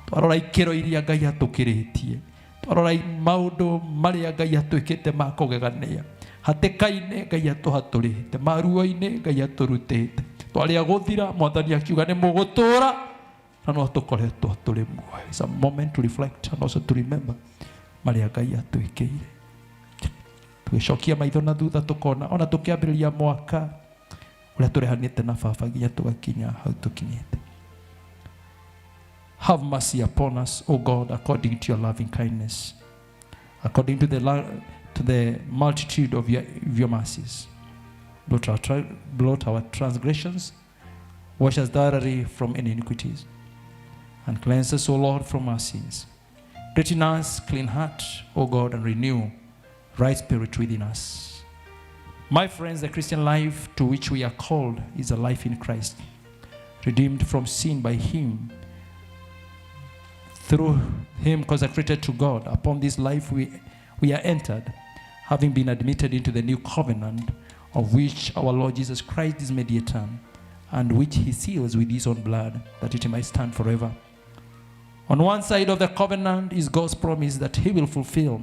twarora ikĩro iria Ngai atũkĩrĩtie, twarora maũndũ marĩa Ngai atwĩkĩte ma kũgegania, hatĩka-inĩ Ngai atũhatũrĩte, maruo-inĩ Ngai atũrutĩte, twarĩa gũthira Mwathani akiuga nĩ mũgũtũra na no tũkoretwo tũrĩ muoyo. It's a moment to reflect and also to remember marĩa Ngai atwĩkĩire. Tũgĩcokia maitho na thutha tũkona ona tũkĩambĩrĩria mwaka ũrĩa tũrehanĩte na baba nginya tũgakinya hau tũkinyĩte. Have mercy upon us, O God, according to your loving kindness, according to the multitude of your mercies. Blot our transgressions, wash us thoroughly from any iniquities, and cleanse us, O Lord, from our sins. Create in us clean heart, O God, and renew right spirit within us. My friends, the Christian life to which we are called is a life in Christ, redeemed from sin by Him, through Him consecrated to God. Upon this life we are entered, having been admitted into the new covenant, of which our Lord Jesus Christ is mediator, and which He seals with His own blood, that it might stand forever. On one side of the covenant is God's promise that He will fulfill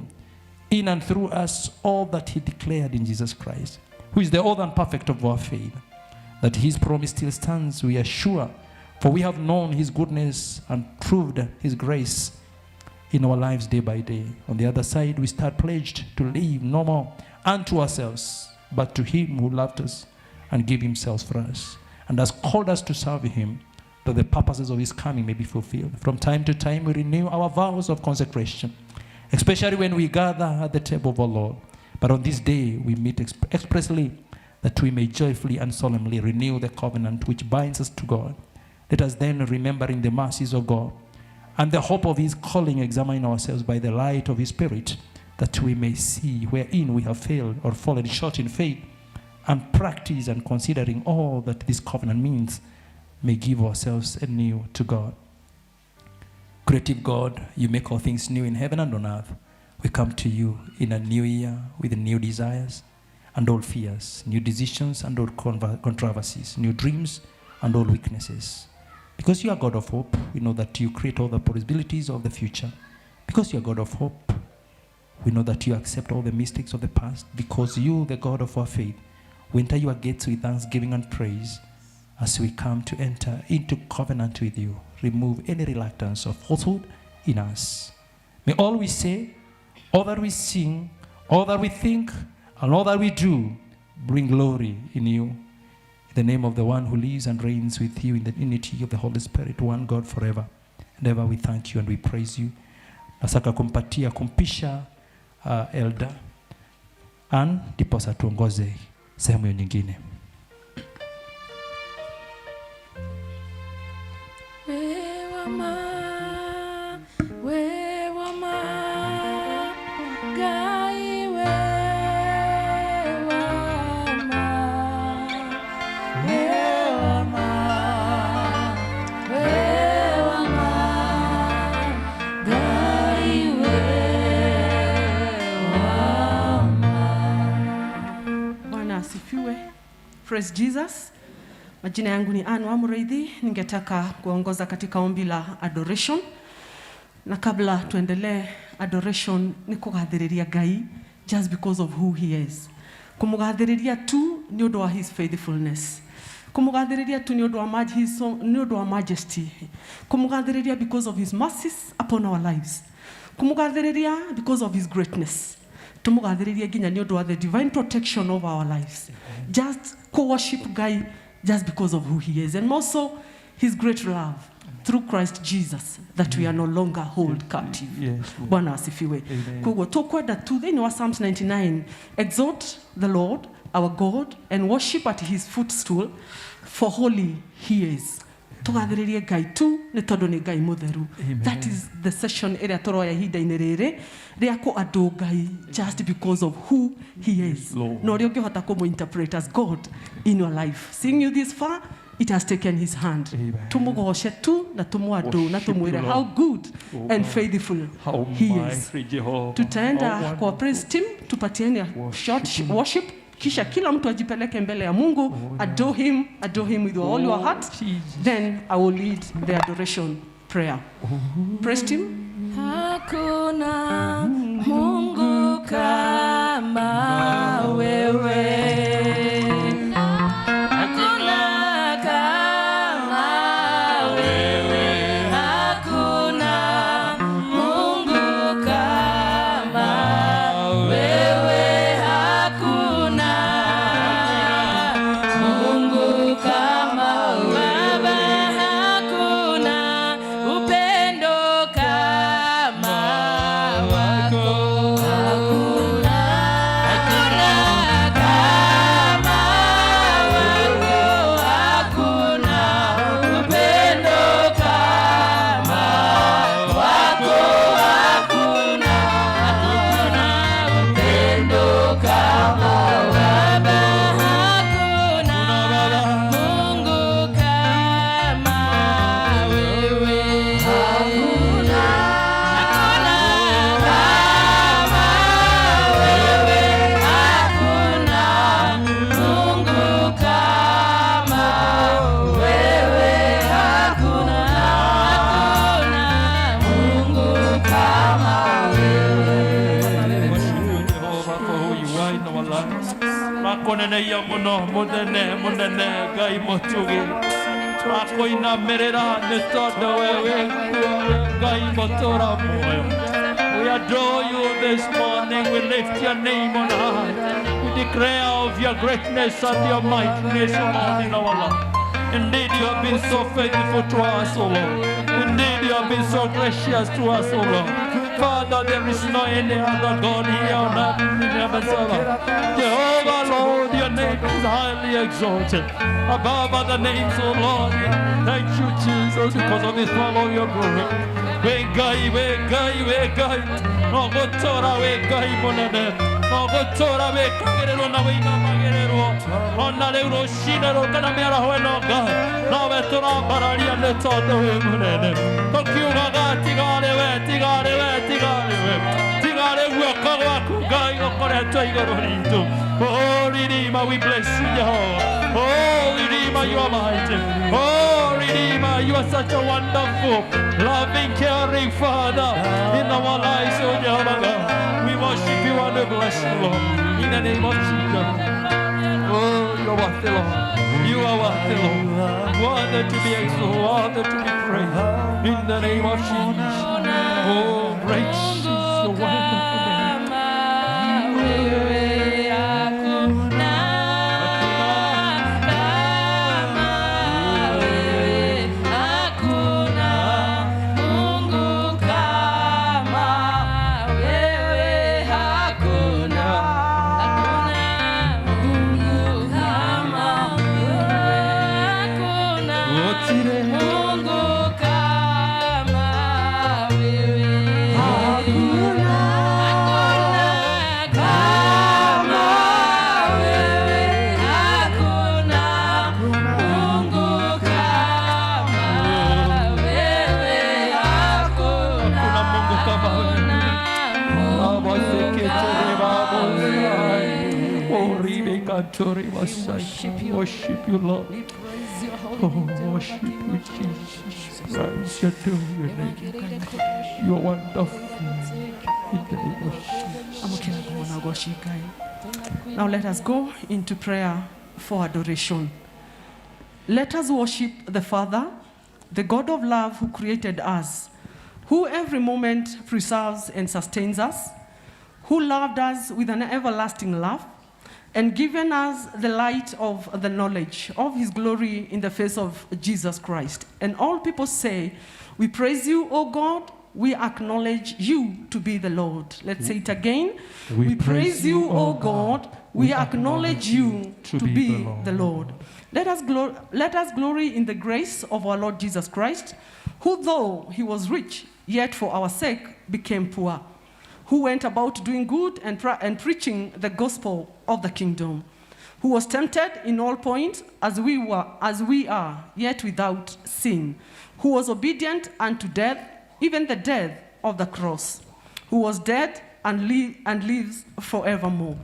in and through us all that He declared in Jesus Christ, who is the author and perfect of our faith. That His promise still stands, we are sure, for we have known His goodness and proved His grace in our lives day by day. On the other side, we start pledged to live no more unto ourselves, but to Him who loved us and gave Himself for us, and has called us to serve Him, that the purposes of His coming may be fulfilled. From time to time, we renew our vows of consecration, especially when we gather at the table of our Lord. But on this day, we meet expressly that we may joyfully and solemnly renew the covenant which binds us to God. Let us then, remembering the mercies of God and the hope of His calling, examine ourselves by the light of His Spirit, that we may see wherein we have failed or fallen short in faith, and practice and considering all that this covenant means, may give ourselves anew to God. Creative God, you make all things new in heaven and on earth. We come to you in a new year with new desires and old fears, new decisions and old controversies, new dreams and old weaknesses. Because you are God of hope, we know that you create all the possibilities of the future. Because you are God of hope, we know that you accept all the mistakes of the past. Because you, the God of our faith, we enter your gates with thanksgiving and praise as we come to enter into covenant with you. Remove any reluctance of falsehood in us. May all we say, all that we sing, all that we think, and all that we do bring glory in you. In the name of the one who lives and reigns with you in the unity of the Holy Spirit, one God forever and ever, we thank you and we praise you. Nasaka kumpatia kumpisha Elder Ann ndiposa tuongoze sehemu hiyo nyingine. Praise Jesus. Majina yangu ni Ann Wamureithi. Ningetaka kuongoza katika ombi la adoration. Na kabla tuendelee adoration ni kugathiriria Ngai just because of who he is. Kumugathiriria tu ni undu wa his faithfulness. Kumugathiriria tu ni undu wa his ni undu wa majesty. Kumugathiriria because of his mercies upon our lives. Kumugathiriria because of his greatness. Tumugathiriria nginya ni undu wa the divine protection of our lives. Just co-worship Ngai just because of who he is, and more so his great love through Christ Jesus, that we are no longer hold captive. Yes, Lord. Bwana asifiwe. Amen. Koguo tukwenda tu thĩinĩ wa Psalms 99, exalt the Lord our God and worship at his footstool, for holy he is. Tũgathĩrĩrie Ngai tu nĩ tondũ nĩ Ngai mũtheru. Amen. That is the session ĩrĩa tũroya ihinda-inĩ rĩrĩ rĩa kũ adore Ngai just because of who he is. Lord. Na ũrĩa ũngĩhota kũmũ-interpret as God in your life. Seeing you this far, it has taken his hand. Tũmũgoce tu na tũmũ-adore na Worship you, tũmwĩre Lord. how good Oh, and God. faithful How he is. mighty Jehovah. Tutaenda How kwa praise team, tupatiane a short worship, kisha kila mtu ajipeleke mbele ya Mungu, adore him with all your heart. Then I will lead the adoration prayer. Praise team. Hakuna Mungu kama wewe. Hakuna kama wewe. Hakuna Mungu kama wewe. Hakuna Mungu kama wewe. Hakuna upendo kama wako. Hakuna, hakuna kama wako. Hakuna upendo kama wako. Hakuna, hakuna upendo kama Baba. Hakuna Mungu kama wewe. Hakuna, hakuna kama wewe. Hakuna Mungu kama wewe. Hakuna, hakuna Mungu kama wewe. Worship you, Jehovah, for who you are in our lives. Makoneneia muno munene munene Ngai mutugi twakuinamĩrĩra nĩ tondũ we wĩ kuo Ngai mũtũra muoyo. We adore you this morning. We lift your name on high. We declare of your greatness and your mightiness, O Lord, in our life. Indeed, you have been so faithful to us, O Lord. Indeed, you have been so gracious to us, O Lord. Father, there is no any other God here on earth in heaven above. Jehovah, Lord, your name is highly exalted above other names, O Lord. Thank you, Jesus, because of this follow your glory. We Ngai, we Ngai, we Ngai. No gũtũũra wĩ Ngai mũnene. No gũtũũra wĩkagĩrĩrwo na wĩinamagĩrĩrwo. Ona rĩu rũcinĩ rũrũ kana mĩaraho ĩno Ngai, nowe tũrambararia nĩ tondũ wĩ mũnene. Tũkiugaga tiga arĩ we, tiga arĩ we, tiga arĩ we. Tiga arĩ guoko gwaku Ngai gũkoretwo igũrũ ritũ. Oh, Redeemer, we bless you, Jehovah. Oh, Redeemer, you are mighty. Oh, Redeemer, you are such a wonderful, loving, caring Father in our lives, oh Jehovah God. We worship you and we bless you, Lord, in the name of Jesus. Oh, you are worthy, Lord. You are worthy, Lord. Worthy to be exalted, worthy to be praised. In the name of Jesus. Oh, great is your wonderful name. Wewe hakuna kama wewe, hakuna Mungu kama wewe, hakuna, hakuna Mungu kama wewe, hakuna Mungu kama wewe, hakuna, hakuna kama wewe, hakuna Mungu kama wewe, hakuna Hakuna Mungu kama wewe. Worship you, Lord. Oh, worship you, Jesus Christ. Adore your name. You are wonderful. In the name of Jesus. Now let us go into prayer for adoration. Let us worship the Father, the God of love who created us, who every moment preserves and sustains us, who loved us with an everlasting love, and given us the light of the knowledge of his glory in the face of Jesus Christ. And all people say, We praise you, O God. We acknowledge you to be the Lord. Let's say it again. We praise you, O God. We acknowledge you to be the Lord. Let us glory in the grace of our Lord Jesus Christ, who though he was rich, yet for our sake became poor, who went about doing good and preaching the gospel of the kingdom, who was tempted in all points as we are, yet without sin, who was obedient unto death, even the death of the cross, who was dead and lives forevermore,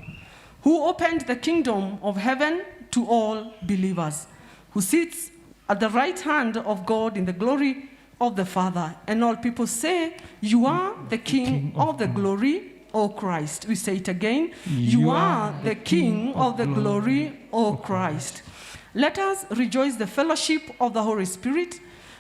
who opened the kingdom of heaven to all believers, who sits at the right hand of God in the glory of the Father. And all people say, You are the King of the glory, O Christ. We say it again. You are the King of the glory, O Christ. Let us rejoice the fellowship of the Holy Spirit,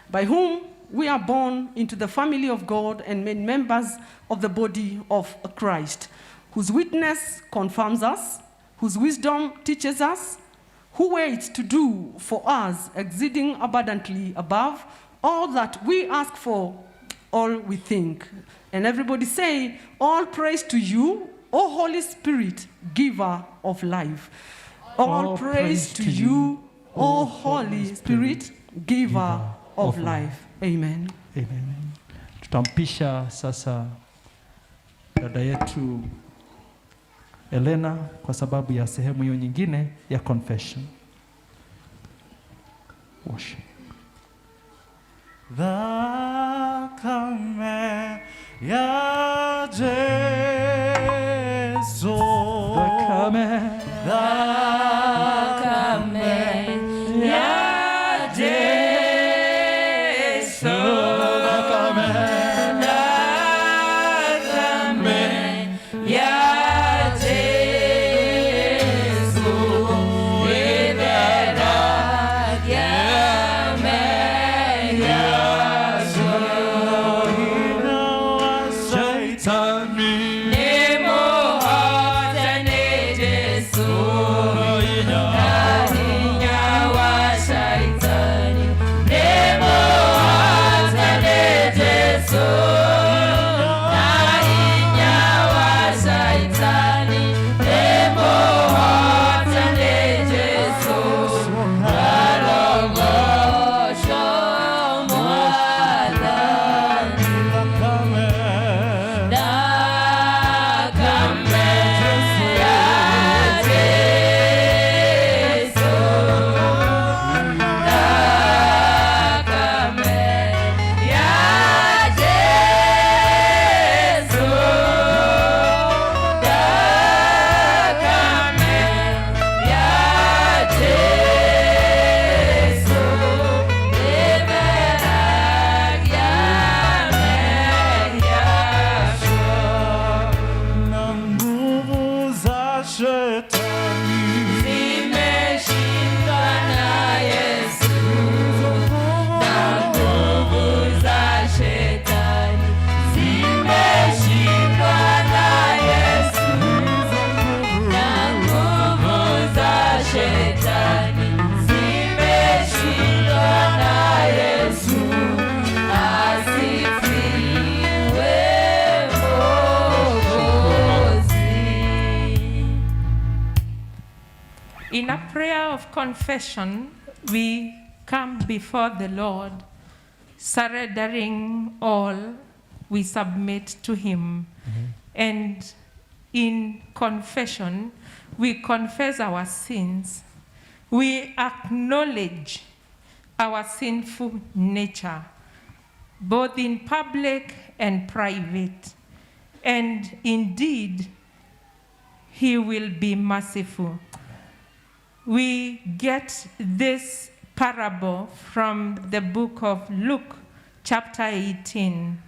by whom we are born into the family of God and made members of the body of Christ, whose witness confirms us, whose wisdom teaches us, who waits to do for us exceeding abundantly above all that we ask for, all we think. And everybody say, all praise to you, O Holy Spirit, giver of life. All praise to you, O Holy Spirit, giver of life. Amen. Amen. Tutampisha sasa dada yetu Elena kwa sababu ya sehemu hiyo nyingine ya confession. Worship. Thakame ya Jesu, Thakame, Thakame ya Jesu, Thakame, Thakame ya Jesu, In a prayer of confession, we come before the Lord, surrendering all we submit to Him. And in confession, we confess our sins. We acknowledge our sinful nature, both in public and private. And indeed, He will be merciful. We get this parable from the book of Luke, chapter 18,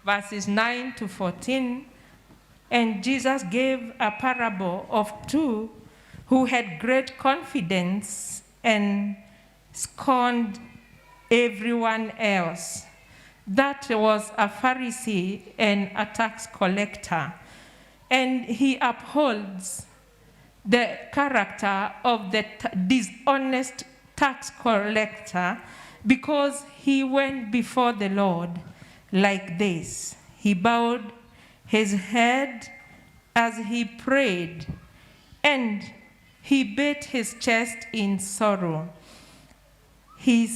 verses 9 to 14. And Jesus gave a parable of two who had great confidence and scorned everyone else. That was a Pharisee and a tax collector. And he upholds the character of the dishonest tax collector because he went before the Lord like this. He bowed his head as he prayed, and he beat his chest in sorrow. He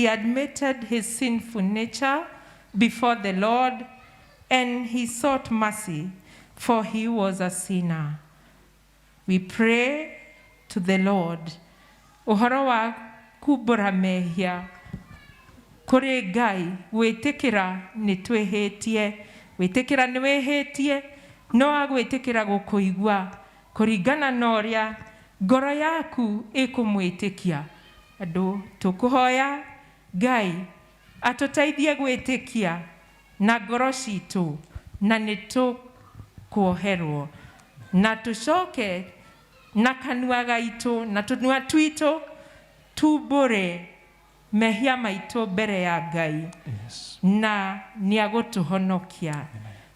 admitted his sinful nature before the Lord, and he sought mercy, for he was a sinner. We pray to the Lord. Ũhoro wa kumbũra mehia kũrĩ Ngai, gwĩtĩkĩra nĩ twĩhĩtie, gwĩtĩkĩra nĩ wĩhĩtie, no agwĩtĩkĩra gũkũigua kũringana na ũrĩa ngoro yaku ĩkũmwĩtĩkia. Andũ tũkũhoya Ngai atũteithie gwĩtĩkia na ngoro citũ, na nĩ tũkuoherwo, na tũcoke na kanua gaitũ na tũnua twitũ tumbũre mehia maitũ mbere ya Ngai. Yes. Na nĩ agũtũhonokia.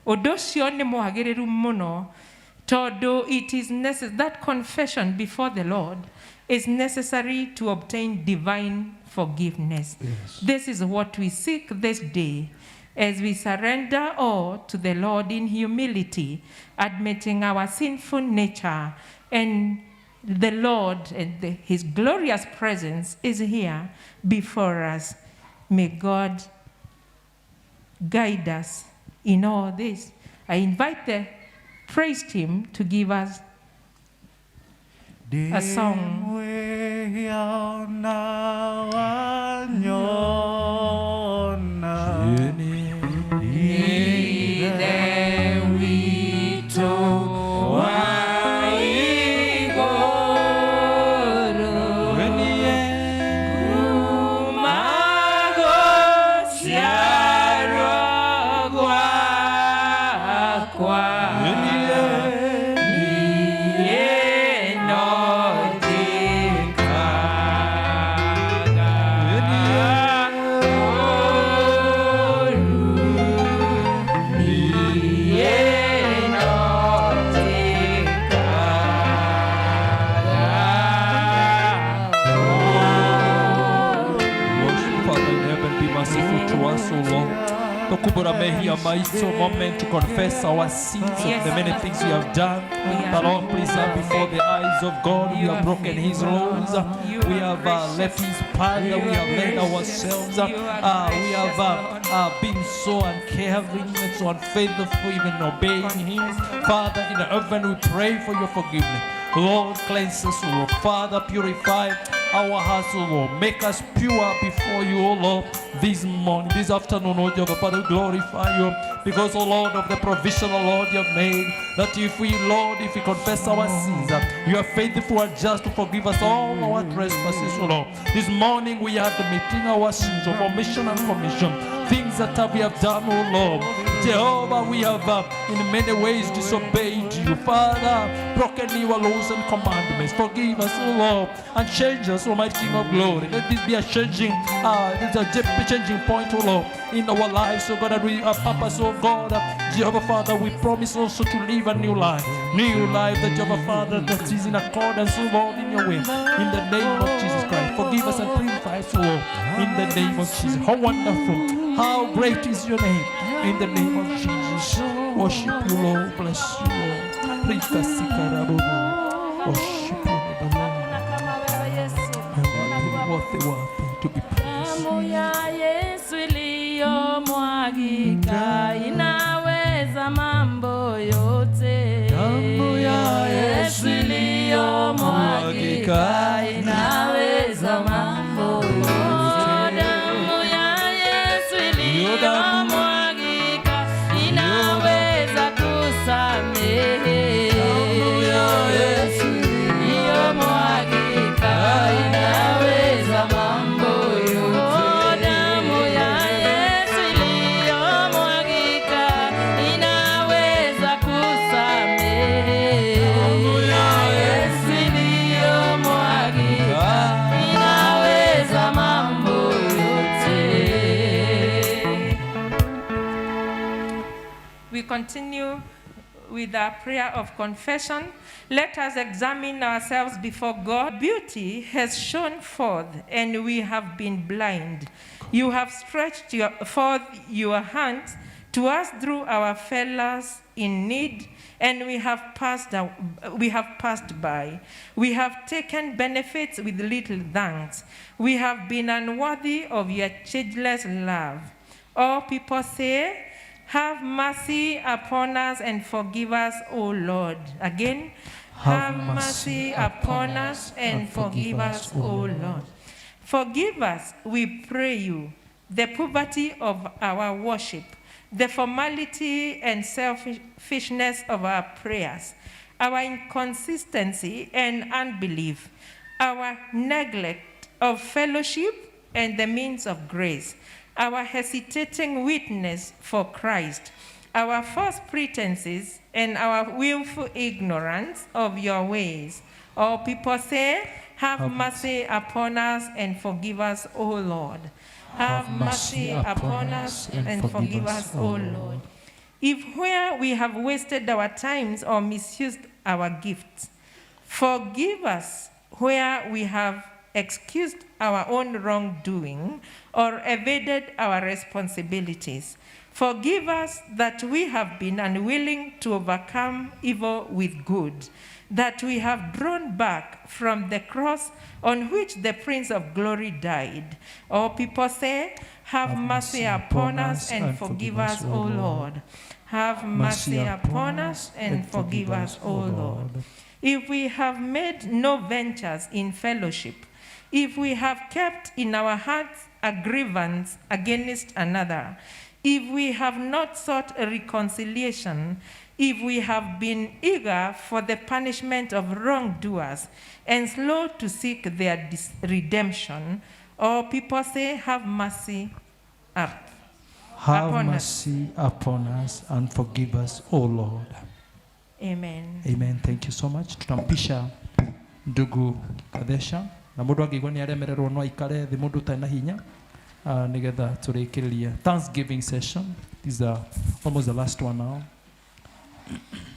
Ũndũ ũcio nĩ mwagĩrĩru mũno, tondũ it is that confession before the Lord is necessary to obtain divine forgiveness. Yes. This is what we seek this day as we surrender all to the Lord in humility, admitting our sinful nature, and the Lord and his glorious presence is here before us. May God guide us in all this. I invite the praise team to give us a song. Moment to confess our sins, yes, of the many things we have done. The Lord, please, before the eyes of God, we have broken his laws, we have left his path, we have led ourselves, we have been so uncaring and so unfaithful, even obeying him. Father, in heaven, we pray for your forgiveness. Lord, cleanse us, Lord. Father, purify our hearts, O Lord. Make us pure before you, O Lord, this morning, this afternoon, O Jehovah. Father, glorify you, because, O Lord, of the provision, O Lord, you have made, that if we, Lord, if we confess our sins, you are faithful and just to forgive us all our trespasses, O Lord. This morning we are admitting our sins of omission and commission, things that we have done, O Lord. Jehovah, we have in many ways disobeyed you. Father, broken your laws and commandments. Forgive us, O Lord, and change us, O mighty King of glory. Let this be a changing, changing point, O Lord, in our lives, O God, that we are purpose, O God. Jehovah Father, we promise also to live a new life that Jehovah Father, that is in accordance, O Lord, in your way. In the name of Jesus Christ, forgive us and purify us, O Lord, in the name of Jesus. How wonderful, how great is your name. In the name of Jesus, worship you, Lord. Bless you, Lord. Worship you, Lord. Worthy, worthy to be praised. Damu ya Yesu iliyomwagika inaweza mambo yote. Damu ya Yesu iliyomwagika inaweza mambo yote. Damu ya Yesu iliyomwagika inaweza kusamehe. Damu ya Yesu iliyomwagika inaweza mambo yote. Damu ya Yesu iliyomwagika inaweza kusamehe. Damu ya Yesu iliyomwagika inaweza mambo yote. We continue with our prayer of confession. Let us examine ourselves before God. Beauty has shone forth, and we have been blind. You have stretched forth your hands to us through our fellows in need, and we have passed by. We have taken benefits with little thanks. We have been unworthy of your changeless love. All people say, have mercy upon us and forgive us, O Lord. Again, have mercy upon us and forgive us, O Lord. Forgive us, we pray you, the poverty of our worship, the formality and selfishness of our prayers, our inconsistency and unbelief, our neglect of fellowship and the means of grace, our hesitating witness for Christ, our false pretenses and our willful ignorance of your ways. All people say, have mercy upon us and forgive us, O Lord. Have mercy upon us and forgive us, O Lord. If where we have wasted our times or misused our gifts, forgive us where we have excused our own wrongdoing or evaded our responsibilities. Forgive us that we have been unwilling to overcome evil with good, that we have drawn back from the cross on which the Prince of Glory died. All people say, have mercy upon us and forgive us, O Lord. Have mercy upon us and forgive us, O Lord. If we have made no ventures in fellowship, if we have kept in our hearts a grievance against another, if we have not sought a reconciliation, if we have been eager for the punishment of wrongdoers and slow to seek their redemption, all people say, have mercy Have mercy upon us and forgive us, O Lord. Amen. Amen. Thank you so much. Tutampisha ndugu Kadesha na mundu angĩigua nĩ aremererwo no aikare thĩ mundu ũtarĩ na hinya nĩgetha tũrĩkĩrĩrie Thanksgiving session. This is almost the last one now.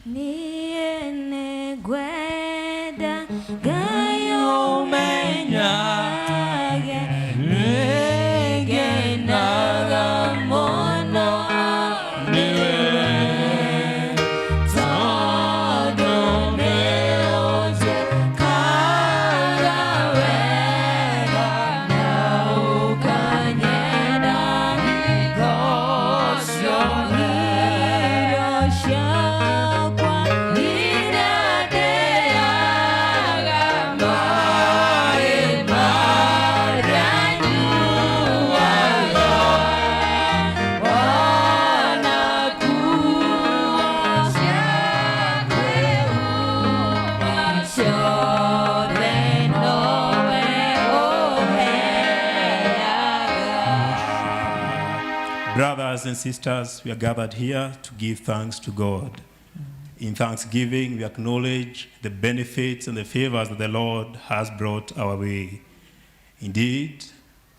Niĩ nĩngwenda Ngai ũmenyage, nĩngenaga mũno nĩwe, tondũ nĩũnjĩkaga wega na ũkanyenda hingo ciothe. Irio ciakwa iria ndĩaga, maĩ marĩa nyuaga, ona nguo cia kwĩhumba ciothe nowe ũheaga. Brothers and sisters, we are gathered here to give thanks to God. In thanksgiving, we acknowledge the benefits and the favors that the Lord has brought our way. Indeed,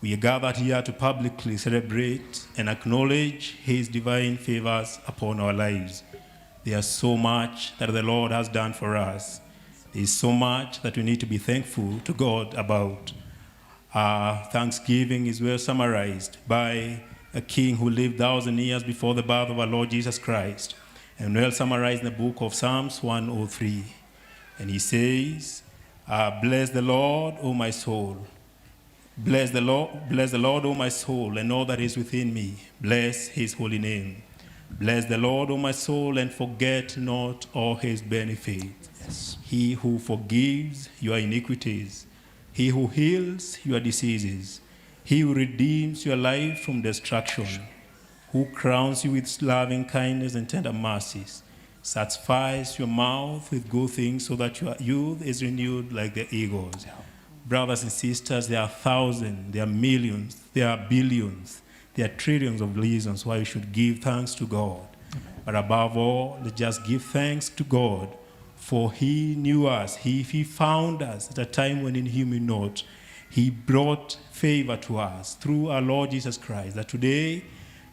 we are gathered here to publicly celebrate and acknowledge His divine favors upon our lives. There is so much that the Lord has done for us. There is so much that we need to be thankful to God about. Thanksgiving is well summarized by a king who lived 1,000 years before the birth of our Lord Jesus Christ, and well summarized in the book of Psalms 103. And he says, bless the Lord, O my soul. Bless the Lord, O my soul, and all that is within me. Bless his holy name. Bless the Lord, O my soul, and forget not all his benefits. Yes. He who forgives your iniquities, he who heals your diseases, he who redeems your life from destruction, who crowns you with loving kindness and tender mercies, satisfies your mouth with good things so that your youth is renewed like the eagles. Yeah. Brothers and sisters, there are thousands, there are millions, there are billions, there are trillions of reasons why you should give thanks to God. Amen. But above all, let's just give thanks to God, for he knew us. He found us at a time when in him we not. He brought favor to us through our Lord Jesus Christ, that today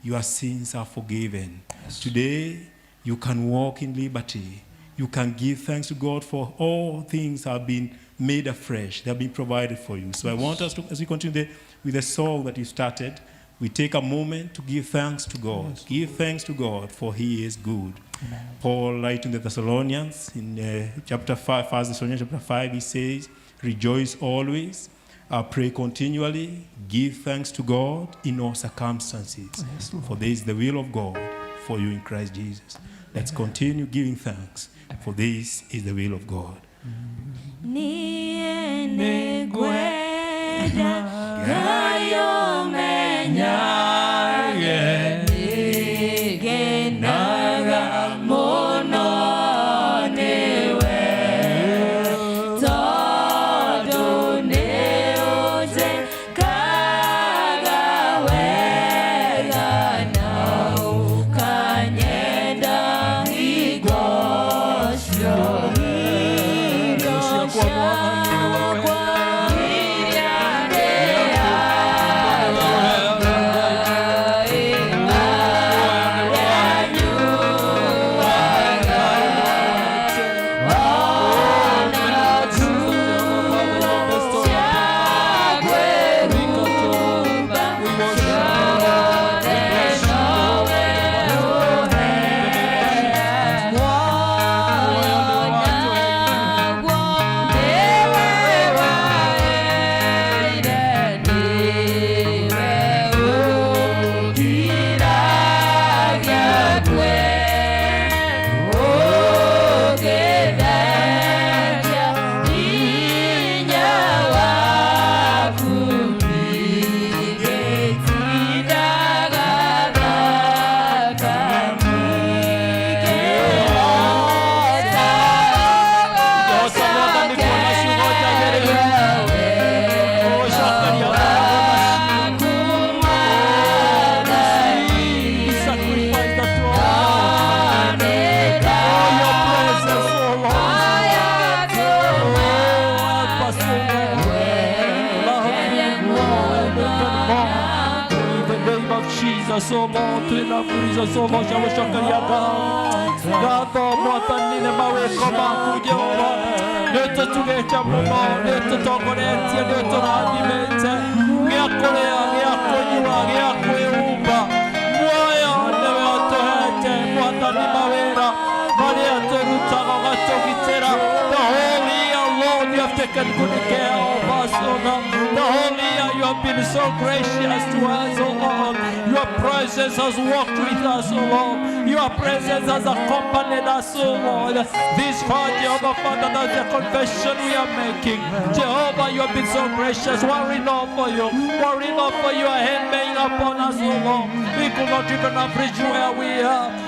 your sins are forgiven. Yes. Today You can walk in liberty. You can give thanks to God for all things have been made afresh. They have been provided for you. So I want us to, as we continue with the song that you started, we take a moment to give thanks to God. Yes. Give thanks to God, for He is good. Amen. Paul writing to the Thessalonians in chapter 5, 1 Thessalonians chapter 5, he says, rejoice always, pray continually, give thanks to God in all circumstances. Yes, Lord. For this is the will of God for you in Christ Jesus. Let's continue giving thanks, for this is the will of God.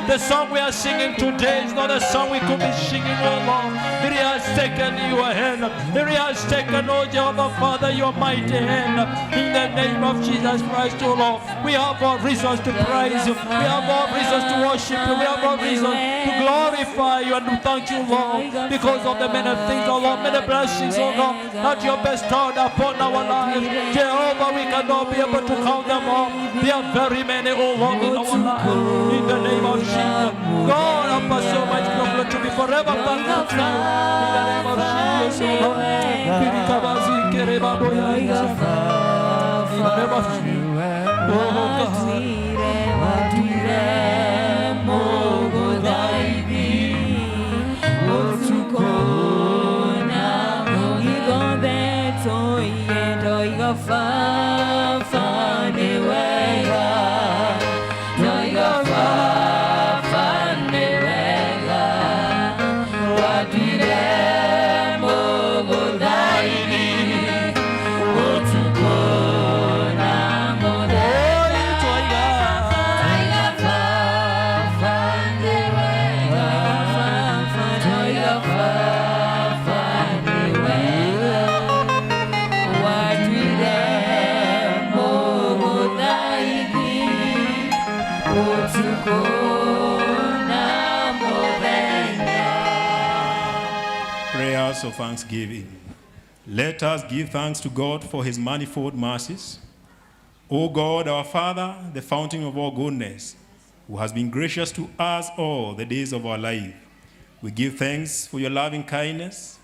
The song we are singing today is not a song we could be singing, oh Lord. It has taken your hand. It has taken, oh Jehovah Father, your mighty hand. In the name of Jesus Christ, oh Lord, we have all reasons to praise you. We have all reasons to worship you. We have all reasons to glorify you and to thank you, Lord, because of the many things, oh Lord, many blessings, oh God, that you have bestowed upon our lives. Jehovah, we cannot be able to count them all. There are very many, oh Lord, in our lives. In the name of Jesus. God, help us so much, Lord, to be forever thankful to you. In the name of Jesus, oh Lord. In the name of Jesus. Oh God. Prayers of thanksgiving. Let us give thanks to God for his manifold mercies. O God, our Father, the fountain of all goodness, who has been gracious to us all the days of our life. We give thanks for your loving kindness,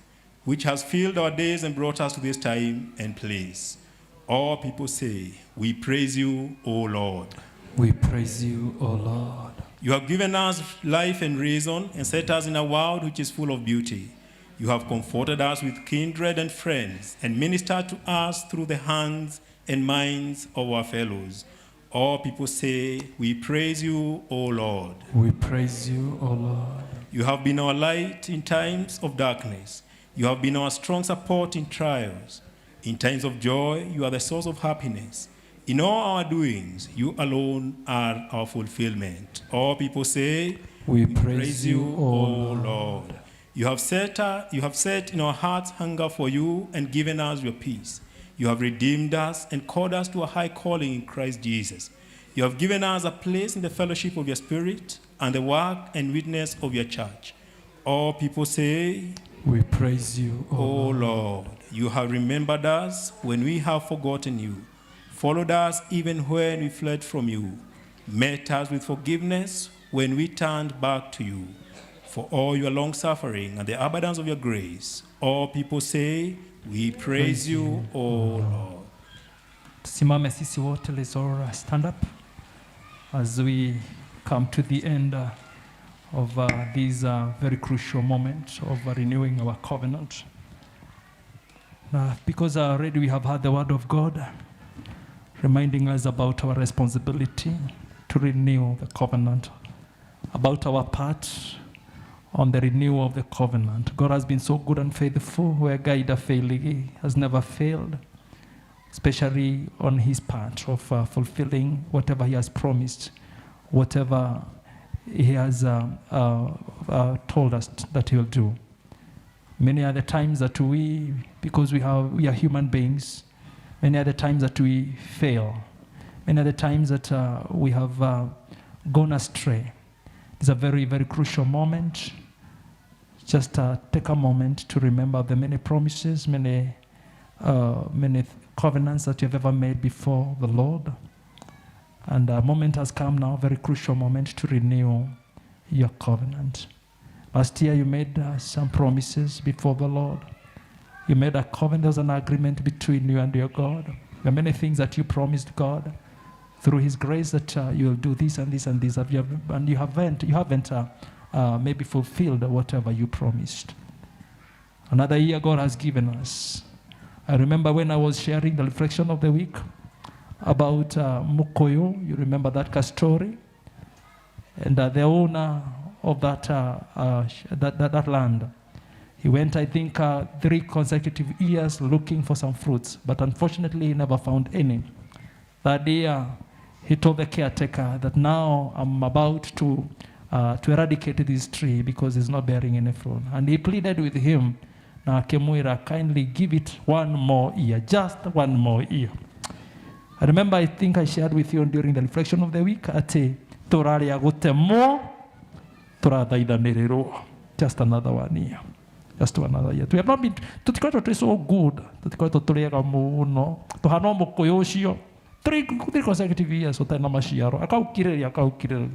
which has filled our days and brought us to this time and place. All people say, We praise you, O Lord. We praise you, O Lord. You have given us life and reason and set us in a world which is full of beauty. You have comforted us with kindred and friends and ministered to us through the hands and minds of our fellows. All people say, We praise you, O Lord. We praise you, O Lord. You have been our light in times of darkness. You have been our strong support in trials. In times of joy, you are the source of happiness. In all our doings, you alone are our fulfillment. All people say, We praise you, O Lord. You have set in our hearts hunger for you and given us your peace. You have redeemed us and called us to a high calling in Christ Jesus. You have given us a place in the fellowship of your Spirit and the work and witness of your church. All people say, We praise you, O Lord. You have remembered us when we have forgotten you, followed us even when we fled from you, met us with forgiveness when we turned back to you. For all your long suffering and the abundance of your grace, all people say, We praise you, O Lord. Tusimame sisi wote, let's all stand up as we come to the end of this very crucial moment of renewing our covenant. Because already we have heard the word of God reminding us about our responsibility to renew the covenant, about our part on the renewal of the covenant. God has been so good and faithful, where Gaida failing has never failed, especially on his part of fulfilling whatever he has promised, whatever he has told us that he will do. Many are the times that we, because we are human beings, many are the times that we fail. Many are the times that we have gone astray. It's a very, very crucial moment. Just take a moment to remember the many promises, many covenants that you have ever made before the Lord. And a moment has come now, a very crucial moment to renew your covenant. Last year you made some promises before the Lord. You made a covenant, there was an agreement between you and your God. There are many things that you promised God through His grace that you will do this and this and this, and you haven't maybe fulfilled whatever you promised. Another year God has given us. I remember when I was sharing the reflection of the week about Mukoyo. You remember that story? And the owner of that land. He went, I think, 3 consecutive years looking for some fruits, but unfortunately he never found any. That year, he told the caretaker that now I'm about to eradicate this tree because it's not bearing any fruit. And he pleaded with him, now Kemuira, kindly give it one more year, just one more year. I remember, I think I shared with you during the reflection of the week, ati turaria gutemo turathaithanĩrĩrwo. Just another 1 year. Just another year. We have not been, tutikoretwo twĩ so good, tutikoretwo tũrĩ ega mũno, tũhana mũkũyũ ũcio. 3 consecutive years ũtarĩ na maciaro, akaũkirĩrĩria,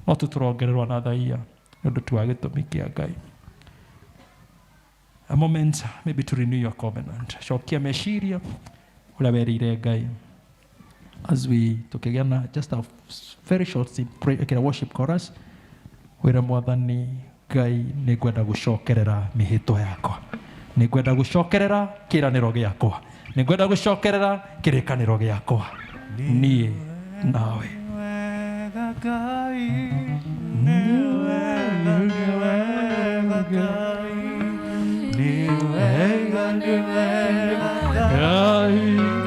no tũtũrongererwo another year nĩ ũndũ tu wa gĩtũmi kĩa Ngai. A moment maybe to renew your covenant. Cokia meciria ũrĩa werĩire Ngai. As we tukigana just a very short prayer, worship chorus, wĩra Mwathani Ngai nĩngwenda gũcokerera mĩhĩtwa yakwa, nĩngwenda gũcokerera kĩĩranĩro gĩakwa, nĩngwenda gũcokerera kĩrĩkanĩro gĩakwa, niĩ nawe. Ngai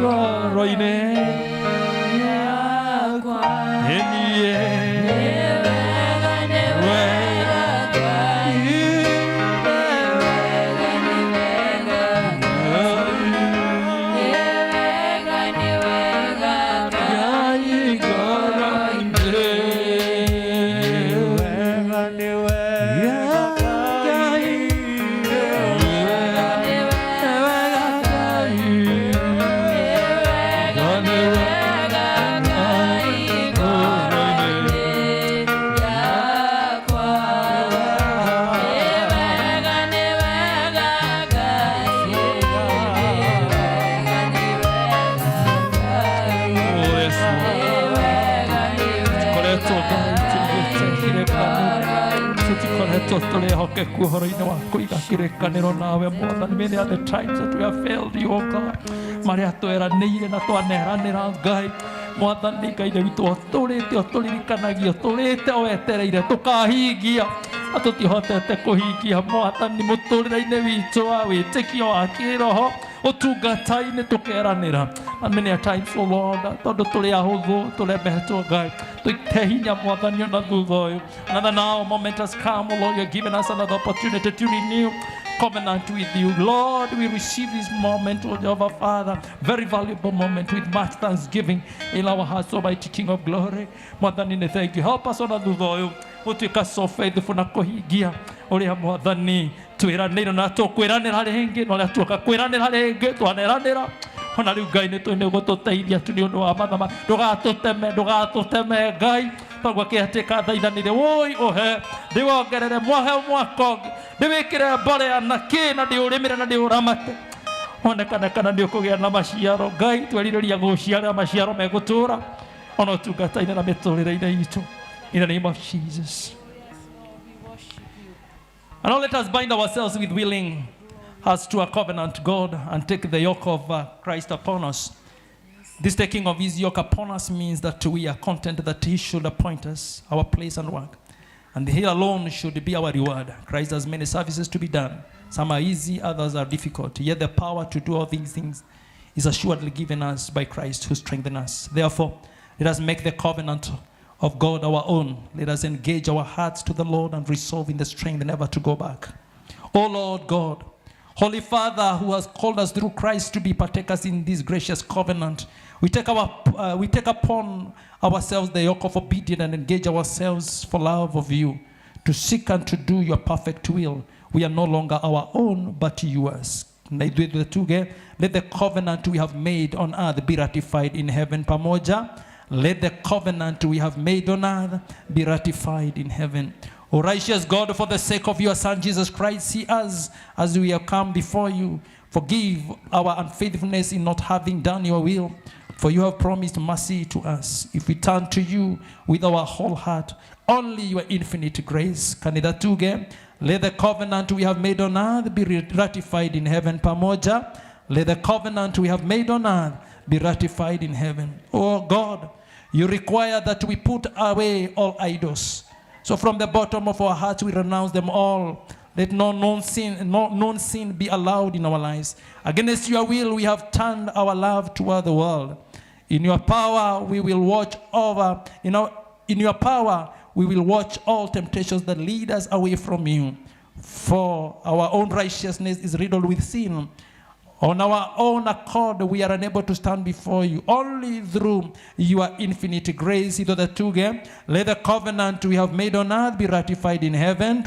ngoro-inĩ yakwa, niĩ Ngai. Mwĩhokeku ũhoro-inĩ wa kũiga kĩrĩkanĩro nawe Mwathani. Many are the times that we have failed you, O God, marĩa tweranĩire na twaneranĩra Ngai. Mwathani Ngai nĩ witũ ũtũrĩte ũtũririkanagia ũtũrĩte wetereire tũkahingia na tũtihotete kũhingia Mwathani mũtũrĩre-inĩ witũ wa wĩtĩkio wa kĩroho ũtungata-inĩ tũkeranĩra. And many a times, O Lord, tondũ tũrĩ ahũthũ tũremetwo Ngai tũite hinya Mwathani ona thutha ũyũ. Another now moment has come, O Lord, you're giving us another opportunity to renew covenant with you. Lord, we receive this moment, O Jehovah Father, very valuable moment with much thanksgiving in our hearts, Almighty King of Glory. Mwathani, nĩ thank you. Help us ona thutha ũyũ gũtuĩka so faithful na kũhingia ũrĩa Mwathani twĩranĩire na tũkwĩranĩra rĩngĩ na ũrĩa tuoka kwĩranĩra rĩngĩ twaneranĩra ona rĩu Ngai nĩ gũtũteithia tu nĩ ũndũ wa mathama ndũgatũteme ndũgatũteme Ngai toguo kĩhatĩka thaithanire woi ũhe ndĩwongerere mwahe mwaka ũngĩ ndĩwĩkĩre mbolea na kĩ na ndĩũrĩmĩre na ndĩũramate onekane kana nĩ ũkũgĩa na maciaro Ngai twerirĩria gũciara maciaro megũtũra ona ũtungata-inĩ na mĩtũrĩre-inĩ itũ. In the name of Jesus. And now let us bind ourselves with willing hearts to a covenant God and take the yoke of Christ upon us. This taking of his yoke upon us means that we are content that he should appoint us our place and work. And he alone should be our reward. Christ has many services to be done. Some are easy, others are difficult. Yet the power to do all these things is assuredly given us by Christ who strengthens us. Therefore, let us make the covenant of God our own. Let us engage our hearts to the Lord and resolve in the strength never to go back. O Lord God, Holy Father, who has called us through Christ to be partakers in this gracious covenant, we take upon ourselves the yoke of obedience and engage ourselves for love of you, to seek and to do your perfect will. We are no longer our own, but yours. Let the covenant we have made on earth be ratified in heaven. Pamoja. Let the covenant we have made on earth be ratified in heaven. O righteous God, for the sake of your Son, Jesus Christ, see us as we have come before you. Forgive our unfaithfulness in not having done your will, for you have promised mercy to us. If we turn to you with our whole heart, only your infinite grace. Kanitha tuge, let the covenant we have made on earth be ratified in heaven. Pamoja, let the covenant we have made on earth be ratified in heaven. O God, you require that we put away all idols. So from the bottom of our hearts, we renounce them all. Let no known sin be allowed in our lives. Against your will, we have turned our love toward the world. In your power, we will watch over. In your power, we will watch all temptations that lead us away from you. For our own righteousness is riddled with sin. On our own accord, we are unable to stand before you. Only through your infinite grace, let the covenant we have made on earth be ratified in heaven.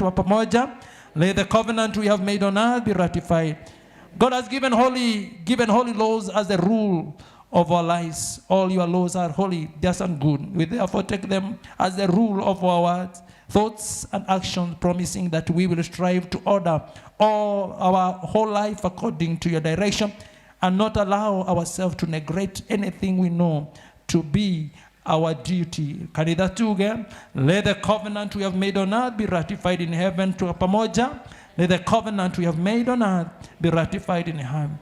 Let the covenant we have made on earth be ratified. God has given holy laws as the rule of our lives. All your laws are holy, just and good. We therefore take them as the rule of our thoughts and actions, promising that we will strive to order all our whole life according to your direction and not allow ourselves to neglect anything we know to be our duty. Kanitha tuge, let the covenant we have made on earth be ratified in heaven. To pamoja, let the covenant we have made on earth be ratified in heaven.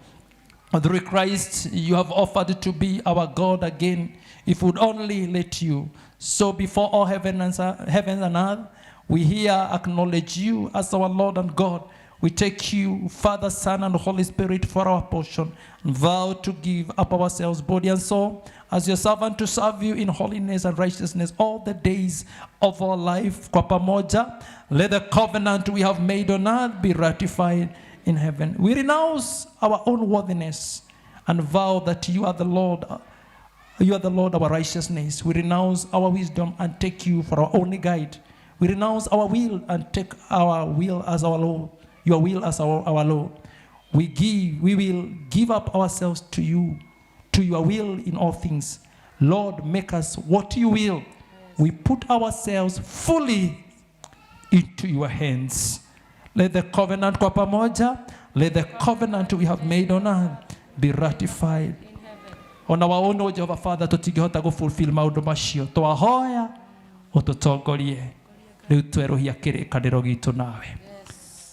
Through Christ, you have offered to be our God again, if we would only let you. So before all heaven and earth, we here acknowledge you as our Lord and God. We take you, Father, Son, and Holy Spirit, for our portion, and vow to give up ourselves, body and soul, as your servant to serve you in holiness and righteousness all the days of our life. Kwa pamoja, let the covenant we have made on earth be ratified in heaven. We renounce our own worthiness and vow that you are the Lord. You are the Lord, our righteousness. We renounce our wisdom and take you for our only guide. We renounce our will and take our will as our Lord. Your will as our Lord. We will give up ourselves to you, to your will in all things. Lord, make us what you will. We put ourselves fully into your hands. Let the covenant kwa pamoja, let the covenant we have made on earth be ratified. On our own, O Jehovah Father, tutingihota gũfulfill maũndũ macio. Twahoya ũtũtongorie. Rĩu twerũhia kĩrĩkanĩro gitũ nawe.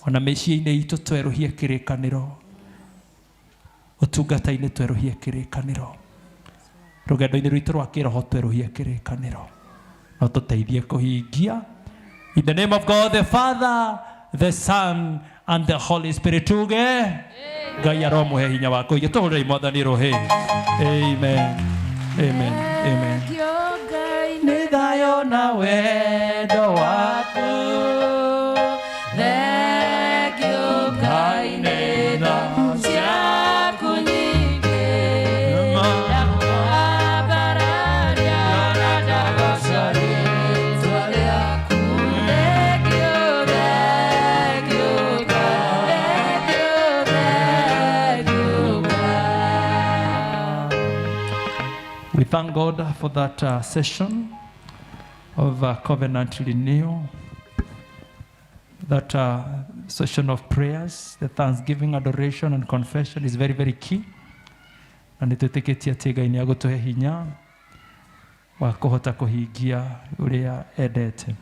Ona mĩciĩ-inĩ itũ twerũhie kĩrĩkanĩro, ũtungata-inĩ twerũhie kĩrĩkanĩro, rũgendo-inĩ rwitũ rwa kĩroho twerũhie kĩrĩkanĩro, no tũteithie kũhingia. In the name of God the Father, the Son and the Holy Spirit, tuge Ngai aromũhe hinya wa kũhingia. Tũhũrĩrei Mwathani rũhĩ. Amen, amen, amen. Nĩ thayũ na wendo waku. Thengiũ Ngai nĩ tha ciaku nyingĩ. Ndakwambararia na ndagoca rĩĩtwa rĩaku. Thengiũ, thengiũ Ngai, thengiũ, thengiũ Ngai. We thank God for that session of covenant renewal, that session of prayers, the thanksgiving, adoration, and confession is very, very key. Na nĩ twĩtĩkĩtie atĩ Ngai nĩ agũtũhe hinya wa kũhota kũhingia ũrĩa endete.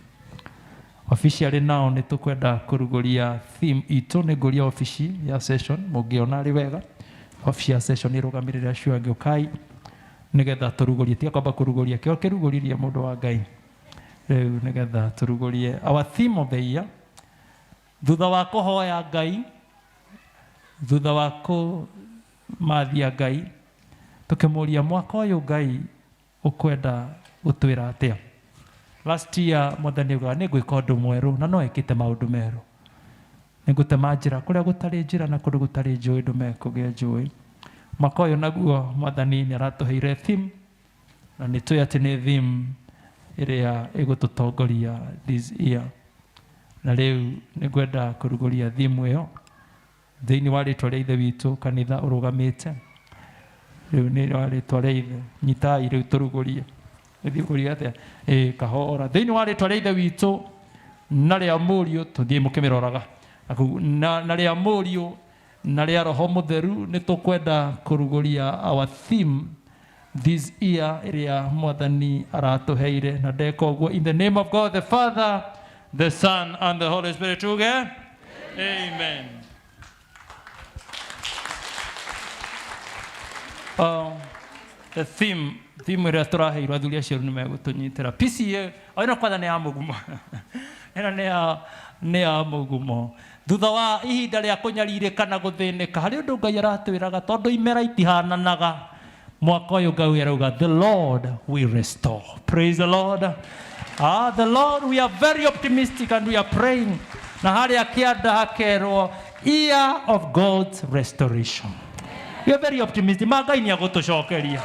Officially now nĩ tũkwenda kũrugũria theme itũ, nĩ ngũria obici ya session, mũngĩona arĩ wega, obici ya session ĩrũgamĩrĩre acio angĩ ũkai nĩgetha tũrugũrie, tiga kwamba kũrugũria kĩo kĩrugũririe mũndũ wa Ngai rĩu, nĩgetha tũrugũrie our theme of the year. Thutha wa kũhoya Ngai, thutha wa kũmathia Ngai, tũkĩmũria mwaka ũyũ Ngai ũkwenda gũtwĩra atĩa. Last year Mwathani augaga nĩ ngwĩka ũndũ mwerũ, na no ekĩte maũndũ merũ. Nĩ ngũtema njĩra kũrĩa gũtarĩ njĩra, na kũndũ gũtarĩ njũĩ ndũme kũgĩe njũĩ. Mwaka ũyũ naguo Mwathani nĩ aratũheire theme, na nĩ tũĩ atĩ nĩ theme ĩrĩa ĩgũtũtongoria this year. Na rĩu nĩ ngwenda kũrugũria theme ĩyo thĩinĩ wa rĩtwa rĩa Ithe witũ kanitha ũrũgamĩte. Rĩu nĩ wa rĩtwa rĩa Ithe, nyitai rĩu tũrugũrie. Gũthiĩ kũria atĩa? Ĩĩ, kahora. Thĩinĩ wa rĩtwa rĩa Ithe witũ na rĩa Mũriũ, tũthiĩ mũkĩmĩroraga. Na rĩa Mũriũ na rĩa Roho Mũtheru, nĩ tũkwenda kũrugũria our theme this year ĩrĩa Mwathani aratũheire, na ndeka ũguo in the name of God the Father, the Son and the Holy Spirit, tuge amen. The theme ĩrĩa tũraheirwo, athuri acio nĩ megũtũnyitĩra. PCA o ĩno kwanza nĩ ya mũgumo, ĩno nĩ ya mũgumo. Thutha wa ihinda rĩa kũnyarirĩka na gũthĩnĩka, harĩ ũndũ Ngai aratwĩraga, tondũ imera itihananaga. Mwaka ũyũ Ngai arauga the Lord will restore. Praise the Lord. Ah, the Lord, we are very optimistic and we are praying. Na harĩa kĩanda hakerwo year of God's restoration. We are very optimistic. Ma Ngai nĩ agũtũcokeria.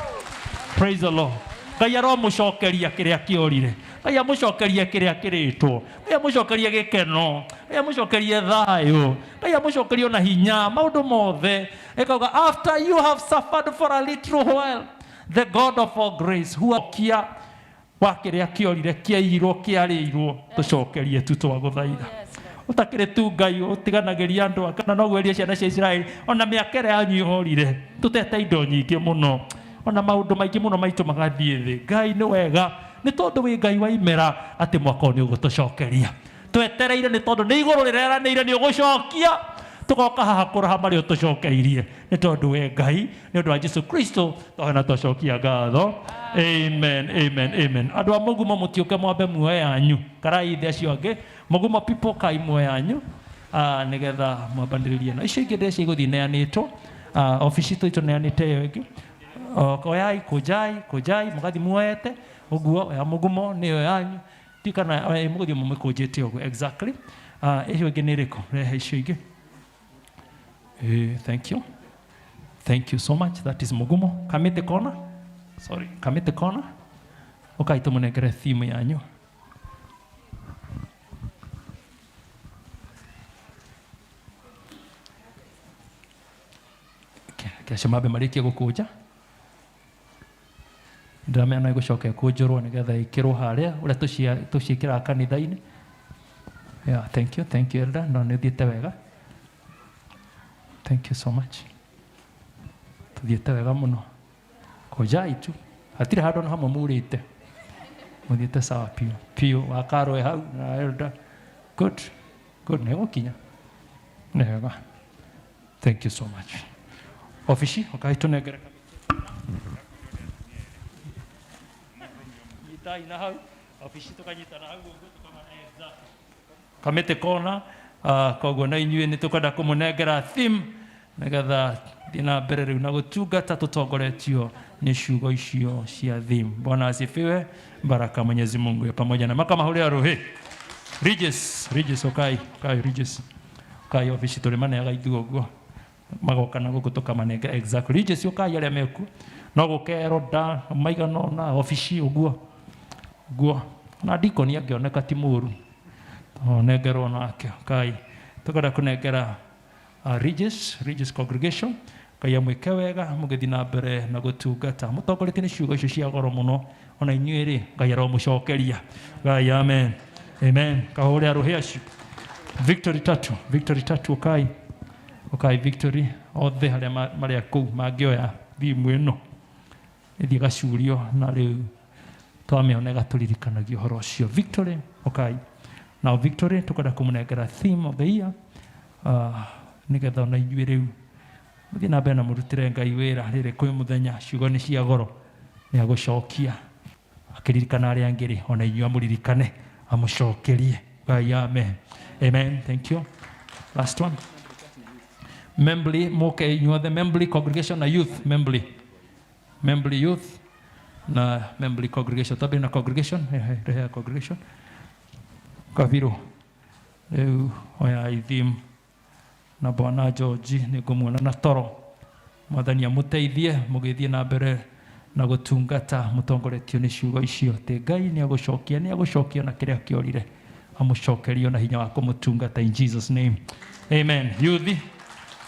Praise the Lord. Ngai aromũcokeria kĩrĩa kĩorire. Ngai amũcokerie kĩrĩa kĩrĩtwo. Ngai amũcokerie gĩkeno. Ngai amũcokerie thayũ. Ngai amũcokerie ona hinya, maũndũ mothe. Ĩkauga after you have suffered for a little while, the God of all grace who kia wa kĩrĩa kĩorire, kĩaiyirwo, kĩarĩirwo, tũcokerie tu twagũthaitha. Ũtakĩrĩ tu Ngai ũtiganagĩria andũ ake, na no gwĩrie ciana cia Isiraeli ona mĩaka ĩrĩa yanyu yorire, tũtete indo nyingĩ mũno, ona maũndũ maingĩ mũno maitũ magathiĩ thĩ. Ngai nĩ wega, nĩ tondũ wĩ Ngai wa imera, atĩ mwaka ũyũ nĩ ũgũtũcokeria. Twetereire nĩ tondũ nĩ igũrũ rĩreranĩire nĩ ũgũcokia, tũgoka haha kũraha marĩa ũtũcokeirie, nĩ tondũ we Ngai, nĩ ũndũ wa Jesu Kristo twahona twacokia ngatho. Amen, amen, amen. Andũ a mũgumo mũtiũke mwambe muoe yanyu, karai ithe acio angĩ mũgumo people kai muoe yanyu, nĩgetha mwambanĩrĩrie na icio ingĩ ndĩreciria igũthiĩ neanĩtwo. Obici itũ ĩtũneanĩte ĩyo ĩngĩ. Oyai, kũnjai, kũnjai, mũgathiĩ muoete ũguo ya mũgumo nĩyo yanyu. Ndiũĩ kana mũgũthiĩ mũmĩkũnjĩte ũguo exactly. Ĩyo ĩngĩ nĩ ĩrĩkũ? Rehe icio ingĩ. Thank you. Thank you so much. That is mũgumo. Kamĩtĩ kona. Sorry, kamĩtĩ kona. Ũkai tũmũnengere theme yanyu. Acio mambe marĩkie gũkũnja. Ndĩramenya no ĩgũcoka ĩkũnjũrwo nĩgetha ĩkĩrwo harĩa ũrĩa tũciĩkĩraga kanitha-inĩ. Yeah, thank you, thank you elder. No nĩ ũthiĩte wega. Thank you so much. Tũthiĩte wega mũno. Kũnjai tu. Hatirĩ handũ ona hamwe murĩte. Mũthiĩte sawa piũ. Piũ wakarwe hau na elder. Good. Good, nĩ gũkinya. Nĩ wega. Thank you so much. Ofici, ũkai tũnengere nyitai na hau ofici tũkanyitana hau ũguo tũkamana exactly kamĩtĩ kona koguo na inyuĩ nĩ tũkwenda kũmũnengera theme nĩgetha thiĩ na mbere rĩu na gũtungata tũtongoretio nĩ ciugo icio cia theme. Bwana asifiwe. Baraka Mwenyezi Mungu ya pamoja na makamahũrĩra rũhĩ. Regis, Regis ũkai, ũkai Regis. Ũkai ofici tũrĩmaneaga ithuĩ ũguo magoka na gũkũ tũkamanengera exactly. Regis ũkai arĩa mekuo no gũkerwo nda maigana ũna ofici ũguo ũguo na dikoni angĩoneka ti mũru onengerwo nake kai tũkwenda kũnengera Regis, Regis congregation Ngai amwĩke wega mũgĩthiĩ na mbere na gũtungata mũtongoretie nĩ ciugo icio cia goro mũno ona inyuĩ rĩ Ngai aromũcokeria Ngai amen amen kahũre arũhĩ acio Victory tatu Victory tatu ũkai ũkai Victory othe arĩa marĩa kũu mangĩoya thimu ĩno ĩthiĩ gacurio na rĩu twamĩona ĩgatũririkanagia ũhoro ũcio Victory ũkai now Victory tũkwenda kũmũnengera theme of the year nĩgetha ona inyuĩ rĩu mũthiĩ na mbere na mũrutĩre Ngai wĩra rĩrĩ kwĩ mũthenya ciugo nĩ cia goro nĩ agũcokia akĩririkana arĩa angĩ rĩ ona inyuĩ amũririkane amũcokerie Ngai amen amen thank you last one Membly mũke inyuothe Membly congregation na youth Membly Membly youth na Membly congregation twambie na congregation rehe congregation Kabiru rĩu oya ithim na bwana George nĩ ngũmuona na toro mwathani amũteithie mũgĩthiĩ na mbere na gũtungata mũtongoretio nĩ ciugo icio atĩ Ngai nĩ agũcokia na kĩrĩa kĩorire amũcokerio na hinya wa kũmũtungata in Jesus name amen yuthi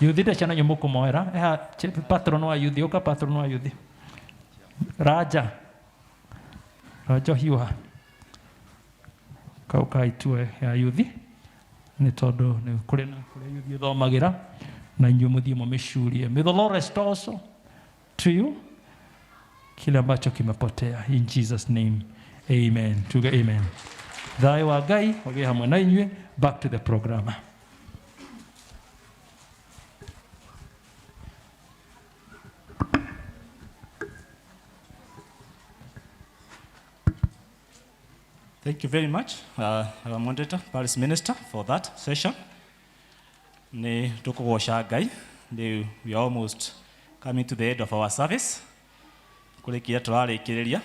yuthi nde ciana inyuĩ mũkũmoera eha patron wa yuthi ũka patron wa yuthi Raja Raja hiũha kau kaitue ya yuthi nĩ tondũ nĩ kũrĩ na kũrĩa yuthi ĩthomagĩra na inyuĩ mũthiĩ mũmĩcurie. May the Lord restore also to you kile ambacho kimepotea in Jesus name amen. Tuge amen. Thayũ wa Ngai ũgĩe hamwe na inyuĩ. Back to the program. Thank you very much, our moderator, Parish Minister, for that session. Nĩ tũkũgoca Ngai. Rĩu we are almost coming to the end of our service. Kũrĩkia tũrarĩkĩrĩria.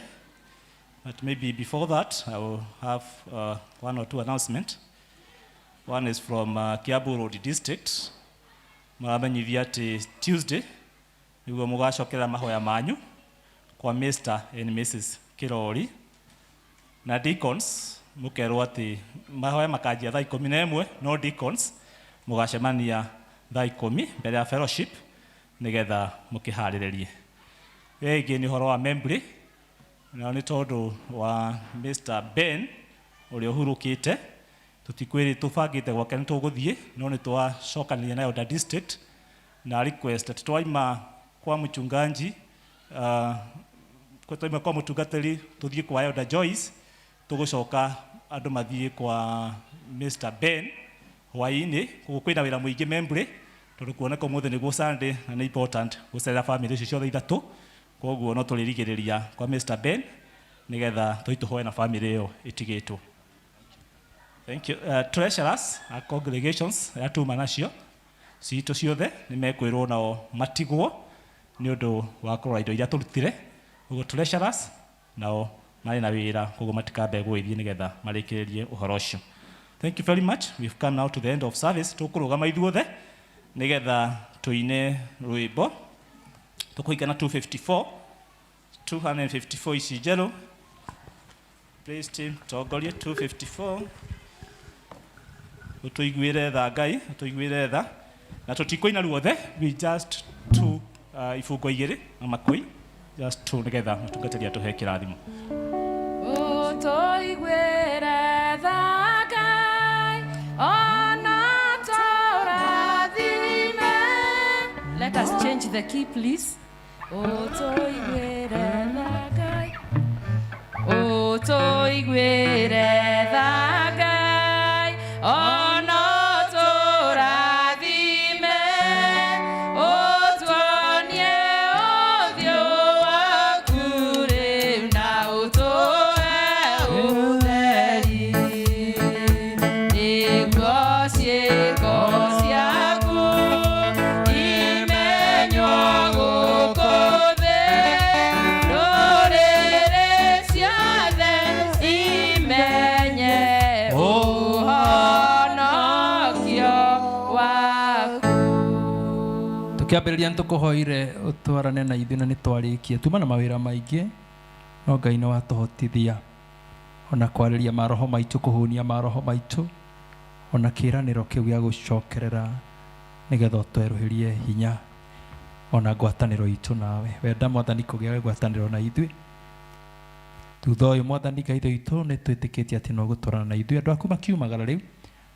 But maybe before that, I will have one or two announcements. One is from Kiambu Road District. Maramenyithia atĩ Tuesday nĩguo mũgacokerera mahoya manyu kwa Mr. and Mrs. Kirori na deacons mũkerwo atĩ mahoya makanjia thaa 11 no deacons mũgacemania thaa 10 mbere ya fellowship nĩgetha mũkĩharĩrĩrie. Ĩyo ĩngĩ nĩ ũhoro wa Membly na nĩ tondũ wa Mr. Ben ũrĩa ũhurũkĩte tũtikwĩrĩ tũbangĩte gwake nĩ tũgũthiĩ no nĩ twacokanĩria na Elder District na request atĩ twaima kwa mchungaji twaima kwa mũtungatĩri tũthiĩ kwa Elder Joyce tũgũcoka andũ mathiĩ kwa Mr. Ben hwaĩ-inĩ koguo kwĩna wĩra mũingĩ Membly tondũ kuoneka ũmũthĩ nĩguo Sunday na nĩ important gũcerera family icio ciothe ithatũ koguo no tũrĩrigĩrĩria kwa Mr. Ben nĩgetha tũthiĩ tũhoe na family ĩyo ĩtigĩtwo. Thank you. Treasurers a congregations arĩa tuma nacio citũ ciothe nĩ mekwĩrwo nao matigwo nĩ ũndũ wa kũrora indo iria tũrutire ũguo treasurers nao marĩ na wĩra koguo matikambe gũgĩthiĩ nĩgetha marĩkĩrĩrie ũhoro ũcio. Thank you very much. We've come now to the end of service. Tũkũrũgama ithuothe nĩgetha tũine rwĩmbo tũkũingana 254 254 ici njerũ. Praise team tongorie 254 ũtũiguĩre tha Ngai ũtũiguĩre tha na tũtikũina ruothe we just two ibungo igĩrĩ na makũi just two nĩgetha mũtungatĩri atũhe kĩrathimo. Ũtũiguĩre tha Ngai ona tũrathime. Let us change the key please. Ũtũiguĩre tha Ngai ũtũiguĩre tha Ngai ona tũrathime. Tũkĩambĩrĩria nĩ tũkũhoire ũtwarane na ithuĩ na nĩ twarĩkia. Tuma na mawĩra maingĩ no Ngai nĩ watũhotithia ona kwarĩria maroho maitũ, kũhũnia maroho maitũ, ona kĩĩranĩro kĩu gĩa gũcokerera nĩgetha ũtwerũhĩrie hinya ona ngwatanĩro itũ nawe. Wenda Mwathani kũgĩa ngwatanĩro na ithuĩ. Thutha ũyũ Mwathani Ngai witũ nĩ twĩtĩkĩtie atĩ no ũgũtwarana na ithuĩ. Andũ aku makiumagara rĩu,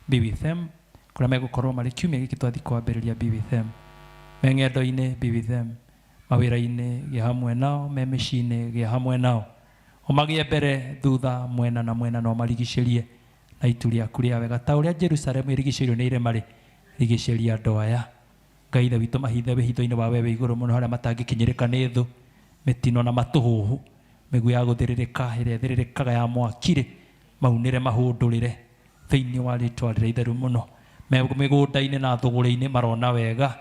be with them kũrĩa megũkorwo marĩ kiumia gĩkĩ twathiĩ kwambĩrĩria, be with them me ng'endo-inĩ, be with them mawĩra-inĩ, gĩa hamwe nao me mĩciĩ-inĩ, gĩa hamwe nao, ũmagĩe mbere thutha mwena na mwena, na ũmarigicĩrie na itu rĩaku rĩa wega ta ũrĩa Jerusalemu ĩrigicĩirio nĩ irĩma rĩ, rigicĩria andũ aya. Ngai Ithe witũ, mahithe wĩhitho-inĩ wa we wĩ igũrũ mũno harĩa matangĩkinyĩrĩka nĩ thũ, mĩtino na matũhũhũ, mĩguĩ ya gũthĩrĩrĩka ĩrĩa ĩthĩrĩrĩkaga ya mwaki rĩ, maunĩre mahũndũrĩre thĩinĩ wa rĩtwa rĩrĩa itheru mũno. Me mĩgũnda-inĩ na thũgũrĩ-inĩ marona wega.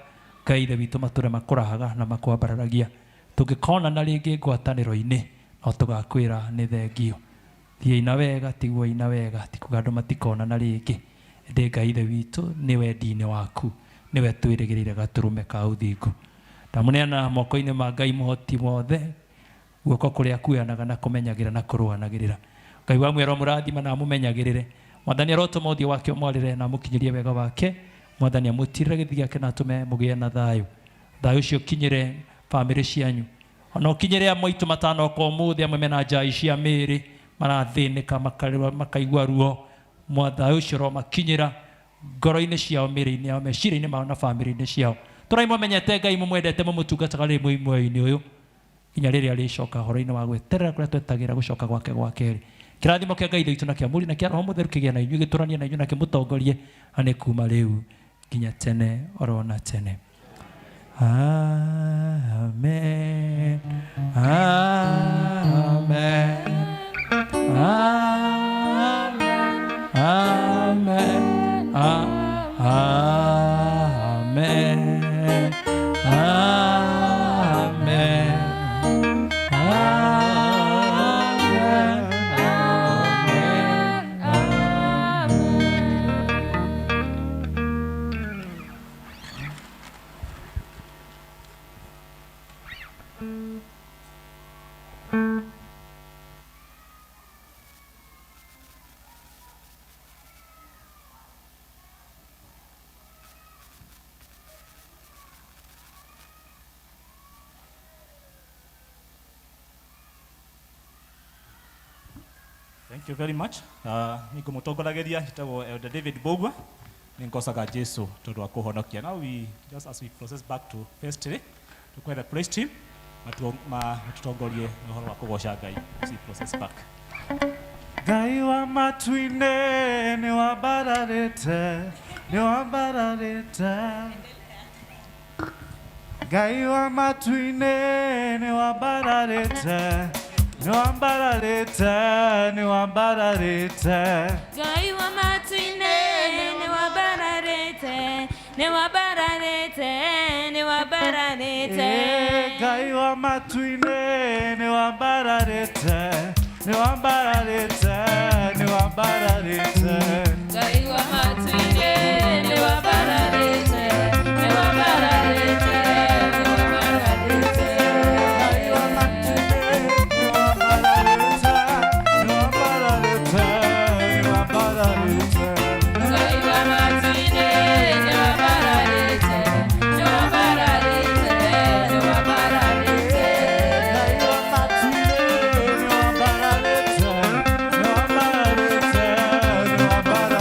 Ngai Ithe witũ, matũre makũrahaga na makwambararagia. Tũngĩkonana rĩngĩ ngwatanĩro-inĩ no tũgakwĩra nĩ thengio. Thiĩi na wega, tiguoi na wega, ti kuga andũ matikonana rĩngĩ, ĩndĩ Ngai Ithe witũ nĩ wendi-inĩ waku nĩwe twĩrĩgĩrĩire gatũrũme ka ũthingu. Ndamũneana moko-inĩ ma Ngai mũhoti wothe, guoko kũrĩa kuoyanaga na kũmenyagĩra na kũrũanagĩrĩra. Ngai wa mwĩro mũrathima na amũmenyagĩrĩre. Mwathani arotũma ũthiũ wake ũmwarĩre na amũkinyĩrie wega wake. Mwathani amũtirĩre gĩthithi gĩake na atũme mũgĩe na thayũ. Thayũ ũcio ũkinyĩre bamĩrĩ cianyu, ona ũkinyĩre amwe aitũ matanoka ũmũthĩ, amwe mena njai cia mĩĩrĩ marathĩnĩka makaigua ruo. Thayũ ũcio ũromakinyĩra ngoro-inĩ ciao, mĩĩrĩ-inĩ yao, meciria-inĩ mao na bamĩrĩ-inĩ ciao. Tũrai mũmenyete Ngai, mũmwendete, mũmũtungataga rĩrĩ mwĩ muoyo-inĩ ũyũ nginya rĩrĩa arĩcoka ũhoro-inĩ wa gweterera kũrĩa twetagĩra gũcoka gwake gwa kerĩ. Kĩrathimo kĩa Ngai Ithe witũ na kĩa Mũriũ na kĩa Roho Mũtheru kĩgĩe na inyuĩ, gĩtũranie na inyuĩ na kĩmũtongorie, na nĩ kuma rĩu nginya tene oro na tene. Amen. Amen. Amen. Amen. Amen. Amen. Amen. Amen. Thank you very much. Nĩngũmũtongorageria njĩtagwo Elder David Mbugua, nĩngocaga Jesu tondũ wa kũhonokia. Now we just as we process back to vestry, tũkwenda praise team matutongorie na ũhoro wa kũgoca Ngai as we process back. Ngai wa matu-inĩ nĩ wambararĩte, nĩ wambararĩte. Ngai wa matu-inĩ nĩ wambararĩte, nĩ wambararĩte, nĩ wambararĩte. Ngai wa matu-inĩ nĩ wambararĩte, nĩ wambararĩte, nĩ wambararĩte. Eh, Ngai wa matu-inĩ nĩ wambararĩte, nĩ wambararĩte, nĩ wambararĩte. Ngai wa matu-inĩ nĩ wambararĩte, nĩ wambararĩte, nĩ wambararĩte. Ngai wa matu-inĩ nĩ wambararĩte, nĩ wambararĩte, nĩ wambararĩte. Ngai wa matu-inĩ nĩ wambararĩte, nĩ wambararĩte, nĩ wambararĩte. Ngai wa matu-inĩ nĩ wambararĩte, nĩ wambararĩte, nĩ wambararĩte.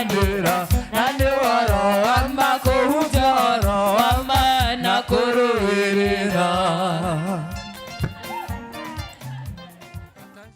Nĩ